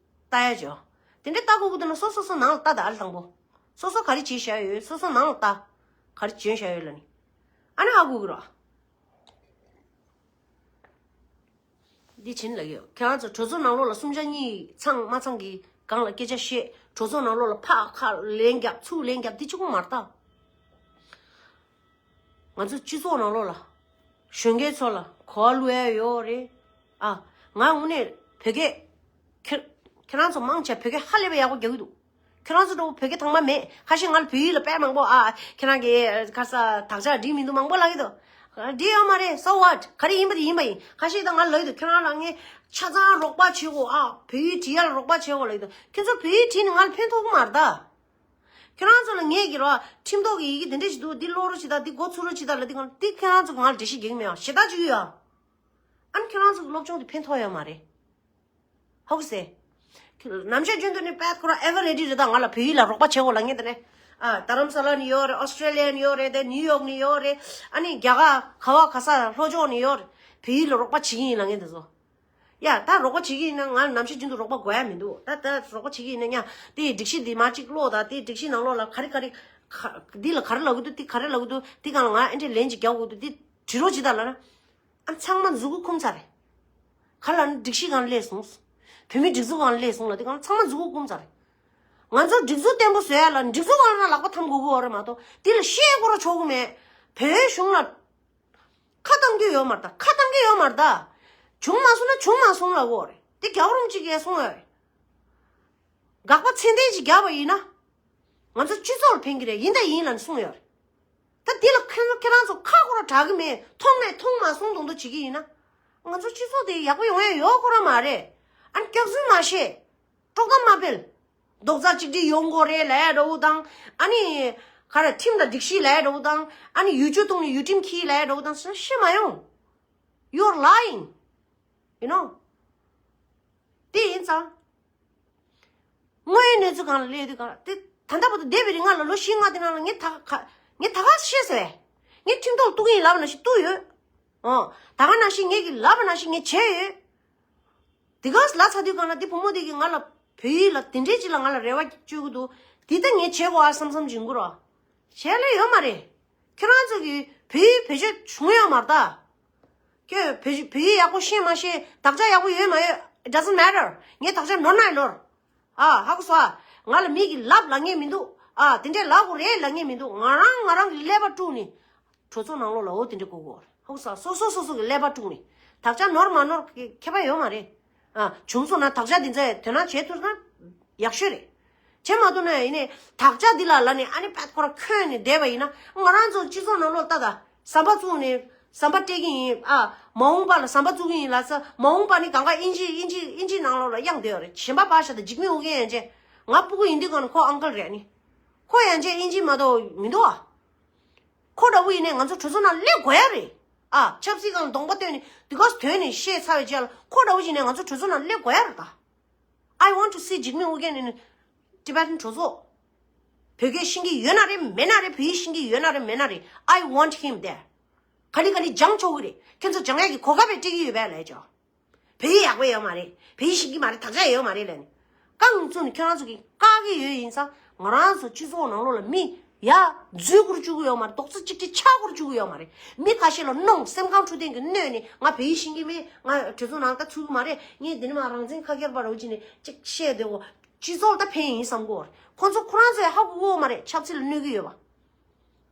ལྟ་ཡ་ཅོ། དེ་འདྲས་ལྟ་དགོས་ཀྱི་འདུག་ན་སོ་སོ་སོ་ནང་ལ་ལྟ། ད་ཨ་ལས་དང་པོ་སོ་སོ་ག་རེ་བྱས་བཞག་ཡོད། སོ་སོ་ནང་ལ་ལྟ། ག་རེ་བྱས་བཞག་ཡོད་ལབ་ནི། ཨ་ནི་ཧ་གོ་གི་རོ། འདི་བྱིན་ལ་ཡོད། ཁྱེད་རང་ཚོ་གྲོས་ཚོགས་ནང་ལོགས་ལ་གསུམ་ཆ་གཉིས་ཚང་མ་ཚང་གི་སྒང་ལ་སྐད་ཆ་བཤད། གྲོས་ཚོགས་ནང་ལོགས་ལ་ཕར་ཁ་ལན་རྒྱབ་ཚུར་ལན་རྒྱབ་འདི་གཅིག་པོ་མ་རེད་ད། ང་ཚོ་སྤྱི་ཚོགས་ནང་ལོགས་ལ་གཞོན་སྐྱེས་ཚོ་ལ་གོ་བ་བླུག་ཡ་ཡོད་རེད། ཨ། ང་དངོས་གནས་བོད་སྐད། ཁྱེད་ཁྱེད་རང་ཚོ་མང་ཆེ་བོད་སྐད་ཧ་ལས་པའི་ཡག་པོ་རྒྱག་གི་འདུག་ཁྱེད་རང་ཚོ་འདྲ་བོ་བོད་སྐད་དྭངས་མ་མེད། ཁ་ཤས་ང་ལ་བོད་ཡིག་ལ་དཔེ་མང་པོ། ཨ། ཁྱེད་རང་གི་ཁ་ས་དག་ཆ་འགྲིག་མི་འདུག་མང་པོ་ལབ་ཀྱི་འདུག་འགྲིག་ཡོད་མ་རེད། So what? ག་རེ་ཡིན་པ་དེ་ཡིན་པ་ཡིན། ཁ་ཤས་ད་ང་ལབ་ཀྱི་འདུག་ཁྱེད་རང་ལ་ངས་ཆ་ཚང་རོགས་པ་བྱེད་དགོས། ཨ། བོད་ཡིག་འབྲི་ཡ་ལ་རོགས་པ་བྱེད་དགོས་ལབ་ཀྱི་འདུག་ཁྱེད་ཚོ་བོད་ཡིག་བྲིས་ནས་ང་ལ་ཕན་ཐོགས་ཀྱི་མ་རེད་ད། ཁྱེད་རང་ཚོ་ལ་ངས་ཀྱི་རོ། ཁྲིམས་ཐོག་གི་ཡི་གེ་དེ་འདྲ་ཞིག་འདུག་འདི་ཀློག་རོགས་བྱེད་དང་། འདི་འགོ་ཚུགས་རོགས་བྱེད་དང་ལབ་དེ་གང་འདི་ཁྱེད་རང་ཚོ་གི་ང་ལ་འགྲེལ་བཤད་རྒྱག་གི་མེད། ཨ། ཞེ་དྲག་ཅིག་ཡོད། ཨ། ཨ་ནི་ཁྱེད་རང་ཚོ་གི་སློབ་སྦྱོང་དེ་ཕན་ཐོགས་ཡོད་མ་རེད། ཧོག་སེ། ནམ་ཞག་རྒྱུན་དུ་ནི་པད་ཁོ་རང་ever ready རེད་ད། ང་ལ་བོད་ཡིག་ལ་རོགས་པ་བྱེད་དགོས་ལབ་མཁན་དེ་ནས། ཨ། རྡ་རམ་ས་ལ་ནས་ཡོད་རེད། ཨོ་སི་ཀྲེ་ལི་ཡ་ནས་ཡོད་རེད། དེ་ནིའུ་ཡོག་ནས་ཡོད་རེད། ཨ་ནི་རྒྱ་གར་ག་བ་ག་ས་ལྷོ་ཕྱོགས་ནས་ཡོད་རེད། བོད་ཡིག་ལ་རོགས་པ་བྱེད་ཀྱི་ཡིན་ལབ་མཁན་དེ་ཚོ། ཡ། ད་རོགས་པ་བྱེད་ཀྱི་ཡིན་ན་ང་ལ་ནམ་ཞག་རྒྱུན་དུ་རོགས་པ་དགོས་ཡ་མི་འདུག་ད་ད་རོགས་པ་བྱེད་ཀྱི་ཡིན་ན་ཡ། དེའི་སྒྲིག་གཞི་འདི་མར་གཅིག་ཀློག་དང་། དེའི་སྒྲིག་གཞི་ནང་ལོགས་ལ་ག་རེ་ག་རེ། ག་འདི་ལ་ག་རེ་ལབ་ཀྱི་འདུག་འདི་ག་རེ་ལབ་ཀྱི་འདུག་འདི་སྒང་ལ་ང་ཨེ་འདྲས་ལན་ཅིག་རྒྱག་དགོས་འདུག་འདི་བྲིས་རོགས་བྱེད་དང་ལབ་ན། ཨ། ཚང་མ་མཛུ་གུ་འཁུམ་ཚར་རེད། ག་ལ་ནི་སྒྲིག་གཞི་སྒང་ལ་སླེབས་སོང་། བོད་མིའི་སྒྲིག་འཛུགས་སྒང་ལ་སླེབས་སོང་ལབ་དེ་སྒང་ལ་ཚང་མ་མཛུ་གུ་འཁུམ་ཚར་རེད། ང་ཚོ་སྒྲིག་འཛུགས་བརྟན་པོ་བཟོ་ཡ་ལ་སྒྲིག་འཛུགས་སྒང་ལ་ལག་པ་འཐམ་དགོས་ཀྱི་ཡོད་རེད་མ་གཏོགས། དེ་ལ་བཤད་དགོས་ར་ཆོག་གི་མེད། བོད་གཞུང་ལ་ཁ་གཏང་རྒྱུ་ཡོད་མ་རེད་ད། ཁ་གཏང་གི་ཡོད་མ་རེད་ད། བྱུང་མ་སོང་ན་བྱུང་མ་སོང་ལབ་དགོས་རེད། དེ་རྒྱལ་བ་རིན་པོ་ཆེ་གིས་གསུངས་ཡོད་རེད། དགག་པ་ཚད་ལྡན་ཅིག་བརྒྱབ་པ་ཡིན་ན། ང་ཚོ་སྤྱི་ཚོགས་ལ་ཕན་གྱི་རེད། ཡིན་དང་ཡིན་ལབ་ནས་གསུངས་ཡོད་རེད། ད་འདི་ལ་ཁྱེད་ཁྱེད་རང་ཚོ་ཁ་ཁོ་ར་གྲག་གི་མེད། མཐོང་ནས་མཐོང་མ་སོང་མདོག་མདོག་བྱེད་ཀྱི་ཡིན་ན། ང་ཚོ་སྤྱི་ཚོགས་དེ་ཡག་པོ་ཡོང་ཡ་ཡོད་ཁོ་ར་མ་རེད། ཨ་ནི་སྐྱག་རྫུན་མ་བཤད། དཀྲོག་གཏམ་མ་སྤེལ། རྡོག་རྩ་གཅིག་སྒྲིལ་ཡོང་དགོས་རེད་ལབ་ཡ་འདྲ་བོ་དང་། ཨ་ནི་ག་རེ་ཁྲིམས་དང་སྒྲིག་གཞི་ལབ་ཡ་འདྲ་བོ་དང་། ཨ་ནི་ཡུལ་ཆུ་བཏུང་ནས་ཡུལ་ཁྲིམས་འཁྱེར་ལབ་ཡ་འདྲ་བོ་དང་། བཤད་མ་ཡོང་། You are lying. You know. དེ་ཡིན་ཙང་། དངོས་ཡོད་གནས་ཚུལ་སྒང་ལ་སླེབས་དུས་སྒང་ལ། དེ་ད་ལྟ་བར་དུ་འདས་པའི་རིང་ང་ལ་ལོ་བཞི་ལྔ་དེ་ནང་ལ་ངས་ད་ག་ངས་ད་ག་བཤད་ཟེར་བས། ངས་ཁྲིམས་ཐོག་གཏུག་གི་ཡིན་ལབ་པ་ནང་བཞིན་གཏུག་ཡོད། ཨོ། ད་ག་ནང་བཞིན་ངས་ཀྱི་ལབ་པ་ནང་བཞིན་ངས་བྱས་ཡོད། དེ་ག་ལབ་ཚར་དུས་སྒང་ལ་དེ་བུ་མོ་དེ་གིས་ང་ལ་བོད་ཡིག་ལ་དེ་འདྲས་ཅིག་ལ་ང་ལ་རེ་བ་བཅོལ་གི་འདུག་དེ་ད་ངས་བྱེད་དགོས་ཨ་བསམ་བསམ་བྱུང་གི་རོ། བྱས་ལེ་ཡོད་མ་རེད། ཁྱེད་རང་ཚོ་གིས་བོད་ཡིག་བེད་སྤྱོད་བྱུང་ཡོད་མ་རེད་ད། ཁྱོད་བོད་བོད་ཡིག་ཡག་པོ་ཤེས་མ་ཤེས། དག་ཆ་ཡག་པོ་ཡོད་མ་ཡོད། It doesn't matter. ངས་དག་ཆ་ནོར་ན་ནོར། ཨ། ཧ་གོ་སོང་ཨ། ང་ལ་མི་གིས་ལབ་ལབ་མཁན་མི་འདུག་ཨ། དེ་འདྲས་ལབ་དགོས་རེད་ལབ་མཁན་མི་འདུག་ང་རང་ང་རང་གི་ཀླད་པ་དཀྲུགས་ནས་གྲོས་ཚོགས་ནང་ལོགས་ལ་འོ་དེ་འདྲས་གོ་གོ། ཧ་གོ་སོང་ཨ། སོ་སོ་སོ་སོ་གི་ཀླད་པ་དཀྲུགས་ནས། དག་ཆ་ནོར་མ་ནོར་ཁྱད་པར་ཡོད་མ་རེད། ཨ། བྱུང་སོང་ན་དག་ཆ་འདི་ཚོ་དོ་སྣང་བྱེད་ཐུབ་ན་ཡག་ཤོས་རེད། བྱེད་མ་ཐུབ་ན་ཡིན་ནའི་དག་ཆ་འདི་ལ་ལ་ནི་ཨ་ནི་པད་ཁོ་ར་འཁོན་ནས་བསྡད་པ་ཡིན་ན། ང་རང་ཚོ་སྤྱི་ཚོགས་ནང་ལོགས་ལྟ་ད། ཟམ་པ་བཙུགས་ནས་ཟམ་པ་སྤྲད་ཀྱི་ཡིན། ཨ། མ་འོངས་པ་ལ་ཟམ་པ་བཙུགས་ཀྱི་ཡིན་ལབ་ས། མ་འོངས་པ་ནི་གང་ག་ཨིན་ཇི་ཨིན་ཇི་ཨིན་ཇི་ནང་ལོགས་ལ་གཡེང་བསྡད་ཡོད་རེད། གཞན་པ་ཕར་བཞག་ད་འཇིགས་མེད་ཨོ་རྒྱན་ཡན་ཆད། ང་སྤུ་གུ་ཡིན་དུས་གང་ཁོ་ཨང་ཀལ་རེད་ནི། ཁོ་ཡན་ཆད་ཨིན་ཇི་མ་གཏོགས་མི་འདུག་ཨ། ཁོ་འདྲ་བོ་ཡིན་ནའི་ང་ཚོ་གྲོས་ཚོགས་ནང་སླེབས་དགོས་ཡ་རེད། ཨ། ཆབ་སྲིད་སྒང་ལ་གདོང་པ་སྟོན་ནས་འདི་ག་དོན་ནས་བཤད་ཚར་བའི་རྗེས་ལ་ཁོ་འདྲ་བོ་ཡིན་ནའི་ང་ཚོ་གྲོས་ཚོགས་ནང་སླེབས་དགོས་ཡ་རེད་ད། I want to see Jigme Ugyan in Tibetan གྲོས་ཚོགས། བོད་སྐད་ཤེས་ཀྱི་ཡོད་ན་རེད་མེད་ན་རེད། བོད་ཡིག་ཤེས་ཀྱི་ཡོད་ན་རེད་མེད་ན་རེད། I want him there། ག་ལེ་ག་ལེ་སྦྱང་ཆོག་གི་རེད། ཁྱེད་ཚོ་སྦྱང་ཡག་གི་གོ་སྐབས་སྤྲད་ཀྱི་ཡོད་པས་ལབ་ཅོ། བོད་ཡིག་ཡག་པོ་ཡོད་མ་རེད། བོད་ཡིག་ཤེས་ཀྱི་མ་རེད། དག་ཆ་ཡོད་མ་རེད་ལབ་ནས། རྐང་བཙུགས་ནས་ཁྱོད་རང་ཚོ་གིས་བཀག་གི་ཡོད་ཡིན་ཙང་། ང་རང་ཚོ་སྤྱི་ཚོགས་ནང་ལོགས་ལ་མི་ཡ་འཛུལ་དགོས་བཅུག་གི་ཡོད་མ་རེད། རྡོག་རྩ་གཅིག་སྒྲིལ་ཆགས་དགོས་བཅུག་གི་ཡོད་མ་རེད། མི་ཁ་ཤས་ལ་གནོང་སེམས་ཁམས་འཕྲོད་བསྟེན་གྱི་གནོད་ནས། ང་བོད་ཡིག་ཤེས་ཀྱི་མེད། ང་གྲོས་ཚོགས་ནང་ད་ཚུད་ཀྱི་མ་རེད། ངས་འདི་ནས་མར་རང་བཙན་ཁ་ཁྱེར་པ་རེད་ཅེས་ནས་ཅིག་བཤད་བསྡད་གོ། སྤྱི་ཚོགས་ལ་ད་ཕན་ཡིན་བསམ་གོ། ཁོ་ཚོ་ཁོ་རང་ཚོས་ཧ་གོ་གི་ཡོད་མ་རེད། ཆབ་སྲིད་ལ་གནོད་ཀྱི་ཡོད་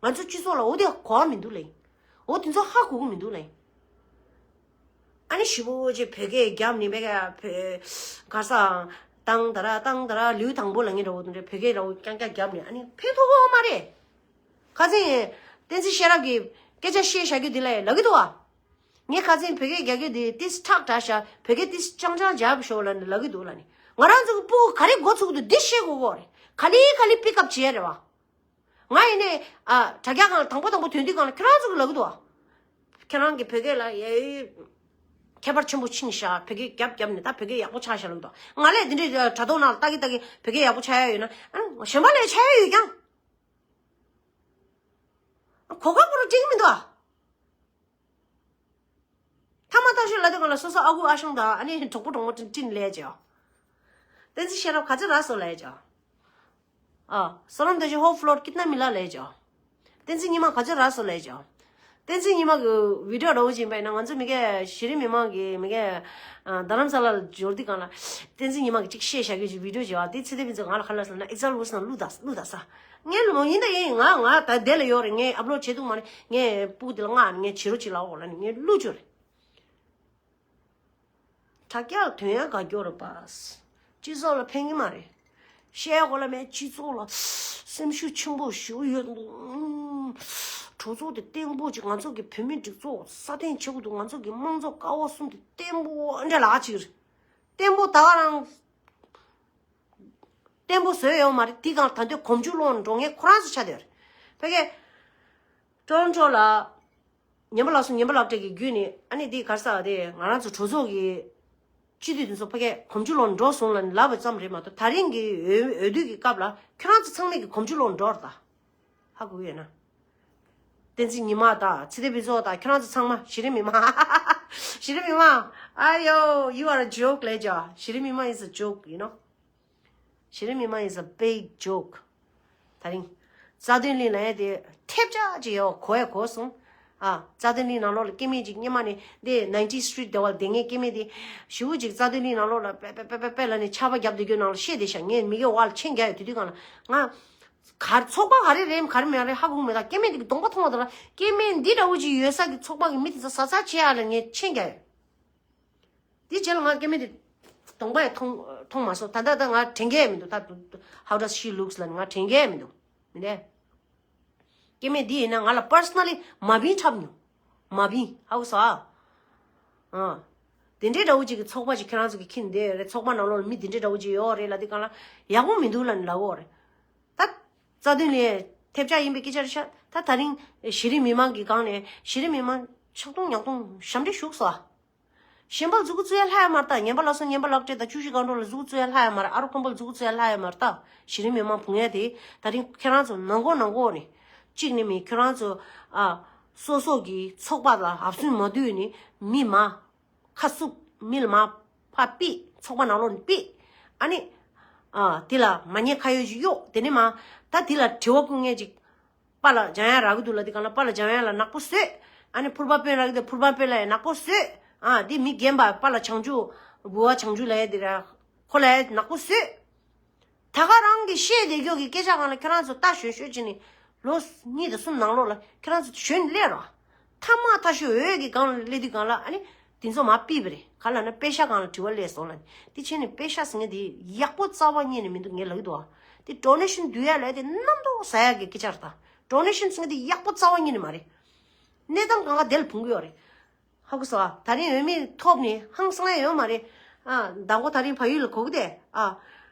པ། ང་ཚོ་སྤྱི་ཚོགས་ལ་འོ་དེ་གོ་བ་མི་འདུག་ལེ། འོ་དེ་ཚོ་ཧ་གོ་གི་མི་འདུག་ལེ། ཨ་ནི་ཞི་བོ་ཅེ་བོད་སྐད་རྒྱབ་ནི་བོད་སྐད་བོད་ག་ས་ཏང་ད་ར་ཏང་ད་ར་ལིའུ་དང་པོ་ལ་ངེད་འདྲ་བོ་དེ་འདྲ་བོད་སྐད་འདྲ་བོ་རྐྱང་རྐྱང་རྒྱབ་ནི་ཨ་ནི་ཕན་ཐོགས་གི་མ་རེད། ཁ་སང་བསྟན་འཛིན་ཤེས་རབ་ཀྱིས་སྐད་ཆ་བཤད་བཞག་རྒྱུ་དེ་ལ་ལབ་ཀྱི་འདུག་བ། ངས་ཁ་སང་བོད་སྐད་རྒྱག་རྒྱུ་དེ་ཏིས་ཁྲག་དྲག་ཤག་བོད་སྐད་ཏིས་ཅང་ཅང་རྒྱབ་ཤོག་ལབ་ནི་ལབ་ཀྱི་འདུག་ལབ་ནི། ང་རང་ཚོ་གི་སྤུ་གུ་ག་རེ་འགོ་ཚུགས་འདུག་འདི་ཤེས་དགོས་གོ་རེད། ག་ལེ་ག་ལེ་པིག་ཨབ་བྱེད་ཡ་རེད་བ། ང་ཡིན་ནས་ཨ་དྲ་རྒྱ་སྒང་ལ་དང་པོ་དང་པོ་ཐོན་དུས་སྒང་ལ་ཁྱེད་རང་ཚོ་གི་ལབ་གི་འདུག་ཨ། ཁྱེད་རང་གི་བོད་སྐད་ལ་ཡ་ཁྱད་པར་ཆེན་པོ་ཕྱིན་ཤག་བོད་སྐད་རྒྱབ་རྒྱབ་ནས་ད་བོད་སྐད་ཡག་པོ་ཆགས་ཤག་ལབ་འདུག་ང་ལས་འདི་འདྲའི་དྲ་ཐོག་ནང་ལ་ལྟ་གི་ལྟ་གི་བོད་སྐད་ཡག་པོ་ཆགས་ཡ་ཡོད་ན། ཨ་གཞན་པ་ལས་ཆགས་ཡ་ཡོད་ཀྱང་། གོ་སྐབས་པོ་རུ་འགྲིག་གི་མི་འདུག་ཨ། ཐ་མ་ཐག་ཆོད་ལབ་དུས་སྒང་ལ་སོ་སོ་ཨ་ཁུ་ཨ་ཞང་དང་ཨ་ནི་གྲོགས་པོ་གྲོགས་མོ་སྤྲིན་སྤྲིན་ལས་ཀྱང་། བསྟན་འཛིན་ཤེས་རབ་ག་ཚོད་རག་སོང་ལབ་ཀྱང་། ཨ། བསོད་ནམས་རྡོ་རྗེ་ཧོབ་ཕློར་ཀིཏ་ན་མི་ལ་ལབ་ཀྱང་། བསྟན་འཛིན་ཉི་མ་ག་ཚོད་རག་སོང་ལབ་ཀྱང་། བསྟན་འཛིན་ཉི་མ་གི་བི་ཌིའོ་འདྲ་བོ་ཅིག་ཡིན་པ་ཡིན་ན། ང་ཚོ་མི་གས་གཞི་རིམ་མི་མང་གི་མི་གས་རྡ་རམ་ས་ལ་ལ་འབྱོར་དུས་སྒང་ལ། བསྟན་འཛིན་ཉི་མ་གི་ཅིག་བཤད་བཞག་གི་ཅིག་བི་ཌིའོ་ཅིག་ཡོད་པ། དེ་ཚེ་བརྟན་ཕུན་ཚོགས་ང་ལ་ག་རེ་ལབ་སོང་ལབ་ན། ཨེག་ཛལ་ཝོ་སི་ནང་བླུགས་ད་བླུགས་ད་ས། ངས་ལོ་ཡིན་ད་ཡིན། ང་ང་ད་དེ་ལ་ཡོད་རེད། ངས་ཨབ་ལོཌ་བྱེད་ཐུབ་མ་རེད། ངས་སྤུ་གུ་དེ་ལ་མངགས་ནས་ངས་བྱེད་རོགས་བྱེད་ལབ་འོ་ལབ་ནས་ངས་བླུགས་བཅུག་རེད། དྲ་རྒྱ་ལ་དོན་ཡག་ག་རྒྱོ་རེད་པ། སྤྱི་ཚོགས་ལ་ཕན་གི་མ་རེད། བཤད་དགོས་ལ་མེད། སྤྱི་ཚོགས་ལ་སེམས་ཤུགས་ཆེན་པོ་ཞེ་པོ་ཡོད་འདུག་ཨུམ། གྲོས་ཚོགས་དེ་བརྟན་པོ་ཅིག་ང་ཚོ་གི་བོད་མིའི་སྒྲིག་འཛུགས་སྲ་བརྟན་བྱེད་དགོས་འདུག་ང་ཚོ་གི་དམངས་གཙོ་ཀ་བ་གསུམ་དེ་བརྟན་པོ་འདྲ་ལག་ཅིག་རེད། བརྟན་པོ་ད་ག་རང་བརྟན་པོ་བཟོས་ཡོད་མ་རེད། དེ་གང་ད་འདོད་གོམ་རྒྱུ་སློང་འགྲོ་མཁན་ཁོ་རང་ཚོ་ཆགས་བསྡད་ཡོད་རེད། ཕ་གི་ཀྲོན་ཀྲོ་ལ། ཉན་པ་ལགས་སོ། ཉན་པ་ལགས་བཀྲ་གི་བརྒྱུད་ནས་ཨ་ནི་འདི་ག་རེ་ཟེར་བ་དེ། ང་རང་ཚོ་གྲོས་ཚོགས་ཀྱི་སྤྱི་འཐུས་དེ་ཚོ་ཕ་གིའི་གོམ་རྒྱུ་སློང་འགྲོ་སོང་ལབ་ནས་ལབ་པ་ཙམ་རེད་མ་གཏོགས། ད་རིང་གི་འོས་འོས་བསྡུ་གི་སྐབས་ལ་ཁྱོད་རང་ཚོ་ཚང་མས་ཀྱི་གོམ་རྒྱུ་སློང་འགྲོ་རེད་ད། ཧ་གོ་གི་ཡོད་ན། བསྟན་འཛིན་ཉི་མ་དང་ཚེ་བརྟན་ཕུན་ཚོགས་དང་ཁྱོད་རང་ཚོ་ཚང་མ། གཞི་རིམ་མི་མང་། གཞི་རིམ་མི་མང་། ཨ་ཡོ། You are a joke ལབ་ཀྱང་། གཞི་རིམ་མི་མང་is a joke, you know. གཞི་རིམ་མི་མང་is a big joke. ད་རིང་རྩ་དོན་གླིང་ལ་ཡ་དེ་ཐེབས་ཆག་ཅིག་ཡོད། གོ་ཡ་གོ་སོང་། ཨ། རྩ་དོན་གླིང་ནང་ལོགས་ལ་སྐྱེ་དམན་ཅིག་སྔོན་མ་ནས་འདི་ནའིན་ཊི་སི་ཊི་རི་ཊི་ཟླ་བ་དེ་ངའི་སྐྱེ་དམན་དེ་ཞེ་པོ་ཅིག་རྩ་དོན་གླིང་ནང་ལོགས་ལ་པེ་པེ་པེ་པེ་ལབ་ནས་ཆར་པ་བརྒྱབ་བསྡད་རྒྱུ་ནང་ལ་བཤད་བསྡད་ཤག་ངས་མི་གི་བར་ལ་མཆན་རྒྱག་ཡོད། དེ་དུས་སྒང་ལ་ང་ག་ཚོགས་པ་ག་རེ་རེད་ག་རེ་མེད་རེད་ཧ་གོ་གི་མེད། ད་སྐྱེ་དམན་དེ་གི་གདོང་པ་མཐོང་བ་དང་། སྐྱེ་དམན་འདི་འདྲ་བོ་ཅིག་ཡོད་ས་གི་ཚོགས་པ་གི་མི་དེ་ཚོ་ཟ་ཟ་བྱེད་ཡ་ལ་ངས་མཆན་རྒྱག་ཡོད། དེ་རྗེས་ལ་ང་སྐྱེ་དམན་དེ་གདོང་པ་ཡང་མཐོང་མཐོང་མ་སོང་། ད་ལྟ་ད་ང་དྲན་གྱི་མི་འདུག་ད་how does she looks ལབ་ནས་ང་དྲན་གྱི་མི་འདུག་མི་འདྲ། སྐྱེ་དམན་འདི་ཡིན་ན་ང་ལ་པར་སོ་ན་ལི་མ་བིན་འཁྲབ་མྱོང་། མ་བིན་ཧ་གོ་སོང་ཨ། ཨ། དེ་འདྲའི་འདྲ་བོ་ཅིག་གི་ཚོགས་པ་ཅིག་ཁྱེད་རང་ཚོ་གི་ཁྱིམ་འདི་རེད། ཚོགས་པ་ནང་ལོགས་ལ་མི་དེ་འདྲའི་འདྲ་བོ་ཅིག་ཡོད་རེད་ལབ་དུས་སྒང་ལ་ཡག་པོ་མི་འདུག་ལབ་ནས་ལབ་ཡོད་རེད། ད་རྩ་དོན་ལ་ཐེབས་ཆག་ཡིན་པའི་སྐད་ཆ་རེད་ཤག་ད་ད་རིང་གཞི་རིམ་མི་མང་གི་སྒང་ནས་གཞི་རིམ་མི་མང་ཆག་ཐུང་ཉག་ཐུང་ཞབས་འདྲེན་ཞུགས་སོང་ཨ། གཞན་པ་ལ་མཛུབ་གུ་བཙུགས་ཡ་ལྷག་ཡ་མ་རེད་ད། ཉན་པ་ལགས་སོ། ཉན་པ་ལགས་བཀྲ་དང་བཅུ་བཞི་སྒང་དྲུག་ལ་མཛུབ་གུ་བཙུགས་ཡ་ལྷག་ཡ་མ་རེད། ཨ་རོ་ཁོང་པ་ལ་མཛུབ་གུ་བཙུགས་ཡ་ལྷག་ཡ་མ་རེད་ད། གཞི་རིམ་མི་མང་བུང་ཡ་དེ་ད་རིང་ཁྱེད་རང་ཚོ་ནང་ཁོག་ནང་ཁོག་ནས་གཅིག་ནས་མིན་ཁྱེད་རང་ཚོ་ཨ་སོ་སོ་གི་ཚོགས་པ་ལ་ཧབ་སུན་མ་བསྡུས་ནས་མི་མ་ཁ་བསུབ། མི་ལ་མ་ཕར་ཕུད། ཚོགས་པ་ནང་ལོགས་ནས་ཕུད། ཨ་ནི་ཨ་དེ་ལ་མ་ཉེས་ཁ་གཡོག་ཅིག་གཡོག་དེ་ནས་མ་ད་དེ་ལ་དྲི་བ་བཀོད་མཁན་ཅིག་པཱ་ལགས་སྦྱང་ཡ་རག་གི་འདུག་ལབ་དུས་སྒང་ལ་པཱ་ལགས་སྦྱང་ཡ་ལ་ནག་པོ་བཟོས། ཨ་ནི་ཕུར་པ་དཔོན་རག་གི་འདུག་ཕུར་པ་དཔོན་ལ་ཡ་ནག་པོ་བཟོས། ཨ་འདི་མི་རྒན་པ་པཱ་ལགས་བྱང་ཆུབ་བུ་བ་བྱང་ཆུབ་ལབ་ཡ་འདི་ར་ཁོ་ལ་ཡ་ནག་པོ་བཟོས། ད་ག་རང་གི་བཤད་བསྡད་རྒྱུ་གི་སྐད་ཆ་སྒང་ལ་ཁྱེད་རང་ཚོ་ལྟ་ཞོན་ཤོད་ཅིག་ནི་ལོ་གཉིས་དང་གསུམ་ནང་ལོགས་ལ་ཁྱེད་རང་ཚོ་ཞོན་སླེབས་རོགས། ཐ་མ་ཐ་ཤོད་འོས་ཀྱི་སྒང་ལ་སླེབས་དུས་སྒང་ལ་ཨ་ནི་ དེ་ཚོ་མར་ཕུད་པ་རེད། ག་ལབ་ན་པེ་ཤ་སྒང་ལ་དྲི་བ་སླེབས་སོང་ལབ་ནས། དེ་བྱས་ནས་པེ་ཤ་ཟེར་མཁན་དེ་ཡག་པོ་རྩ་བ་ཉིད་ནས་མི་འདུག་ངས་ལབ་ཀྱི་འདུག་ཨ། དེ་ཌོ་ནེ་ཤན་བསྡུ་ཡ་ལབ་དེ་རྣམ་རྟོག་ཟ་ཡ་གི་སྐད་ཆ་རེད་ད། ཌོ་ནེ་ཤན་ཟེར་མཁན་དེ་ཡག་པོ་རྩ་བ་ཉིད་ནས་མ་རེད། གནས་སྟངས་གང་ག་དེ་ལ་ཕུང་གི་ཡོད་རེད། ཧ་གོ་སོང་ཨ། ད་རིང་འོས་མི་ཐོབ་ནས་ཧང་སང་ཡ་ཡོད་མ་རེད། ཨ། མདང་དགོང་ད་རིང་བལ་ཡུལ་ལ་གོ་གི་དེ། ཨ།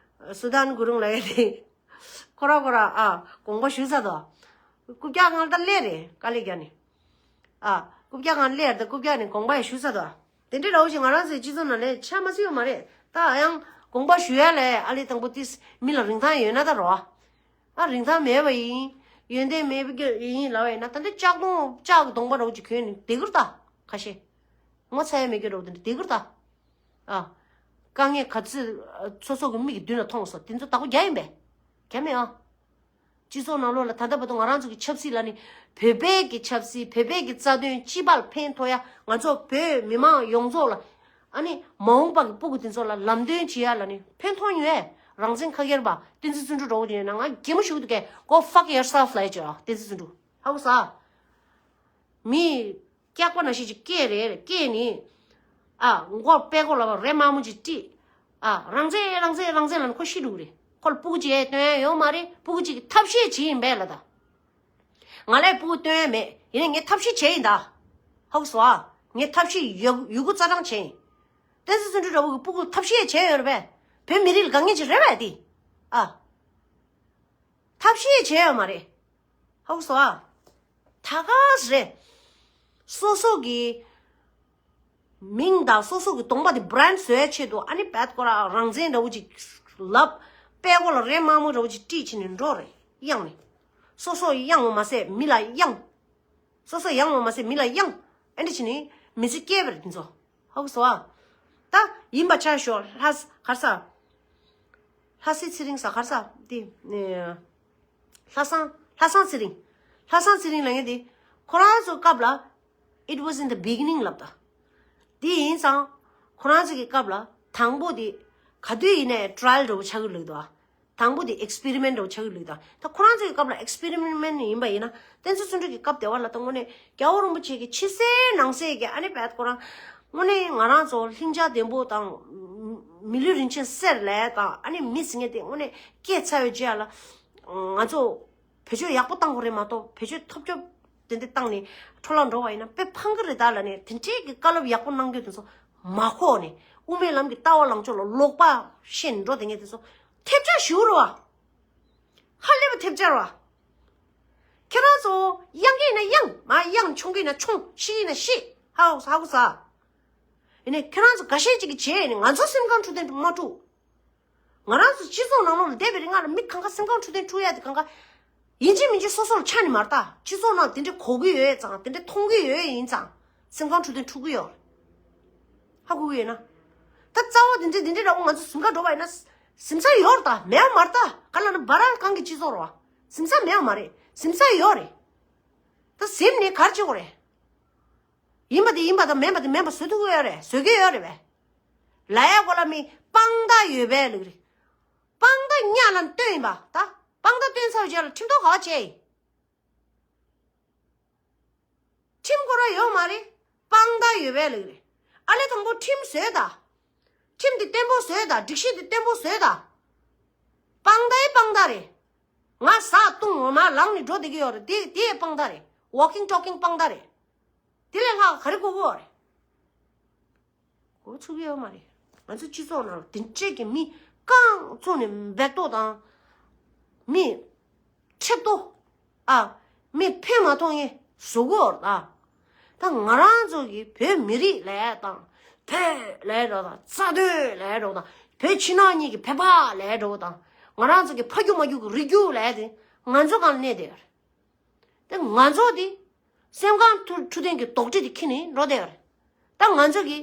སུ་དཱན་གུ་རུང་ལབ་ཡ་དེ། ཁོ་ར་ཁོ་ར། ཨ། དགོངས་པ་ཞུས་ཚར་འདུག་རྐུབ་བཀྱག་སྒང་ལ་ད་སླེབས་རེད། དཀའ་ལས་རྒྱག་ནས། ཨ། རྐུབ་བཀྱག་སྒང་སླེབས་རེད། ད་རྐུབ་བཀྱག་ནས་དགོངས་པ་ཡང་ཞུས་ཚར་འདུག་དེ་འདྲའི་ར་བ་ཞིག་ང་རང་ཚོའི་སྤྱི་ཚོགས་ནང་ལ་ཆགས་མ་སྲིད་ཡོད་མ་རེད། ད་ཡང་དགོངས་པ་ཞུ་ཡ་ལས་ཨ་ལས་དང་པོ་ཏིས་མི་ལ་རིན་ཐང་ཡོད་ན་ད་རོ། ཨ། རིན་ཐང་མེད་པ་ཡིན། ཡོན་ཏན་མེད་པ་ཡིན་ལབ་པ་ཡིན་ན། ད་འདི་ལྕགས་གདོང་ལྕགས་ཀྱི་གདོང་པ་ར་བ་ཅིག་གྱོན་ནས་བསྡད་ཀྱི་རེད་ད། ཁ་ཤས། ངོ་ཚ་ཡ་མེད་ཀྱི་ར་བ་དེ་འདྲ་བསྡད་ཀྱི་རེད་ད། ཨ། དཀའ་ངལ་ག་ཚོད་སོ་སོ་གི་མིག་གི་མདུན་ལ་མཐོང་སོང་། དེ་ཚོ་བདག་པོ་རྒྱག་ཡིན་པས། རྒྱག་མེད་ཨ། སྤྱི་ཚོགས་ནང་ལོགས་ལ་ད་ལྟ་བར་དུ་ང་རང་ཚོ་གི་ཆབ་སྲིད་ལ་ནི། བོད་པའི་གི་ཆབ་སྲིད། བོད་པའི་གི་རྩ་དོན་སྤྱི་པ་ལ་ཕན་ཐོགས་ཡ། ང་ཚོ་བོད་མི་མང་ཡོངས་རྫོགས་ལ། ཨ་ནི་མ་འོངས་པ་གི་སྤུ་གུ་དེ་ཚོ་ལ་ལམ་སྟོན་བྱེད་ཡ་ལ་ནི་ཕན་ཐོགས་ཡོད། རང་བཙན་ཁ་སྒེར་པ་བསྟན་འཛིན་བརྩོན་འགྲུས་འདྲ་བོ་ཡིན་ན་ང་གད་མོ་ཤོར་གི་འདུག་གས། Go fuck yourself ལབ་ཡ་བྱོས་ཨ། བསྟན་འཛིན་བརྩོན་འགྲུས། ཧ་གོ་སོང་ཨ། མི་སྐྱག་པ་ནང་བཞིན་ཅིག་སྐད་རེད། སྐད་ནི། ཨ། མགོ་པད་ཀོ་ལ་རས་དམར་མོ་ཅིག་དཀྲིས། ཨ། རང་བཙན་རང་བཙན་རང་བཙན་ལབ་ནས་ཁོ་ཤི་འགྲོ་གི་རེད། ཁོ་ལ་སྤུ་གུ་ཅིག་སྟོན་ཡ་ཡོད་མ་རེད། སྤུ་གུ་ཅིག་གི་ཐབས་ཤེས་བྱེད་ཡིན་པས་ལབ་ད། ང་ལ་སྤུ་གུ་སྟོན་ཡ་མེད། ཡིན་ནའི་ངས་ཐབས་ཤེས་བྱས་ཡིན་ད། ཧ་གོ་སོང་ཨ། ངས་ཐབས་ཤེས་ཡོད་ཡོད་རྒུ་རྩ་གྲངས་བྱས་ཡིན། བསྟན་འཛིན་བརྩོན་འགྲུས་འདྲ་བོ་གི་སྤུ་གུ་ཐབས་ཤེས་བྱས་ཡོད་རེད་པས། བོད་མི་རིགས་ལ་དཀའ་ངལ་ཅིག་རེད་པས་དེ། ཨ། ཐབས་ཤེས་བྱས་ཡོད་མ་རེད། ཧ་གོ་སོང་ཨ། ད་ག་རེད། སོ་སོ་གི་མིང་དང་སོ་སོ་གི་གདོང་པ་དེ་བྷི་རེན་ཌི་བཟོ་ཡ་ཆེད་དུ། ཨ་ནི་བད་ཀོ་ར་རང་བཙན་འདྲ་བོ་ཅིག་ལབ། པད་ཀོ་ལ་རས་དམར་མོ་འདྲ་བོ་ཅིག་དཀྲིས་བྱས་ནས་འགྲོ་རེད། གཡེང་ནས། སོ་སོ་གཡེང་བ་མ་ཟད་མི་ལ་གཡེང་། སོ་སོ་གཡེང་བ་མ་ཟད་མི་ལ་གཡེང་། ཨ་འདྲ་བྱས་ནས་མི་ཚེ་སྐྱེལ་བ་རེད་དེ་ཚོ། ཧ་གོ་སོང་ཨ། ད་ཡིན་པ་ཆ་ཞོག་ལྷ་ས་ག་རེ་ཟ། ལྷ་སའི་ཚེ་རིང་ཟ། ག་རེ་ཟ་དེ། ལྷ་བཟང་། ལྷ་བཟང་ཚེ་རིང་། ལྷ་བཟང་ཚེ་རིང་ལབ་མཁན་དེ། ཁོ་རང་ཚོ་སྐབས་ལ། It was in the beginning ལབ་ད། དེ་ཡིན་ཙང་། ཁོ་རང་ཚོ་གི་སྐབས་ལ་དང་པོ་དེ། ག་དུས་ཡིན་ནའི་ཊ་ར་ཡལ་འདྲ་བོ་ཆགས་ཀྱི་ལུགས་ད། དང་པོ་དེ་ཨེག་སི་པེ་རི་མེན་ཊི་འདྲ་བོ་ཆགས་ཀྱི་ལུགས་ད། ད་ཁོ་རང་ཚོ་གི་སྐབས་ལ་ཨེག་སི་པེ་རི་མེན་ཊི་ཡིན་པ་ཡིན་ན། བསྟན་འཛིན་བརྩོན་འགྲུས་ཀྱི་སྐབས་དེ་བ་ལ་ད་དངོས་གནས་རྒྱལ་བ་རིན་པོ་ཆེ་གི་ཕྱི་གསལ་ནང་གསལ་གྱི། ཨ་ནི་བད་ཁོ་རང་དངོས་གནས་ང་རང་ཚོ་ལྷིང་འཇགས་ལྡན་པོ་དང་། མི་ལུས་རིན་ཆེན་གསེར་ལབ་དང་། ཨ་ནི་མི་ཟེར་མཁན་དེ་དངོས་གནས་སྐྱེས་ཚར་བའི་རྗེས་ལ། ང་ཚོ་བེད་སྤྱོད་ཡག་པོ་བཏང་དགོས་རེད་མ་གཏོགས། བེད་སྤྱོད་ཐོབ་སྐྱོབ་དེ་འདྲ་བཏང་ནས་འཕྲོ་བརླག་འགྲོ་བ་ཡིན་ན་དཔེ་ཕངས་ཀྱི་རེད་ད་ལབ་ནས། དེ་འདྲའི་གི་བཀའ་སློབ་ཡག་པོ་གནང་རྒྱུ་དེ་ཚོ་མ་གོ་ནས། དབུ་མའི་ལམ་གྱི་ལྟ་བ་ལངས་ཕྱོགས་ལ་ལོག་པ་བཤད་ནས་འགྲོ་བསྡད་མཁན་དེ་ཚོ་ཐེབས་ཆག་ཞུ་རོགས། ཧ་ལས་པ་ཐེབས་ཆག་རོགས། ཁྱེད་རང་ཚོ་གཡེང་གི་ཡིན་ན་གཡེང་། མ་གཡེང་། མཆོང་གི་ཡིན་ན་མཆོང་། ཤི་གི་ཡིན་ན་ཤི། ཧ་གོ་ས། ཧ་གོ་ས། ཡིན་ནའི་ཁྱེད་རང་ཚོ་འགའ་ཤས་ཅིག་གིས་བྱས་ནས་ང་ཚོ་སེམས་ཁམས་འཁྲུག་དོན་མ་འཁྲུག་ང་རང་ཚོ་སྤྱི་ཚོགས་ནང་ལོགས་ལ་བསྡད་པའི་རིང་ལ་མི་གང་ག་སེམས་ཁམས་འཁྲུག་དོན་འཁྲུག་ཡ་དེ་གང་ག་ཡིན་གཅིག་མིན་གཅིག་སོ་སོ་ལ་ཆགས་ནི་མ་རེད་ད། སྤྱི་ཚོགས་ནང་དེ་འདྲ་གོ་གི་ཡོད་ཙང་། དེ་འདྲ་མཐོང་གི་ཡོད་ཡིན་ཙང་། སེམས་ཁམས་འཁྲུག་དོན་འཁྲུག་གི་ཡོད་རེད། ཧ་གོ་གི་ཡོད་ན། ད་རྩ་བ་དེ་འདྲ་དེ་འདྲ་འདྲ་བོ་ང་ཚོ་གཟིམ་ཁ་འགྲོ་བ་ཡིན་ན། གཟིམ་ས་ཡོད་རེད་ད། མེད་པ་མ་རེད་ད། ག་ལབ་ན་བ་ར་གང་གི་སྤྱི་ཚོགས་རེད་བ། གཟིམ་ས་མེད་པ་མ་རེད། གཟིམ་ས་ཡོད་རེད། ད་གཟིམ་ནས་ག་རེ་བྱེད་དགོས་རེད། ཡིན་པ་དེ་ཡིན་པ་དང་། མིན་པ་དེ་མིན་པ་བཟོ་ཐུབ་ཀྱི་ཡོད་རེད། བཟོ་གི་ཡོད་རེད་པས། ལབ་ཡ་གོ་ལ་མི་དཔང་རྟགས་ཡོད་པའི་ལུགས་རེད། དཔང་རྟགས་ཉག་ལ་བཏོན་ཡིན་པ་ད། དཔང་རྟགས་བཏོན་ཚར་བའི་རྗེས་ལ་ཁྲིམས་ཐོག་ག་བ་བྱས་ཡིན། ཁྲིམས་ཁོ་རང་ཡོད་མ་རེད། དཔང་རྟགས་ཡོད་པའི་ལུགས་རེད། ཨ་ལས་དང་པོ་ཁྲིམས་བཟོས་ད། ཁྲིམས་དེ་བརྟན་པོ་བཟོས་ད། སྒྲིག་གཞི་དེ་བརྟན་པོ་བཟོས་ད། དཔང་རྟགས་ཡི་དཔང་རྟགས་རེད། ང་ཟ་བཏུང་འོ་མ་ལངས་ནས་འགྲོ་བསྡད་ཀྱི་ཡོད་རེད། དེ་དེ་ཡི་དཔང་རྟགས་རེད། Walking talking དཔང་རྟགས་རེད། དེ་ལས་ལྷག་ག་རེ་དགོས་ཀྱི་ཡོད་རེད། འགོ་ཚུགས་ཀྱི་ཡོད་མ་རེད། ང་ཚོ་སྤྱི་ཚོགས་ནང་ལ་དེ་འདྲས་ཀྱི་མི་རྐང་བཙུགས་ནས་འབད་ཐོག་དང་། མི་ཁྲེབ་ཏོ། ཨ། མི་ཕན་མ་ཐོགས་མཁན་བཟོ་གི་ཡོད་རེད་ད། ད་ང་རང་ཚོ་གི་བོད་མི་རིགས་ལབ་དང་། བོད་ལབ་འགྲོ་དང་། རྩ་དོན་ལབ་འགྲོ་དང་། བོད་ཕྱི་ནང་གཉིས་ཀྱི་བོད་པ་ལབ་འགྲོ་དང་། ང་རང་ཚོ་གི་ཕ་རྒྱུད་མ་རྒྱུད་ཀྱི་རིགས་རྒྱུད་ལབ་དེ་ང་ཚོ་སྒང་ལ་གནས་བསྡད་ཡོད་རེད། དེ་ང་ཚོ་དེ་སེམས་ཁམས་འཁྲུག་འཁྲུག་ལྡན་གྱི་དོགས་འདྲི་དེ་འཁྱེར་ནས་འགྲོ་བསྡད་ཡོད་རེད། ད་ང་ཚོ་གི་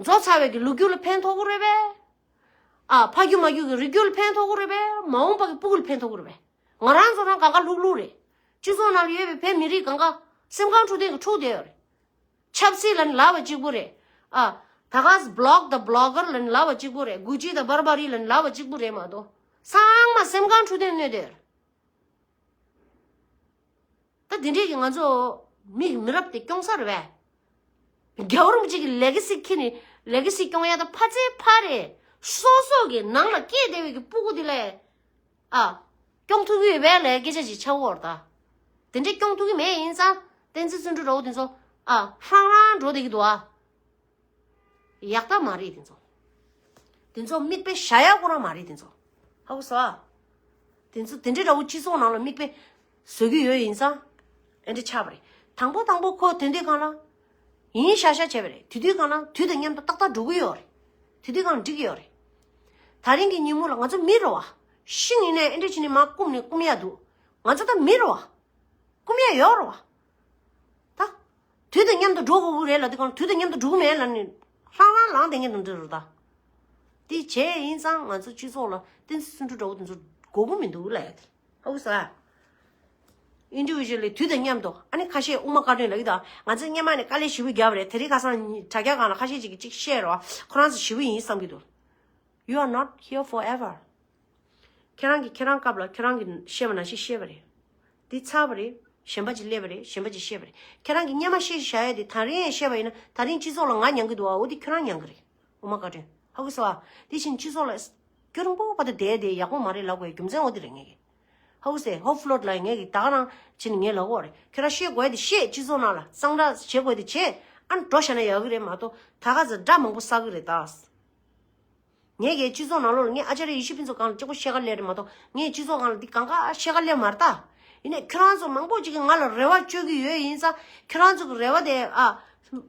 རྫོགས་ཚར་བའི་གི་ལོ་རྒྱུས་ལ་ཕན་ཐོགས་ཀྱི་རེད་པས། ཨ། ཕ་རྒྱུད་མ་རྒྱུད་ཀྱི་རིགས་རྒྱུད་ལ་ཕན་ཐོགས་ཀྱི་རེད་པས། མ་འོངས་པ་གི་སྤུ་གུ་ལ་ཕན་ཐོགས་ཀྱི་རེད་པས། ང་རང་ཚོ་རང་གང་ག་ལྷུག་ལྷུག་རེད། སྤྱི་ཚོགས་ནང་ལ་ཡོད་པའི་བོད་མི་རིགས་གང་ག་སེམས་ཁམས་འཁྲུག་ལྡན་གྱི་འཁྲུག་བསྡད་ཡོད་རེད། ཆབ་སྲིད་ལབ་ན་ལབ་པ་གཅིག་པུ་རེད། ཨ། ད་ག་སི་བྷི་ལོག་དང་བྷི་ལོ་གར་ལབ་ན་ལབ་པ་གཅིག་པུ་རེད། གུ་ཅི་དང་བར་བ་རི་ལབ་ན་ལབ་པ་གཅིག་པུ་རེད་མ་གཏོགས། ཚང་མ་སེམས་ཁམས་འཁྲུག་ལྡན་གནས་བསྡད་ཡོད་རེད། ད་དེ་འདྲས་ཀྱི་ང་ཚོ་མི་མི་རབས་དེ་སྐྱོང་ས་རེད་པས། རྒྱལ་བ་རིན་པོ་ཆེ་གི་ལེ་ག་སི་ཁྱེར་ནས་ལེ་ག་སི་སྐྱོང་ཡ་དང་ཕ་ཚེ་ཕ་རེ། སོ་སོ་གི་ནང་ལ་སྐྱེས་བསྡད་པའི་གི་སྤུ་གུ་དེ་ལས། ཨ། སྐྱོང་ཐུབ་ཀྱི་ཡོད་པས་ལས་སྐད་ཆ་ཅིག་ཆགས་ཀྱི་ཡོད་རེད་ད། དེ་འདྲའི་སྐྱོང་ཐུབ་ཀྱི་མེད་ཡིན་ཙང་བསྟན་འཛིན་བརྩོན་འགྲུས་འདྲ་བོ་དེ་ཚོ། ཨ། ཧྲང་ཧྲང་འགྲོ་བསྡད་ཀྱི་འདུག་ཨ། ཡག་ཐག་མ་རེད་དེ་ཚོ། དེ་ཚོ་མིག་དཔེ་བཞག་ཡག་ཁོ་རང་མ་རེད་དེ་ཚོ། ཧ་གོ་སོང་ཨ། དེ་ཚོ་དེ་འདྲའི་འདྲ་བོ་སྤྱི་ཚོགས་ནང་ལ་མིག་དཔེ་བཟོ་གི་ཡོད་ཡིན་ཙང་། ཨེ་འདྲ་ཆགས་པ་རེད། དང་པོ་དང་པོ་ཁོ་དེ་འདྲའི་སྒང་ལ། ཡིན་ཤག་ཤག་བྱས་པ་རེད། དེ་དུས་སྒང་ལ་དུས་དང་མཉམ་དུ་ཏག་ཏག་འགྲོ་གི་ཡོད་རེད། དེ་དུས་སྒང་ལ་འགྲིག་གི་ཡོད་རེད། ད་རིང་གི་ཉིན་མོ་ལ་ང་ཚོ་མི་རེད་བ། ཤིང་ཡིན་ནའི་ཨེ་འདྲ་བྱས་ནས་མར་བསྐུམ་ནས་བསྐུམ་ཡག་འདུག་ང་ཚོ་ད་མི་རེད་བ། བསྐུམ་ཡག་ཡོད་རེད་བ། ད། དུས་དང་མཉམ་དུ་འགྲོ་དགོས་ཀྱི་རེད་ལབ་དུས་སྒང་ལ་དུས་དང་མཉམ་དུ་འགྲོ་གི་མེད་ལབ་ནས་ལྷང་ལྷང་ལངས་བསྡད་མཁན་དེ་འདྲ་རེད་ད། དེ་བྱས་ཡིན་ཙང་ང་ཚོ་སྤྱི་ཚོགས་ལ་བསྟན་འཛིན་བརྩོན་འགྲུས་འདྲ་བོ་དེ་ཚོ་དགོས་ཀྱི་མི་འདུག་ལབ་ཡ་དེ། ཧ་གོ་སོང་ཨ། ཨིན་ཌི་བི་ཇུ་ཨལ་ལི་དུས་དང་མཉམ་དུ། ཨ་ནི་ཁ་ཤས་དབུ་མ་བཀའ་དྲིན་ལབ་ཀྱི་འདུག་ང་ཚོས་སྔོན་མ་ནས་དཀའ་ལས་ཞེ་པོ་བརྒྱབ་པ་རེད། དེ་རིང་ཁ་སང་དྲ་རྒྱ་སྒང་ལ་ཁ་ཤས་ཅིག་གིས་ཅིག་བཤད་རོགས། ཁོ་རང་ཚོ་ཞེ་པོ་ཡིན་བསམ་གྱི་འདུག You are not here forever. ཁྱེད་རང་གིས་ཁྱེད་རང་སྐབས་ལ་ཁྱེད་རང་གིས་བཤད་པ་ནང་བཞིན་བཤད་པ་རེད། འདི་ཚར་བ་རེད། གཞན་པ་ཅིག་སླེབས་པ་རེད། གཞན་པ་ཅིག་བཤད་པ་རེད། ཁྱེད་རང་གིས་སྔོན་མ་བཤད་བཞག་ཡ་དེ་ད་རིང་ཡང་བཤད་པ་ཡིན་ན་ད་རིང་སྤྱི་ཚོགས་ལ་ང་མྱང་གི་འདུག་ཨ། འོ་དེ་ཁྱོད་རང་མྱང་གི་རེད། དབུ་མ་བཀའ་དྲིན་ཧ་གོ་སོང་ཨ། དེ་བཞིན་སྤྱི་ཚོགས་ལ་སྐྱོ་རིང་པོ་བར་དུ་བསྡད་བསྡད་ཡག་པོ་མ་རེད་ལབ་དགོས་རྒྱུ་མཚན་འོ་དེ་རེད་ངས་ཀྱི། ཧ་གོ་སོང་ཨེ། ཧོབ་ཕློ་ཊི་ལ་ངས་ཀྱི་ད་ག་རང་བྱས་ནས་ངས་ལབ་དགོས་རེད། ཁྱོད་རང་བཤད་དགོས་ཡ་དེ་བཤད། སྤྱི་ཚོགས་ནང་ལ་གཙང་སྦྲ་བྱེད་དགོས་ཡ་དེ་བྱེད། ཨ་ནི་འགྲོ་བཞག་ན་ཡག་གི་རེད་མ་གཏོགས་ད་ག་ཚོད་དགྲ་མང་པོ་བསགས་གི་རེད་ད། ངས་ཀྱི་སྤྱི་ཚོགས་ནང་ལོགས་ལ་ངས་ཨ་ཅཱརྱ་ཡེ་ཤེས་ཕུན་ཚོགས་སྒང་ལ་གཅིག་པོ་བཤད་ག་སླེབས་རེད་མ་གཏོགས་ངས་སྤྱི་ཚོགས་སྒང་ལ་འདི་གང་ག་བཤད་ག་སླེབས་མ་རེད་ད། ཡིན་ནའི་ཁྱོད་རང་ཚོ་མང་པོ་ཅིག་གིས་ང་ལ་རེ་བ་བཅོལ་གྱི་ཡོད་ཡིན་ཙང་ཁྱོད་རང་ཚོ་གི་རེ་བ་དེ་ཨ།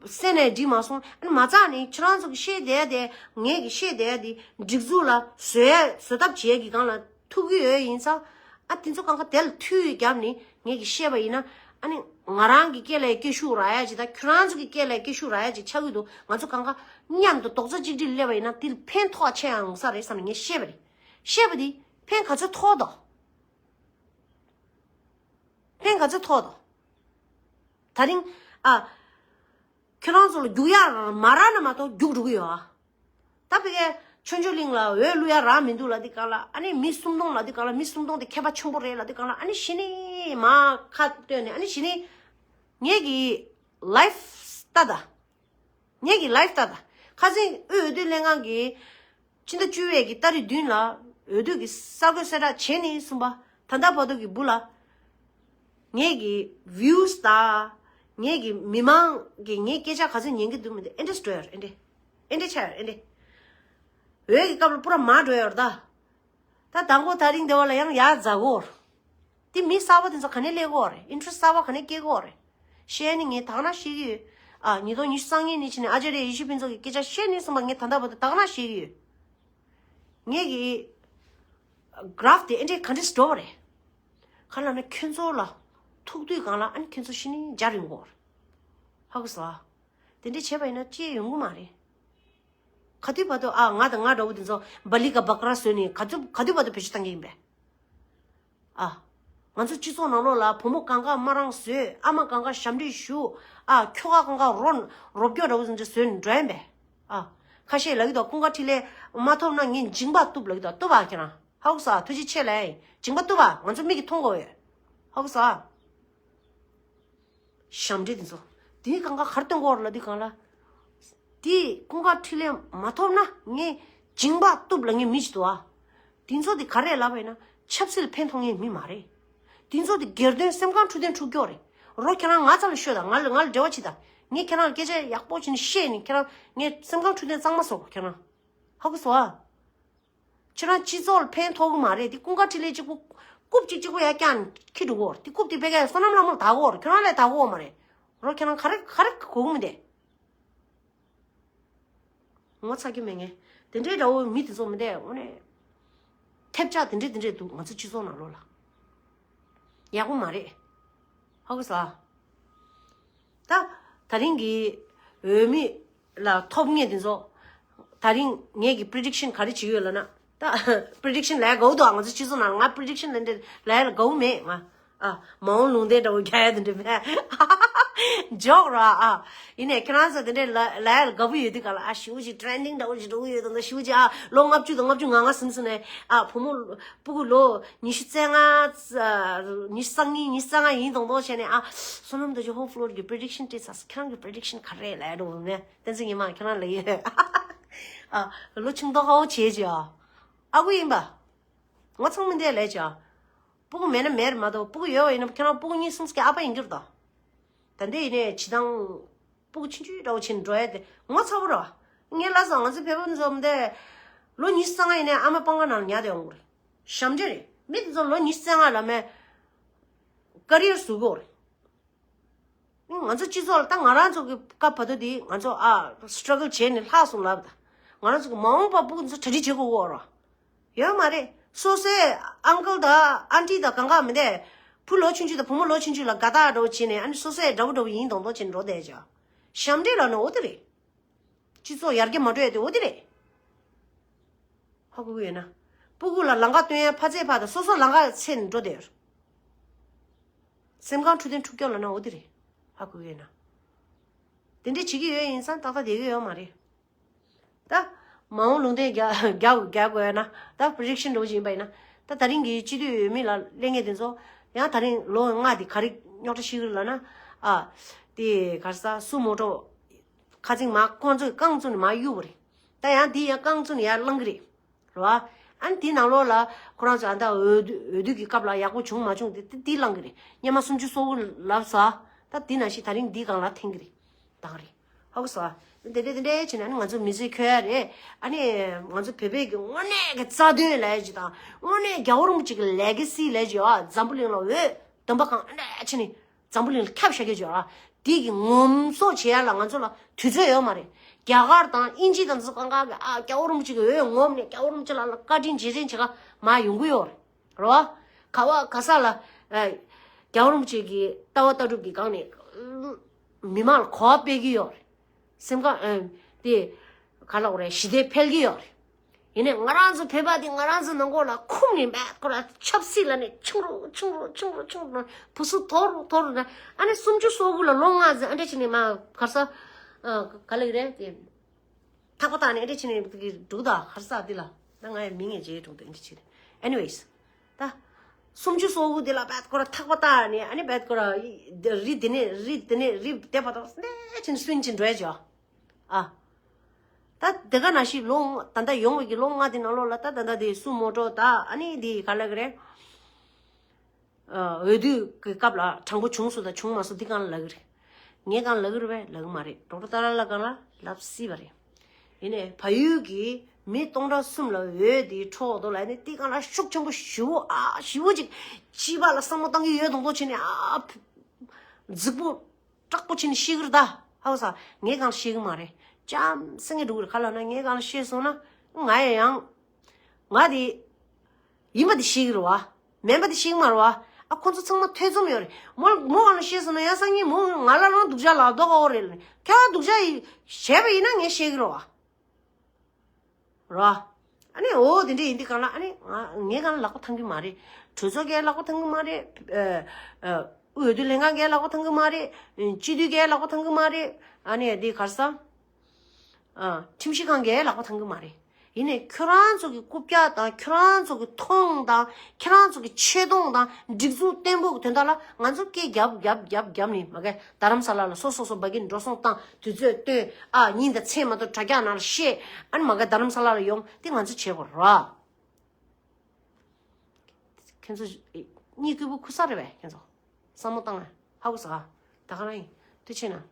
གསན་ནས་འགྲིག་མ་སོང་། ཨ་ནི་མ་རྩ་ནས་ཁྱོད་རང་ཚོ་གི་བཤད་བསྡད་དེ་ངས་ཀྱི་བཤད་བསྡད་དེ་སྒྲིག་འཛུགས་ལ་བཟོ་ཡ་བཟོ་ཐབས་བྱེད་ཀྱི་སྒང་ལ་ཐུག་གི་ཡོད་ཡིན་ཙང་། ཨ་དེ་ཚོ་གང་ག་དེ་ལ་མཐུད་བརྒྱབ་ནས་ངས་ཀྱི་བཤད་པ་ཡིན་ན། ཨ་ནི་ང་རང་གི་སྐད་ལ་སྐད་ཤུགས་རག་ཡ་ཅིག་དང་ཁྱོད་རང་ཚོ་གི་སྐད་ལ་སྐད་ཤུགས་རག་ཡ་ཅིག་ཆགས་ཀྱི་འདུག་ང་ཚོ་གང་ག་མཉམ་དུ་རྡོག་རྩ་གཅིག་སྒྲིལ་སླེབས་པ་ཡིན་ན་དེ་ལ་ཕན་ཐོགས་ཆེ་ཡང་ཡོང་ས་རེད་བསམ་ནས་ངས་བཤད་པ་རེད། བཤད་པ་དེ་ཕན་ག་ཚོད་ཐོགས་དོ། ཕན་ག་ཚོད་ཐོགས་དོ། ད་རིང་ཨ། ཁྱོད་རང་ཚོ་ལ་རྒྱུག་ཡ་མ་རག་ན་མ་གཏོགས་རྒྱུག་འགྲོ་གི་ཡོད་ཨ། ད་ཕ་གིའི་ཆོས་འབྱོར་གླིང་ལ་འོས་བླུག་ཡ་རག་མི་འདུག་ལབ་དུས་སྒང་ལ། ཨ་ནི་མི་སུམ་སྟོང་ལབ་དུས་སྒང་ལ་མི་སུམ་སྟོང་དེ་མཁས་པ་ཆེན་པོ་རེད་ལབ་དུས་སྒང་ལ། ཨ་ནི་གཞི་ནས་མར་ཁ་བཏོན་ནས། ཨ་ནི་གཞི་ནས་ངེད་ཀྱི་ལའིཕ་ལྟ་ད། ངེད་ཀྱི་ལའིཕ་ལྟ་ད། ཁ་སང་དབུས་འོས་བསྡུ་ལྷན་ཁང་གིས་ཕྱི་ཟླ་བཅུ་པའི་གི་ཏ་རིག་བདུན་ལ་འོས་བསྡུ་གི་གསར་འགོད་གསལ་བསྒྲགས་བྱས་ནས་གསུངས་པ། ད་ལྟ་བར་དུ་གི་བུ་ལ། ངེད་ཀྱི་ཝིའུ་སི་དང་། ངེད་ཀྱི་མི་མང་གིས་ངའི་སྐད་ཆ་ག་ཚོད་ཉན་གྱི་འདུག་མི་འདུག་ཨེ་འདྲས་འགྲོ་ཡ་རེད། ཨེ་འདྲས། ཨེ་འདྲས་ཆགས་ཡ་རེད། ཨེ་འདྲས། འོས་ཀྱི་སྐབས་ལ་པུ་ར་མར་འགྲོ་ཡ་རེད་ད། ད་དང་པོ་ད་རིང་འདི་བ་ལ་ཡང་ཡར་འཛེག་གོ། དེ་མི་གསར་པ་དེ་ཚོ་ག་ནས་སླེབས་གོ་རེད། ཨིན་ཊི་རེ་སི་གསར་པ་ག་ནས་སྐྱེ་གོ་རེད། བཤད་ནི་ངས་ད་ག་ན་ཤེས་ཀྱི་ཡོད། ཨ། ཉིས་སྟོང་ཉི་ཤུ་རྩ་གཉིས་ནས་བྱས་ནས་ཨ་ཅཱརྱ་ཡེ་ཤེས་ཕུན་ཚོགས་ཀྱི་སྐད་ཆ་བཤད་ནས་གསུངས་པ་ངས་ད་ལྟ་བར་དུ་ད་ག་ན་ཤེས་ཀྱི་ཡོད། ངེད་ཀྱི་གྷ་རཕ་དེ་ཨེ་འདྲས་ག་འདྲས་འགྲོ་བ་རེད། ག་ལབ་ན་ཁྱོད་ཚོ་ལ་ཐུག་དུས་སྒང་ལ་ཨ་ནི་ཁྱོད་ཚོ་གཞི་ནས་འཇའ་རིང་གོ་རེད། ཧ་གོ་སོང་ཨ། དེ་འདྲས་བྱས་པ་ཡིན་ན་ཅི་ཡོང་གི་མ་རེད། ག་དུས་བར་དུ་ཨ་ང་དང་ང་འདྲ་བོ་དེ་ཚོ་བ་ལི་ཀ་བྷ་ཀ་ར་བཟོས་ནས་ག་དུས་ག་དུས་བར་དུ་བེད་སྤྱོད་བཏང་གི་ཡིན་པས། ཨ། ང་ཚོ་སྤྱི་ཚོགས་ནང་ལོགས་ལ་བུ་མོ་གང་ག་མ་རང་བཟོས། ཨ་མ་གང་ག་ཞབས་འདྲེན་ཞུ། ཨ། ཁྱོ་ག་གང་ག་རོ་རོ་སྐྱོ་འདྲ་བོ་ཚོ་འདྲ་བཟོས་ནས་འགྲོ་ཡིན་པས། ཨ། ཁ་ཤས་ལབ་ཀྱི་འདུག་ཀུན་དགའ་འཕྲིན་ལས་མ་ཐོབ་ན་ངས་མཇིང་པ་གཏུབ་ལབ་ཀྱི་འདུག་གཏུབ་ཨ་ཁྱེད་རང་། ཧ་གོ་སོང་ཨ། ཐུགས་རྗེ་ཆེ་ལབ་ཡིན། མཇིང་པ་གཏུབ་ཨ། ང་ཚོ་མིག་གིས་མཐོང་གོ་ཡོད། ཧ་གོ་སོང་ཨ། ཞབས་འདྲེན་དེ་ཚོ། དེའི་གང་ག་གར་སྟོན་གོ་ར་ལ་དེ་གང་ལ། དེ་ཀུན་དགའ་འཕྲིན་ལས་མ་ཐོབ་ན་ངས་མཇིང་པ་གཏུབ་ལ་ངས་མི་ཅིག་འདུག་ཨ། དེ་ཚོ་དེ་ག་རེ་ལབ་པ་ཡིན་ན་ཆབ་སྲིད་ལ་ཕན་ཐོགས་ངེས་མི་མ་རེད། དེ་ཚོ་དེ་སྒེར་དོན་སེམས་ཁམས་འཁྲུག་དོན་འཁྲུག་སྐྱོ་རེད། རོ་ཁྱེད་རང་ང་ཚ་ལ་ཤོད་དང་། ང་ལ་ང་ལ་འབྲེལ་བ་བྱེད་དང་། ངས་ཁྱེད་རང་ལ་སྐད་ཆ་ཡག་པོ་བྱས་ནས་བཤད་ནས་ཁྱེད་རང་ངས་སེམས་ཁམས་འཁྲུག་དོན་གཙང་མ་བཟོ་དགོས་ཁྱེད་རང་། ཧ་གོ་སོང་ཨ། ཁྱེད་རང་སྤྱི་ཚོགས་ལ་ཕན་ཐོགས་གི་མ་རེད། དེ་ཀུན་དགའ་འཕྲིན་ལས་གཅིག་པུ་རྐུབ་གཅིག་གཅིག་པུ་ཡར་བཀྱགས་ནས་འཁྱེར་འགྲོ་གི་ཡོད་རེད། དེ་རྐུབ་དེ་ཕ་གིའི་བསོད་ནམས་ལྷ་མོ་ལ་བདག་གི་ཡོད་རེད། ཁྱོད་རང་ལ་བདག་གི་ཡོད་མ་རེད། རོ་ཁྱེད་རང་ག་རེ་ག་རེ་གོ་གི་མི་འདུག་ངོ་ཚ་གི་མེད་ངས། དེ་འདྲའི་འདྲ་བོ་མི་དེ་ཚོ་མི་འདུག་དངོས་གནས་ཐེབས་ཆག་དེ་འདྲས་དེ་འདྲས་འདུག་ང་ཚོ་སྤྱི་ཚོགས་ནང་ལོགས་ལ། ཡག་པོ་མ་རེད། ཧ་གོ་སོང་ཨ། ད་ད་རིང་གི་འོས་མི་ལ་ཐོབ་མཁན་དེ་ཚོ། ད་རིང་ངེད་ཀྱི་པི་རི་ཌིག་ཤན་ག་རེ་བྱེད་ཀྱི་ཡོད་ལབ་ན། ད་པི་རི་ཌིག་ཤན་ལས་དགའ་བོ་འདུག་ང་ཚོ་སྤྱི་ཚོགས་ནང་ང་པི་རི་ཌིག་ཤན་ལས་འདྲ་ལས་ལ་དགའ་བོ་མེད་ང་། ཨ། མ་འོངས་ལུང་བསྟན་འདྲ་བོ་རྒྱག་ཡ་དེ་འདྲ་མེད། འཇོག་ར་ཨ། ཡིན་ནས་ཁྱེད་རང་ཚོ་དེ་འདྲའི་ལ་ལ་ཡ་ལ་དགའ་པོ་ཡོད་དུས་ག་ལ་ཨ་ཞུ་ཅིག་ཊེ་རེན་ཌིང་འདྲ་བོ་ཞིག་འགྲོ་གི་ཡོད་དམ། ད་ཞུ་ཅིག་ཨ་ལོ་ལྔ་བཅུ་དང་ལྔ་བཅུ་ང་ལྔ་ཟིན་སོང་ནས་ཨ་བུ་མོ་སྤུ་གུ་ལོ་ཉི་ཤུ་རྩ་ལྔ་ཉི་ཤུ་རྩ་གཉིས་ཉི་ཤུ་རྩ་ལྔ་ཡིན་དང་དོག་བྱས་ནས་ཨ་བསོད་ནམས་རྡོ་རྗེ་ཧོ་ཕུ་ལོར་གྱི་པི་རེ་ཌིག་ཤན་སྤྲད་ཚར། ཁྱེད་རང་གི་པི་རེ་ཌིག་ཤན་ག་རེ་ལབ་འགྲོ་བ་ནས་བསྟན་འཛིན་ཉི་མ་ཁྱེད་རང་ལ་ཡོད། ཨ་ལོ་ཆུང་མདོག་ཁ་པོ་བྱས་ཅིག་ཨ་ཨ་ཁུ་ཡིན་པ། ང་ཚང་མི་འདས་ལས་ཅིག་ཨ། སྤུ་གུ་མེད་ན་མེད་མ་གཏོགས་སྤུ་གུ་ཡོད་པ་ཡིན་ན་ཁྱེད་རང་སྤུ་གུ་གཉིས་གསུམ་ཀྱི་ཨ་ཕ་ཡིན་རྒྱུ་རེད་ད། ད་འདི་ཡིན་ནས་བྱེད་སྟངས་སྤུ་གུ་ཆུང་ཆུང་འདྲ་བོ་བྱས་ནས་འགྲོ་ཡ་དེ་ངོ་ཚ་པོ་རེད་བ། ངས་ལབ་སོང་ང་ཚོའི་བོད་པ་ཚོ་འདི་ལོ་ཉི་ཤུ་རྩ་ལྔ་ཡིན་ནའི་ཨ་མ་སྤང་ཁ་ནང་ཉལ་བསྡད་ཡོང་གི་རེད། ཞབས་འདྲེན་རེད། མི་དེ་ཚོ་ལོ་ཉི་ཤུ་རྩ་ལྔ་ལ་མེད་ཀ་རི་ཡར་བཟོ་གི་ཡོད་རེད། ང་ཚོ་སྤྱི་ཚོགས་ལ་ད་ང་རང་ཚོ་གི་སྐབས་བར་དུ་དེ་ང་ཚོ་ཨ་སི་ཊྲག་གལ་བྱས་ནས་ལྷག་སོང་ལབ་ད། ང་རང་ཚོ་གི་མ་འོངས་པ་སྤུ་གུ་ཚོ་གྲ་སྒྲིག་བྱེད་དགོས་ཀྱི་ཡོད་རེད། ཡོད་མ་རེད། སོ་སོའི་ཨང་ཀལ་དང་ཨན་ཊི་དང་གང་ག་མི་འདས། བུ་ལོ་ཆུང་ཆུང་དང་བུ་མོ་ལོ་ཆུང་ཆུང་ལ་དགའ་རྟགས་འདྲ་བོ་བྱས་ནས་ཨ་ནི་སོ་སོའི་འདྲ་པོ་འདྲ་པོ་ཡིན་མདོག་མདོག་བྱས་ནས་འགྲོ་བསྡད་ཅིག་ཨ། ཞབས་འདྲེན་ལབ་ན་འོ་དེ་རེད། སྤྱི་ཚོགས་ཡར་རྒྱས་མ་འགྲོ་ཡ་དེ་འོ་དེ་རེད། ཧ་གོ་གི་ཡོད་ན། སྤུ་གུ་ལ་ལམ་ཁ་སྟོན་ཡ་ཕ་ཚད་ཕ་དང་སོ་སོ་ལམ་ཁ་ཚད་ནས་འགྲོ་བསྡད་ཡོད། སེམས་ཁམས་འཕྲོད་བསྟེན་འཁྲུག་རྐྱབ་ལབ་ན་འོ་དེ་རེད། ཧ་གོ་གི་ཡོད་ན། དེ་འདྲས་བྱེད་ཀྱི་ཡོད་ཡིན་ཙང་ཏག་ཏག་བསྡད་ཀྱི་ཡོད་མ་རེད། ད་མ་འོངས་ལུང་བསྟན་རྒྱག་རྒྱག་རྒྱག་དགོས་ན་ད་པི་རེ་ཌིག་ཤན་འདྲ་བོ་ཞིག་ཡིན་པ་ཡིན་ན། ད་ད་རིང་གི་སྤྱི་འཐུས་འོས་མི་ལ་སླེབས་མཁན་དེ་ཚོ་ཡང་ད་རིང་ལོ་ལྔ་དེ་ག་རེ་རྙོག་དྲ་ཞིག་ལབ་ན། ཨ། དེ་ག་རེ་ཟ་སུ་མོ་ཊ་ཁ་ཚིག་མ་ཁོང་ཚོས་རྐང་བཙུགས་ནས་མ་གཡུག་པ་རེད། ད་ཡང་དེ་ཡང་རྐང་བཙུགས་ནས་ཡར་བསླང་གི་རེད། རེད་བ། ཨ་ནི་དེའི་ནང་ལོགས་ལ་ཁོ་རང་ཚོ་ཨ་ད་འོས་བསྡུ་འོས་བསྡུ་གི་སྐབས་ལ་ཡག་པོ་བྱུང་མ་བྱུང་དེ་དེ་དེ་བསླང་གི་རེད། སྙན་མ་སུམ་ཅུ་སོ་དགུ་ལབ་ས། ད་དེ་ནང་བཞིན་ད་རིང་འདིའི་སྒང་ལ་འཐེན་གི་རེད། ད་ག་རེད། ཧ་གོ་སོང་ཨ། དེ་འདྲས་དེ་འདྲས་བྱས་ན་ཨ་ནི་ང་ཚོ་མི་ཚེ་འཁྱོལ་ཡ་རེད། ཨ་ནི་ང་ཚོ་བོད་པའི་གི་དངོས་གནས་ཀྱི་རྩ་དོན་ལས་ཀྱི་དང་དངོས་གནས་རྒྱལ་བ་རིན་པོ་ཆེ་གི་ལེ་ག་སི་ལས་ཀྱི་ཨ་འཛམ་བུ་གླིང་ལ་འོད་འདོན་པ་གང་ཨ་འདྲས་བྱས་ནས། འཛམ་བུ་གླིང་ལ་ཁྱབ་བཞག་གི་ཡོད་ར། དེ་གི་ངོམ་སོ་བྱེད་ཡ་ལ་ང་ཚོ་ལ་དུས་ཚོད་ཡོད་མ་རེད། རྒྱ་གར་དང་དབྱིན་ཇི་དང་ཚོ་གང་ག་གི་ཨ་རྒྱལ་བ་རིན་པོ་ཆེ་གི་འོད་ངོམ་ནས་རྒྱལ་བ་རིན་པོ་ཆེ་ལ་ལ་བཀའ་དྲིན་རྗེས་དྲན་བྱེད་ག་མ་ཡོང་གི་ཡོད་རེད། རེད་བ། ག་བ་ག་ས་ལ་ཨ་རྒྱལ་བ་རིན་པོ་ཆེ་གི་ལྟ་བ་ལྟ་གྲུབ་ཀྱི་སྒང་ནས་མི་མང་ལ་གོ་བ་སྤེལ་གི་ཡོད་རེད། སེམས་ཁམས་ཨ་དེ་ག་ལ་འོ་རེད་ཞི་བདེ་འཕེལ་གི་ཡོད་རེད། ཡིན་ནའི་ང་རང་ཚོ་བོད་པ་དེ་ང་རང་ཚོ་ནང་ཁོག་ལ་ཁུམ་ནས་མེད་ཁོ་ར་ཆབ་སྲིད་ལ་ནས་ཆུང་རུ་ཆུང་རུ་ཆུང་རུ་ཆུང་རུ་བུ་སུ་མཐོ་རུ་མཐོ་རུ་ན་ཨ་ནི་སུམ་ཅུ་སོ་དགུ་ལ་ལོ་ལྔ་ཟིན་ཨ་འདྲ་བྱས་ནས་མ་གར་ས་ག་ལ་ཡི་རེད་དེ་ཐག་པ་བཏགས་ནས་ཨ་འདྲ་བྱས་ནས་འགྲུག་ད་གར་ས་འདི་ལ་ད་ང་ཡང་མིང་ངས་བརྗེད་འགྲོ་འདུག་ཨ་འདྲ་བྱས་ནས་anyways ད་སུམ་ཅུ་སོ་དགུ་འདི་ལ་བད་ཁོ་ར་ཐག་པ་བཏགས་ནས་ཨ་ནི་བད་ཁོ་ར་རི་འདི་ནས་རི་འདི་ནས་རི་དེ་བར་དུ་འདྲ་བྱས་ནས་སུན་ཅིང་འགྲོ་ཡ་ཅོ། ཨ། ད་དེ་ག་ནང་བཞིན་ལོ་ལྔ་ད་ལྟ་ཡོང་བའི་གི་ལོ་ལྔ་དེ་ནང་ལོགས་ལ་ད་ད་ལྟ་དེ་སུ་མོ་ཊ་ད་ཨ་ནི་དེ་ག་ལབ་གི་རེད། ཨ། འོས་བསྡུ་གི་སྐབས་ལ་དྲང་པོ་བྱུང་སོང་དང་བྱུང་མ་སོང་འདི་གང་ལ་ལབ་གི་རེད། ངས་གང་ལབ་གི་རེད་པས་ལབ་གི་མ་རེད། ཌོག་ཊར་ཏཱ་ར་ལ་གང་ལ་ལབ་སྲིད་པ་རེད། ཡིན་ནའི་བལ་ཡུལ་གྱི་མི་སྟོང་ཕྲག་གསུམ་ལ་འོས་དེ་འཕྲོག་འདུག་ལབ་ནས་འདི་གང་ལ་ཤུགས་ཆེན་པོ་ཞེ་པོ་ཨ་ཞེ་པོ་ཅིག་སྤྱི་པ་ལ་བསམ་བློ་བཏང་གི་ཡོད་མདོག་མདོག་བྱས་ནས་ཨ་རྫིག་པོ། དྲག་པོ་བྱས་ནས་ཤེས་ཀྱི་རེད་ད། ཧ་གོ་ས། ངས་གང་ཤེས་ཀྱི་མ་རེད། ལྕམ་སེང་གེ་འགྲོ་གི་རེད་ག་ལབ་ན་ངས་གང་ཤེས་སོང་ན་ང་ཡང་ཡང་། ང་དེ། ཡིན་པ་དེ་ཤེས་ཀྱི་རེད་བ། མིན་པ་དེ་ཤེས་ཀྱི་མ་རེད་བ། ཨ་ཁོ་ཚོ་ཚང་མ་ཐེ་ཚོམ་ཡོད་རེད། མོ་མོ་གང་ལ་ཤེས་སོང་ན་ཡང་སང་ཉིན་མོ་ང་ལ་རང་སྡུག་ཅག་ལབ་མདོག་ཁ་པོ་རེད་ལབ་ནས་ཁྱེད་རང་སྡུག་ཅག་ཡིན་བྱས་པ་ཡིན་ན་ངས་ཤེས་ཀྱི་རེད་བ། ར། ཨ་ནི་འོ་དེ་འདྲ་ཡིན་དུས་གང་ལ་ཨ་ནི་ང་ངས་གང་ལ་ལག་པ་འཐེན་གི་མ་རེད། གྲོས་ཚོགས་ཀྱིས་ལག་པ་འཐེན་གི་མ་རེད། ཨ་ཨ་འོས་བསྡུ་ལྷན་ཁང་གིས་ལག་པ་འཐེན་གི་མ་རེད། སྤྱི་འཐུས་ཀྱིས་ལག་པ་འཐེན་གི་མ་རེད། ཨ་ནི་དེ་གར་ས། ཨ་ཁྲིམས་ཞིབ་ཁང་གིས་ལག་པ་འཐེན་གི་མ་རེད། ཡིན་ནའི་ཁྱོད་རང་ཚོ་གི་རྐུབ་བཀྱག་དང་ཁྱོད་རང་ཚོ་གི་མཐོང་དང་ཁྱོད་རང་ཚོ་གི་ཆེ་མཐོང་དང་སྒྲིག་འཛུགས་བརྟན་པོ་གི་དོན་དག་ལ་ང་ཚོ་སྐད་རྒྱབ་རྒྱབ་རྒྱབ་རྒྱབ་ནི་མ་གི་རྡ་རམ་ས་ལ་ལ་སོ་སོ་སོ་བ་གི་འགྲོ་སོང་བཏང་དུས་ཚོད་བཏོན་ཨ་ཉིན་དང་མཚན་མ་གཏོགས་དྲ་རྒྱ་ནང་ལ་བཤད་ཨ་ནི་མ་གི་རྡ་རམ་ས་ལ་ལ་ཡོང་དེ་ང་ཚོ་བྱེད་དགོས་ར། ཁྱེད་ཚོ་གཉིད་ཁུག་པོ་ཁུག་ས་རེད་པས་ཁྱེད་ཚོ། བསམ་བློ་བཏང་ཨ་ཧ་གོ་ས། ད་ག་རང་ཡིན་དུས་ཆེ་ན།